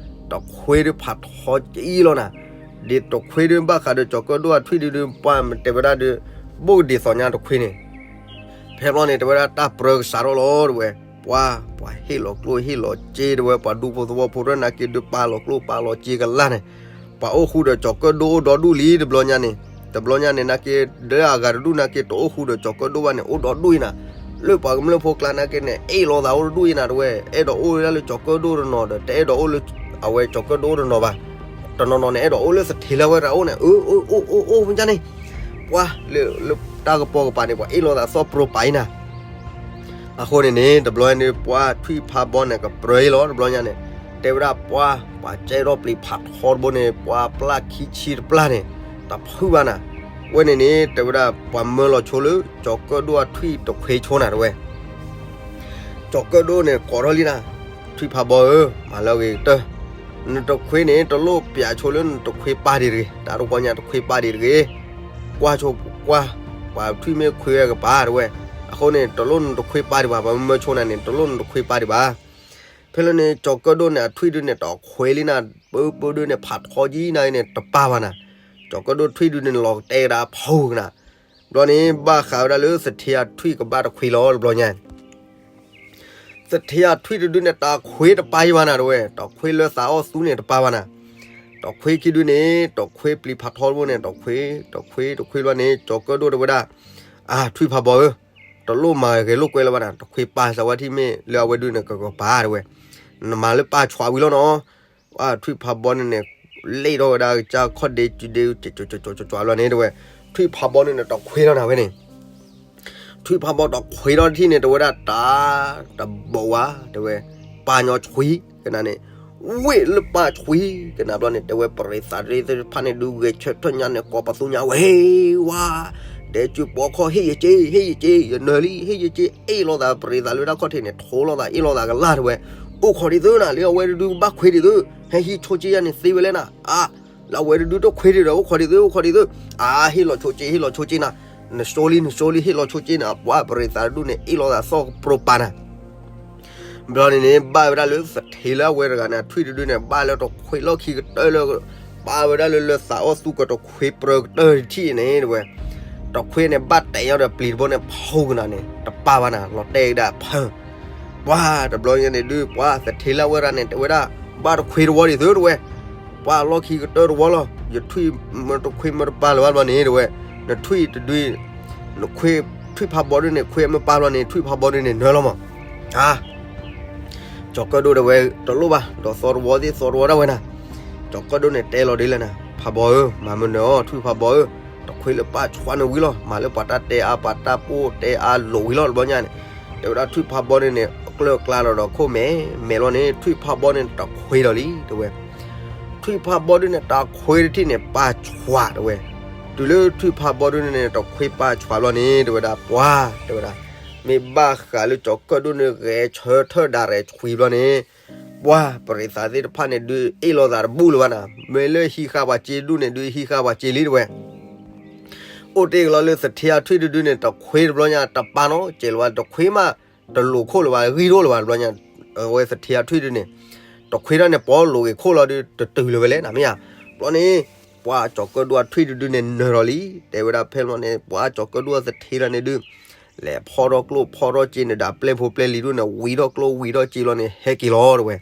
တခွ့ဒုးဖးထီကံလီၤနၤ. ဒ်တခွ့ဒုး ဘၣ်ဃးဒီးကၠီၤကၢၣ်ဒိၣ်အထွံၣ်ဒုဒုး ပှၤတဲဝဲဒၣ်ဒီး ဘိၣ်ကဒ်သိးညါတခွ့န့ၣ် ဖဲဘျီန့ၣ် တဲဝဲဒၣ်တၢ်ပြၢကစးထီၣ်လီၤ တဲဝဲ, ပှၤ ပှၤဟ့ၣ်လီၤကျိၣ်ဟ့ၣ်လီၤစ့ တဲဝဲ, ပှၤဒူဖိသဝီဖိတဖၣ်နာ်က့ဒုး ပာ်လီၤကျိၣ်ပာ်လီၤစ့ကလၢ်န့ၣ်, ပှၤအိၣ်ဃူဒီးကၠီၤကၢၣ်ဒိၣ်အိၣ်ဒီဒူၣ်လံ တဘျီညါန့ၣ်, တဘျီညါန့ၣ် နာ်က့ လၢအဂၤတဒူၣ်နာ်က့ တအိၣ်ဃူဒီးကၠီၤကၢၣ်ဒိၣ်ဘၣ်န့ၣ် အိၣ်ဒီဒူၣ်အံၤနၤ, လၢပှၤကမျၢၢ်ဖိကျါနာ်က့န့ၣ် အ့ၣ်လိာ်သးအိၣ်တဒူၣ်အံၤနၤ တဲဝဲ, အဲၣ်ဒိးအိၣ်ဝဲဒၣ်လၢကၠီၤကၢၣ်ဒိၣ်တနီၤဒီး တအဲၣ်ဒိးအိၣ်လၢ အဝဲကၠီၤကၢၣ်ဒိၣ်အိၣ်တနီၤဘၣ်, တနီၤနီၤန့ၣ် အဲၣ်ဒိးအိၣ်လၢသထ့လၢအဝဲရၤအိၣ်န့ၣ်, အၢ အိၣ်အိၣ်အိၣ်အိၣ် မ့ၢ်ကန့ၣ်, ပှၤ လၢ လၢတၢ်ကပိာ်ကပၤန့ၣ် ပှၤအ့ၣ်လိာ်သးသီၣ်ပြိပာ်အံၤနၤ. အဃိန့ၣ်န့ၣ် တဘျီန့ၣ် ပှၤထွံၣ်ဖးဘီန့ၣ် ကပြၢအံၤလီၤ တဘျီညါန့ၣ်, တဲဝဲဒၣ်ပှၤ ပှၤကဲထီၣ်ပျံၤဖးထီတဘိန့ၣ် ပှၤပျၢ်ခံဆံတပျၢ်န့ၣ် တဖုၣ်ဘၣ်နၤ. ဝဲန့ၣ်န့ၣ် တဲဝဲဒၣ် ပှၤမၢလီၤဆိလၢ ကၠီၤကၢၣ်ဒိၣ်အထွံၣ်တခွ့ဆိနၤ တဲဝဲ ကၠီၤကၢၣ်ဒိၣ်န့ၣ် ကိးထီၣ်လံနၤ, ထွံၣ်ဖးဘီဧၢ, မၤလၢအဂ့ၤကတၢၢ်, နတခွ့န့ၣ် တလိၣ်ပျးဆိလၢနတခွ့ပာ်ဒံးတဂ့ၤ, တၢ်တဝီညါ တခွ့ပာ်ဒံးတဂ့ၤ, ကွၢ်ဆိကွၢ်, ပှၤထွံၣ်မ့ၢ်ခွ့ဝဲကပၤ တဲဝဲ, အဃိန့ၣ် တလိၣ်နတခွ့ပာ်ဒံးဘၣ်, ပှၤမၢဆိနၤန့ၣ် တလိၣ်နတခွ့ပာ်ဒံးဘၣ်. ဖဲလၢန့ၣ် ကၠီၤကၢၣ်ဒိၣ်န့ၣ် အထွံၣ်ဒုန့ၣ် တခွ့လံနၤ, ပၢပၢဒုန့ၣ် ဖးထီကံနၤန့ၣ် တပာ်ဘၣ်နၤ, ကၠီၤကၢၣ်ဒိၣ်ထွံၣ်ဒုန့ၣ် လီၤကတဲကဒါဖီကနၤ. ဘျီန့ၣ် ဘၣ်ဃးဝဲဒၣ်လၢသထ့အထွံၣ်ကဘၣ်တခွ့လီၤ တဘျီညါ သထ့အထွံၣ်တဒုန့ၣ် တခွ့တပာ်ယံၤဘၣ်နၤ တဲဝဲ, တခွ့လၢသးအီၣ်သူန့ၣ်တပာ်ဘၣ်နၤ, တ တခွ့ခံဒုန့ၣ် တခွ့ပျံၤဖးထီတဘိန့ၣ် တခွ့ တခွ့ တခွ့ဘျီန့ၣ် ကၠီၤကၢၣ်ဒိၣ်တဲဝဲဒၣ်, အၢ ထွံၣ်ဖးဘီဧၢ, တလိၣ်မၤဂဲၤလိာ်ကွဲလၢၤဘၣ်နၤ, တခွ့ပာ်စၢၤဝဲထံၣ်မ့ၢ်လၢအဝဲဒုန့ၣ် ကကပၤတဲဝဲ, နမၤလၢပာ်ဆှးဝံၤလီၤနီၤ. ထွံၣ်ဖးဘီန့ၣ်န့ၣ် လ့ၣ်ထီၣ်ဝဲဒၣ်ကစၢ်ခီၣ်ဒ့စုဒ့ ကၠီၤကၠီၤကၠီၤကၠီၤဘျီန့ၣ်တဲဝဲ, ထွံၣ်ဖးဘီန့ၣ်န့ၣ် တခွ့လီၤနၤဝဲန့ၣ် ထွံၣ်ဖးဘီတခွ့ထီၣ်တထံၣ်န့ၣ် တဲဝဲဒၣ်တၢ်, တဘီဝါ တဲဝဲ, ပၢ်ညီဆွံကနၤန့ၣ်, ဝ့ၢ်လၢပၢ်ဆွံကနၤဘျီန့ၣ် တဲဝဲပရ့သးသ့ၣ်တဖၣ်န့ၣ်ဒုးဂဲၤဆၢထၢၣ်ညါန့ၣ် ကိးပသူညါဝဲ, ဝါ, ဒဲကၠူပီခီၣ် ဟ့ၣ်ယက့ ဟ့ၣ်ယက့ ယနၢၤလံ ဟ့ၣ်ယက့ အ့ၣ်လိာ်သးပရ့သးလၢတၢ်ခီၣ်ထံးန့ၣ် ထိလိာ်သးအ့ၣ်လိာ်သးကလၢ်တဲဝဲ, အိၣ်ခိးဒ်သိးနၤ လၢအဝဲတဒုကဘၣ်ခွ့ဒ်သိး ဟဲဟံးဆိက့ယါန့ၣ်သ့ဝဲလဲၣ်နၤ, အါ လၢအဝဲတဒုတခွ့ဒ်ဒီး အိၣ်ခိးဒ်သိး အိၣ်ခိးဒ်သိး, အါ ဟ့ၣ်လီၤဆိက့ ဟ့ၣ်လီၤဆိက့နၤ, နဆိလံ နဆိလံ ဟ့ၣ်လီၤဆိက့နၤ, ပှၤပရ့သးတဒူၣ်န့ၣ် အ့ၣ်လိာ်သးသီၣ်ကပြိပာ်နၤ ဘျီန့ၣ်န့ၣ် ဘၣ်ဝဲဒၣ်လၢသထ့လၢအဝဲတဂၤန့ၣ် အထွံၣ်တဒုန့ၣ် ဘၣ်လၢတခွ့လီၢ်ခံကတၢၢ်လၢ, ဘၣ်ဝဲဒၣ်လၢလၢသးအီၣ်သူကတခွ့ပြၢကတၢၢ်တထံၣ်န့ၣ်တဲဝဲ, တခွ့န့ၣ် ဘၣ်တဲာ်ညီဒီးပျံၤတဘိန့ၣ် ဖီကနၤန့ၣ် တပာ်ဘၣ်နၤ လီၤတဲာ်ကဒါဖၢ ပှၤတဘျီညါန့ၣ်ဒုး ပှၤသထ့လၢအဝဲတဂၤန့ၣ် တဲဝဲဒၣ်, ဘၣ်တခွ့တဝီဒ်သိးတဲဝဲ, ပှၤလီၢ်ခံကတၢၢ်တဝီလီၤ, ယထွံၣ်မ့ၢ်တခွ့မ့ၢ်တပာ်လၢၤဘၣ်ဘျီန့ၣ်တဲဝဲ, နထွံၣ်တဒု, နခွ့, ထွံၣ်ဖးဘီဒုန့ၣ် ခွ့မ့ၢ်ပာ်ဘျီန့ၣ် ထွံၣ်ဖးဘီဒုန့ၣ်နၢၤလီၤမး, အါ ကၠီၤကၢၣ်ဒိၣ်တဲဝဲ, တလိၣ်ဘၣ် ဒီးသီတဝီသ့ၣ်သီတဝီဒၣ်ဝဲနၤ, ကၠီၤကၢၣ်ဒိၣ်န့ၣ်တဲလီၤဒ်လဲၣ်နၤ, ဖးဘီဧၢ မၤမနုၤအီၤ ထွံၣ်ဖးဘီဧၢ, တခွ့လၢပာ်ဆှးန့ၣ်ဝံၤလီၤ, မၤလၢပှၤတၢ်တဲအါ ပှၤတၢ်ပိၢ်တဲအါလိာ်ဝံၤလီၤတဘျီညါန့ၣ်, တဲဝဲဒၣ်ထွံၣ်ဖးဘီဒုန့ၣ် ကျၢၢ်ကျါလီၤဒီးခိၣ်မဲာ်မဲာ်လီၤန့ၣ် ထွံၣ်ဖးဘီန့ၣ်တခွ့ဒီးလံတဲဝဲ ထွံၣ်ဖးဘီဒုန့ၣ် တခွ့တထံၣ်န့ၣ် ပာ်ဆှးတဲဝဲ, တုၤလၢထွံၣ်ဖးဘီဒုန့ၣ် တခွ့ပာ်ဆှးဘျီန့ၣ် တဲဝဲဒၣ်ပှၤ, တဲဝဲဒၣ်, မ့ၢ်ဘၣ်ဃးလၢကၠီၤကၢၣ်ဒိၣ်န့ၣ် ဂဲၤဆၢထၢၣ်ဒၣ်ရဲၣ်ဆှံဘျီန့ၣ်, ပှၤပရ့သးသ့ၣ်တဖၣ်န့ၣ် ဒုးအ့ၣ်လိာ်သးတဘူၣ်လၢၤဘၣ်နၤ, မ့ၢ်လၢဟံးဃာ်ပှၤစ့ဒူၣ်န့ၣ် ဒုးဟံးဃာ်ပှၤစ့လံတဲဝဲ အိၣ်တ့ၢ်ကလီၤလၢသထ့အထွံၣ်တဒုန့ၣ် တခွ့တဘျီညါ တပာ်နီတစဲးလၢၤဘၣ်, တခွ့မး တလိာ်ခိၣ်လၢၤဘၣ်, ဂံၢ်ဒိၣ်လၢၤဘၣ်တဘျီညါ, အဝဲသထ့အထွံၣ်တဒုန့ၣ်, တခွ့ထီၣ်န့ၣ် ပီလိာ်ဂ့ၤခိၣ်လီၤဒုး တတုၤလၢၤဝဲလဲၣ်နၤမ့ၢ်ဧါ, ဘျီန့ၣ်, ပှၤကၠီၤကၢၣ်ဒိၣ်အထွံၣ်တဒုန့ၣ်နၢၤလီၤလံ, တဲဝဲဒၣ်ဖဲလီၤန့ၣ် ပှၤကၠီၤကၢၣ်ဒိၣ်သထ့လီၤန့ၣ်ဒုး, လဲၤဖီထီၣ်ကျိၣ်ဖီထီၣ်စ့န့ၣ်ဒီး ပျဲၢ်ဖိပျဲၢ်လံၤဒိၣ်န့ၣ် ဝံၤထီၣ်ကျိၣ်ဝံၤထီၣ်စ့လီၤန့ၣ် ဟဲက့ၤလီၤတဲဝဲ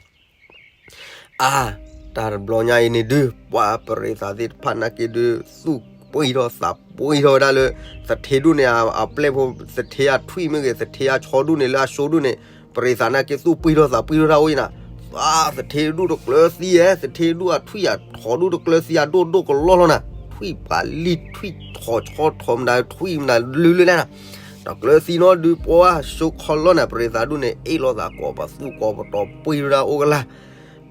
အါ, တၢ်တဘျီညါအံၤန့ၣ်ဒုး ပှၤပရ့သးသ့ၣ်တဖၣ်နာ်က့ဒုး သူၣ်ပှံၢ်ထီၣ်သးပှံၢ်ထီၣ်ဝဲဒၣ်လၢ သထ့ဒူၣ်န့ၣ် အပျဲၢ်ဖိ သထ့အထွံၣ်မ့ၢ်ဂ့ၤ သထ့အဆီဒူၣ်န့ၣ် လၢအဆိဒူၣ်န့ၣ် ပရ့သးနာ်က့သူၣ်ပှံၢ်ထီၣ်သးပှံၢ်ထီၣ်တၢ်အိၣ်အံၤနၤ, အါ သထ့ဒူၣ်တကျၢၤသံဧါ, သထ့ဒူၣ်အထွံၣ်အဆီဒူၣ်တကျၢၤသံအဒိၣ်ဒိၣ်ကလီလီၤနၤ, ထွံၣ်ပှၤလံၢ်ထွံၣ်ထိးဆီထိးမတၤ ထွံၣ်မတၤလုၢ်လုၢ်လဲၣ်နၤ တကျၢၤသံနီဒုးပှၤဆိခီလီၤနၤ ပရ့သးဒူၣ်န့ၣ် အ့ၣ်လိာ်သးကိးပသူကိးပတီၤပှံၢ်ထီၣ်ဒၣ်အိၣ်ကလၢ်,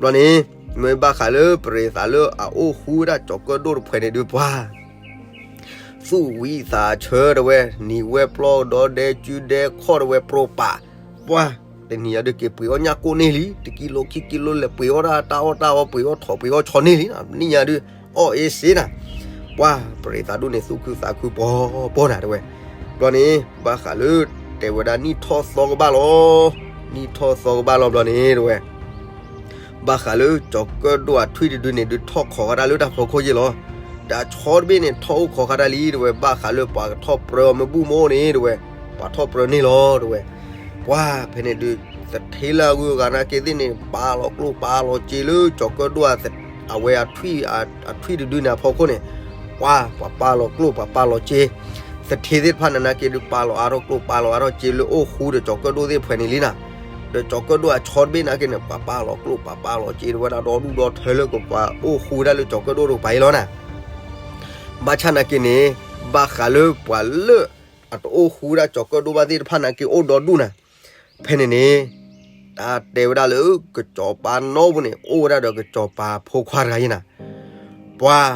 ဘျီန့ၣ်, မ့ၢ်ဘၣ်ဃးလၢပရ့သးလၢအအိၣ်ဃူဝဲဒၣ်ကၠီၤကၢၣ်ဒိၣ်တဖှဲးန့ၣ်ဒုးပှၤ သူၣ်ဝံသးဆၢတဲဝဲ, နံၤဝဲပျီဒီးဒဲကၠူဒဲခီၣ်တဲဝဲပြိပာ်, ပှၤ, တနံၤညါဒုးက့ၤပှ့ၤအီၣ်ညၣ်ကိၣ်န့ၢ်လံ, တကံလိခံကံလိလဲၤပှ့ၤအီၣ်တၢ်တၢ်အီၣ်တၢ်အီပှ့ၤအီၣ်ထိးပှ့ၤအီၣ်ဆီန့ၢ်လံ, နံၤညါဒုး, အီၣ်အ့စ့နၤ, ပှၤ, ပရ့သးဒူၣ်န့ၣ်သူၣ်ခုသးခုပှီၤပှီၤနၤတဲဝဲ, ဘျီန့ၣ်, ဘၣ်ဃးလၢ, တဲဝဲဒၣ်နံၣ်ထီၣ်သီကဘၣ်လီၤ, နံၣ်ထီၣ်သီကဘၣ်လီၤဘျီန့ၣ်တဲဝဲ ဘၣ်ဃးလၢကၠီၤကၢၣ်ဒိၣ်အထွံၣ်တဒုန့ၣ်ဒုးထီၣ်ခိးဃာ်တၢ်လၢတၢ်ဖီခိၣ်ယ့ၢ်လီၤ, ဒီးဆီတဘ့ၣ်န့ၣ်ထီၣ်အိၣ်ခိးဃာ်တၢ်လံတဲဝဲ ဘၣ်ဃးလၢပှၤကထီၣ်ပြၢအီၤမ့ၢ်ဘူၣ်မ့ၢ်အိၣ်န့ၣ်တဲဝဲ, ပှၤထီၣ်ပြၢန့ၢ်လီၤတဲဝဲ, ပှၤဖဲန့ၣ်ဒုး, သထ့လၢအဂုၤအဂၤနာ်က့သ့ၣ်န့ၣ် ပာ်လီၤကျိၣ်ပာ်လီၤစ့လၢကၠီၤကၢၣ်ဒိၣ်အဝဲအထွံၣ်တဒုန့ၣ်အဖီခိၣ်န့ၣ်, ပှၤ, ပှၤပာ်လီၤကျိၣ်ပှၤပာ်လီၤစ့ သထ့သ့ၣ်တဖၣ်န့ၣ်နာ်က့ဒုးပာ်လီၤအါထီၣ်ကျိၣ်ပာ်လီၤအါထီၣ်စ့လၢအိၣ်ဃူဒီးကၠီၤကၢၣ်ဒိၣ်သ့ၣ်တဖှဲးန့ၣ်လံနၤ, ဒီးကၠီၤကၢၣ်ဒိၣ်အဆီတဘ့ၣ်နာ်က့န့ၣ် ပှၤပာ်လီၤကျိၣ်ပှၤပာ်လီၤစ့ တဲဝဲဒၣ်ဒီဒူၣ်ဒီထၢလၢကပှၤအိၣ်ဃူဝဲဒၣ်လၢကၠီၤကၢၣ်ဒိၣ်တကပၤအံၤလီၤနၤ ဘၣ်ဆၣ်နာ်က့န့ၣ်, ဘၣ်ဃးလၢပှၤလၢ, အတအိၣ်ဃူဝဲဒၣ်ကၠီၤကၢၣ်ဒိၣ်ဘၣ်သ့ၣ်တဖၣ်နာ်က့အိၣ်ဒီဒူၣ်နၤ, ဖဲန့ၣ်န့ၣ်, တၢ်တဲဝဲဒၣ်လၢကစီၤပၤနီၢ်ပူၤန့ၣ် အိၣ်ဝဲဒၣ်ဒီးကစီၤပၤဖိခွါတဂၤယ့ၢ်နၤ, ပှၤ,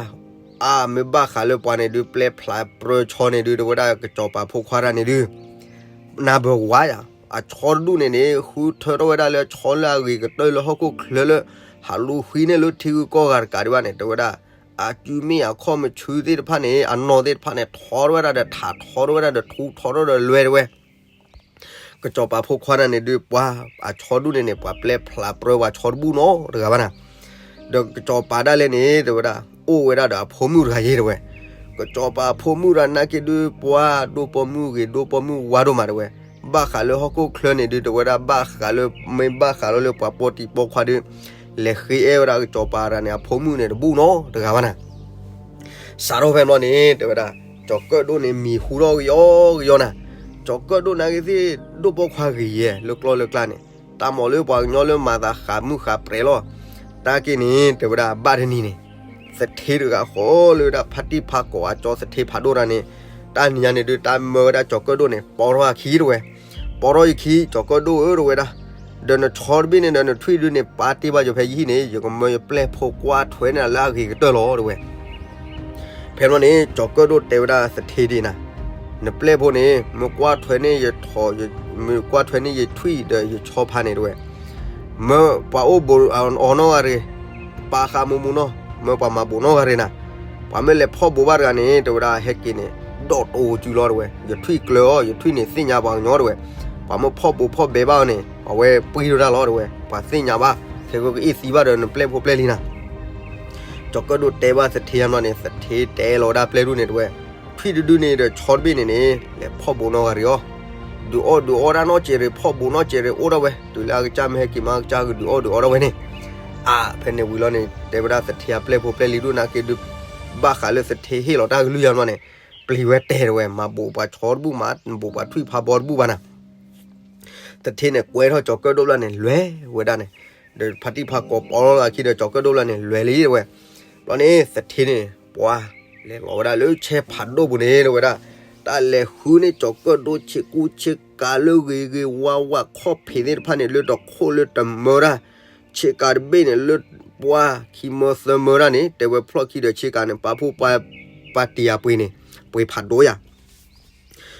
အါမ့ၢ်ဘၣ်ဃးလၢပှၤန့ၣ်ဒုးပျဲဖျါပြၢဆီန့ၣ်ဒုး တဲဝဲဒၣ်ကစီၤပၤဖိခွါတဂၤန့ၣ်ဒုး နၢ်ဘၢဝါယၤ, အဆီတဒူၣ်န့ၣ်န့ၣ် ဃုထၢထီၣ်ဝဲဒၣ်လၢအဆီလၢအဂ့ၤကတၢၢ်လၢဟီၣ်ခိၣ်ချၢလၢ, ဟးလူၤဃံန့ၢ်လၢထံဂုၤကီၢ်ဂၤတကးဒံးဘၣ်န့ၣ် တဲဝဲဒၣ်, အစုမ့ၣ်အခီၣ်မဆူသ့ၣ်တဖၣ်န့ၣ် အနီၢ်သ့ၣ်တဖၣ်န့ၣ် ထီထီၣ်ဝဲဒၣ်ဒီးထးထီထီၣ်ဝဲဒၣ်ဒီးထူထီထီၣ်ဒီးလွဲတဲဝဲ ကစီၤပၤဖိခွါန့ၣ်န့ၣ်ဒုးပှၤ, အဆီဒူၣ်န့ၣ်န့ၣ် ပှၤပျဲဖျါပြၢပှၤဆီတဘူၣ်နီတဂၤဘၣ်နၤ, ဒီးကစီၤပၤဒၣ်လဲာ်န့ၣ် တဲဝဲဒၣ်, အိၣ်ဝဲဒၣ်ဒီးအဖိမုၣ်တဂၤယ့ၢ်တဲဝဲ, ကစီၤပၤအဖိမုၣ်တဂၤနာ်က့ဒုးပှၤဒိၣ်ပိာ်မုၣ်ဂ့ၤဒိၣ်ပိာ်မုၣ်ဝါဒိၣ်မးတဲဝဲ, ဘၣ်ဃးလၢဟီၣ်ခိၣ်ချၢန့ၣ်ဒုး တဲဝဲဒၣ်ဘၣ်ဃးလၢမ့ၢ်ဘၣ်ဃးလီၤလၢပှၤပိာ်တံၤပိာ်ခွါဒုး လဲၤဃ့အဲၣ်ဝဲဒၣ်ကစီၤပၤတဂၤန့ၣ် အဖိမုၣ်န့ၣ်တဘူၣ်နီတဂၤဘၣ်နၤ. စးထီၣ်ဖဲန့ၣ်ဘျီန့ၣ် တဲဝဲဒၣ် ကၠီၤကၢၣ်ဒိၣ်န့ၣ် မံၤဟူထီၣ်ကယီကယီနၤ. ကၠီၤကၢၣ်ဒိၣ်နာ်က့ၤသ့ၣ် ဒိၣ်ပိာ်ခွါဂ့ၤယဲၢ် လၢကျီၢ်လၢကျါန့ၣ် တၢ်မၤလၢပှၤကညီလၢမၤသးဃးမုၢ်ဃးပြဲးလီၤ. တၢ်က့န့ၣ် တဲဝဲဒၣ် ဘၣ်တနံၤန့ၣ် သထ့တဂၤဃီလၢဝဲဒၣ်ဖါတံၢ်ဖါကိးအကၠီသထ့ဖးဒိၣ်တၢ်န့ၣ် တၢ်နံၤညါန့ၣ်ဒုး တၢ်မၢဝဲဒၣ်ကၠီၤကၢၣ်ဒိၣ်န့ၣ် ပိာ်ထီၣ်အခံတဝဲ, ပိာ်ထီၣ်ယခံ ကၠီၤကၢၣ်ဒိၣ်ဧၢ တဝဲဒၣ်, ဒီးနဆီတဘ့ၣ်န့ၣ် ဒီးနထွံၣ်ဒုးန့ၣ် ပာ်တ့ၢ်ဘၣ်ယၤဖဲယဟံၣ်န့ၣ် ယကမၢယပျဲၢ်ဖိကွၢ်ထွဲန့ၢ်လၢအဂ့ၤကတၢၢ်လီၤ တဝဲ. ဖဲန့ၣ်ဘျီန့ၣ် ကၠီၤကၢၣ်ဒိၣ်တဲဝဲဒၣ်သထ့ဒ်နၤ, နပျဲၢ်ဖိန့ၣ် မ့ၢ်ကွၢ်ထွဲန့ၢ်ယထိး, မ့ၢ်ကွၢ်ထွဲန့ၢ်ယထွံၣ်ဒီးယဆီဖါန့ၣ် တဝဲ, မၢပှၤအိၣ်ဘူးအီၤနီတဂၤရ့ၣ်, ပာ်ဃာ်မူးမူးနီၢ်, မၢပှၤမၤဘူးနီတဂၤရ့ၣ်နၤ. ပှၤမ့ၢ်လဲၤဖီၣ်ဘူးဘၣ်တဂၤန့ၣ် တဝဲဒၣ် ဟဲက့ၤန့ၣ် ဒီးတိၤစုလီၤ တဝဲ, ယထွံၣ်ကျၢၤအီၤ, ယထွံၣ်န့ၣ်သ့ၣ်ညါပှၤကညီ တဝဲ, ပှၤမ့ၢ်ဖီၣ်ဘူးဖီၣ်ဘဲဘၣ်အီၤန့ၣ် အဝဲပှံၢ်ထီၣ်တၢ်လီၤ တဝဲ, ပှၤသ့ၣ်ညါဘၣ်, ခဲကိကအ့ၣ်သံဘၣ်ဒီးနပျဲၢ်ဖိပျဲၢ်လံနၤ. ကၠီၤကၢၣ်ဒိၣ်တဲဘၣ်သထ့ယါဘျီန့ၣ် သထ့တဲလီၤဝဲဒၣ်ပျဲၢ်ဒိၣ်န့ၣ် တဝဲ, ထွံၣ်တဒုန့ၣ်ဒီးဆီတဘ့ၣ်န့ၣ်န့ၣ် လဲၤဖီၣ်ဘူးနီတဂၤရ့ၣ်အီၤ, ဒုးအီၣ်ဒုးအီတၢ်နီတစဲးရ့ၣ်, ဖီၣ်ဘူးနီတစဲးရ့ၣ် အိၣ်ဒၣ်ဝဲ, တုၤလၢအကစၢ်မ့ၢ်ဟဲက့ၤမး အကစၢ်ကဒုးအီၣ်ဒုးအီဒၣ်ဝဲန့ၣ်. အါ ဖဲန့ၣ်ဝံၤလီၤန့ၣ် တဲဝဲဒၣ်သထ့အပျဲၢ်ဖိပျဲၢ်လံဒိၣ်နာ်က့ၤဒုး ဘၣ်ဃးလၢသထ့ဟ့ၣ်လီၤတၢ်ကလုၢ်ယါဘျီန့ၣ် ပျံၤဝဲတဲာ်တဝဲ, မၤဘူးပှၤဆီတဘူၣ် မၤဘူးပှၤထွံၣ်ဖးဘီတဘူၣ်ဘၣ်နၤ. သထ့န့ၣ်ကွဲထီၣ်ကၠီၤကၢၣ်ဒိၣ်ဘျီန့ၣ် လဲၤဝဲဒၣ်န့ၣ်, ဒီးဖါတံၢ်ဖါကိးပိာ်လီၤလၢအခံဒီး ကၠီၤကၢၣ်ဒိၣ်ဘျီန့ၣ် လဲၤလံ တဝဲ. ဘျီန့ၣ် သထ့န့ၣ် ပှၤလဲၤလီၤဝဲဒၣ်လၢဆဲဖးဒိၣ်ပူၤန့ၣ် တဝဲဒၣ်, တၢ်လဲၤဃုန့ၢ်ကၠီၤကၢၣ်ဒိၣ်ဆ့ကူဆ့ကၤလၢဂ့ၤဂ့ၤဝါဝါ ခီၣ်ဖံးသ့ၣ်တဖၣ်န့ၣ် လၢတခိၣ်လၢတမၢတၢ်, ဆ့ကၤတဘ့ၣ်န့ၣ် လၢပှၤခံမၢသၢမၢတၢ်န့ၣ် တဲဝဲဖျီၣ်ခံဒီးဆ့ကၤန့ၣ် ပာ်ဖှိၣ်ပာ် ပာ်တံာ်အပှ့ၤန့ၣ် ပှ့ၤဖးဒိၣ်ယါ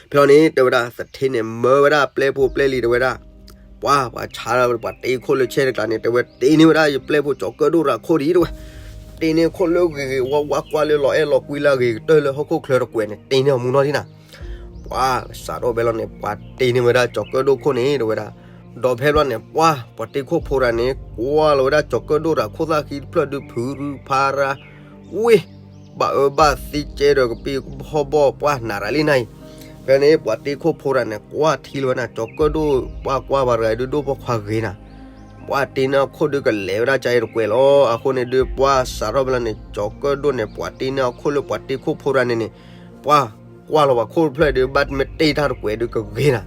ဖဲလီၤန့ၣ် တဲဝဲဒၣ် သထ့န့ၣ် မၢဝဲဒၣ်ပျဲၢ်ဖိပျဲၢ်လံ တဲဝဲဒၣ်, ပှၤ ပှၤဆါလၢပှၤတ့ခိၣ်လၢဆဲတကျါန့ၣ် တဲဝဲ တ့န့ၢ်ဝဲဒၣ်ယပျဲၢ်ဖိကၠီၤကၢၣ်ဒိၣ်ရၤခိၣ်ဒံး တဲဝဲ, တ့န့ၢ်ခိၣ်လၢဂ့ၤဂ့ၤဝါဝါကွၢ်လၢလီၤအဲၣ်လီၤကွံလၢအဂ့ၤကတၢၢ်လၢဟီၣ်ခိၣ်ချၢတကွဲးန့ၣ် တ့န့ၢ်အီၤမူနီၢ်ဒံးနၤ. ပှၤ စးထီၣ်ဖဲလီၤန့ၣ် ပှၤတ့န့ၢ်ဝဲဒၣ်ကၠီၤကၢၣ်ဒိၣ်ခိၣ်န့ၣ် တဲဝဲဒၣ်, ဒီးဖဲလီၤန့ၣ် ပှၤ ပှၤတ့ခိၣ်ဖိတဂၤန့ၣ် ကွၢ်လီၤဝဲဒၣ်ကၠီၤကၢၣ်ဒိၣ်ရၤခိၣ်သၣ်ခံတဖျၢၣ်ဒုး ဖုရူဖးရၤ ဝ့ၢ် ဘၣ်အၢဘၣ်သီကဲဒီးကပ့ၢ်ကဟီၣ်ဘီၣ် ပှၤနးရၤလံနၤအံၤ, ဖဲန့ၣ် ပှၤတ့ခိၣ်ဖိတဂၤန့ၣ် ကွၢ်ထံလီၤဝဲဒၣ် ကၠီၤကၢၣ်ဒိၣ် ပှၤကွၢ်ပှၤတဂၤဒုး ဒိၣ်ပိာ်ခွါဂ့ၤနၤ, ပှၤတ့န့ၢ်အခိၣ်ဒုးကလဲၤဝဲဒၣ်ကါအံၤတကွဲးလီၤ. အဃိန့ၣ်ဒုး ပှၤစးထီၣ်ဖဲလီၤန့ၣ် ကၠီၤကၢၣ်ဒိၣ်န့ၣ် ပှၤတ့န့ၢ်အခိၣ်လၢပှၤတ့ခိၣ်ဖိတဂၤန့ၣ်န့ၣ်, ပှၤကွၢ်လီၤပှၤခိၣ်တဖျၢၣ်ဒုး ဘၣ်မ့ၢ်တ့တၢ်တကွဲးဒုးကဂ့ၤနၤ.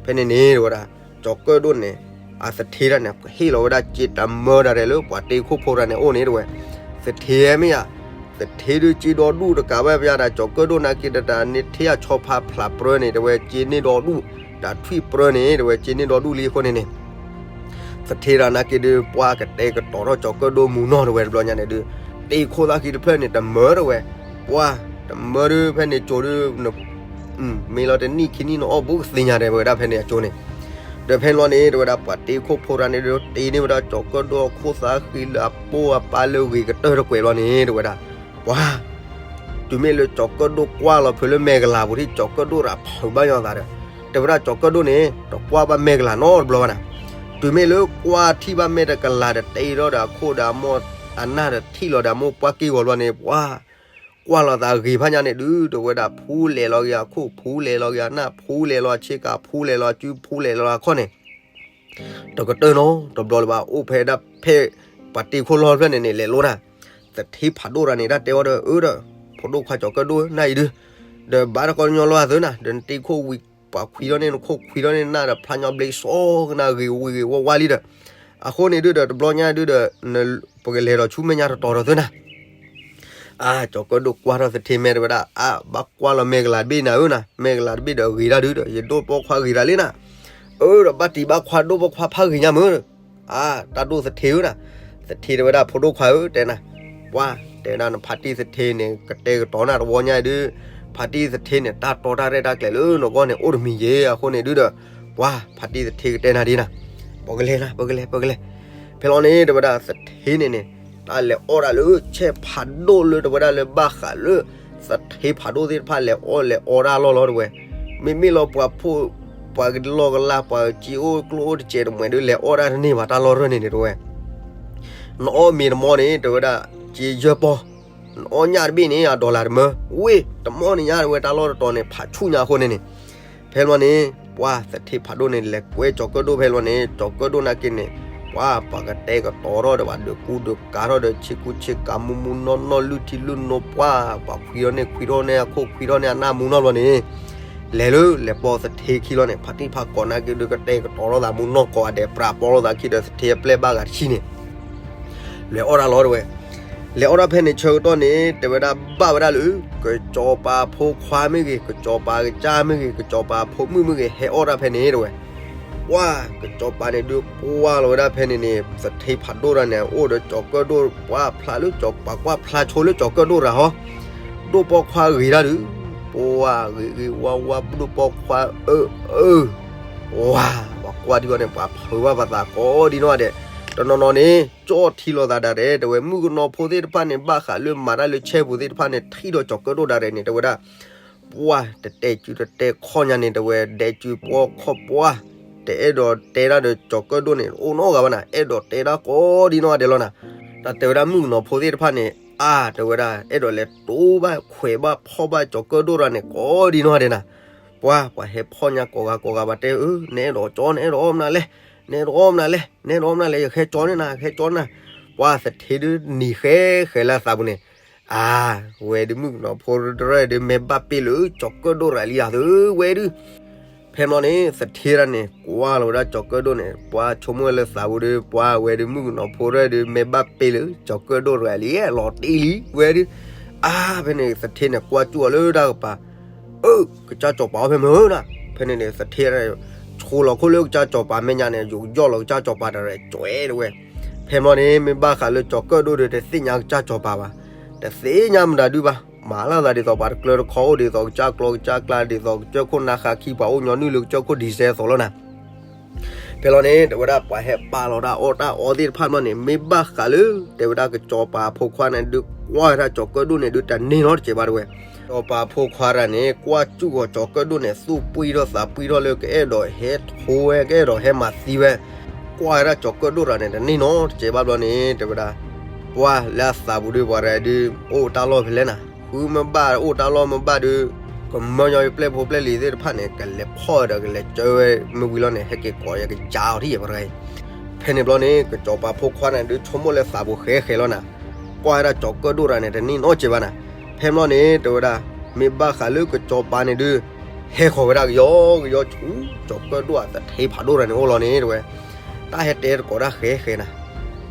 ဖဲန့ၣ်န့ၣ် တဲဝဲဒၣ် ကၠီၤကၢၣ်ဒိၣ်န့ၣ် အသထ့တၢ်န့ၣ် ဟ့ၣ်လီၤဝဲဒၣ်စ့တၢ်မၢတၢ်ရဲၣ်လၢပှၤတ့ခိၣ်ဖိတဂၤန့ၣ်အိၣ်န့ၣ် တဲဝဲ, သထ့မ့ၢ်ယါ, သထ့ဒုးစ့ဒီဒူၣ်တကးဘၣ် ပယါတၢ်ကၠီၤကၢၣ်ဒိၣ်နာ်က့ၤတၢ်န့ၣ် ထ့အဆီဖါဖျးပြၢန့ၣ် တဲဝဲ စ့န့ၢ်ဒီဒူၣ်, တၢ်ထွံၣ်ပြၢန့ၣ် တဲဝဲ စ့န့ၢ်ဒီဒူၣ်လံအဃိန့ၣ်န့ၣ် သထ့တၢ်နာ်က့ၤဒုး ပှၤကတဲာ်ကတီၤထီၣ်ကၠီၤကၢၣ်ဒိၣ်မူနီၢ် တဲဝဲတဘျီညါန့ၣ်ဒုး တ့ခိၣ်သၣ်ခံတဖျၢၣ်န့ၣ် တမၢ တဲဝဲ, ပှၤ တမၢဒုး ဖဲန့ၣ်ကၠိဒုး မ့ၢ်လီၤတနံၣ်ခံနံၣ်နအီၣ်ဘူးကသ့ၣ်ညါ တဲဝဲဒၣ်ဖဲန့ၣ်အကၠိန့ၣ်, ဒီးဖဲန့ၣ်လီၤန့ၣ် တဲဝဲဒၣ် ပှၤတ့ခိၣ်ဖိတဂၤန့ၣ်ဒုး တ့န့ၢ်ဝဲဒၣ်ကၠီၤကၢၣ်ဒိၣ်အခိၣ်သၣ်ဃံလၢအပိၢ်အပၢ်လၢဂ့ၤကတၢၢ်တကွဲးလီၤန့ၣ် တဲဝဲဒၣ်, ပှၤ တုၤမ့ၢ်လၢကၠီၤကၢၣ်ဒိၣ်ကွၢ်လီၤဖဲလၢမဲာ်ကလၤပူၤထံၣ် ကၠီၤကၢၣ်ဒိၣ်ရၤဖုးဘၣ်ယီၤသးဒီး တဲဝဲဒၣ်ကၠီၤကၢၣ်ဒိၣ်န့ၣ် တကွၢ်ဘၣ်မဲာ်ကလၤနီတဘျီဘၣ်နၤ, တုၤမ့ၢ်လၢကွၢ်ထံၣ်ဘၣ်မဲာ်တကလၤဒီး တ့ထီၣ်ဒီးအခိၣ်ဒီးအမိၢ်အနၢ်ဒီးထံၣ်လီၤဒီးအမိၢ်ပှၢ်က့ၢ်ဂီၤဘျီန့ၣ် ပှၤ ကွၢ်လီၤသးဂ့ၤဖးညါန့ၣ်ဒုး တဲဝဲဒၣ် ဖူလဲၤလီၤက့ၤအခိၣ် ဖူလဲၤလီၤက့ၤအနၢ် ဖူလဲၤလီၤအဆ့ကၤ ဖူလဲၤလီၤအစု ဖူလဲၤလီၤအခီၣ်န့ၣ် တကတၢၢ်နီတဘျီလၢၤဘၣ် အိၣ်ဖဲဒၣ်ဖဲ ပှၤတ့ခိၣ်လီၢ်တဖျၢၣ်န့ၣ်န့ၣ် လဲၤလိတၢ်, သထ့ဖးဒိၣ်တဂၤန့ၣ် တၢ်တဲအီၤဒီး အၢဒီး ဖိဒိၣ်ခွါကၠီၤကၢၣ်ဒိၣ် နၤအံၤဒုး ဒီးဘၣ်တၢ်ကီတညီလီၤအသုနၤ ဒီးနတ့ခိၣ်ဝံၤ ပှၤခွံထီၣ်န့ၢ်နခိၣ်ခွံထီၣ်န့ၢ်နၢ်ဒီး ဖျါညီဘျ့စီကနၣ်ဂ့ၤဝ့ၤဂ့ၤဝါဝါလံဒီး အဃိန့ၣ်ဒုးဒီးတဘျီညါဒုးဒီး ပကလဲၤဒီးဆူမဲာ်ညါတတီၤဒီးသုနၤ အါ ကၠီၤကၢၣ်ဒိၣ်ကွၢ်ထီၣ်သထ့မဲာ်တဲဝဲဒၣ် အါ ဘၣ်ကွၢ်လီၤမဲာ်ကလၤတဘ့ၣ်နၤဧၢနၤ မဲာ်ကလၤတဘ့ၣ်ဒီးဂ့ၤတၢ်ဒုးဒီး ယဒိၣ်ပိာ်ခွါဂ့ၤတၢ်လံနၤ အၢဒီးဘၣ်တံၤဘၣ်ခွါဒိၣ်ပိာ်ခွါဖးဂ့ၤညါမုၢ် အါ တၢ်ဒိၣ်သထ့ဧၢနၤ သထ့တဲဝဲဒၣ် ဖိဒိၣ်ခွါဧၢ တဲနၤ ပှၤ တဲဝဲဒၣ်နဖါတံၢ်သထ့န့ၣ် ကတဲာ်ကတီၤနၤတဝီညါဒုး ဖါတံၢ်သထ့န့ၣ် တၢ်တီတၢ်ရဲၣ်တၢ်ကျဲၤလၢနဂီၢ်န့ၣ် အိၣ်တမံၤယ့ၤ အဃိန့ၣ်ဒုးဒီး ပှၤ ဖါတံၢ်သထ့ကတဲနၤဒ်နၤ ပကလဲၤနၤ ပကလဲၤ ပကလဲၤ ဖဲလီၤန့ၣ်တဲဝဲဒၣ် သထ့န့ၣ်န့ၣ် တၢ်လဲၤအီၣ်ဒၣ်လၢဆဲးဖးဒိၣ်လၢတဲဝဲဒၣ်လၢဘၣ်ဃးလၢ သထ့ဖးဒိၣ်သ့ၣ်တဖၣ်လဲၤအီၣ်လဲၤအီတၢ်လီၢ်လီၤတဲဝဲ မ့မ့ၢ်လီၤပှၤဖိ ပှၤကလီၢ်ကလၢ် ပှၤက့အိၣ်ကျိၣ်အိၣ်တစဲးတမှဲးဒုး လဲၤအီၣ်ဒၣ်တန့ၢ်ဘၣ်တၢ်လီၢ်ရၢၢ်န့ၣ်န့ၣ်တဲဝဲ နအီၣ်မ့ၤတမီန့ၣ် တဲဝဲဒၣ် က့ယၢပီၢ် နအီၣ်ညၣ်တဘ့ၣ်န့ၣ် အdollarတမၢ ဝ့ၢ် တမီန့ၣ်ညါတဲဝဲ တၢ်လီၢ်တတီၤန့ၣ် ဖးဆူၣ်ညါအဃိန့ၣ်န့ၣ် ဖဲလီၤန့ၣ် ပှၤသထ့ဖးဒိၣ်န့ၣ် လဲၤကွဲကၠီၤကၢၣ်ဒိၣ်ဖဲလီၤန့ၣ် ကၠီၤကၢၣ်ဒိၣ်နာ်က့န့ၣ် ပှၤ ပှၤကတဲာ်ကတီၤထီၣ်ဒီး ပှၤဒုးကူဒုးကၤထီၣ်ဒီး ဆ့ကူဆ့ကၤ မူမူနီၢ်နီၢ် လုၢ်ထံလုၢ်နိ ပှၤ ပှၤခွံထီၣ်န့ၢ်ခွံထီၣ်န့ၢ်အခိၣ် ခွံထီၣ်န့ၢ်အနၢ်မူနီၢ်ဘျီန့ၣ် လဲၤလၢလဲၤပိာ်သထ့ခံလီၤန့ၣ် ဖါတံၢ်ဖါကိးနာ်က့ဒုး ကတဲာ်ကတီၤလိာ်သးမူနီၢ်ကိးဂၤဒဲး ပြးပိာ်လိာ်သးခံဒီး သထ့အပျဲၢ်ဘၣ်ဂၤတဆံန့ၣ် လဲၤအီၣ်တၢ်လီၤတဲဝဲ. လဲၤအီၣ်တၢ်ဖဲန့ၣ် ဆၢကတီၢ်န့ၣ် တဲဝဲဒၣ်ဘၣ်ဝဲဒၣ်လၢ ကစီၤပၤဖိခွါမ့ၢ်ဂ့ၤ, ကစီၤပၤကစၢ်မ့ၢ်ဂ့ၤ, ကစီၤပၤဖိမုၣ်မ့ၢ်ဂ့ၤ, ဟဲအီၣ်တၢ်ဖဲန့ၣ်တဲဝဲ. ပှၤ ကစီၤပၤန့ၣ်ဒုးကွၢ်လီၤဝဲဒၣ်ဖဲန့ၣ်န့ၣ် သထ့ဖးဒိၣ်တဂၤန့ၣ် အိၣ်ဒီးကၠီၤကၢၣ်ဒိၣ် ပှၤဖျါလၢကၠီၤပၤ ကွၢ်ဖျါဆိလၢကၠီၤကၢၣ်ဒိၣ်တဂၤဟီ ဒိၣ်ပိာ်ခွါဂ့ၤတၢ်ဒုး ပှၤဂ့ၤဂ့ၤဝါဝါ ဒိၣ်ပိာ်ခွါအၢ အၢ ဝါ ပှၤကွၢ်ထံဂီၢ်န့ၣ် ပှၤဖုးဘၣ်ပသးကိးဒံနီၢ်ဒဲး တနီၤနီၤန့ၣ် ကၠီၣ်ထံလိာ်သးဒၣ်ဒဲး တဲဝဲ မုၣ်ကနီၤဖိသ့ၣ်တဖၣ်န့ၣ် ဘၣ်ဃးလၢမၤတၢ်လၢဆဲပူၤသ့ၣ်တဖၣ်န့ၣ် ထံၣ်ဒီးကၠီၤကၢၣ်ဒိၣ်ဒၣ်ဒဲးန့ၣ် တဲဝဲဒၣ် ပှၤ တတဲာ်စုတတဲာ်ခီၣ်ညါန့ၣ် တဲဝဲ ဒဲးစုပှီၢ်ခီၣ်ပှၢ် တအဲၣ်ဒိးတဲတၢ်ဒီးကၠီၤကၢၣ်ဒိၣ်န့ၣ် အိၣ်နီတဂၤဘၣ်နၤ အဲၣ်ဒိးတဲတၢ်ကိးဒံနီၢ်ဒဲးလီၤနၤ. တၢ်တဲဝဲဒၣ်မုၣ်ကနီၤဖိသ့ၣ်တဖၣ်န့ၣ် အါ တဲဝဲဒၣ် အဲၣ်ဒိးလဲၤတိဘၣ်ခွဲးဘၣ်ဖီၣ်ဘၣ်ကၠီၤကၢၣ်ဒိၣ်တဂၤန့ၣ် ကိးဒံနီၢ်ဒဲးနၤ. ပှၤ ပှၤဟဲဖီၣ်ညါကိးဂၤကိးဂၤဘၣ်တဲအၢ နအဲၣ်ဒိးကၠီ နအဲၣ်ဒိးအီၣ်မနုၤလဲၣ်, နအဲၣ်ဒိးအီၣ်မနုၤလဲၣ်, နအဲၣ်ဒိးအီၣ်မနုၤလဲၣ် ယဟဲကၠီန့ၢ်နၤ ဟဲကၠီန့ၢ်နၤ. ပှၤသထ့ဒုးနံၤဃဲဃဲလၢအသးပူၤန့ၣ် အါ ဝဲဒုးမုၣ်ကနီၤဖိတရၢၣ်ဒုး မ့ၢ်ဘၣ်ပ့ၢ်လၢကၠီၤကၢၣ်ဒိၣ်ရၤလံယၤသုဝဲဒုး ဖဲမီၢ်န့ၣ် သထ့တၢ်န့ၣ် ကွၢ်လီၤဝဲဒၣ်ကၠီၤကၢၣ်ဒိၣ်န့ၣ် ပှၤဆိကမိၣ်လၢသးပူၤဒုး ပှၤဝဲဒုးမုၣ်ကနီၤဖိတရၢၣ်ဒုး မ့ၢ်ဘၣ်ပ့ၢ်လၢကၠီၤကၢၣ်ဒိၣ်ရၤလံ လီၤတံၢ်လံဝဲဒုး အါ ဖဲန့ၣ် သထ့န့ၣ် ကွၢ်စူၣ်အီၤလၢတၢ်ကပၤ အၢ ကစၢ်စီၤပၤအိၣ်ဖဲမုၢ်နၤ. ဖဲန့ၣ်န့ၣ် သထ့တၢ် ဆိလီၤခိၣ်လၢကစၢ်စီၤပၤမဲာ်ညါန့ၣ် ယိးယီၣ်လီၤကစၢ်စီၤပၤတရဲၣ် ကၠွဲတဲဝဲ. ဖဲမီၢ်န့ၣ် မ့ၢ်ဘၣ်ဃးလၢကၠီၤကၢၣ်ဒိၣ်ဒီး တသ့ၣ်ညါကစၢ်စီၤပၤဘၣ်. တသ့ၣ်ညါမတၤဒုးဘၣ်. မၤလၢသးဒ်သိးပှၤတကျၢတခီအိၣ်ဒ်သိးကစၢ်ကျီကစၢ်ကျါ ဒ်သိးကစၢၢ်ခိၣ်နါဃါခံ ပှၤအိၣ်ညီနုၢ်လၢကစၢၢ်ခိၣ်ဒံစဲသိးလီၤနၤ. ဖဲလီၤန့ၣ် တဲဝဲဒၣ်ပှၤဟဲပာ်လီၤတၢ်အီၣ်တၢ်အီသ့ၣ်တဖၣ်ဘျီန့ၣ် မ့ၢ်ဘၣ်ဃးလၢ တဲဝဲဒၣ်ကစီၤပၤဖိခွါန့ၣ်ဒုး ကွၢ်ဝဲဒၣ်ကၠီၤကၢၣ်ဒိၣ်န့ၣ်ဒုး တန့ၢ်နီတစဲးဘၣ်တဲဝဲ. ကစီၤပၤဖိခွါတဂၤန့ၣ် ကွၢ်စူၣ်ဂီၤကၠီၤကၢၣ်ဒိၣ်န့ၣ် သူၣ်ပှံၢ်ထီၣ်သးပှံၢ်ထီၣ်လၢကအဲၣ်ဒိးဟဲထိဝဲ ကအဲၣ်ဒိးဟဲမၤသံဝဲ ကွၢ်ဝဲဒၣ်ကၠီၤကၢၣ်ဒိၣ်တဂၤန့ၣ် တန့ၢ်နီတစဲးဘၣ်ဘျီန့ၣ် တဲဝဲဒၣ် ပှၤလၢအသးပူၤဒုး ပှၤတဂၤဒုး အိၣ်တၢ်လီၢ်ဖဲလဲၣ်နၤ ဃုမ့ၢ်ဘၣ်အိၣ်တၢ်လီၢ်မ့ၢ်ဘၣ်ဒုး ကမၢညီပျဲၢ်ဖိပျဲၢ်လံၤသ့ၣ်တဖၣ်န့ၣ် ကလဲၤဖီၣ်ဒီးကလဲၤကၢဝဲမ့ၢ်ဝံၤလီၤန့ၣ် ဟဲက့ၤကိးယၤကယၤအီၤထံၣ်ယဲၢ်ပှၤတဂၤအံၤ. ဖဲန့ၣ်ဘျီန့ၣ် ကစီၤပၤဖိခွါန့ၣ်ဒုး ဆိကမိၣ်လၢသးပူၤဃဲဃဲလီၤနၤ ကွၢ်ဝဲဒၣ်ကၠီၤကၢၣ်ဒိၣ်တဂၤန့ၣ် တန့ၢ်နီတစဲးဘၣ်နၤ. ဖဲဘျီန့ၣ် တဲဝဲဒၣ် မ့ၢ်ဘၣ်ဃးလၢကစီၤပၤန့ၣ်ဒုး ဟဲဃီၤဝဲဒၣ်ကယီကယီဆူ ကၠီၤကၢၣ်ဒိၣ်အသထ့ဖးဒိၣ်တဂၤန့ၣ်အိၣ်လီၤန့ၣ် တဲဝဲ တၢ်ဟဲတဲတကိးတၢ်ဃဲဃဲနၤ.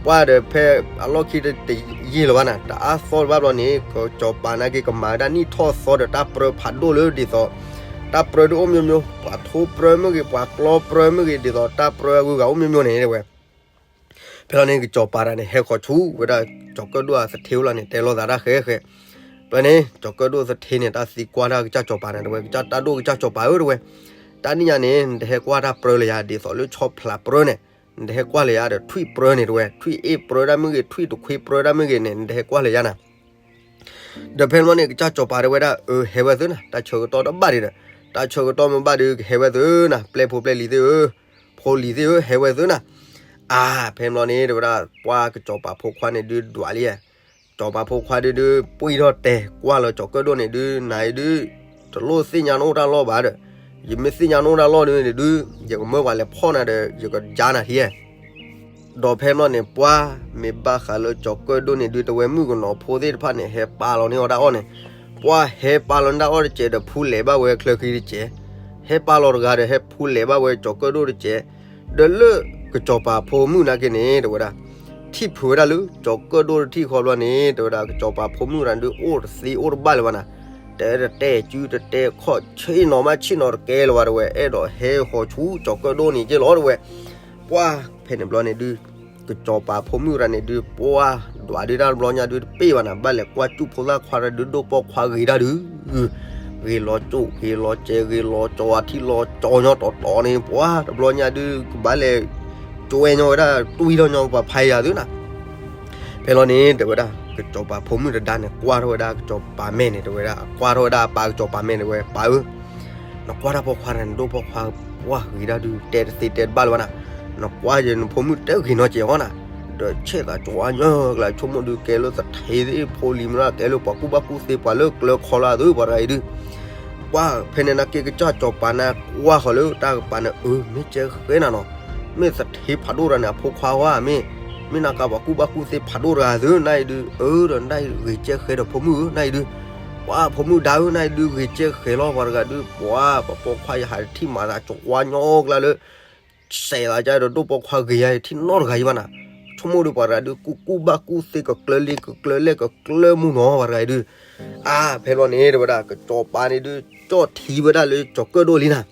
ပှၤဒီးဖဲအလီၢ်ခံတယံာ်လၢၤဘၣ်နၤ တအါသီတဘၣ်ဘျီန့ၣ် ကစီၤပၤနာ်က့ကမၤဝဲဒၣ်နံၣ်ထီၣ်သီဒီးတၢ်ပြၢဖးဒိၣ်လၢဒ်သိး တၢ်ပြၢဒုးအိၣ်မိမိ ပှၤထိပြၢမ့ၢ်ဂ့ၤ ပှၤကျီပြၢမ့ၢ်ဂ့ၤ ဒ်သိးတၢ်ပြၢအဂုၤအဂၤအိၣ်မိမိန့ၣ်တဲဝဲ. ဖဲလီၤန့ၣ် ကစီၤပၤတဂၤန့ၣ် ဟဲဃီၤဆူဝဲဒၣ်ကၠီၤကၢၣ်ဒိၣ်အသထ့အိၣ်လီၤန့ၣ် တဲလိာ်သးတၢ်ဃဲဃဲ. ဖဲန့ၣ် ကၠီၤကၢၣ်ဒိၣ်သထ့န့ၣ် တၢ်သံကွၢ်တၢ်ကစၢ်စီၤပၤန့ၣ်တဲဝဲ ကစၢ်တၢ်ဒိၣ်ကစၢ်စီၤပၤဧၢတဲဝဲ, တနံၣ်ညါန့ၣ် နတဟဲကွၢ်တၢ်ပြၢလၢၤယၤ ဒ်သိးလၢဆီဖျးပြၢန့ၣ် နတဟဲကွၢ်လၢၤယၤဒီးထွံၣ်ပြၢန့ၣ်တဲဝဲ ထွံၣ်အ့ၣ်ပြၢတၢ်မ့ၢ်ဂ့ၤ ထွံၣ်တခွ့ပြၢတၢ်မ့ၢ်ဂ့ၤန့ၣ် နတဟဲကွၢ်လၢၤယၤနၤ ဒီးဖဲန့ၣ်ဘျီန့ၣ် ကစၢ်စီၤပၤတဲဝဲဒၣ် အၢ ဟဲဝဲသုနၤ တၢ်ဆၢကတီၢ်တဘၣ်ဒံးဒီး တၢ်ဆၢကတီၢ်မ့ၢ်ဘၣ်ဒီး ကဟဲဝဲသုနၤ ပျဲၢ်ဖိပျဲၢ်လံၤသ့ၣ်ဧၢ, ဖိလံၤသ့ၣ်ဧၢ ဟဲဝဲသုနၤ. အါ ဖဲန့ၣ်ဘျီန့ၣ် တဲဝဲဒၣ် ပှၤကစီၤပၤဖိခွါန့ၣ်ဒုးဒွးလံ, ကစီၤပၤဖိခွါဒုးဒုး ပှံၢ်ထီၣ်တဲာ်ကွၢ်လၢကၠီၤကၢၣ်ဒိၣ်န့ၣ်ဒုး နၤအံၤဒုး တလိၣ်သ့ၣ်ညါနအိၣ်တၢ်လီၢ်ဘၣ်ဒီး ယမ့ၢ်သ့ၣ်ညါနအိၣ်တၢ်လီၢ်ဒုးန့ၣ်ဒုး ယကမၢပှၤလဲၤဖီၣ်နၤဒီး ယကယါနၤထံဧါ ဒီးဖဲန့ၣ်ဘျီန့ၣ် ပှၤမ့ၢ်ဘၣ်ဃးလၢကၠီၤကၢၣ်ဒိၣ်န့ၣ်ဒုး တဲဝဲမုၣ်ကနီၤဖိသ့ၣ်တဖၣ်န့ၣ် ဟဲပာ်လီၤန့ၢ်အီၤတၢ်အီၣ်န့ၣ်, ပှၤဟဲပာ်လီၤန့ၢ်တၢ်အီၣ်တစဲးဒီးဖူလဲၤဘၣ်ဝဲချၢဃံတစဲး, ဟဲပာ်လီၤတဂၤဒီးဟဲဖူလဲၤဘၣ်ဝဲကၠီၤကၢၣ်ဒိၣ်တစဲး, ဒီးလၢကစီၤပၤဖိမုၣ်နာ်က့န့ၣ် တဲဝဲဒၣ် ထံၣ်ဖုးဝဲဒၣ်လၢကၠီၤကၢၣ်ဒိၣ်တထံၣ်ဃီဘျီန့ၣ် တဲဝဲဒၣ် ကစီၤပၤဖိမုၣ်တဂၤဒုးအိၣ်တသ့အိၣ်တဘၣ်လၢၤဘၣ်နၤ, တဲတတဲာ်စုတတဲာ်ခီၣ် ဆ့ၣ်နီၤမးဆ့ၣ်နီၤတကဲလၢၤဘၣ်တဲဝဲ အဲၣ်ဒိးဟဲဃီၤဆူကၠီၤကၢၣ်ဒိၣ်န့ၣ်က့လီၤတဲဝဲ. ပှၤဖဲန့ၣ်ဘျီန့ၣ်ဒုး ကစီၤပၤဖိမုၣ်တဂၤန့ၣ်ဒုး ပှၤဒွးဒုးတၢ်တဘျီညါဒုးတပ့ၢ်ဘၣ်နၤ ဘၣ်လဲၤကွၢ်စူၣ်ဖိသၣ်ခွါတဂၤဒုး ဒိၣ်ပိာ်ခွါဂ့ၤတၢ်ဒုး ဂ့ၤလီၤစိၣ်ဂ့ၤလီၤစဲး ဂ့ၤလီၤကၠီၤအထံလီၤကၠီၤညီတီတီန့ၣ် ပှၤတဘျီညါဒုး ကဘၣ်လဲၤ ကၠီၤဝဲညီဝဲဒၣ် တွံၢ်ထီၣ်ညီပှၤဖးယၤသုနၤ. ဖဲလီၤန့ၣ် တဲဝဲဒၣ် ကစီၤပၤဖိမုၣ်တဒါန့ၣ် ကွၢ်ထီၣ်ဝဲဒၣ်ကစီၤပၤမဲာ်န့ၣ် တဲဝဲဒၣ် ကွၢ်ထီၣ်ဝဲဒၣ်အပၢ်ကစီၤပၤမဲာ်န့ၣ် တဲဝဲ ပၢ်ဧၢ နကွၢ်တၢ်ပိာ်ခွါန့ၣ် နဒိၣ်ပိာ်ခွါ ပှၤဂ့ၤတၢ်ဒုး တဲတသ့တဲတဘၣ်လၢၤဘၣ်နၤ, နကွၢ်ယဲၢ်နဖိမုၣ်တဂ့ၤနီတစဲးအီၤနၤ, ဒီးဆဲးသးကၠီၤအါညီကျါ ဆိကမိၣ်ဒုးကဲလၢသထ့သ့ၣ် ဖိလံၤမ့ၢ်ဒၣ်ကဲလၢပှၤကူၣ်ဘၣ်ကူၣ်သ့ ပှၤလၢကျၢၤခီလၢအသု ပှၤတဂၤအံၤဒုး ပှၤဖဲန့ၣ်နာ်က့ ကစၢ်စီၤပၤန့ၣ် ကွၢ်ဃီၤလၢတၢ်ကပၤန့ၣ် အၢ မ့ၢ်ကဲဃဲနၤနီၤ, မ့ၢ်သထ့ဖးဒိၣ်တဂၤန့ၣ် အဖိခွါဝဲမ့ၢ်, မ့ၢ်နကပှၤကူၣ်ဘၣ်ကူၣ်သ့ဖးဒိၣ်တဂၤသု နအံၤဒုး, အၢ ဒီးနတၢ်ဂ့ၤကဲဃဲဒီးဖိမုၣ်ဧၢ နအံၤဒုး, ပှၤဖိမုၣ်ဒါဧၢ နအံၤဒုးဂ့ၤကဲဃဲလီၤ ပှၤတဂၤဒုး, ပှၤပှၤပိာ်ခွါယဟးတထံၣ်မၤသးကဝါညီကျါလၢ စဲးသးကဒီးဒိၣ်ပိာ်ခွါဂ့ၤယါ ယထံၣ်နီတဂၤယဘၣ်နၤ, ဆိကမိၣ်ဒုးပှၤတဂၤဒုး ကူကူၣ်ဘၣ်ကူၣ်သ့ကကျၢၤလ့ကကျၢၤလဲၣ်ကကျၢၤမုၢ်နီၤ ပှၤတဂၤဒုး, အါ ဖဲလီၤန့ၣ် တဲဝဲဒၣ် ကစီၤပၤန့ၣ်ဒုး ကၠီၣ်ထံဝဲဒၣ်လၢကၠီၤကၢၣ်ဒိၣ်လံနၤ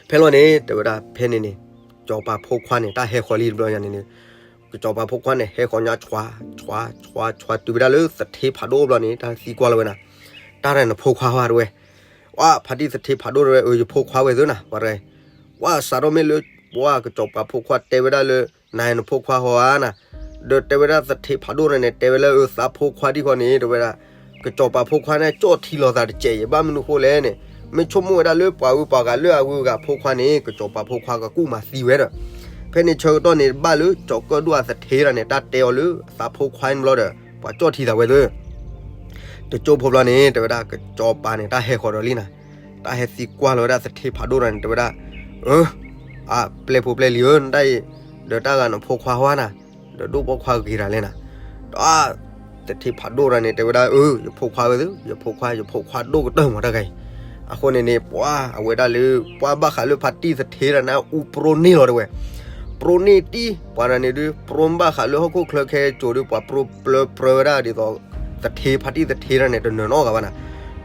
ဖဲလီၤန့ၣ် တဲဝဲဒၣ် ဖဲန့ၣ်န့ၣ် ကစီၤပၤဖိခွါန့ၣ် တၢ်ဟဲဃီၤလံတဘျီညါန့ၣ်န့ၣ်, ကစီၤပၤဖိခွါန့ၣ် ဟဲဃီၤညါ ဆွါ ဆွါ ဆွါ ဆွါ တုၤဝဲဒၣ်လၢသထ့ဖးဒိၣ်ဘျီန့ၣ် တၢ်သံကွၢ်လီၤဝဲနၤ, တၢ်ရဲၣ်နဖိခွါဝဲတဝဲ, ဝဲဖါတံၢ်သထ့ဖးဒိၣ်တဝဲ အၢ ယဖိခွါဝဲသ့နၤ ပှၤတဂၤ, ဝဲစးထီၣ်မ့ၢ်လၢ ပှၤကစီၤပၤဖိခွါတဲဝဲဒၣ်လၢ နၤနဖိခွါဟီဧါနၤ, ဒီးတဲဝဲဒၣ်သထ့ဖးဒိၣ်တဝဲန့ၣ် တဲဝဲလၢအၢ သးဖိခွါဒ်ဃီန့ၣ် တဲဝဲဒၣ် ကစီၤပၤဖိခွါန့ၣ် ကၠီၣ်ထံလီၤသးတစဲးယဲ ဘၣ်မနုၤဃိလဲၣ်န့ၣ်, မ့ၢ်ဆိကမိၣ်ဝဲဒၣ်လၢပှၤဂုၤပှၤဂၤလၢအဂုၤအဂၤဖိခွါန့ၣ် ကစီၤပၤဖိခွါကကူၣ်မၤသံဝဲဒီး, ဖဲန့ၣ်ဆၢကတီၢ်န့ၣ် ဘၣ်လၢကၠီၤကၢၣ်ဒိၣ်အသထ့တဂၤန့ၣ် တၢ်တဲအီၤလၢအသးဖိခွါန့ၣ်ဘျီဒီး ပှၤကၠီၣ်ထံသးဝဲသ့ တကၠိဖိဘျီန့ၣ် တဲဝဲဒၣ် ကစီၤပၤန့ၣ် တၢ်ဟဲဃီၤဒီးလံနၤ, တၢ်ဟဲသံကွၢ်လီၤဝဲဒၣ်သထ့ဖးဒိၣ်တဂၤန့ၣ် တဲဝဲဒၣ်, အၢ, အပျဲၢ်ဖိပျဲၢ်လံၤဧၢ နတၢ်အံၤ, ဒီးတၢ်ဂၤနဖိခွါဟီဧါနၤ, ဒီးဒိၣ်ပိာ်ခွါဂ့ၤတၢ်လဲၣ်နၤ, ဒီး သထ့ဖးဒိၣ်တဂၤန့ၣ် တဲဝဲဒၣ် အၢ ယဖိခွါဝဲသ့ ယဖိခွါ ယဖိခွါဒိၣ်ကတၢၢ်မးတၢ်ဂၤအံၤ, အဃိန့ၣ်န့ၣ် ပှၤအဝဲဒၣ်လၢ ပှၤဘၣ်ဃးလၢဖါတံၢ်သထ့တဂၤန့ၣ် အူပြိန့ၢ်လီၤတဝဲ ပြိန့ၢ်တံၢ် ပှၤတဂၤန့ၣ်ဒုး ပြိဘၣ်ဃးလၢဟီၣ်ခိၣ်ချၢခဲကိာ်ဒုး ပှၤပြိပျၢပြၢဝဲဒၣ်ဒ်သိး သထ့ ဖါတံၢ်သထ့တဂၤန့ၣ် တနၢၤနီတဂၤဘၣ်နၤ,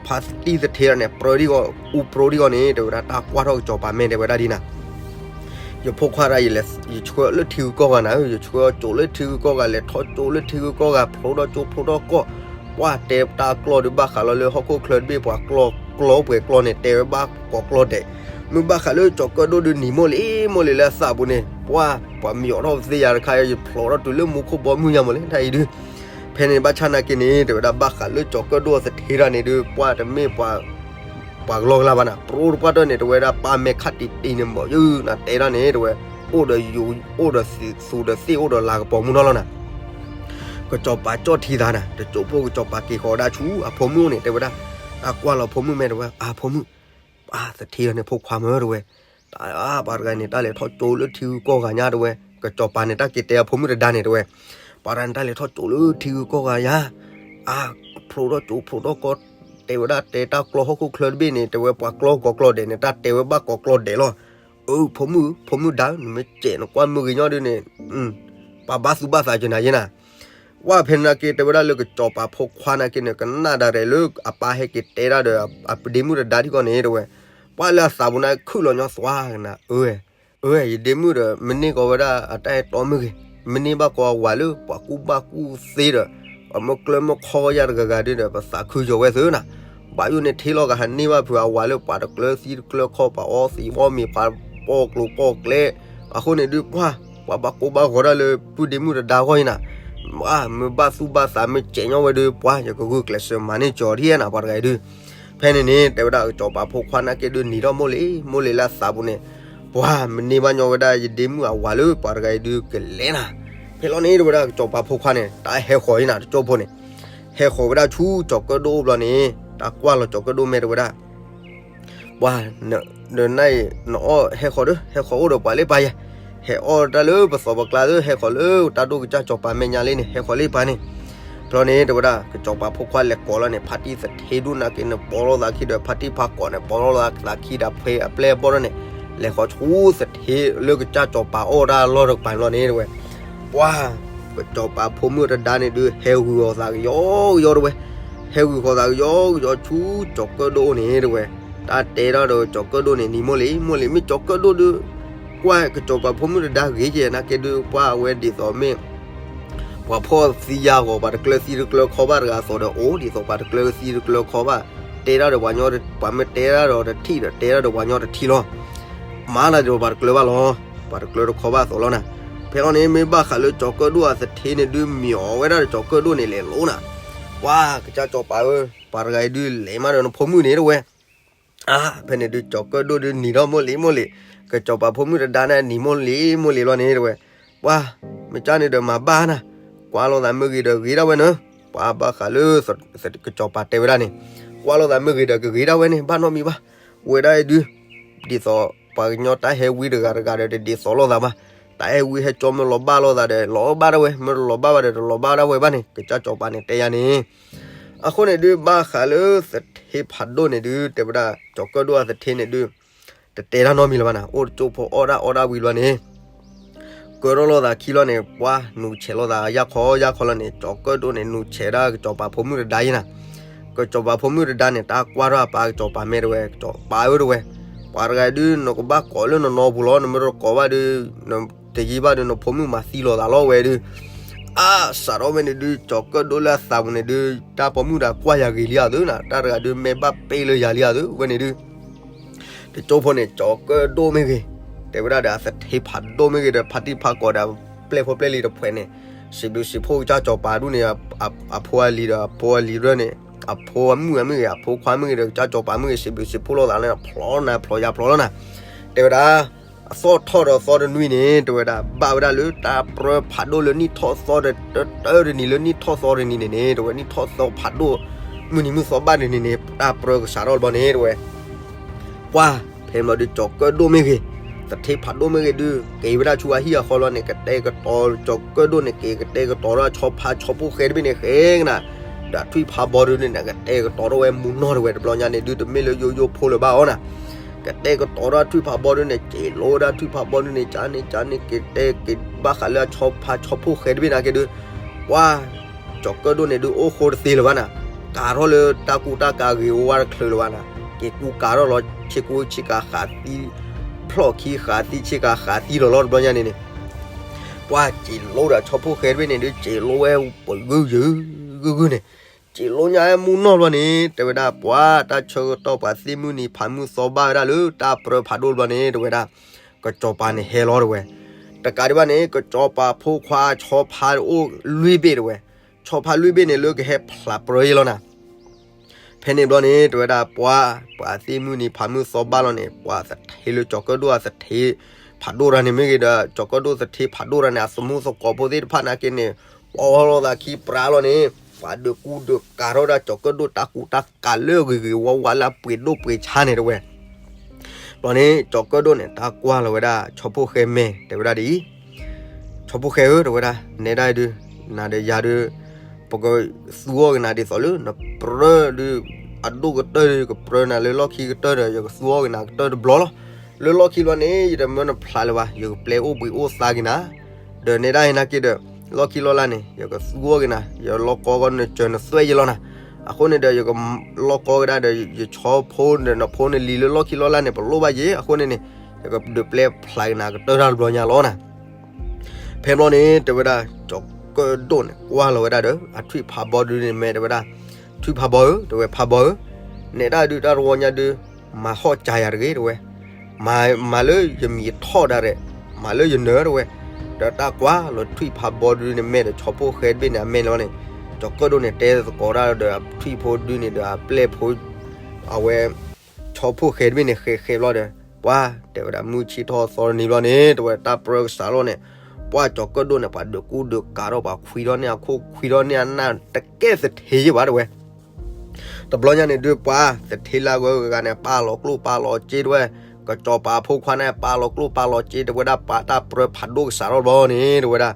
ဖါတံၢ်သထ့တဂၤန့ၣ် ပြၢဒ်ဂီၤ အူပြိဒ်ဂီၤန့ၣ် တဲဝဲဒၣ် တၢ်ကွၢ်ထီၣ်ကစီၤပၤမဲာ်တဲဝဲဒၣ်ဒ်နၤ ယဖိခွါတဂၤ ယလဲၤ ယဆှၢလၢထံဂုၤကီၢ်ဂၤနၤဧၢ, ယဆှၢကၠိလၢထံဂုၤကီၢ်ဂၤ လဲၤထီၣ်ကၠိလၢထံဂုၤကီၢ်ဂၤ ဖျိထီၣ်ကၠိဖျိထီၣ်ကီၢ်, ပှၤတဲတၢ်ကျီၢ်ဒုး ဘၣ်ဃးလီၤလၢဟီၣ်ခိၣ်ချၢတဘ့ၣ် ပှၤကျီၢ်ကျီၢ်ပှဲၤကျီၢ်န့ၣ် တဲဝဲဘၣ်ကိးကျီၢ်ဒဲး, မ့ၢ်ဘၣ်ဃးလၢကၠီၤကၢၣ်ဒိၣ်ဒုး နံၤမိၢ်လံ မိၢ်လံလၢအသးပူၤန့ၣ် ပှၤ ပှၤမံၤအိးထီၣ်ပသ့ယၤတခါ ယဖျိးထီၣ်တုၤလၢမူခိၣ်ဘီမုၢ်ညါမးလံ တၢ်အံၤဒုး, ဖဲန့ၣ်ဘၣ်ဆၣ်နာ်က့န့ၣ် တဲဝဲဒၣ်ဘၣ်ဃးလၢကၠီၤကၢၣ်ဒိၣ်အသထ့တဂၤန့ၣ်ဒုး ပှၤတမ့ၢ်ပှၤ ပှၤကလီကလီဘၣ်နၤ, ပြိတပှၢ်တၢၢ်န့ၣ် တဲဝဲဒၣ် ပၢ်မဲာ်ခးတံၢ်တံၢ်န့ၣ် မ့ၢ်ယုၢ်နၤတဲဒၣ်န့ၣ် တဲဝဲ အိၣ်ဒီးယိၤ အိၣ်ဒီးသူးဒီးသ့ၣ် အိၣ်ဒီးလၤကပီၤမုၢ်နီၢ်လီၤနၤ, ကစီၤပၤကၠီၣ်ထံသးနၤ, တကၠိဖိကစီၤပၤက့ၤဃီၤဒၣ်ဆူအဖိမုၣ်န့ၣ် တဲဝဲဒၣ်, တၢ်ကွၢ်လီၤဖိမုၣ်မဲာ်တဲဝဲ အဖိမုၣ်, အသထ့တဂၤန့ၣ် ဖိခွါမ့ၢ်တဲဝဲ တၢ် ပှၤတဂၤန့ၣ် တၢ်လဲၤထီၣ်ကၠိလၢထံဂုၤကီၢ်ဂၤညါတဲဝဲ, ကစီၤပၤန့ၣ် တၢ်က့ၤတဲအဖိမုၣ်တဒါန့ၣ်တဲဝဲ, ပှၤတဂၤန့ၣ် တၢ်လဲၤထီၣ်ကၠိလၢထံဂုၤကီၢ်ဂၤညါ, အဖျိထီၣ်ကၠိဖျိထီၣ်ကီၢ်, တဲဝဲဒၣ်တဲတၢ်ကျီၢ်ဟီၣ်ခိၣ်ချၢတဘ့ၣ်န့ၣ် တဲဝဲပှၤကျီၢ်ကိးကျီၢ်ဒဲးန့ၣ် တၢ်တဲဝဲဘၣ်ကိးကျီၢ်ဒဲးလီၤ, အၢ ဖိမုၣ် ဖိမုၣ်ဒါ နမ့ၢ်စဲးနကွၢ်မ့ၢ်ဂ့ၤညီဒုးန့ၣ်, ပှၤဘၣ်သူၣ်ဘၣ်သးကနၤယဲနၤ ဝဲဖဲန့ၣ်နာ်က့ တဲဝဲဒၣ်လၢကစီၤပၤဖိခွါနာ်က့န့ၣ် ကနၣ်ဒၣ်ရဲၣ်လၢအပၢ်ဟဲက့ၤတဲဒၣ်ဒီး အပဒ့မုၣ်တဒါထံကီၢ်န့ၣ်တဲဝဲ, ပှၤလၢအသးပူၤန့ၣ် ခုၣ်လီၤညီသွါကနၤ, အၢ အၢ ယဒ့မုၣ်ဒီး မ့ၢ်န့ၢ်ကီးဝဲဒၣ်အတၢ်အဲၣ်တီမ့ၢ်ဂ့ၤ, မ့ၢ်န့ၢ်ဘၣ်ကီးအဝၤလၢပှၤကူၣ်ဘၣ်ကူၣ်သ့ဒီး အမ့ၢ်ကျၢၤမ့ၢ်ခီယၤတဂၤဂၤဒုးဒီး ပသးခုယီၤဝဲသ့နၤ, ဘၣ်ယိၣ်န့ၣ်ထံလီၤဂာ်ဟးန့ၢ်ဘၣ်ဖုးအဝၤလၢပှၤတကျၢၤသံတကျၢၤခီ ပှၤအီသံးအီမ့ၤ ပှၤပိာ်ကျိၤပိာ်ကျဲ, အဃိန့ၣ်ဒုးပှၤ ပှၤဘၣ်ကိးဘၣ်ဂီၤဒၣ်လၢပုၢ်ဒ့မုၣ်တဒါဂီၢ်အံၤနၤ, မ့ၢ်ဘၣ်သူၣ်ဘၣ်သးမ့ၢ်စဲးညီဝဲဒုး ပှၤယကဂုာ်ကျဲးစၢးမၤန့ၢ်ကၠီၤဒ်နၤ ပှၤတဂၤအံၤဒုး, ဖဲန့ၣ်န့ၣ် တဲဝဲဒၣ်ကစီၤပၤဖိခွါနာ်က့ဒုးနံၤထီၣ်မိၢ်လံ မိၢ်လံလၢအသးပူၤန့ၣ်, ပှၤမ့ၢ်န့ၢ်ဘၣ်ညီဝဲဒၣ်ယဒ့မုၣ်အဝၤလၢပှၤတဂၤအံၤဒုးကလဲၤနၤ, ဖဲလီၤန့ၣ်တဲဝဲဒၣ်ကစီၤပၤဖိခွါန့ၣ် တၢ်ဟဲဃီၤအံၤနၤ တကၠိဖိန့ၣ်, ဟဲဃီၤဝဲဒၣ်ဆူကၠီၤကၢၣ်ဒိၣ်အိၣ်ဘျီန့ၣ် တၢ်ကွၢ်လီၤကၠီၤကၢၣ်ဒိၣ်မဲာ်တဲဝဲဒၣ် ပှၤ, ဒီးနၤအံၤ နအီၣ်ဟဲဃီၤဒီး ဟဲဃီၤအိၣ်ဒီးပှၤလၢပၢ်ယဲ, ဟဲအီၣ်တၢ်လၢပသီၣ်ပကျါသ့ ဟဲဃီၤလၢတၢ်ဒိၣ်ကစၢ်စီၤပၤမဲာ်ညါလံန့ၣ် ဟဲဃီၤလၢပၢ်န့ၣ်, ဖဲလီၤန့ၣ် တဲဝဲဒၣ် ကစီၤပၤဖိခွါလဲၤကိးလီၤန့ၣ် ဖါတံၢ်သထ့ဒိၣ်နာ်က့န့ၣ် ပိာ်လိာ်သးခံဒီး ဖါတံၢ်ဖါကိးန့ၣ် ပိာ်လိာ်သးခံဒီးဖဲအပျဲၢ်အဘီၣ်ဒၣ်န့ၣ်, လဲၤဃီၤဆူသထ့လၢကစၢ်စီၤပၤအီၣ်တၢ်လီၢ်တကပၤလီၤန့ၣ်တဲဝဲ ပှၤ, ကစီၤပၤဖိမုၣ်တဒါန့ၣ်ဒုး ဟဲဂုာ်ဃီၤသးကယီကယီတဲဝဲ, ဟဲဂုာ်ဃီၤသးကယီကယီဆူကၠီၤကၢၣ်ဒိၣ်အိၣ်န့ၣ်တဲဝဲ, တၢ်တဲဒၣ်ဒီးကၠီၤကၢၣ်ဒိၣ်န့ၣ် နံၤမိၢ်လံ မိၢ်လံ မ့ၢ်ကၠီၤကၢၣ်ဒိၣ်ဒုး, ကွၢ်ကစီၤပၤဖိမုၣ်တဒါဂ့ၤကဲနာ်က့ဒုး ပှၤအဝဲဒ်သိးမ့ၢ် ပှၤဖီၣ်သံယါဂီၤ ပှၤတကျၢၤသံတကျၢၤခီဘၣ်တဂၤအသိးဒီးအိၣ် ဒ်သိးပှၤတကျၢၤသံတကျၢၤခီဘၣ်, တဲဒၣ်ဒီးပှၤညီ ပှၤမ့ၢ်တဲဒၣ်ဒီးတထံၣ်ဒီး တဲဒၣ်ဒီးပှၤညီတထံၣ်လီၤ, မၤလၢဒ်သိးပှၤတကျၢၤဘၣ်လီၤ, ပှၤတကျၢၤတခီဘၣ်အသိးလီၤနၤ, ဖဲလီၤန့ၣ် မ့ၢ်ဘၣ်ဃးလၢကၠီၤကၢၣ်ဒိၣ်အသထ့န့ၣ်ဒုး မံၤအီၤဝဲဒၣ်ဒီးကၠီၤကၢၣ်ဒိၣ်န့ၣ်လဲၤလိၤနၤ, ပှၤကစၢ်စီၤပၤဧၢ, ပှၤတဂၤအံၤဒုးလဲၤမးဒီးနဖိမုၣ်န့ၣ်တဲဝဲ အါ ဖဲန့ၣ်ဒုး ကၠီၤကၢၣ်ဒိၣ်ဒုးနံၤထီၣ်မိၢ်လံမိၢ်လံ, ကစီၤပၤဖိမုၣ်တဒါန့ၣ်နံၤမိၢ်လံမိၢ်လံလီၤန့ၣ်တဲဝဲ, ပှၤ မ့ၢ်ကၢ်န့ၣ်ဒီးမၤဘၣ်နၤ, ကွၢ်လိာ်သးမ့ၢ်ဂ့ၤဒီးဂ့ၤဒၣ်ဝဲန့ၣ်, ပှၤဘၣ်ဃးလၢ ကစီၤပၤတဲဝဲဒၣ်န့ၣ်, ကွၢ်လိာ်သးမ့ၢ်ဂ့ၤဒီးကဂ့ၤဒၣ်ဝဲန့ၣ် ဘၣ်နီတမံၤဘၣ်, ဝဲဒၣ်အံၤဒုး, ဒ်သိး ပှၤကညီတၢ်ဟဲဝံတဂၤတဂၤဒီးတဒ်သိးလိာ်သးဘၣ်. တၢ်ဟဲဝံဟဲကၠီမ့ၢ်လီၤဘၣ်လိာ်သးဒီး လီၤဘၣ်ဒၣ်ဝဲ, မ့ၢ်တလီၤဘၣ်ဘၣ်ဒီး တလီၤဘၣ်ဒၣ်ဝဲဘၣ်န့ၣ် ကစၢ်စီၤပၤန့ၣ်တဲယၤန့ၣ်. အဃိန့ၣ်ဒုး ဘၣ်ဃးလၢသထ့ဖးဒိၣ်န့ၣ်ဒုး တဲဝဲဒၣ် ကၠီၤကၢၣ်ဒိၣ်အသထ့န့ၣ်ဒုး တတဲတၢ်နီတမံၤလၢၤဘၣ်နၤ, အိၣ်တကၠိဖိအီၣ်ဒၣ်အီၣ်ဒၣ်ဝံၤလီၤန့ၣ် ကၢထီၣ်လိာ်သးခံလီၤန့ၣ် ပှၤနူၤဆဲးလိာ်သးယၢ်ခီယၢ်ခီလီၤန့ၣ် ကၠီၤကၢၣ်ဒိၣ်န့ၣ် နူၤဆဲးဒၣ်ကစီၤပၤဖိမုၣ်တဒါယဲနၤ. ကစီၤပၤဖိမုၣ်တဒါန့ၣ် တၢ်ကွၢ်ထီၣ်အပၢ်ကစီၤပၤမဲာ်တဲဝဲ, ကစီၤပၤဧၢတဲဝဲ, ပှၤတဂၤဒုး နကဘၣ်ကိးလၢနနီပူၤလီၤ, နမ့ၢ်တကိးဘၣ်ဒုး တယံာ်ဘၣ်ဒုး နဖိမုၣ်မၤသံလိာ်သးလီၤဝဲဒုး. အါ စးထီၣ်ဝဲန့ၣ်ဒုး ကၠီၤကၢၣ်ဒိၣ်လၢအသးပူၤန့ၣ်ဒုး တၢ်ပိာ်မုၣ်ဒီးကွၢ်ယၤဂ့ၤလံဧါသုနၤ, တၢ်တဂၤဒုး မ့ၢ်ဘၣ်ပ့ၢ်လၢယၤလံဧါသု ဝဲန့ၣ်ဒုး တကၠိဖိန့ၣ် ကၠီၤကၢၣ်ဒိၣ်မ့ၢ်ဂ့ၤ, တဲဝဲဒၣ်ဒီးအသထ့ဖးဒိၣ်မ့ၢ်ဂ့ၤဒီး ဖါတံၢ်ဖါကီးဒီး ပျဲၢ်ဖိပျဲၢ်လံၤတဖှဲးန့ၣ် စံးဘျုးစံးဖှိၣ်ကစၢ်စီၤပၤဒူၣ်န့ၣ် အဖိအလံၤဒီး အဖိအမုၣ်အမ့ၢ်ဂ့ၤ အဖိခွါမ့ၢ်ဂ့ၤဒီး ကစၢ်စီၤပၤမ့ၢ်ဂ့ၤ စံးဘျုးစံးဖှိၣ်လိာ်သးလၢ ဖျိးနၤဖျိးယၤဖျိးလီၤနၤ, တဲဝဲဒၣ် အသီၣ်ထီၣ်ဒီးသီတနွံန့ၣ် တဲဝဲဒၣ် ဘၣ်ဝဲဒၣ်လၢတၢ်ပြၢဖးဒိၣ်လၢနံၣ်ထီၣ်သီတတၢတနံၤလၢနံၣ်ထီၣ်သီတနံၤန့ၣ်န့ၣ် တဲဝဲ နံၣ်ထီၣ်သီဖးဒိၣ် မုၢ်နံၤမုၢ်သီဘၣ်တနံၤန့ၣ် တၢ်ပြၢကစးထီၣ်တဘျီန့ၣ် တဲဝဲ ပှၤ ဖဲမ့ၢ်ဒုး ကၠီၤကၢၣ်ဒိၣ်မ့ၢ်ဂ့ၤ, သထ့ဖးဒိၣ်မ့ၢ်ဂ့ၤဒုး က့ၤဝဲဒၣ်ဆူအဟံၣ်အဃီလီၤန့ၣ် ကတဲာ်ကတီၤ ကၠီၤကၢၣ်ဒိၣ်န့ၣ် က့ၤကတဲာ်ကတီၤဒီးဆီဖါဆီဖိဃဲတဘ့ၣ်န့ၣ် ဃဲကနၤ ဒီးထွံၣ်ဖးဘီဒုးန့ၣ် ကတဲာ်ကတီၤထီၣ်ဝဲမူနီၢ်တဲဝဲ တဘျီညါန့ၣ်ဒုး တမ့ၢ်လၢယိယိဖိလၢၤဘၣ်အီၤနၤ, ကတဲာ်ကတီၤထီၣ်ထွံၣ်ဖးဘီဒုးန့ၣ် က့ၤလိဝဲဒၣ်ထွံၣ်ဖးဘီဒုးန့ၣ် ကန့ၣ်ကန့ၣ် ကတဲာ်က့ၤဘၣ်ဃးလၢအဆီဖါဆီဖိဃဲတဘ့ၣ်နာ်က့ဒုး ပှၤ ကၠီၤကၢၣ်ဒိၣ်န့ၣ်ဒုး အိၣ်ဃိတသ့လၢၤဘၣ်နၤ, ကၤထီၣ်လၢတၢ်ကူတၢ်ကၤဂ့ၤဝါဝါတချုးလၢၤဘၣ်နၤ, က့ၤကူကၤထီၣ်လီၤ ဆ့ကူဆ့ကၤဃးသံ, ဖျီၣ်ခံဃးသံ ဆ့ကၤဃးသံလီၤလီၤ တဘျီညါန့ၣ်န့ၣ် ပှၤက့ၤလိဒီးဆီဖိဃဲတဘ့ၣ်န့ၣ်ဒုး က့ၤလိဝဲပဂုာ်ယုာ်ဂုာ်ဂုာ်န့ၣ်, က့ၤလိညါမူနီၢ်တဘျီန့ၣ် တဲဝဲဒၣ် ပှၤတၢ်ဆၢကတီၢ်ပှၤသ့ၣ်မုၢ်နံၤဖးမုၢ်သီဘၣ်ဝဲဒၣ်လၢ တၢ်ပြၢဖးဒိၣ်တဘျီန့ၣ် တဲဝဲဒၣ် ကစီၤပၤန့ၣ်ဟဲလီၤတဲဝဲ, တကးဒံးဘၣ်န့ၣ် ကစီၤပၤဖိခွါဆီဖါအိၣ်လွံၢ်ဘ့ၣ်တဲဝဲ, ဆီဖါလွံၢ်ဘ့ၣ်န့ၣ် လၢကဟဲဖျးပြၢယဲလီၤနၤ ဖဲန့ၣ်ဘျီန့ၣ် တဲဝဲဒၣ် ပှၤ ပှၤသ့ၣ်မုၢ်နံၤဖးမုၢ်သီဘၣ်လီၤန့ၣ် ပှၤသထ့လၢကၠီၤကၢၣ်ဒိၣ်အသထ့ဖးဒိၣ်တဂၤန့ၣ်မ့ၢ်ဂ့ၤဒီး ကၠီၤကၢၣ်ဒိၣ်သထ့ဖးဒိၣ်တဂၤန့ၣ် အသမူသကိးဖိသ့ၣ်တဖၣ်နာ်က့န့ၣ် ပီၢ်လိာ်သးခံပြးလီၤန့ၣ် ပှၤဒုးကူဒုးကၤထီၣ်ဒၣ်ကၠီၤကၢၣ်ဒိၣ်တၢ်ကူတၢ်ကၤလၢအဂ့ၤဂ့ၤဝါဝါလၢအပှ့ၤဒိၣ်ပှ့ၤဆါန့ၣ်တဲဝဲ ဘျီန့ၣ် ကၠီၤကၢၣ်ဒိၣ်န့ၣ် တၢ်ကွၢ်လီၤဝဲဒၣ် ဆီဖိဃဲမဲာ် တဲဝဲဒၣ်ဒ်အံၤ, ဆီဖိဃဲဧၢ တဲဝဲဒၣ် နဲဒၣ်အံၤဒုး နၤဒီးယၤဒုး ပကသူအီၤက့ၤနၤဒ်သိးလၢ နပြၢဒုး အဒိၣ်ကတၢၢ်ဒီး ယကပြၢနၤလၢလီၢ်ခံကတၢၢ်ဒီး ယကသူအီၤက့ၤနၤကတၢၢ်တဘျီလီၤ. လၢလီၢ်ခံဘျီန့ၣ် ယတမၢနဖျးလၢၤဘၣ် ယကပျဲအိၣ်ဘှံးအိၣ်သါက့ၤနၤ ဒီးနဲဒၣ်အံၤနာ်က့ဒီး လီၢ်ခံလီၢ်လၢ်န့ၣ် ယကသူအီၤက့ၤနၤ ယလီၢ်ကီကီနစၢၤနသွဲၣ်ယဲလီၤနၤ. အဃိန့ၣ်ဒီး ယကလီၢ်ကီကဒါဒီး ယဆီဖိဒီးနဖိနလံၤလၢလီၢ်ခံလီၢ်လၢ်န့ၣ် ပလိၣ်ဘၣ်ယဲ အဃိန့ၣ်န့ၣ် ယကဒုးပျဲဖျးက့ၤနၤကတၢၢ်တၢ်တဘျီညါလီၤနၤ. ဖဲဘျီန့ၣ် တဲဝဲဒၣ် ကၠီၤကၢၣ်ဒိၣ်န့ၣ် ကွၢ်လီၤဝဲဒၣ်ဒီး အထွံၣ်ဖးဘီဒုန့ၣ်မဲာ် တဲဝဲဒၣ် ထွံၣ်ဖးဘီဧၢ တဲဝဲ ဖးဘီဧၢ နဲဒၣ်ဒုးတၢ်တဝီညါဒုး မၤဟီၣ်ကၢယၤတဂ့ၤ တဲဝဲ မၤလၢယမံၤထီၣ်ဒၣ်ရဲၣ် မၤလၢယနၢၤ တဲဝဲ ဒီးတၢ်ကွၢ်လီၤထွံၣ်ဖးဘီဒုန့ၣ်မဲာ်ဒီး ဆီဖိဃဲတဘ့ၣ်န့ၣ် အမဲာ်လီၤန့ၣ် ကၠီၤကၢၣ်ဒိၣ်န့ၣ် တဲသကိးတၢ်ဒီး အထွံၣ်ဖိဒုန့ၣ်ဒီး အပျဲၢ်ဖိ အဝဲ ဆီဖိဃဲတဘ့ၣ်န့ၣ် ဃဲဃဲဘျီဒီး ပှၤတဲဝဲဒၣ် မုၢ်ဆ့ၣ်ထီၣ်သီတနံၤဘျီန့ၣ် တဲဝဲ တၢ်ပြၢကစးထီၣ်န့ၣ် ပှၤကၠီၤကၢၣ်ဒိၣ်န့ၣ် ပှၤဒုးကူဒုးကၤထီၣ် ပှၤခွံထီၣ်န့ၢ်အခိၣ် ခွံထီၣ်န့ၢ်အနၢ် တကဲသထ့ယဲၢ်ဘၣ် တဲဝဲ တဘျီညါန့ၣ်ဒုး ပှၤသထ့လၢအဂၤဂၤန့ၣ် ပာ်လီၤကျိၣ်ပာ်လီၤစ့ တဲဝဲ ကစီၤပၤဖိခွါန့ၣ် ပာ်လီၤကျိၣ်ပာ်လီၤစ့ တဲဝဲဒၣ် ပှၤတၢ်ပြၢဖးဒိၣ်ကစးထီၣ်ဘျီန့ၣ် တဲဝဲဒၣ်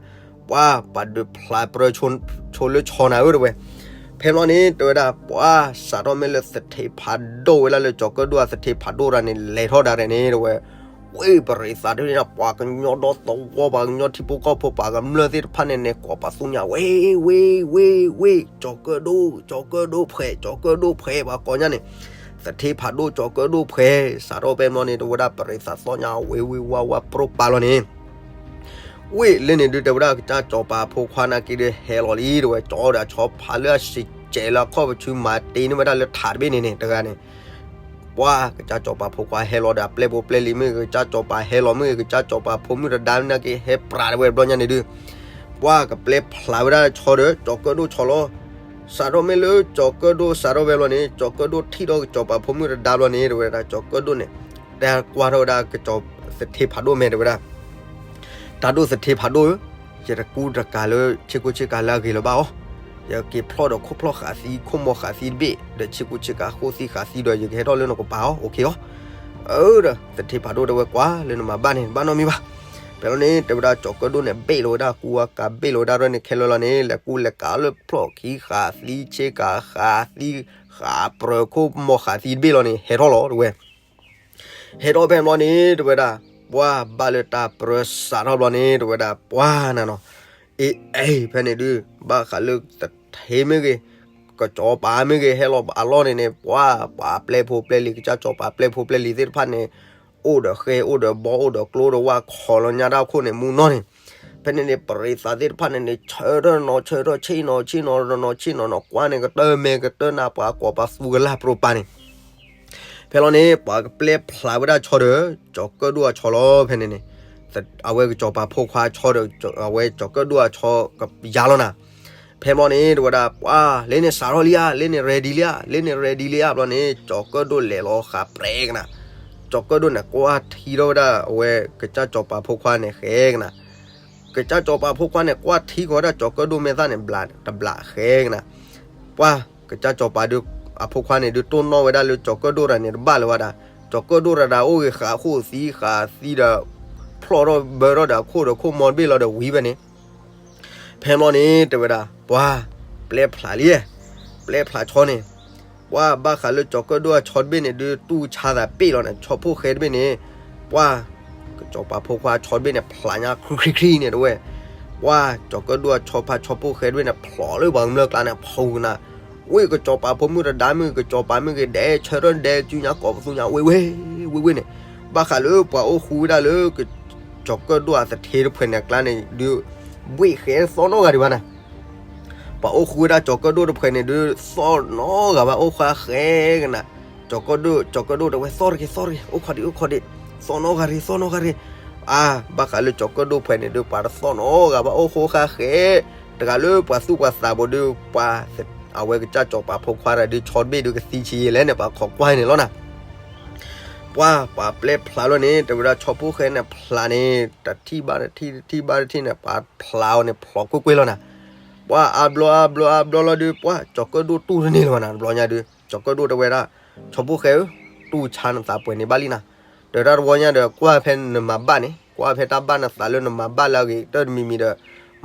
ပှၤ ပှၤဒုးဖျးပြၢဆိလၢဆီနၤဧၢ တဲဝဲ ဖဲဘျီန့ၣ် တဲဝဲဒၣ် ပှၤစးထီၣ်မ့ၢ်လၢသထ့ဖးဒိၣ်ဝဲဒၣ်လၢကၠီၤကၢၣ်ဒိၣ်အသထ့ဖးဒိၣ်တဂၤန့ၣ် လဲၤထီၣ်ဒၣ်ရဲၣ်န့ၣ် တဲဝဲ ဝ့ၢ်ပရံးသးတန့ၣ် ပှၤကညီဒီသဝီ ပှၤကညီထံဖိကီၢ်ဖိ ပှၤကမျၢၢ်သ့ၣ်တဖၣ်န့ၣ် နဲၣ်ကိးပသူညါ ဝ့ၢ် ဝ့ၢ် ဝ့ၢ် ဝ့ၢ် ကၠီၤကၢၣ်ဒိၣ် ကၠီၤကၢၣ်ဒိၣ်ဖှဲး ကၠီၤကၢၣ်ဒိၣ်ဖှဲး ပှၤကိးညါန့ၣ် သထ့ဖးဒိၣ် ကၠီၤကၢၣ်ဒိၣ်ဖှဲး စးထီၣ်ဖဲဘျီန့ၣ် တဲဝဲဒၣ်ပရံးသးသီညါ ဝ့ၢ်ဝ့ၢ်ဝါဝါပြိပာ်လီၤန့ၣ် ဝ့ၢ်လၢန့ၣ်ဒုး တဲဝဲဒၣ် ကစၢ်စီၤပၤဖိခွါနာ်က့ဒီး ဟဲလီၤလံ တဲဝဲ ကၠီဒီးဆီဖါလၢအစံးကဲးလၢအခီၣ်ပဆူမၤတ့န့ၢ်ဝဲဒၣ်လၢထးတဘ့ၣ်န့ၣ်န့ၣ် တဂၤန့ၣ် ပှၤ ကစၢ်စီၤပၤဖိခွါဟဲလီၤဒီး အပျဲၢ်ဖိပျဲၢ်လံၤမ့ၢ်ဂ့ၤ ကစၢ်စီၤပၤဟဲလီၤမ့ၢ်ဂ့ၤ ကစၢ်စီၤပၤဖိမုၣ်တဒါနာ်က့ ဟဲပြးတဲဝဲတဘျီညါန့ၣ်ဒုး ပှၤကပျဲဖျးဝဲဒၣ်ဆီဒီး ကၠီၤကၢၣ်ဒိၣ်ဆီလီၤ စးထီၣ်မ့ၢ်လၢကၠီၤကၢၣ်ဒိၣ် စးထီၣ်ဖဲဘျီန့ၣ် ကၠီၤကၢၣ်ဒိၣ်ထံၣ်ထီၣ်ကစၢ်စီၤပၤဖိမုၣ်တဒါဘျီန့ၣ် တဲဝဲဒၣ် ကၠီၤကၢၣ်ဒိၣ်န့ၣ် တၢ်ကွၢ်ထီၣ်ဝဲဒၣ် ကစၢ်သထ့ဖးဒိၣ်မဲာ် တဲဝဲဒၣ် တၢ်ဒိၣ်သထ့ဖးဒိၣ်ဧၢ, ယတကူတကၤလၢဆ့ကူဆ့ကၤလၢအဂ့ၤလၢၤဘၣ်အီၤ, ယက့ၤဖျီၣ်ဒီးခိၣ်ဖျီၣ်ဃာ်သံ ခိၣ်မီၤဃာ်သံတဘ့ၣ် ဒီးဆ့ကူဆ့ကၤဃိၣ်သံဃာ်သံဒီး ယကဟဲထီၣ်လၢနကပၤအီၤ အိၣ်ခ့အီၤ. အၢဒီး သထ့ဖးဒိၣ်တဲဝဲ ကွၢ်လၢနမၤဘၣ်န့ၣ် ဘၣ်နီတမံၤဘၣ်. ဖဲလီၤန့ၣ် တဲဝဲဒၣ် ကၠီၤကၢၣ်ဒိၣ်န့ၣ် ဘ့ၣ်လီၤဝဲဒၣ်ကူအကၤ ဘ့ၣ်လီၤဝဲဒၣ်ရဲၣ်န့ၣ် ခဲလၢာ်လီၤန့ၣ် လဲၤကူလဲၤကၤလၢဖျိၣ်ခံ ဃးသံဆ့ကၤ ဃးသံ ဃးပြၢၤခိၣ်မီၤ ဃးသံတဘ့ၣ်လီၤန့ၣ် ဟဲထီၣ်လီၤတဲဝဲ. ဟဲထီၣ်ဖဲဘျီန့ၣ် တဲဝဲဒၣ် ပှၢ်ဘၣ်လၢတၢ်ပြၢစးထီၣ်ဘျီန့ၣ် တဲဝဲဒၣ် ပှၢ်နၤနီၤ အ့ အ့ ဖဲန့ၣ်ဒုး ဘၣ်ဃးလၢသထ့မ့ၢ်ဂ့ၤ, ကစီၤပၤမ့ၢ်ဂ့ၤ ဟဲလီၤအလီၢ်န့ၣ်န့ၣ် ပှၢ်ပှၤပျဲၢ်ဖိပျဲၢ်လံၤ ကစၢ်စီၤပၤပျဲၢ်ဖိပျဲၢ်လံၤသ့ၣ်တဖၣ်န့ၣ် အိၣ်ဒီးဃဲ အိၣ်ဒီးဘီ အိၣ်ဒီးကျိဒီးဝၣ် ခိးလီၤညါတၢ်အခိၣ်န့ၣ် မူနီၢ်န့ၣ်. ဖဲန့ၣ်န့ၣ် ပရံးသးသ့ၣ်တဖၣ်န့ၣ်န့ၣ် ဆၢထၢၣ်နီၤ ဆၢထၢၣ်ဆ့ၣ်နီၤ ဆ့ၣ်နီၤတနီၤ ဆ့ၣ်နီၤနီၤ ကွၢ်န့ၣ် ကတၢၢ်မဲာ်ကတၢၢ်နး ပှၤကိးပသူကလၢ်ပြိပၤန့ၣ် ဖဲလီၤန့ၣ် ပှၤကပျဲၢ်ဖျါဝဲဒၣ်ဆီဒီး ကၠီၤကၢၣ်ဒိၣ်အဆီလီၤ ဖဲန့ၣ်န့ၣ်. အဝဲကစီၤပၤဖိခွါဆီဒီး အဝဲကၠီၤကၢၣ်ဒိၣ်အဆီကယၤလီၤနၤ. ဖဲဘျီန့ၣ် တဲဝဲဒၣ် ပှၢ် လ့န့ၣ်စးထီၣ်လံဧါ, လ့န့ၣ် ready လံဧါ, လ့န့ၣ် ready လံဧါ ဘျီန့ၣ် ကၠီၤကၢၣ်ဒိၣ်လဲၤလီၤဃးပြဲကနၤ. ကၠီၤကၢၣ်ဒိၣ်န့ၣ် ကွၢ်ထံထီၣ်ဝဲဒၣ် အဝဲကစၢ်စီၤပၤဖိခွါန့ၣ်ဃဲကနၤ. ကစၢ်စီၤပၤဖိခွါန့ၣ် ကွၢ်ထံဃီၤဝဲဒၣ်ကၠီၤကၢၣ်ဒိၣ်မဲာ်သၣ်န့ၣ် ဘျးတဘျးဃဲကနၤ. ပှၢ် ကစၢ်စီၤပၤဒုး အဖိခွါန့ၣ်ဒုး တိၢ်နီၣ်ဝဲဒၣ်လၢကၠီၤကၢၣ်ဒိၣ်တဂၤန့ၣ် တဘၣ်လၢၤဘၣ်ဒၣ်. ကၠီၤကၢၣ်ဒိၣ်တဂၤဒၣ် အိၣ်ဂ့ၤဃးခိၣ်သံ ဃးသံဒီး ဖျိၣ်ထီၣ်ဘၢထီၣ်ဒီးအခိၣ်ဒီးခိၣ်မီတဘ့ၣ်လီၤဒီးဝံၤဖဲန့ၣ်. ဖဲဘျီန့ၣ် တဲဝဲဒၣ် ပှၢ် ပျဲၢ်ဖျါလံ, ပျဲၢ်ဖျါဆီန့ၣ် ပှၢ်ဘၣ်ဃးလၢကၠီၤကၢၣ်ဒိၣ်အဆီတဘ့ၣ်န့ၣ်ဒုး တူၢ်ဆါသးပ့ၣ်လီၤန့ၣ် ဆီဖိၣ်ဃဲတဘ့ၣ်န့ၣ် ပှၢ် ကစီၤပၤဖိခွါဆီတဘ့ၣ်န့ၣ် ဖျါညါခရံခရံန့ၣ်တဝဲ. ပှၢ် ကၠီၤကၢၣ်ဒိၣ်အဆီဖါဆီဖိၣ်ဃဲတဘ့ၣ်န့ၣ် ဖျိးလၢပှၤကမျၢၢ်ကျါန့ၣ် ဖူးကနၤ. ဝ့ၢ်ကစီၤပၤဖိမုၣ်တဒါမ့ၢ်ဂ့ၤ ကစီၤပၤမ့ၢ်ဂ့ၤ ဒဲးဆၢထၢၣ်ဒဲးစုညါကိးပသူညါ ဝ့ၢ်ဝ့ၢ် ဝ့ၢ်ဝ့ၢ်န့ၣ် ဘၣ်ဃးလၢပှၤအိၣ်ဃူဝဲဒၣ်လၢ ကၠီၤကၢၣ်ဒိၣ်အသထ့တဖုန့ၣ်အကျါန့ၣ်ဒုး ဘှ့ၣ်ဃဲသီၣ်နီတဂၤဒံးဘၣ်နၤ. ပှၤအိၣ်ဃူဝဲဒၣ်ကၠီၤကၢၣ်ဒိၣ်တဖုန့ၣ်ဒုး သီၣ်နီတဂၤဘၣ် အိၣ်ဃူဃဲကနၤ. ကၠီၤကၢၣ်ဒိၣ် ကၠီၤကၢၣ်ဒိၣ်တဲဝဲ သီၣ်တဂ့ၤ သီၣ်တဂ့ၤ အိၣ်ခိးဒံး အိၣ်ခိးဒံး သီၣ်နီတဂၤတဂ့ၤ သီၣ်နီတဂၤတဂ့ၤ. အါ ဘၣ်ဃးလၢကၠီၤကၢၣ်ဒိၣ်ဖုန့ၣ်ဒုး ပှၤတသီၣ်နီတဂၤဘၣ် အိၣ်ဃူဃဲ တဂၤလၢပှၤသူၣ်ပှၤသးဘိးဒုး ပှၤ အဝဲကစၢ်စီၤပၤဖိခွါတဂၤဒုး ဆီတဘ့ၣ်ဒုးကသံဆံးယံာ်လဲၣ်န့ၣ် ပှၤခိးကွၢ်န့ၣ်လီၤနၤ. ပှၢ် ပှၤပျဲၢ်ဖျါလီၤန့ၣ် တဲဝဲဒၣ်ဆီဖိၣ်ဃဲန့ၣ်ဖျါန့ၣ် တထံၣ်ဘၣ်တထံၣ် တထံၣ်ဘၣ်တထံၣ်န့ၣ် ပှၤဖျါအီၤန့ၣ် ဖျိးကွ့ၢ်ကွ့ၢ်လီၤနၤ. ပှၢ် အါဘျီအါဘျီအါဘျီလီၤဒုး ပှၢ် ကၠီၤကၢၣ်ဒိၣ်တူၢ်တန့ၢ်လၢၤဘၣ်နၤ တဘျီညါဒုး ကၠီၤကၢၣ်ဒိၣ်တဲဝဲဒၣ် ဆီဖိၣ်ဃဲဧၢ, တူၢ်ဆါနသးပှဲၤန့ၢ်ဘၣ်လံနၤ. ဒီးတၢ်တဝီညါဒီး ကွၢ်ဖဲနမၤဘၣ်န့ၣ် ကွၢ်ဖဲတၢ်ဘၣ်နသးလၢနမၤဘၣ်လၢအဂ့ၤ တၢ်တမံၤမံၤဒီး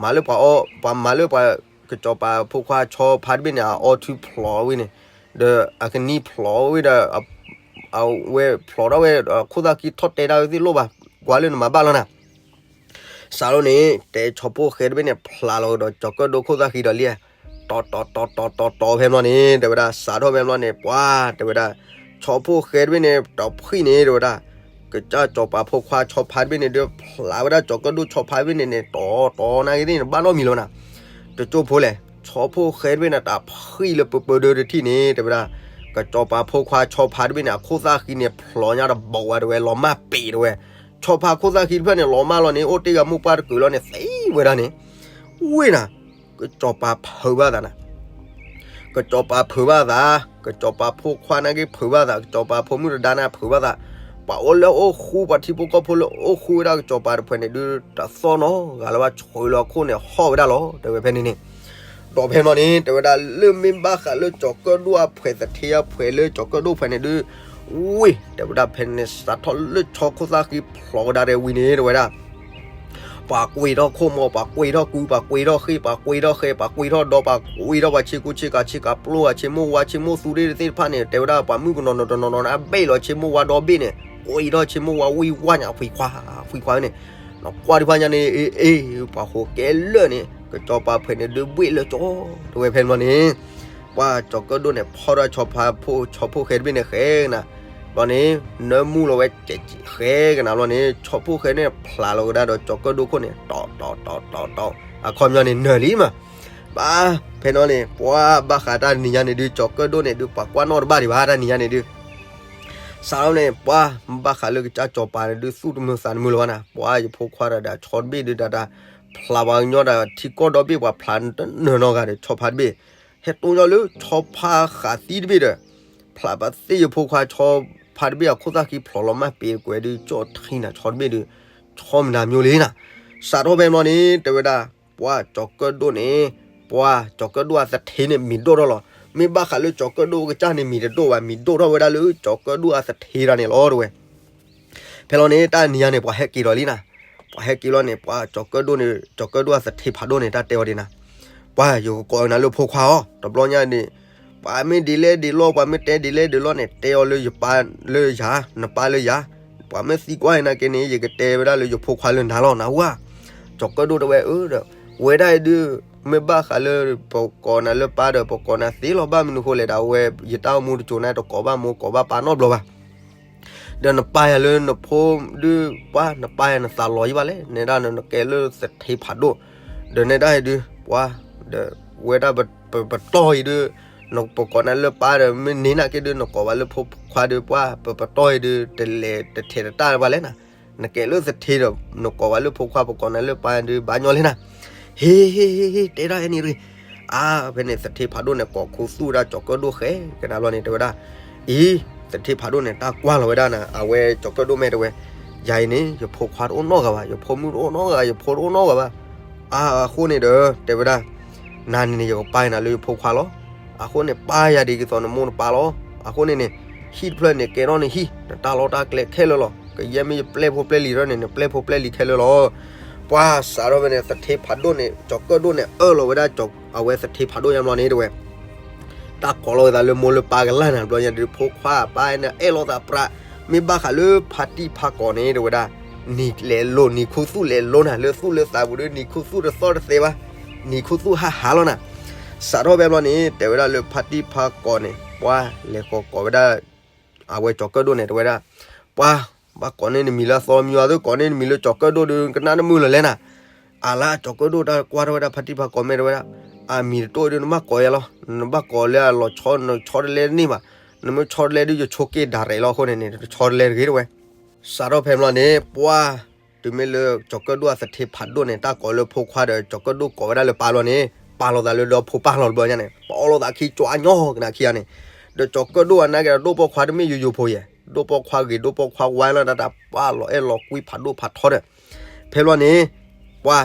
မၤလၢပှၤအီ ပှၤမၤလၢပှၤ ကစီၤပၤဖိခွါဆီဖါတဘ့ၣ်န့ၣ် အအီထူဖျိးဝဲန့ၣ် ဒီးအကနံၣ်ဖျိးဝဲဒီး အဝဲဖျိးထီၣ်ဝဲ ခိၣ်သၣ်ခံထီၣ်တဲတၢ်ဝဲသ့ၣ်လိၣ်ဘၣ် ကွၢ်လၢနမၤဘၣ်လီၤနၤ. စးထီၣ်န့ၣ် တဲဆီဖိၣ်ဃဲတဘ့ၣ်န့ၣ် ဖျါလီၤကဒီးကၠီၤကၢၣ်ဒိၣ်ခိၣ်သၣ်ဃံဒီးလံ တီတီတီတီတီဖဲဘျီန့ၣ် တဲဝဲဒၣ် စးထီၣ်ဖဲဘျီန့ၣ် ပှၢ် တဲဝဲဒၣ် ဆီဖိၣ်ဃဲတဘ့ၣ်န့ၣ် တဖှံၣ်န့ၣ် တဲဝဲဒၣ် ကစၢ်စီၤပၤဖိခွါဆီဖါတဘ့ၣ်န့ၣ် ဒုးဖျါဝဲဒၣ်ကၠီၤကၢၣ်ဒိၣ်ဆီဖါတဘ့ၣ်န့ၣ်န့ၣ် တီတီနာ်က့သ့ၣ်န့ၣ် ဘၣ်နီတမံၤလီၤနၤ. တကၠိဖိလဲၣ် ဆီဖိၣ်ဃဲတဘ့ၣ်န့ၣ် တၢ်ဖှံၣ်လၢပၢပၢဒၢတထံၣ်န့ၣ် တဲဝဲဒၣ် ကစီၤပၤဖိခွါဆီဖါတဘ့ၣ်န့ၣ် အခိၣ်သၣ်ဃံန့ၣ် ဖျိးညါတဘီဝဲ တဲဝဲ လီၤမၢ်ပ့ၤ တဲဝဲ ဆီဖါခိၣ်သၣ်ဃံတဖျၢၣ်န့ၣ် လီၤမၢ်လီၤန့ၣ် အိၣ်တ့ၢ်ဂၤမိၢ်ပှၢ်တကုးလီၤန့ၣ် သံဝဲဒၣ်န့ၣ် ဝ့ၢ်နၤ ကစီၤပၤဖုးဘၣ်သးနၤ ကစီၤပၤဖုးဘၣ်သး, ကစီၤပၤဖိခွါနာ်က့ဖုးဘၣ်သး, ကစီၤပၤဖိမုၣ်တဒါန့ၣ်ဖုးဘၣ်သး, ပှၤအိၣ်လၢအိၣ်ဃူ ပှၤထံဖိကီၢ်ဖိလၢအိၣ်ဃူဝဲဒၣ်ကစီၤပၤတဖုန့ၣ်ဒုး တသီၣ်နီတဂၤလၢၤဘၣ် ဆှၢလီၤအခိၣ်န့ၣ် ဟီၣ်ဝဲဒၣ်လီၤ တဲဝဲဖဲန့ၣ်န့ၣ်. ဒီးဖဲန့ၣ်န့ၣ် တဲဝဲဒၣ် လၢမ့ၢ်ဘၣ်ဃးလၢကၠီၤကၢၣ်ဒိၣ်အဖုသထ့အဖုလၢကၠီၤကၢၣ်ဒိၣ်ဖုန့ၣ်ဒုး ဝ့ၢ် တဲဝဲဒၣ် ဖဲန့ၣ်စးထီၣ်လၢဆီခိၣ်သၣ်ဃံဖျိးကဒါတဲဝံၤန့ၣ် တဲဝဲဒၣ် ပှၤကွံာ်ထီၣ်ခိၣ်မီ ပှၤကွံာ်ထီၣ်ကု ပှၤကွံာ်ထီၣ်ဃ့ၢ် ပှၤကွံာ်ထီၣ်ဃဲ ပှၤကွံာ်ထီၣ်ဒီ ပှၤကွံာ်ထီၣ်ပှၤဆ့ကူဆ့ကၤ ဆ့ကၤပျိ ပှၤဆ့မိၢ်ဝါ ဆ့မိၢ်သူရ့ၣ်သ့ၣ်တဖၣ်န့ၣ် တဲဝဲဒၣ် ပှၤမုၣ်ကနီၤနီၤတနီၤနီၤန့ၣ် အဘ့ၣ်လီၤဆ့မိၢ်ဝါဒီဘ့ၣ်န့ၣ် ကွံာ်ထီၣ်ဆ့မိၢ်ဝါဝံၢ်ဝါညါ ဖှံခွါ ဖှံခွါန့ၣ် နကွၢ်တဖၣ်ညါန့ၣ် အ့ အ့ ပှၤဃိးကဲလၢာ်န့ၣ် ကစီၤပၤဖုန့ၣ်ဒုးဘှ့ၣ်လၢကၠီ တဲဝဲဖဲန့ၣ်န့ၣ် ပှၤကၠီၤကၢၣ်ဒိၣ်န့ၣ် ဖီၣ်ထီၣ်ဆီဖါဖိ ဆီဖိၣ်ဃဲတဘ့ၣ်န့ၣ်ဃဲကနၤ ဘျီန့ၣ် နၢမူလီၤဝဲကဲးဃဲကနၤ ဘျီန့ၣ် ဆီဖိၣ်ဃဲန့ၣ် ဖျါလီၤကဒါဒီးကၠီၤကၢၣ်ဒိၣ်ခိၣ်န့ၣ် တီတီတီတီတီ အခီပညီန့ၣ် နၢၤလံမး ဘၣ် ဖဲန့ၣ်န့ၣ် ပှၤဘၣ်ဃးတၢ်နံၤညါန့ၣ်ဒုး ကၠီၤကၢၣ်ဒိၣ်န့ၣ်ဒုး ပှၤကွၢ်နီၣ်တဘၣ်ဒံးဘၣ် တၢ်နံၤညါန့ၣ်ဒုး စးထီၣ်န့ၣ် ပှၤဘၣ်ဃးလၢကစၢ်စီၤပၤန့ၣ်ဒုး သူၣ်တမုာ်သးတမုာ်လၢၤဘၣ်နၤ ပှၤယဖိခွါတဂၤဒီး ဆီတဘ့ၣ်ဒုး တၢ်တၢ် ဖျါပှၤကညီဒီး ထံကီၢ်ဒီဘ့ၣ် ပှၤဖျါတနၢၤနီတဂၤဒီး ဆီဖါတဘ့ၣ် ဟဲတိၢ်ညီလၢ ဆီဖါဃးသံတဘ့ၣ်ဒီး ဖျါပသ့ၣ်ယဖိခွါ ဆီဖါတဘ့ၣ် အခိၣ်သၣ်ဃံဖျိးလီၤမၢ်ပ့ၤကွဲးဒုး ကၠီၣ်ထံနၤ ဆီတဘ့ၣ်ဒုး ဆီမနၤမျိၤလံနၤ စးထီၣ်ဖဲန့ၣ်န့ၣ် တဲဝဲဒၣ် ပှၤကၠီၤကၢၣ်ဒိၣ်န့ၣ် ပှၤကၠီၤကၢၣ်ဒိၣ်အသထ့န့ၣ် မံၤဒိၣ်ထီၣ်လီၤ မ့ၢ်ဘၣ်ဃးလၢကၠီၤကၢၣ်ဒိၣ်အကစၢ်န့ၣ် မံၤတဒိၣ်ဘၣ် မံၤဒိၣ်ထီၣ်ဝဲဒၣ်လၢကၠီၤကၢၣ်ဒိၣ်အသထ့တဂၤန့ၣ်လီၤ တဲဝဲ ဖဲလီၤန့ၣ် တၢ်နံၤညါန့ၣ် ပှၤဟဲက့ၤဒီးလံနၤ. ပှၤဟဲက့ၤလီၤန့ၣ် ပှၤကၠီၤကၢၣ်ဒိၣ်န့ၣ် ကၠီၤကၢၣ်ဒိၣ်အသထ့ဖးဒိၣ်န့ၣ် တၢ်တဲအီၤဒ်နၤ, ပှၤ ယကကိးနၤလၢဖိခွါအီၤ တဘျီညါန့ၣ်, ပှၤမ့ၢ်ဒ်လဲၣ်ဒ်လဲၣ် ပှၤမ့ၢ်တဲဒ်လဲၣ်ဒ်လဲၣ်န့ၣ် တဲအီၤလၢယပၢ်လၢယၤ, နပၢ်လၢယၤ, ပှၤမ့ၢ်သံကွၢ်နၤက့န့ၣ် ယကတဲဝဲဒၣ်လၢယဖိခွါလၢနၤလီၤ နၢ်ဟူဧါ. ကၠီၤကၢၣ်ဒိၣ်တဲဝဲအၢဒီး, ဝဲဒၣ်အံၤဒုး, မ့ၢ်ဘၣ်ဃးလၢ ပကိးနၤလၢပၢ်ဒီး ပကိးနၤသ့လီၤ ဘၣ်မနုၤဃိလဲၣ်ဒီး အဝဲယတၢ်အိၣ်မူတစိၤန့ၣ် တကိးဘၣ်မိၢ်ကိးဘၣ်ပၢ်နီတဘျီဘၣ် ဒီးနပၢ်ယၤလၢနဖိဒုး ပှၤ နပၢ်ယၤနသးလီၤယံၤဘၣ်လဲၣ်, နဲဒၣ်နကဲလၢသထ့ဖးဒိၣ်, ဒီးနဲဒၣ်အံၤဒုး, ပှၤ, ဒီးဝဲဒၣ်ပတီၢ်အံၤဒုး, နပကိးနၤလၢပၢ်ဒီး မ့ၢ်န့ၢ်နၤက့ဒုး နကိးဘၣ်လၢဖိခွါဒုး ပှၤ ပပတီၢ်အံၤဒုး တလဲၤတထဲးတတၢ်ဘၣ်လဲၣ်နၤ, နကဲလၢသထ့ဒီး နကိးဘၣ်လၢဖိခွါ ပကိးနၤလၢပၢ်ဒုး ဘၣ်ညီလဲၣ်နၤ, ဟ့ ဟ့ ဟ့ ဟ့ တဲဒၣ်ဟဲန့ၣ်ရံၣ် အါ ဖဲန့ၣ်သထ့ဖးဒိၣ်န့ၣ် ကိးခူသူၣ်ဝဲဒၣ်ကၠီၤကၢၣ်ဒိၣ်ဃဲကဒါဘျီန့ၣ် တဲဝဲဒၣ်, အံၤ, သထ့ဖးဒိၣ်န့ၣ် တၢ်ကွၢ်လီၤဝဲဒၣ်နၤ အဝဲကၠီၤကၢၣ်ဒိၣ်မ့ၢ်တဲဝဲ, ယၤအံၤန့ၣ် ယဖိခွါတအိၣ်နီတဂၤဘၣ်, ယဖိမုၣ်တအိၣ်နီတဂၤ, ယဖိတအိၣ်နီတဂၤဘၣ်, အါ အဃိန့ၣ်ဒီး တဲဝဲဒၣ်, နၤန့ၣ်န့ၣ် ယကပာ်နၤလၢယဖိခွါလီၤ, အဃိန့ၣ် ပာ်ယၤဒ်ကသိးနမိၢ်နပၢ်လီၤ, အဃိန့ၣ်န့ၣ်, ဟံၣ်တဖျၢၣ်န့ၣ် ကဲထီၣ်နဟံၣ် နတၢ်လီၢ်တၢ်ကျဲခဲလၢာ်လီၤ, ကယဲၢ်မ့ၢ်ယပျဲၢ်ဖိပျဲၢ်လံၤထီၣ်န့ၣ် နပျဲၢ်ဖိပျဲၢ်လံၤခဲလၢာ်လီၤ. ပှၤစးထီၣ်ဖဲန့ၣ် သထ့ဖးဒိၣ်န့ၣ် ကၠီၤကၢၣ်ဒိၣ်န့ၣ် အၢၣ်လီၤဝဲဒၣ် အဝဲသထ့ဖးဒိၣ်ညါဘျီန့ၣ်တဲဝဲ, တၢ်ကိးလီၤဝဲသးလၢမိၢ်လၢပၢ်ကလၢ်နၤ ဘျီညါဒုး ဖိခွါပၢ်န့ၣ် အဲၣ်လိာ်သးပြး, မ့ၢ်ဘၣ်ဃးလၢဖါတံၢ်ဖါကိးန့ၣ် တဲဝဲဒၣ်, နံၤလဲၤလိၤ နံၤခူသူၣ်လဲၤလိၤနၤ လၢသူၣ်လၢသးပူၤဒုး နံၤခူသူၣ်တသီၣ်တသဲဘၣ်, နံၤခူသူၣ်ဟးဟးလီၤနၤ. စးထီၣ်ဖဲဘျီန့ၣ် တဲဝဲဒၣ်လၢဖါတံၢ်ဖါကိးန့ၣ် ပှၤလဲၤဃီၤကိးဝဲဒၣ် အဝဲကၠီၤကၢၣ်ဒိၣ်န့ၣ် တဲဝဲဒၣ်, ပှၤ, ဘၣ်ကိးန့ၢ်နမံၤလၢအသီမံၤအသိး ကိးန့ၢ်နမံၤလၢကၠီၤကၢၣ်ဒိၣ်ဒုး ကနၣ်တမုာ်လၢၤလဲၣ်နၤ. အလါကၠီၤကၢၣ်ဒိၣ်တၢ်ကွၢ်ထီၣ်ဝဲဒၣ်ဖါတံၢ်ဖါကိးမ့ၢ်တဲဝဲဒၣ်, အမံၤတတိၣ်ဒုး နဘၣ်ကိးယၤလီၤ, နဘၣ်ကိးလၢအလီၤဆီ နဆီတလဲတန့ၢ်ဘၣ်, နမ့ၢ်ဆီတလဲဒုး ယဆိက့ၤဒၣ်ရဲၣ်လီၤအဃိန့ၣ်န့ၣ် တဆီတလဲတဂ့ၤတဲဝဲ. စးထီၣ်ဖဲဘျီန့ၣ် ပှၤ, တုၤမ့ၢ်လၢကၠီၤကၢၣ်ဒိၣ်အသထ့ဖးဒိၣ်န့ၣ် တၢ်ကိးလၢဖိခွါဒီး ကၠီၤကၢၣ်ဒိၣ်ကိးဝဲဒၣ်လၢပၢ်ဘျီန့ၣ် ပာ်လီၤသးလၢဒီဖိပၢ်လီၤတဘျီညါန့ၣ် ပအီၣ်လိာ်သးခံကၠီအညီကနၣ်ခံဂၤန့ၣ်, ဒီးကၠီၤကၢၣ်ဒိၣ်အနာ်က့ဒီး ဒိၣ်ပိာ်ခွါတမ့ၢ်ယိယိဖိယဲၢ်, ဒိၣ်ပိာ်ခွါဂ့ၤ ဒိၣ်ပိာ်ခွါဝါလီၤတၢ်တၢ် ပှၤလီၤအဲၣ်လီၤကွံဖးဒိၣ်ဖးထီဒီး ဖဲဘျီန့ၣ်, ပှၤ,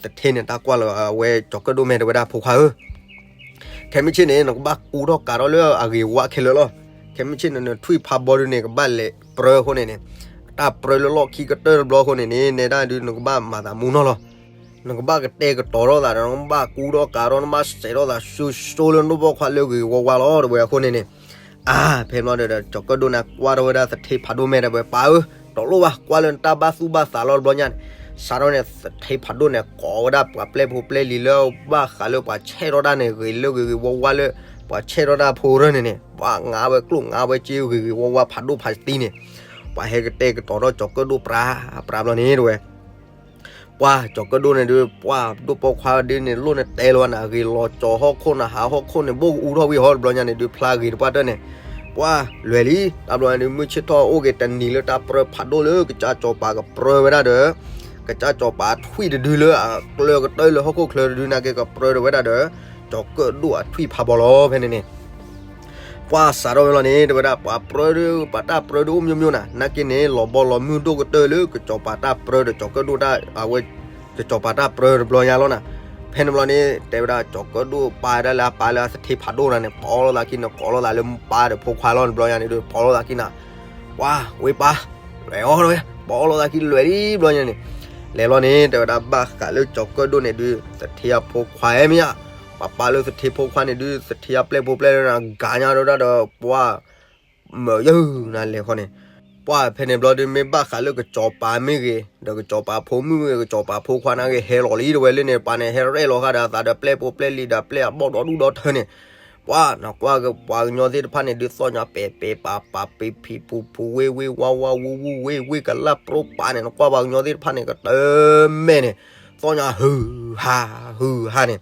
သထ့န့ၣ် တၢ်ကွၢ်လီၤအဝဲကၠီၤကၢၣ်ဒိၣ်မ့ၢ်တဲဝဲဒၣ်ဖိခွါဧၢ ခဲမုၢ်ဆ့ၣ်န့ၣ် နကဘၣ်ကူထီၣ်ကးထီၣ်လၢအဂ့ၤဝါခဲလၢာ်လီၤ. ခဲမုၢ်ဆ့ၣ်န့ၣ် နထွံၣ်ဖးဘီဒုန့ၣ် ကဘၣ်လဲၤပြၢအဃိန့ၣ်န့ၣ်, တၢ်ပြၢလၢလီၢ်ခံကတၢၢ်တဘျီအဃိန့ၣ်န့ၣ် နဲဒၣ်ဒုး နကဘၣ်မၤသးမူနီၢ်လီၤ. နကဘၣ်ကတဲာ်ကတီၤထီၣ်သးဒီး နကဘၣ်ကူထီၣ်ကးထီၣ် နဘၣ်စဲးထီၣ်သးစိၤစိၤလၢနဒိၣ်ပိာ်ခွါလၢဂ့ၤဂ့ၤဝါဝါလီၤ တဲဝဲအဃိန့ၣ်န့ၣ် အါ ဖဲဘျီဒီး ကၠီၤကၢၣ်ဒိၣ်န့ၣ် ကွၢ်ထီၣ်ဝဲဒၣ်သထ့ဖးဒိၣ်မ့ၢ်တဲဝဲ ပၢ်ဧၢ, တလိၣ်ဘၣ် ကွၢ်လၢနတၢ်ဘၣ်သူၣ်ဘၣ်သးလီၤတဘျီညါန့ၣ်, စးထီၣ်န့ၣ် သထ့ဖးဒိၣ်န့ၣ် ကိးဝဲဒၣ်ပှၤပျဲၢ်ဖိပျဲၢ်လံၤလၢဘၣ်ဃးလၢပှၤဆဲးထီၣ်တၢ်န့ၣ် ဂ့ၤလၢဂ့ၤဂ့ၤဝါဝါလၢ ပှၤဆဲးထီၣ်တၢ်ဖိရၢၢ်န့ၣ်န့ၣ် ပှၤငါဝဲကျိၣ်ငါဝဲစ့ဂ့ၤဂ့ၤဝါဝါဖးဒိၣ်ဖးသံန့ၣ်, ပှၤဟဲကတဲာ်ကတီၤထီၣ်ကၠီၤကၢၣ်ဒိၣ်ပြးပြးဘျီန့ၣ်တဲဝဲ ပှၤကၠီၤကၢၣ်ဒိၣ်န့ၣ်ဒုး ပှၤဒိၣ်ပိာ်ခွါဒုန့ၣ် လိၣ်န့ၣ်တဲလီၤနၤ ဂ့ၤလီၤကၠီၤဟီၣ်ခိၣ်နၤ ဟးဟီၣ်ခိၣ်န့ၣ် ဘိၣ်ကအူထီၣ်ဝံၤဟီၣ်တဘျီညါန့ၣ်ဒုး ဖျါဂ့ၤတပှၢ်တၢၢ်န့ၣ်, ပှၤလွဲၢ်လံ တဘျီန့ၣ်ဒုး မုၢ်ဆ့ၣ်ထီၣ်အိၣ်က့ၤတနံၤလၢတၢ်ပြၢဖးဒိၣ်လၢကစၢ်စီၤပၤကပြၢဝဲဒၣ်ဒီး ကစၢ်စီၤပၤအထွံၣ်တဒုလၢအကျၢၤကတၢၢ်လၢဟီၣ်ခိၣ်ချၢတဒုနာ်က့ကပြၢတဝဲဒၣ်ဒီး ကၠီၤကၢၣ်ဒိၣ်အထွံၣ်ဖးဘီလီၤ ဖဲန့ၣ်န့ၣ် ပှၤစးထီၣ်ဝဲလီၤန့ၣ် တဲဝဲဒၣ် ပှၤပြၢဒုး ပှၤတၢ်ပြၢဒုးအိၣ်မျိုးမျိုးနၤ နာ်က့န့ၣ် လီၤဘီလီၤမုၢ်ဒိၣ်ကတၢၢ်လၢကစီၤပၤတၢ်ပြၢဒီးကၠီၤကၢၣ်ဒိၣ်တၢ် အဝဲ ကစီၤပၤတၢ်ပြၢတဘျီညါလီၤနၤ. ဖဲန့ၣ်ဘျီန့ၣ် တဲဝဲဒၣ် ကၠီၤကၢၣ်ဒိၣ်ပာ်ဒၣ်လၢအပၢ်လၢအသထ့ဖးဒိၣ်နၤန့ၣ် ပအီၣ်လိာ်သးခံနကိးလိာ်သးလၢပၢ်ဒီးဖိခွါလီၤတဘျီညါန့ၣ်ဒုး ပအီၣ်လိာ်သးခံနၤ ပှၤဝဲပၢ် လဲၤအီၣ်ဝဲ ပအီၣ်လိာ်သးခံလွဲၢ်လံဘျီညါန့ၣ် လဲၤလီၤန့ၣ် တဲဝဲဒၣ်ဘၣ်ဃးလၢကၠီၤကၢၣ်ဒိၣ်န့ၣ်ဒုး သထ့အဖိခွါအဲၣ်မ့ၢ်ဧါ, ပှၤပၢ်လၢသထ့ဖိခွါန့ၣ်ဒုး သထ့အပျဲၢ်ဖိပျဲၢ်လၢနၤ ဂၤညါဒိၣ်ဒၣ်ဒီး ပှၤ မၢယုၢ်နၤလဲၤဃီန့ၣ်, ပှၤဖဲန့ၣ်ဘျီဒုး မ့ၢ်ဘၣ်ဃးလၢကစီၤပၤမ့ၢ်ဂ့ၤ, ဒီးကစီၤပၤဖိမုၣ်မ့ၢ်ဂ့ၤ, ကစီၤပၤဖိခွါနာ်က့ ဟဲလီၤလံ တဲဝဲလၢန့ၣ် ပှၤန့ၣ် ဟဲရဲၣ်လီၤဃာ်ဒီးအသးဒီးပျဲၢ်ဖိပျဲၢ်လံၤဒီးပျဲၢ်အဘီၣ်ဒီဒူၣ်ဒီထၢန့ၣ်, ပှၤနကွၢ်ပှၤကညီသ့ၣ်တဖၣ်န့ၣ်ဒုး သီၣ်ညါပဲာ်ပဲာ်ပာ်ပာ်ပ့ၤဖံးပူၤဖူးဝ့ၢ်ဝ့ၢ်ဝါဝါဝူဝူဝ့ၢ်ဝ့ၢ်ကလၢ်ပြိပာ်န့ၣ် နကွၢ်ပှၤကညီသ့ၣ်တဖၣ်န့ၣ် ကတၢၢ်မဲာ်န့ၣ်, သီၣ်ညါဟုးဟးဟုးဟးန့ၣ်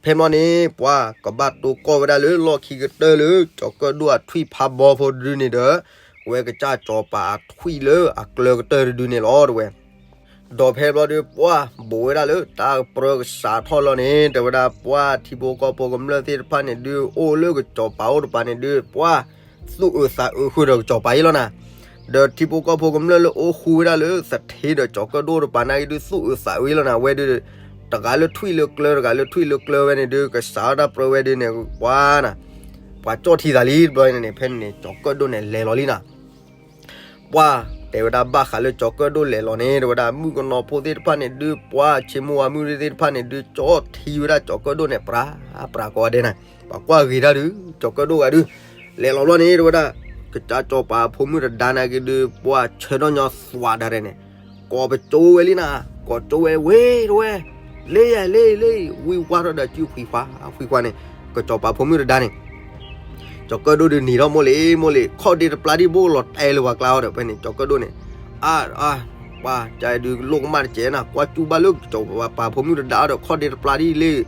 ဖဲမီၢ်န့ၣ် ပှၤကဘၣ်တိၢ်ကီၢ်ဝဲဒၣ်လၢလီၢ်ခံကတၢၢ်လၢ ကၠီၤကၢၣ်ဒိၣ်အထွံၣ်ဖးဘီဖိတဒုန့ၣ်ဒီး ဝဲကစၢ်စီၤပၤအထွံၣ်လၢအကျၢၤကတၢၢ်တဒုန့ၣ်လီၤ တဲဝဲ. ဒီးဖဲဘျီဒုး ပှၤဘူးဝဲဒၣ်လၢတၢ်ပြၢကစးထီၣ်လီၤန့ၣ် တဲဝဲဒၣ် ပှၤထံဖိကီၢ်ဖိကမျၢၢ်သ့ၣ်တဖၣ်န့ၣ်ဒုး အိၣ်လၢကစီၤပၤအိၣ်တပၤန့ၣ်ဒုး ပှၤသူၣ်အုးသးအုးဃုာ်ဒီးကစီၤပၤအံၤလီၤနၤ. ဒီးထံဖိကီၢ်ဖိကမျၢၢ်လၢအိၣ်ဃူဝဲဒၣ်လၢသထ့ဒီးကၠီၤကၢၣ်ဒိၣ်တပၤနာ်က့ဒုး သူၣ်အုးသးအုးအံၤလီၤနၤ ဝဲဒုး တဂၤလၢထွံၣ်လၢကျၢၤ တဂၤလၢထွံၣ်လၢကျၢၤဝဲန့ၣ်ဒုး ကစးထီၣ်တၢ်ပြၢဝဲဒုးန့ၣ် ပှၤနၤ ပှၤကၠီၣ်ထံသးလံ တဘျီန့ၣ်န့ၣ် ဖဲန့ၣ်န့ၣ် ကၠီၤကၢၣ်ဒိၣ်န့ၣ် လဲၤလီၤလံနၤ. ပှၤ တဲဝဲဒၣ်ဘၣ်ဃးလၢကၠီၤကၢၣ်ဒိၣ်လဲၤလီၤန့ၣ် တဲဝဲဒၣ်မုၣ်ကနီၤဖိသ့ၣ်တဖၣ်န့ၣ်ဒုး ပှၤဆ့မိၢ်ဝၤမုၣ်သ့ၣ်တဖၣ်န့ၣ်ဒုး ကၠီထံဝဲဒၣ်ကၠီၤကၢၣ်ဒိၣ်န့ၣ် ပြးပြးကိးဂၤဒဲးနၤ, ပှၤကွၢ်ဂ့ၤတၢ်ဒုး ကၠီၤကၢၣ်ဒိၣ်ဂၤဒုး လဲၤလီၤဘျီန့ၣ် တဲဝဲဒၣ် ကစၢ်ကၠီၤပၤဖိမုၣ်တဒါနာ်က့ဒုး ပှၤဆၢထီၣ်ညီသွးဒၣ်ရဲၣ်န့ၣ် ကိးပကၠိဝဲလံနၤ, ကိးကၠိဝဲဝ့ၢ်တဝဲ လ့ယဲလ့လ့ ဝံၢ်ဝါထီၣ်ဒီးစုဖှံခွါ ဖှံခွါန့ၣ် ကစၢ်ကၠီၤပၤဖိမုၣ်တဒါန့ၣ် ကၠီၤကၢၣ်ဒိၣ်ဒုးနံၤထီၣ်မိၢ်လံၤမိၢ်လံၤ ခီၣ်ဒ့တပျၢ်ဒံၣ်ဘိၣ်လီၤတဲလၢပှၤကျါအီၤဒီး ဖဲန့ၣ် ကၠီၤကၢၣ်ဒိၣ်န့ၣ် အါ အါ ပှၤကဒုးလိၣ်ကမၣ်တစဲးနၤ ကွၢ်စူၣ်ဘၣ်လၢကစၢ်ကၠီၤပၤဖိမုၣ်တဒါဒီး ခီၣ်ဒ့တပျၢ်ဒံၣ်လ့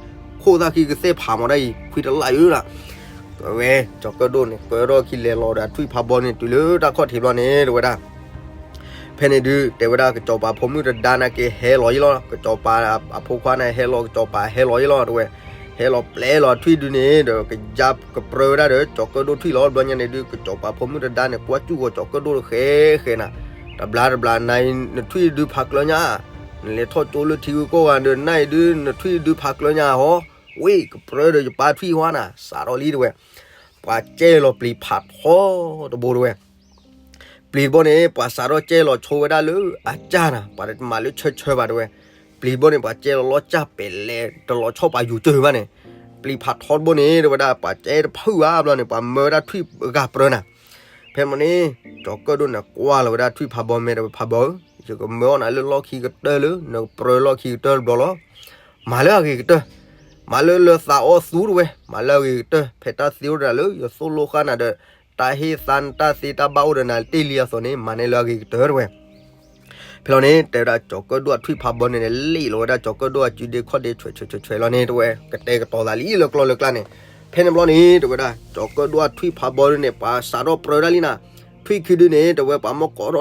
ခိၣ်သၣ်ခံကသဲၣ်ဖးမီၤဒၣ်အံၤ ခွံတလၢ်ယုၤနၤ ဝဲ ကၠီၤကၢၣ်ဒိၣ်န့ၣ် ကၢထီၣ်ခံလဲၤလီၤဒီးထွံၣ်ဖးဘီန့ၣ် တုၤလၢတၢ်ခီၣ်ထံးဘျီန့ၣ် တဲဝဲဒၣ် ဖဲန့ၣ်ဒုး တဲဝဲဒၣ် ကစၢ်ကၠီၤပၤဖိမုၣ်တဒါနာ်က့ဟဲလီၤယံလီၤ, ကစၢ်ကၠီၤပၤအဖိခွါန့ၣ်ဟဲလီၤ ကစၢ်ကၠီၤပၤဟဲလီၤယံလီၤ တဲဝဲ, ဟဲလီၤပျဲလီၤထွံၣ်ဒုးန့ၣ်ဒီး ကယါကပြၢဝဲဒၣ်ဒီး ကၠီၤကၢၣ်ဒိၣ်ထွံၣ်လီၤ ဘျီညါန့ၣ်ဒုး ကစၢ်ကၠီၤပၤဖိမုၣ်တဒါန့ၣ် ကွၢ်စူၣ်ဃီၤကၠီၤကၢၣ်ဒိၣ်တဃဲဃဲနၤ, တဘျါတဘျါနၤအံၤ နထွံၣ်ဒုးဖးကျၢၤညါ, နလဲၤထီၣ်ကၠိလၢထံဂုၤကီၢ်ဂၤဒီး နၤအံၤဒုး နထွံၣ်ဒုးဖးကျၢၤညါဟီ, ဝ့ၢ်ကပြၢဒီးယပၢ်ထွံၣ်ဟါနၤ စးထီၣ်လံတဲဝဲ ပှၤကဲလီၤပျံၤဖးထီတဘိတဲဝဲ ပျံၤတဘိန့ၣ် ပှၤစးထီၣ်ကဲလီၤဆိဝဲဒၣ်လၢအစၢ်နၤ, ပှၤတမၤလၢဆၢဆၢဘၣ်တဲဝဲ, ပျံၤတဘိန့ၣ် ပှၤကဲလီၤလီၤစၢ်ပဲာ်လဲၣ် တလီၤဆီၣ်ပာ်ယူၤစၢၤဘၣ်န့ၣ်, ပျံၤဖးထီတဘိန့ၣ် တဲဝဲဒၣ် ပှၤကဲတဖုဘၣ်ဘျီန့ၣ် ပှၤမၢဝဲဒၣ်ထွံၣ်အဂၤပြၢနၤ, ဖဲမ့ၢ်န့ၣ် ကၠီၤကၢၣ်ဒိၣ်န့ၣ် ကွၢ်လီၤဝဲဒၣ်ထွံၣ်ဖးဘီမဲာ်တဲဝဲ ဖးဘီဧၢ, ယကမၢအီၣ်နၤလၢလီၢ်ခံကတၢၢ်လၢ နကပြၢလီၢ်ခံကတၢၢ်တဘျီလီၤ. မၤလၢအဂ့ၤကတၢၢ်, မၤလၢလၢသးအီၣ်သူတဲဝဲ, မၤလၢအဂ့ၤကတၢၢ် ဖဲတၢ်သ့အိၣ်ဒီးနၤလၢ ယသိၣ်လိဃၣ်နၤဒီး တၢ်ဟ့ၣ်သါနတၢ်သ့တၢ်ဘၣ်အိၣ်ဒီးနၤတ့ၢ်လံအသိးန့ၣ် မၤန့ၢ်လၢအဂ့ၤကတၢၢ်တဲဝဲ. ဖဲလီၤန့ၣ် တဲဝဲဒၣ်ကၠီၤကၢၣ်ဒိၣ်အထွံၣ်ဖးဘီန့ၣ်န့ၣ် လ့ၣ်လီၤဝဲဒၣ်ကၠီၤကၢၣ်ဒိၣ်အစုဒ့ခီၣ်ဒ့ဆွဲးဆွဲးဆွဲးဆွဲးလီၤန့ၣ်တဲဝဲ, ကတဲာ်ကတီၤသးလံလၢကျီၢ်လၢကျါန့ၣ်, ဖဲန့ၣ်ဘျီန့ၣ် တဲဝဲဒၣ် ကၠီၤကၢၣ်ဒိၣ်အထွံၣ်ဖးဘီဒုးန့ၣ် ပှၤစးထီၣ်ပြၢဒၣ်လံနၤ, ထွံၣ်ခံဒုးန့ၣ် တဲဝဲ ပှၤမ့ၢ်ကိး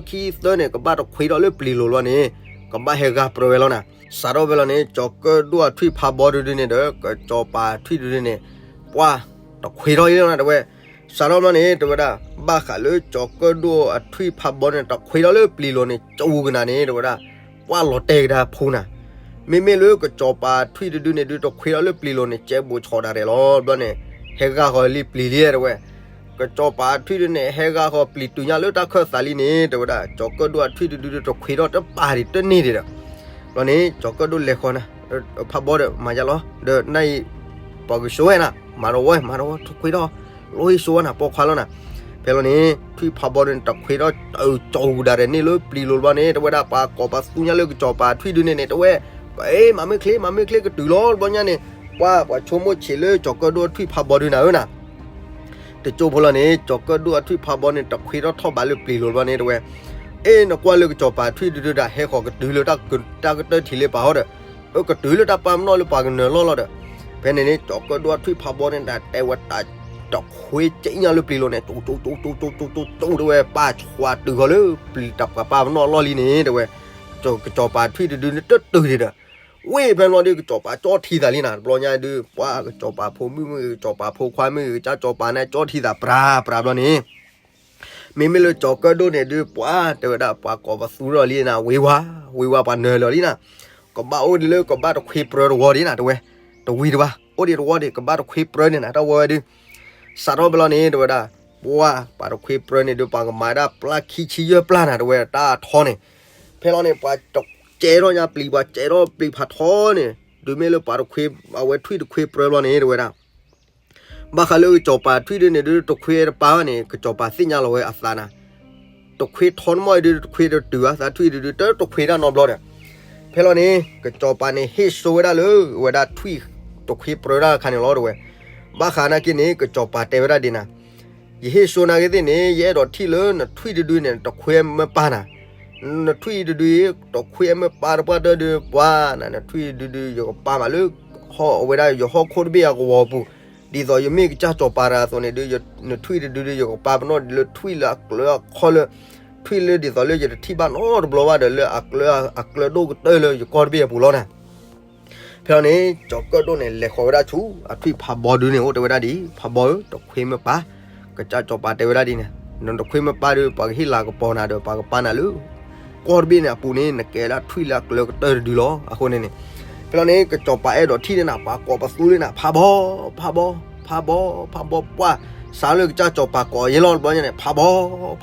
ထီၣ်တၢခံသၢန့ၣ် ကဘၣ်တခွ့ထီၣ်လၢပျံၤလိၤလီၤန့ၣ် ကဘၣ်ဟဲဂၤပြၢဝဲလီၤနၤ, စးထီၣ်ဝဲလီၤန့ၣ် ကၠီၤကၢၣ်ဒိၣ်အထွံၣ်ဖးဘီဒုးဒုးန့ၣ်ဒီး ကစီၤပၤထွံၣ်ဒုးဒုးန့ၣ် ပှၤတခွ့ထီၣ်လံလီၤနၤ တဲဝဲ, စးထီၣ်ဘျီန့ၣ် တဲဝဲဒၣ် ဘၣ်ဃးလၢကၠီၤကၢၣ်ဒိၣ်အထွံၣ်ဖးဘီန့ၣ် တခွ့ထီၣ်လၢပျံၤလိၤန့ၣ် ကၠိကနၤန့ၣ် တဲဝဲဒၣ် ပှၤလီၤတဲာ်ကဒါဖိနၤ, မ့မ့ၢ်လၢကစီၤပၤထွံၣ်တဒုန့ၣ်ဒုး တခွ့ထီၣ်လၢပျံၤလိၤန့ၣ် ကဲဘူးဆီးဒၣ်ရဲၣ်လီၤ ဘျီန့ၣ် ဟဲဂၤဃီၤလံပျံၤလံတဲဝဲ, ကစီၤပၤထွံၣ်ဒုးန့ၣ် ဟဲဂၤဃီၤပျံၤတုၤညါလၢတၢ်ခၢၣ်သးလံန့ၣ် တဲဝဲဒၣ် ကၠီၤကၢၣ်ဒိၣ်အထွံၣ်တဒုဒုး တခွ့ထီၣ်တပၤဒံးတန့ၢ်ဒံးဒီး ဘျီန့ၣ် ကၠီၤကၢၣ်ဒိၣ်လဲၤဃီၤနၤ ဖးဘီဒီးမၤယါလီၤ ဒီးနၤအံၤ ပှၤကဆိဝဲနၤ မၤတဝီ မၤတဝီ တခွ့ထီၣ် လီၤဟ့ၣ်ဆိဝဲနၤ ပိာ်ခွါလီၤနၤ, ဖဲလီၤန့ၣ် ထွံၣ်ဖးဘီန့ၣ် တခွ့ထီၣ် တၢ်ကၠိကဒါရဲၣ်န့ၣ်လၢပျံၤလိၤဘျီန့ၣ် တဲဝဲဒၣ် ပှၤကိးပသူညါလၢကစီၤပၤထွံၣ်ဒုးန့ၣ်န့ၣ် တဲဝဲ ကမၤမုၢ်ချ့ မၤမုၢ်ချ့ကတုၤလီၤ တဘျီညါန့ၣ် ပှၤ ပှၤဆိကမိၣ်ဆံးလၢကၠီၤကၢၣ်ဒိၣ်ထွံၣ်ဖးဘီဒုးနၤဧၢနၤ တကၠိဖိလီၤန့ၣ် ကၠီၤကၢၣ်ဒိၣ်အထွံၣ်ဖးဘီန့ၣ် တခွ့ထီၣ်ထီၣ်ဘးလၢပျံၤလိၤဘျီန့ၣ် တဲဝဲ အ့ နကွၢ်လၢကစီၤပၤထွံၣ်ဒုးဒုးဒၣ် ဟဲဃီၤကတုၤလၢတၢ်ကတၢၢ်ထံးလၢပၤဟီဒီး အကတုၤလၢတၢ်ပာ်ပနီၣ်လၢပှၤကနၢၤလီၢ်လီၤဒီး ဖဲန့ၣ်န့ၣ် ကၠီၤကၢၣ်ဒိၣ်အထွံၣ်ဖးဘီန့ၣ် တၢ်တဲဝဲတၢ်တခွ့ကညါလၢပျံၤလိၤန့ၣ် ကၠိကၠိကၠိကၠိကၠိကၠိကၠိတဲဝဲ ပာ်ဆှးတုၤဃီၤလၢပျံၤတၢ်ပှၤပာ်ပနီၣ်လီၢ်လံန့ၣ် တဲဝဲ ကစီၤပၤထွံၣ်တဒုန့ၣ် တတုၤဒံးဒီး ဝ့ၢ်ဖဲလီၤဒုး ကစီၤပၤကၠီထံသးလံနၤ တဘျီညါဒုး ပှၤကစီၤပၤဖိမုၣ်မုၣ်ဂ့ၤ ကစီၤပၤဖိခွါမုၣ်ဂ့ၤ ကစၢ်ကစီၤပၤန့ၣ် ကၠီထံသးပြးပြးဘျီန့ၣ် မ့မ့ၢ်လၢကၠီၤကၢၣ်ဒိၣ်န့ၣ်ဒုး ပှၤတဲဝဲဒၣ် ပှၤကိးပသူထီၣ်လံနၤ ဝ့ၤဝါ ဝ့ၤဝါပှၤနၢၤလီၤလံနၤ ကဘၣ်အိၣ်ဒံးလၢကဘၣ်တခွ့ပြၢတဝီဒံးနၤ တဲဝဲ တဝံၤတဝါ အိၣ်ဒံးတဝီဒံး ကဘၣ်တခွ့ပြၢန့ၣ်နၤ တၢ်ဝဲဝဲဒုး စးထီၣ်ဖဲလီၤန့ၣ် တဲဝဲဒၣ် ပှၤ ပှၤတခွ့ပြၢန့ၣ်ဒုး ပှၤကမၤဒၣ်ပျၢ်ခံဆံယဲၢ်ပျၢ်နၤ တဲဝဲ တၢ်ထီန့ၣ် ဖဲလီၤန့ၣ် ပှၤကဲထီၣ်ညါပျံၤ ပှၤကဲထီၣ်ပျံၤဖးထီန့ၣ် တုၤမ့ၢ်လၢပှၤတခွ့ အဝဲထွံၣ်တခွ့ပြၢဘျီန့ၣ် တဲဝဲဒၣ် ဘၣ်ဃးလၢကစီၤပၤထွံၣ်ဒုးန့ၣ်ဒုး တခွ့တပၤဘၣ်န့ၣ် ကစီၤပၤသ့ၣ်ညါလီၤဝဲအသးနၤ တခွ့ထီနမီၢ်အံၤဒုး တခွ့တတုၤဘၣ် သးထွံၣ်ဒုးဒုး တတခွ့တၢ်နီတဘျီဒီး ဖဲလီၤန့ၣ် ကစီၤပၤန့ၣ် ဟ့ၣ်စိဝဲဒၣ်လၢ အဝဲဒၣ်ထွံၣ်တခွ့ပြၢတၢ်တခါန့ၣ်လီၤ တဲဝဲ ဘၣ်ဃးနာ်က့န့ၣ် ကစီၤပၤတဲဝဲဒၣ်ဒ်နၤ ယဟ့ၣ်စိနာ်က့သ့ၣ်န့ၣ် ယအဲၣ်ဒိးထံၣ်လၢနထွံၣ်တဒုန့ၣ် တခွ့မ့ၢ်ပၢ်နၤ နထွံၣ်တဒု တခွ့မ့ၢ်ပၢ်တပှၢ်တၢၢ်ဒုး ပှၤနၤ နထွံၣ်တဒုဒုး ယကပာ်မးလၢ ဟီၣ်အဝဲဒၣ်ယဟီၣ်ခိၣ်တဘ့ၣ်အကဝီၤပူၤ ဒ်သိးယမ့ၢ်ကစၢ်စီၤပၤတဂၤအသိးန့ၣ်ဒုး နထွံၣ်တဒုဒုး ယကပာ်ပနီၣ်ဒ်လၢထွံၣ်လၢအကျၢအခီၣ်လၢ ထွံၣ်လၢဒ်သိးလၢယတထံၣ်ဘၣ်နီတဘျီဘၣ်ဒီးလၢအကျၢ အကျၢဒိၣ်ကတၢၢ်လၢယကီၢ်တဘ့ၣ်အပူၤလီၤနၤ ဖဲလီၤန့ၣ် ကၠီၤကၢၣ်ဒိၣ်န့ၣ် လဲၤဃီၤဝဲဒၣ်ဆူ အထွံၣ်ဖးဘီဒုန့ၣ် အိၣ်တဲဝဲဒၣ်ဒ် ဖးဘီဧၢ တခွ့မ့ၢ်ပၢ် ကစၢ်စီၤပၤတဲဝဲဒၣ်ဒ်န့ၣ် နတခွ့မ့ၢ်ပၢ်ဒုး ပှၤကဟ့ၣ်လၤကပီၤနၤဒီး ပှၤကပာ်နၤလၢ ကီၢ်တဘ့ၣ်န့ၣ်အပူၤန့ၣ် နကဲဒၣ်ထွံၣ်လၢအကျၢကတၢၢ်တဒုလီၤ. အဃိန့ၣ်န့ၣ် ဖဲလီၤန့ၣ် ကစီၤပၤအဲၣ်ဒိးထံၣ်န့ၢ်နၤ ပှၤကိးပသူလၢနၤ ဖးဘီ ဖးဘီ ဖးဘီ ဖးဘီ ပှၢ် စးလၢကစၢ်စီၤပၤကိးယဲလီၤတဘျီညါန့ၣ် ဖးဘီ,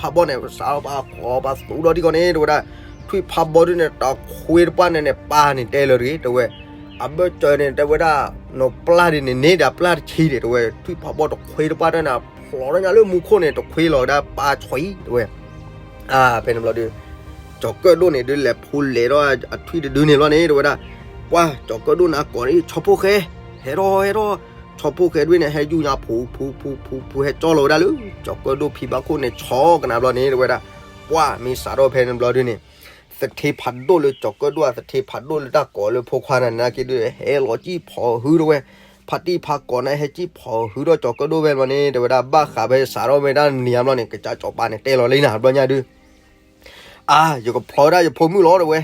ဖးဘီန့ၣ် စးလၢပှၤကိးပှၤသူဒီးဒ်ကီးန့ၣ် တဲဝဲဒၣ်, ထွံၣ်ဖးဘီဒုန့ၣ် တခွ့တပှၢ်န့ၣ်န့ၣ် ပၢ်န့ၣ်တဲလၢၤတဂ့ၤ တဲဝဲ, အဘၢၣ်စၢၤန့ၣ် တဲဝဲဒၣ်, နီၢ်ပျၢ်ဒ်န့ၣ်န့ၣ်ဒီးပျၢ်တဆံဒီး တဲဝဲ, ထွံၣ်ဖးဘီတခွ့တပှၢ်တၢ်န့ၣ် ဖျိးထီၣ်ညါလၢမူခိၣ်န့ၣ် တခွ့လီၤဝဲဒၣ်ပၢ်ဆွံ တဲဝဲ ဖဲန့ၣ်ဘျီဒု ကၠီၤကၢၣ်ဒိၣ်န့ၣ်ဒု လဲၤဖိလဲၤဒီးအထွံၣ်တဒုန့ၣ်လီၤန့ၣ် တဲဝဲဒၣ်, ပှၢ်ကၠီၤကၢၣ်ဒိၣ်န့ၣ်ကိးန့ၣ် ဆီဖိၣ်ဃဲ, ဟဲထီၣ်ဟဲထီၣ်, ဆီဖိၣ်ဃဲဒုန့ၣ် ဟဲယူၢ်ညါဖူဖူဖူဖူဖူ ဟဲကၠီလီၤဝဲဒၣ်လၢ ကၠီၤကၢၣ်ဒိၣ်ဖံဘၣ်ခိၣ်န့ၣ် ဆီကနၣ်ဘျီန့ၣ် တဲဝဲဒၣ်, ပှၢ်မ့ၢ်စးထီၣ်ဖဲန့ၣ်ဘျီဒုန့ၣ် သထ့ဖးဒိၣ်လၢကၠီၤကၢၣ်ဒိၣ် သထ့ဖးဒိၣ်လၢတၢ်ကိးလၢဖိခွါနၤနာ်က့ဒု ဟဲလီၤစံၣ်ဖီၣ်ဟုဒီးဝဲ, ဖါတံၢ်ဖါကိးန့ၣ် ဟဲစံၣ်ဖီၣ်ဟုဒီးကၠီၤကၢၣ်ဒိၣ်ဖဲန့ၣ်ဘျီန့ၣ် တဲဝဲဒၣ် ဘၣ်ဃးဖဲစးထီၣ်ဝဲဒၣ်နံၤညါဘျီန့ၣ် ကစၢ်စီၤပၤန့ၣ်တဲလီၤလံနၤ တဘျီညါဒု အါ ယကဖျီဝဲဒၣ်ယဖိမုၣ်လီၤ တဲဝဲ,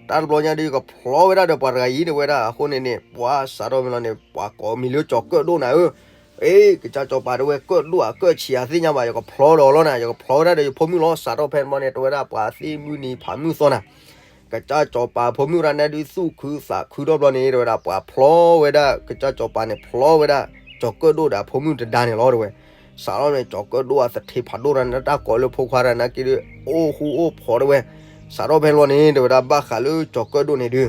တၢ်တဘျီညါဒု ယကဖျီဝဲဒၣ်ဒီးပှၤတဂၤအံၤ တဲဝဲဒၣ်, အဃိန့ၣ်န့ၣ် ပှၢ်စးထီၣ်ဖဲလီၤန့ၣ် ပှၤကိးမံၤလၢကၠီၤကၢၣ်ဒိၣ်နၤဧၢ, အ့ ကစၢ်စီၤပၤ တဲဝဲ ကၢၣ်ဒိၣ်ဧါ ကၢၣ်ဆံးဧါ သ့ၣ်ညါဘၣ် ယကဖျီဒီးလီၤနၤ ယကဖျီဝဲဒၣ်ဒီးယဖိမုၣ်လီၤ စးထီၣ်ဖဲန့ၣ်ဘျီန့ၣ် တဲဝဲဒၣ် ပှၤသ့ၣ်မုၢ်နံၤဖးမုၢ်သီနၤ ကစၢ်စီၤပၤဖိမုၣ်တဂၤန့ၣ်ဒု သူၣ်ခုသးခုထီၣ်ဘျီန့ၣ် တဲဝဲဒၣ် ပှၤဖျီဝဲဒၣ် ကစၢ်စီၤပၤန့ၣ် ဖျီဝဲဒၣ် ကၠီၤကၢၣ်ဒိၣ်ဒီးအဖိမုၣ်တဒါန့ၣ်လီၤ တဲဝဲ, စးထီၣ်န့ၣ် ကၠီၤကၢၣ်ဒိၣ်အသထ့ဖးဒိၣ်တဂၤန့ၣ် တၢ်ကိးလၢဖိခွါတဂၤနာ်က့ဒု အိၣ်ဃူအိၣ်ဖိး တဲဝဲ, စးထီၣ်ဖဲန့ၣ်ဘျီန့ၣ် တဲဝဲဒၣ် ဘၣ်ဃးလၢကၠီၤကၢၣ်ဒိၣ်န့ၣ်ဒု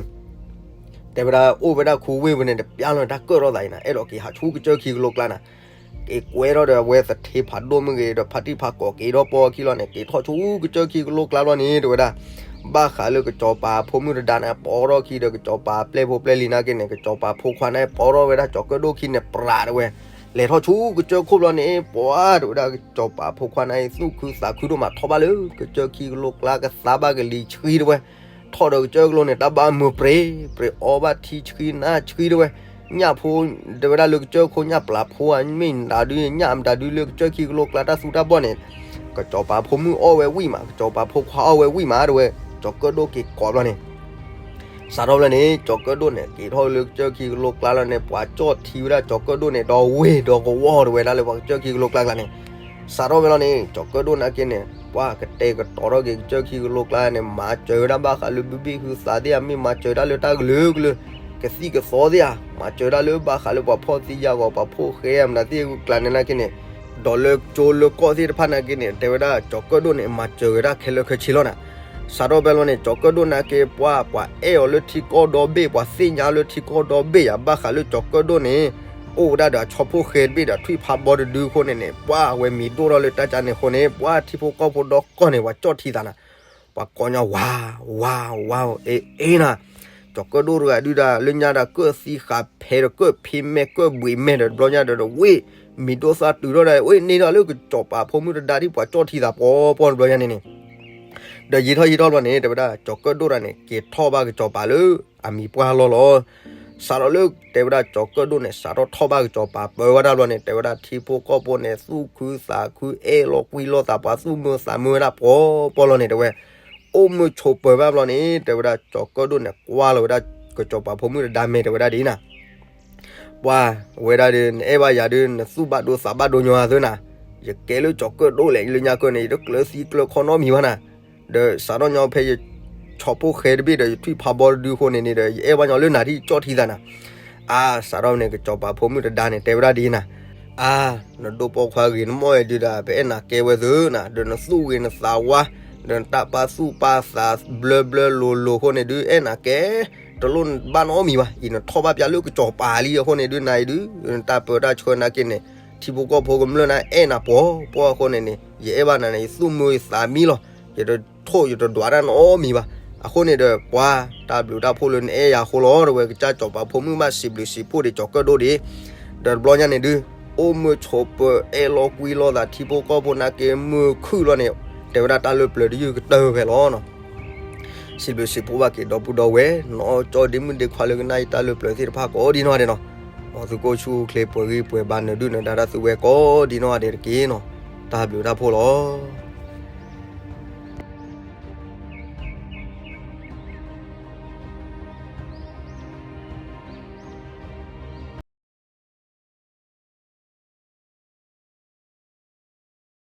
တဲဝဲဒၣ် အိၣ်ဝဲဒၣ်ခူဝ့ၢ်ပူၤန့ၣ် တပျၢ်လီၤတၢ်ကၢၣ်ထီၣ်သးအံၤနၤ အဲၣ်ဒိးက့ၤဟးဆူကစၢၢ်ခံကလိကျါနၤ က့ၤကွဲထီၣ်ဒီးအဝဲသထ့ဖးဒိၣ်မ့ၢ်ဂ့ၤဒီး ဖါတံၢ်ဖါကိးက့ၤထီၣ်ပိာ်အခံလီၤန့ၣ် က့ၤထီၣ်ဆူကစၢၢ်ခံကလိကျါလီၤန့ၣ် တဲဝဲဒၣ်, ဘၣ်ဃးလၢကစီၤပၤဖိမုၣ်တဒါန့ၣ် ပိာ်ထီၣ်ခံဒီး ကစီၤပၤပျဲၢ်ဖိပျဲၢ်လံၤနာ်က့န့ၣ် ကစီၤပၤဖိခွါန့ၣ် ပိာ်ထီၣ်ဝဲဒၣ်ကၠီၤကၢၣ်ဒိၣ်ခံန့ၣ် ပြး တဲဝဲ, လဲၤထီၣ်ဆူကစၢၢ်ခိၣ်ဘျီန့ၣ် ပှၤ တဲဝဲဒၣ် ကစီၤပၤဖိခွါန့ၣ် သူၣ်ခုသးခုဒိၣ်မး ထီၣ်ဘၣ်လၢကစၢၢ်ခံကလိကျါ ကသါဘၣ်ကလံၤဆှံ တဲဝဲ ထီၣ်ဒီးကစၢၢ်ကလိန့ၣ် တၢ်ဘၣ်မုာ်ပြ့ၤပြ့ၤ အီဘၣ်ထံဆှံနါဆှံ တဲဝဲ, ညၣ်ဖိ တဲဝဲဒၣ်လၢကစၢၢ်ခိၣ်ညၣ်ပျၢ်ဖိဧါ မ့ၢ်မတၤဒု ညၣ်မတၤဒုလၢကစၢၢ်ခံကလိကျါတၢ်သူတၢ်ဘီၣ်န့ၣ် ကစီၤပၤဖိမုၣ်အီၣ်ဝဲဝံၣ်မး ကစီၤပၤဖိခွါအီၣ်ဝဲဝံၣ်မး တဲဝဲ, ကၠီၤကၢၣ်ဒိၣ်က့ၤကိးဘျီန့ၣ် စးထီၣ်ဘျီန့ၣ် ကၠီၤကၢၣ်ဒိၣ်န့ၣ် က့ၤထီၣ်လၢကစၢၢ်ခံကလိကျါလီၤန့ၣ် ပှၤကၠီၣ်ထံဝဲဒၣ်ကၠီၤကၢၣ်ဒိၣ်န့ၣ် ဒီးဝ့ၢ်ဒီးကဝီၤ တဲဝဲဒၣ်လၢပှၤကစၢၢ်ခံကလိကျါကျါန့ၣ် စးထီၣ်ဝဲလီၤန့ၣ် ကၠီၤကၢၣ်ဒိၣ်နာ်က့န့ၣ် ပှၤကတဲာ်ကတီၤထီၣ်က့ၤကစၢၢ်ခံကလိကျါန့ၣ် မၤစၢၤဝဲဒၣ်ဘၣ်ဃးလၢဘုဘ့ၣ်ဟုသးသ့ၣ်ဧါ မ့ၢ်မၤစၢၤဒၣ်လၢတၢ်ကလုာ်ကလုာ် ကသံၣ်ကသီသ့ၣ်ဧါ မၤစၢၤဒၣ်လၢဘၣ်ဃးလၢပှၤဖှီၣ်သံယာ်ဂီၤ ပှၤဖှီၣ်ဃဲမတၤသ့ၣ်ကျါန့ၣ်နာ်က့န့ၣ် ဒီးလၢကၠိလၢကီၢ်သ့ၣ်တဖၣ်နာ်က့န့ၣ် တဲဝဲဒၣ်ကၠီၤကၢၣ်ဒိၣ်န့ၣ် မၤစၢၤဝဲဒၣ်ခဲလၢာ်ခဲဆ့လီၤနၤ စးထီၣ်ဖဲလီၤန့ၣ် ကၠီၤကၢၣ်ဒိၣ်နာ်က့ ပှၤ ပှၤအဲၣ်အီၤလၢထံကီၢ်ဒီဘ့ၣ် ပှၤသ့ၣ်ညါလၢထံကီၢ်ဒီဘ့ၣ်ယၤ ဘၣ်ဃးလၢကၠီၤကၢၣ်ဒိၣ်န့ၣ် အိၣ်ဝဲဒၣ်ဒီးအဆီဖိၣ်ဃဲတဘ့ၣ်ဒီးထွံၣ်ဖးဘီတဒုအဃိန့ၣ်န့ၣ် ပှၤအဝဲမံၤဒိၣ်ထီၣ်လၢတၢ်ကါန့ၣ်အဃိန့ၣ် ပှၤထံဖိကီၢ်ဖိဒီကီၢ်န့ၣ် ပှၤကၠီၣ်ထံသးနၤ ပှၤကိးညါ ဝါ ဝါ ဝါ အ့ အ့နၤ ကၠီၤကၢၣ်ဒိၣ်တဂၤဒုဒၣ် လၢညါဒီးကၢၣ်သံဃာ်ဖဲးဒီးကၢၣ်ဖံးမဲာ်ကၢၣ်ဘှံးမဲာ်ဒီးတဘျီညါဒီး ဝ့ၢ်မံၤဒိၣ်သၣ်တုၤထီၣ်ဒီး ဝ့ၢ်န့ၢ်ထီၣ်လၢကစီၤပၤဖိမုၣ်တဒါဒ်ပှၤကၠီၣ်ထံသးပှီၤပှီၤတဘျီညါန့ၣ်န့ၣ် ဒီးယံာ်ထီၣ်ယံာ်ထီၣ်ဘျီန့ၣ် တဲဝဲဒၣ် ကၠီၤကၢၣ်ဒိၣ်တဂၤန့ၣ် က့ၤထီၣ်ဘၣ်ကစီၤပၤလၢအမံၤပှၢ်လီၢ်လီၤ. စးထီၣ်လၢတဲဝဲဒၣ်ကၠီၤကၢၣ်ဒိၣ်န့ၣ် စးထီၣ်ထီၣ်ဘၣ်ကစီၤပၤပၢဝဲဒၣ်ဘျီန့ၣ် တဲဝဲဒၣ်ထံဖိကီၢ်ဖိန့ၣ် သူၣ်ခုသးခုအဲၣ်လီၤကွံလီၤသးပှၤသူၣ်မုာ်သးမုာ်ဝဲဒၣ်ပှီၤပှီၤလီၤန့ၣ် တဲဝဲ အိၣ်မုာ်ဆိးပၢၤဘၣ်ဘျီန့ၣ် တဲဝဲဒၣ်ကၠီၤကၢၣ်ဒိၣ်န့ၣ် ကွၢ်လီၤဝဲဒၣ်ကစီၤပၤဖိမုၣ်တဒါမဲာ် တဲဝဲဒၣ်ဒ်အံၤနၤ ပှၤဝဲဒၣ်ဒီး နအဲၣ်ဘၣ်ယၤဒီး နသူၣ်ဘၣ်ဒိသးဘၣ်ဒိညီအသိးနၤ, ယကဲလၢကၠီၤကၢၣ်ဒိၣ်လဲၣ် လၢညါကၢၢ်န့ၣ် ယတကျၢၤသံကျၢၤခီနီတမံၤဘၣ်နၤ, ဒီးစးထီၣ်ညီဖဲယဆီဖိၣ်ဃဲတဘ့ၣ်ဒီး ယထွံၣ်ဖးဘီတဒုအဃိန့ၣ်န့ၣ်ဒီး ယအဲၣ်ဘၣ်ညီလၢနၤဒ်ကၠီၣ်ထံသးနၤ, အါ စးထီၣ်န့ၣ် ကစီၤပၤဖိမုၣ်တဒါန့ၣ် တဲဝဲဒၣ်ဒ်အံၤနၤ အါ နဒိၣ်ပိာ်ခွါဂ့ၤနမီၢ်ဝဲဒုဒီး ပအဲၣ်နၤကဲဝဲသုနၤ, ဒီးနသူၣ်ဂ့ၤနသးဝါ, ဒီးနတၢ်ပာ်သူၣ်ပာ်သးဘျၢဘျၢလိၤလိၤအဃိန့ၣ်ဒု အဲၣ်နၤကဲ တလိၣ်ဘၣ်နီတမံၤဘၣ်, အံၤနထီၣ်ဘၣ်ပျၢ်လၢကစီၤပၤလံအဃိန့ၣ်ဒု နၤအံၤဒု နတၢ်ပၢတၢ်ဆှၢနာ်က့န့ၣ် ထံဖိကီၢ်ဖိကမျၢၢ်န့ၣ်အဲၣ်နၤပှီၤပှီၤအဃိန့ၣ်န့ၣ် ယအဲၣ်ဘၣ်နၤန့ၣ် ယသူၣ်မုာ်ယသးမံလီၤ, ယတထိၣ်ယတဒွးတၢ်နီတမံၤဘၣ်, အဃိန့ၣ်ဒီး ပှၤတၢ်ဘျုးတၢ်ဖှိၣ်လၢနအဲၣ်ယၤအဃိလီၤ တဲဝဲ ကစၢ်စီၤပၤဖိမုၣ်ဘၣ်စံးဘျုးစံးဖှိၣ်ဒံးကၠီၤကၢၣ်ဒိၣ်ဒံး, ဒီးတဘျီညါန့ၣ်ဒု အိၣ်မုာ်ဆိးပၢၤအဲၣ်လီၤကွံလီၤသးထံဖိကီၢ်ဖိနာ်က့မုာ်ခုၣ်လီၤန့ၣ်, တဲဝဲဒၣ်တၢ်လၢပျၢၤတယုၢ်ကတၢၢ်ဖဲလီၤ စံးဘျုးစံးဖှိၣ်ဘၣ်က့ၤဒီပုၢ်ဒီဝဲၢ် နီၢ်ကၠီဒ့မုၣ်ဒ့ခွါလၢကနၣ်ယတၢ်လၢပျၢၤသ့ၣ်တဖၣ်ကိးဒ်နီၢ်ဂၤဒဲးနီၤ, မ်သုကအိၣ်ဆူၣ်အိၣ်ချ့ပှဲၤဂံၢ်ပှဲၤဘါနၢၤဒုၣ်နၢၤဒါတၢ်သုဝဲကိးဒ်နီၢ်ဂၤဒဲးတက့ၢ်နီၤ, တၢ်ဘျုးတၢ်ဖှိၣ်လီၤ.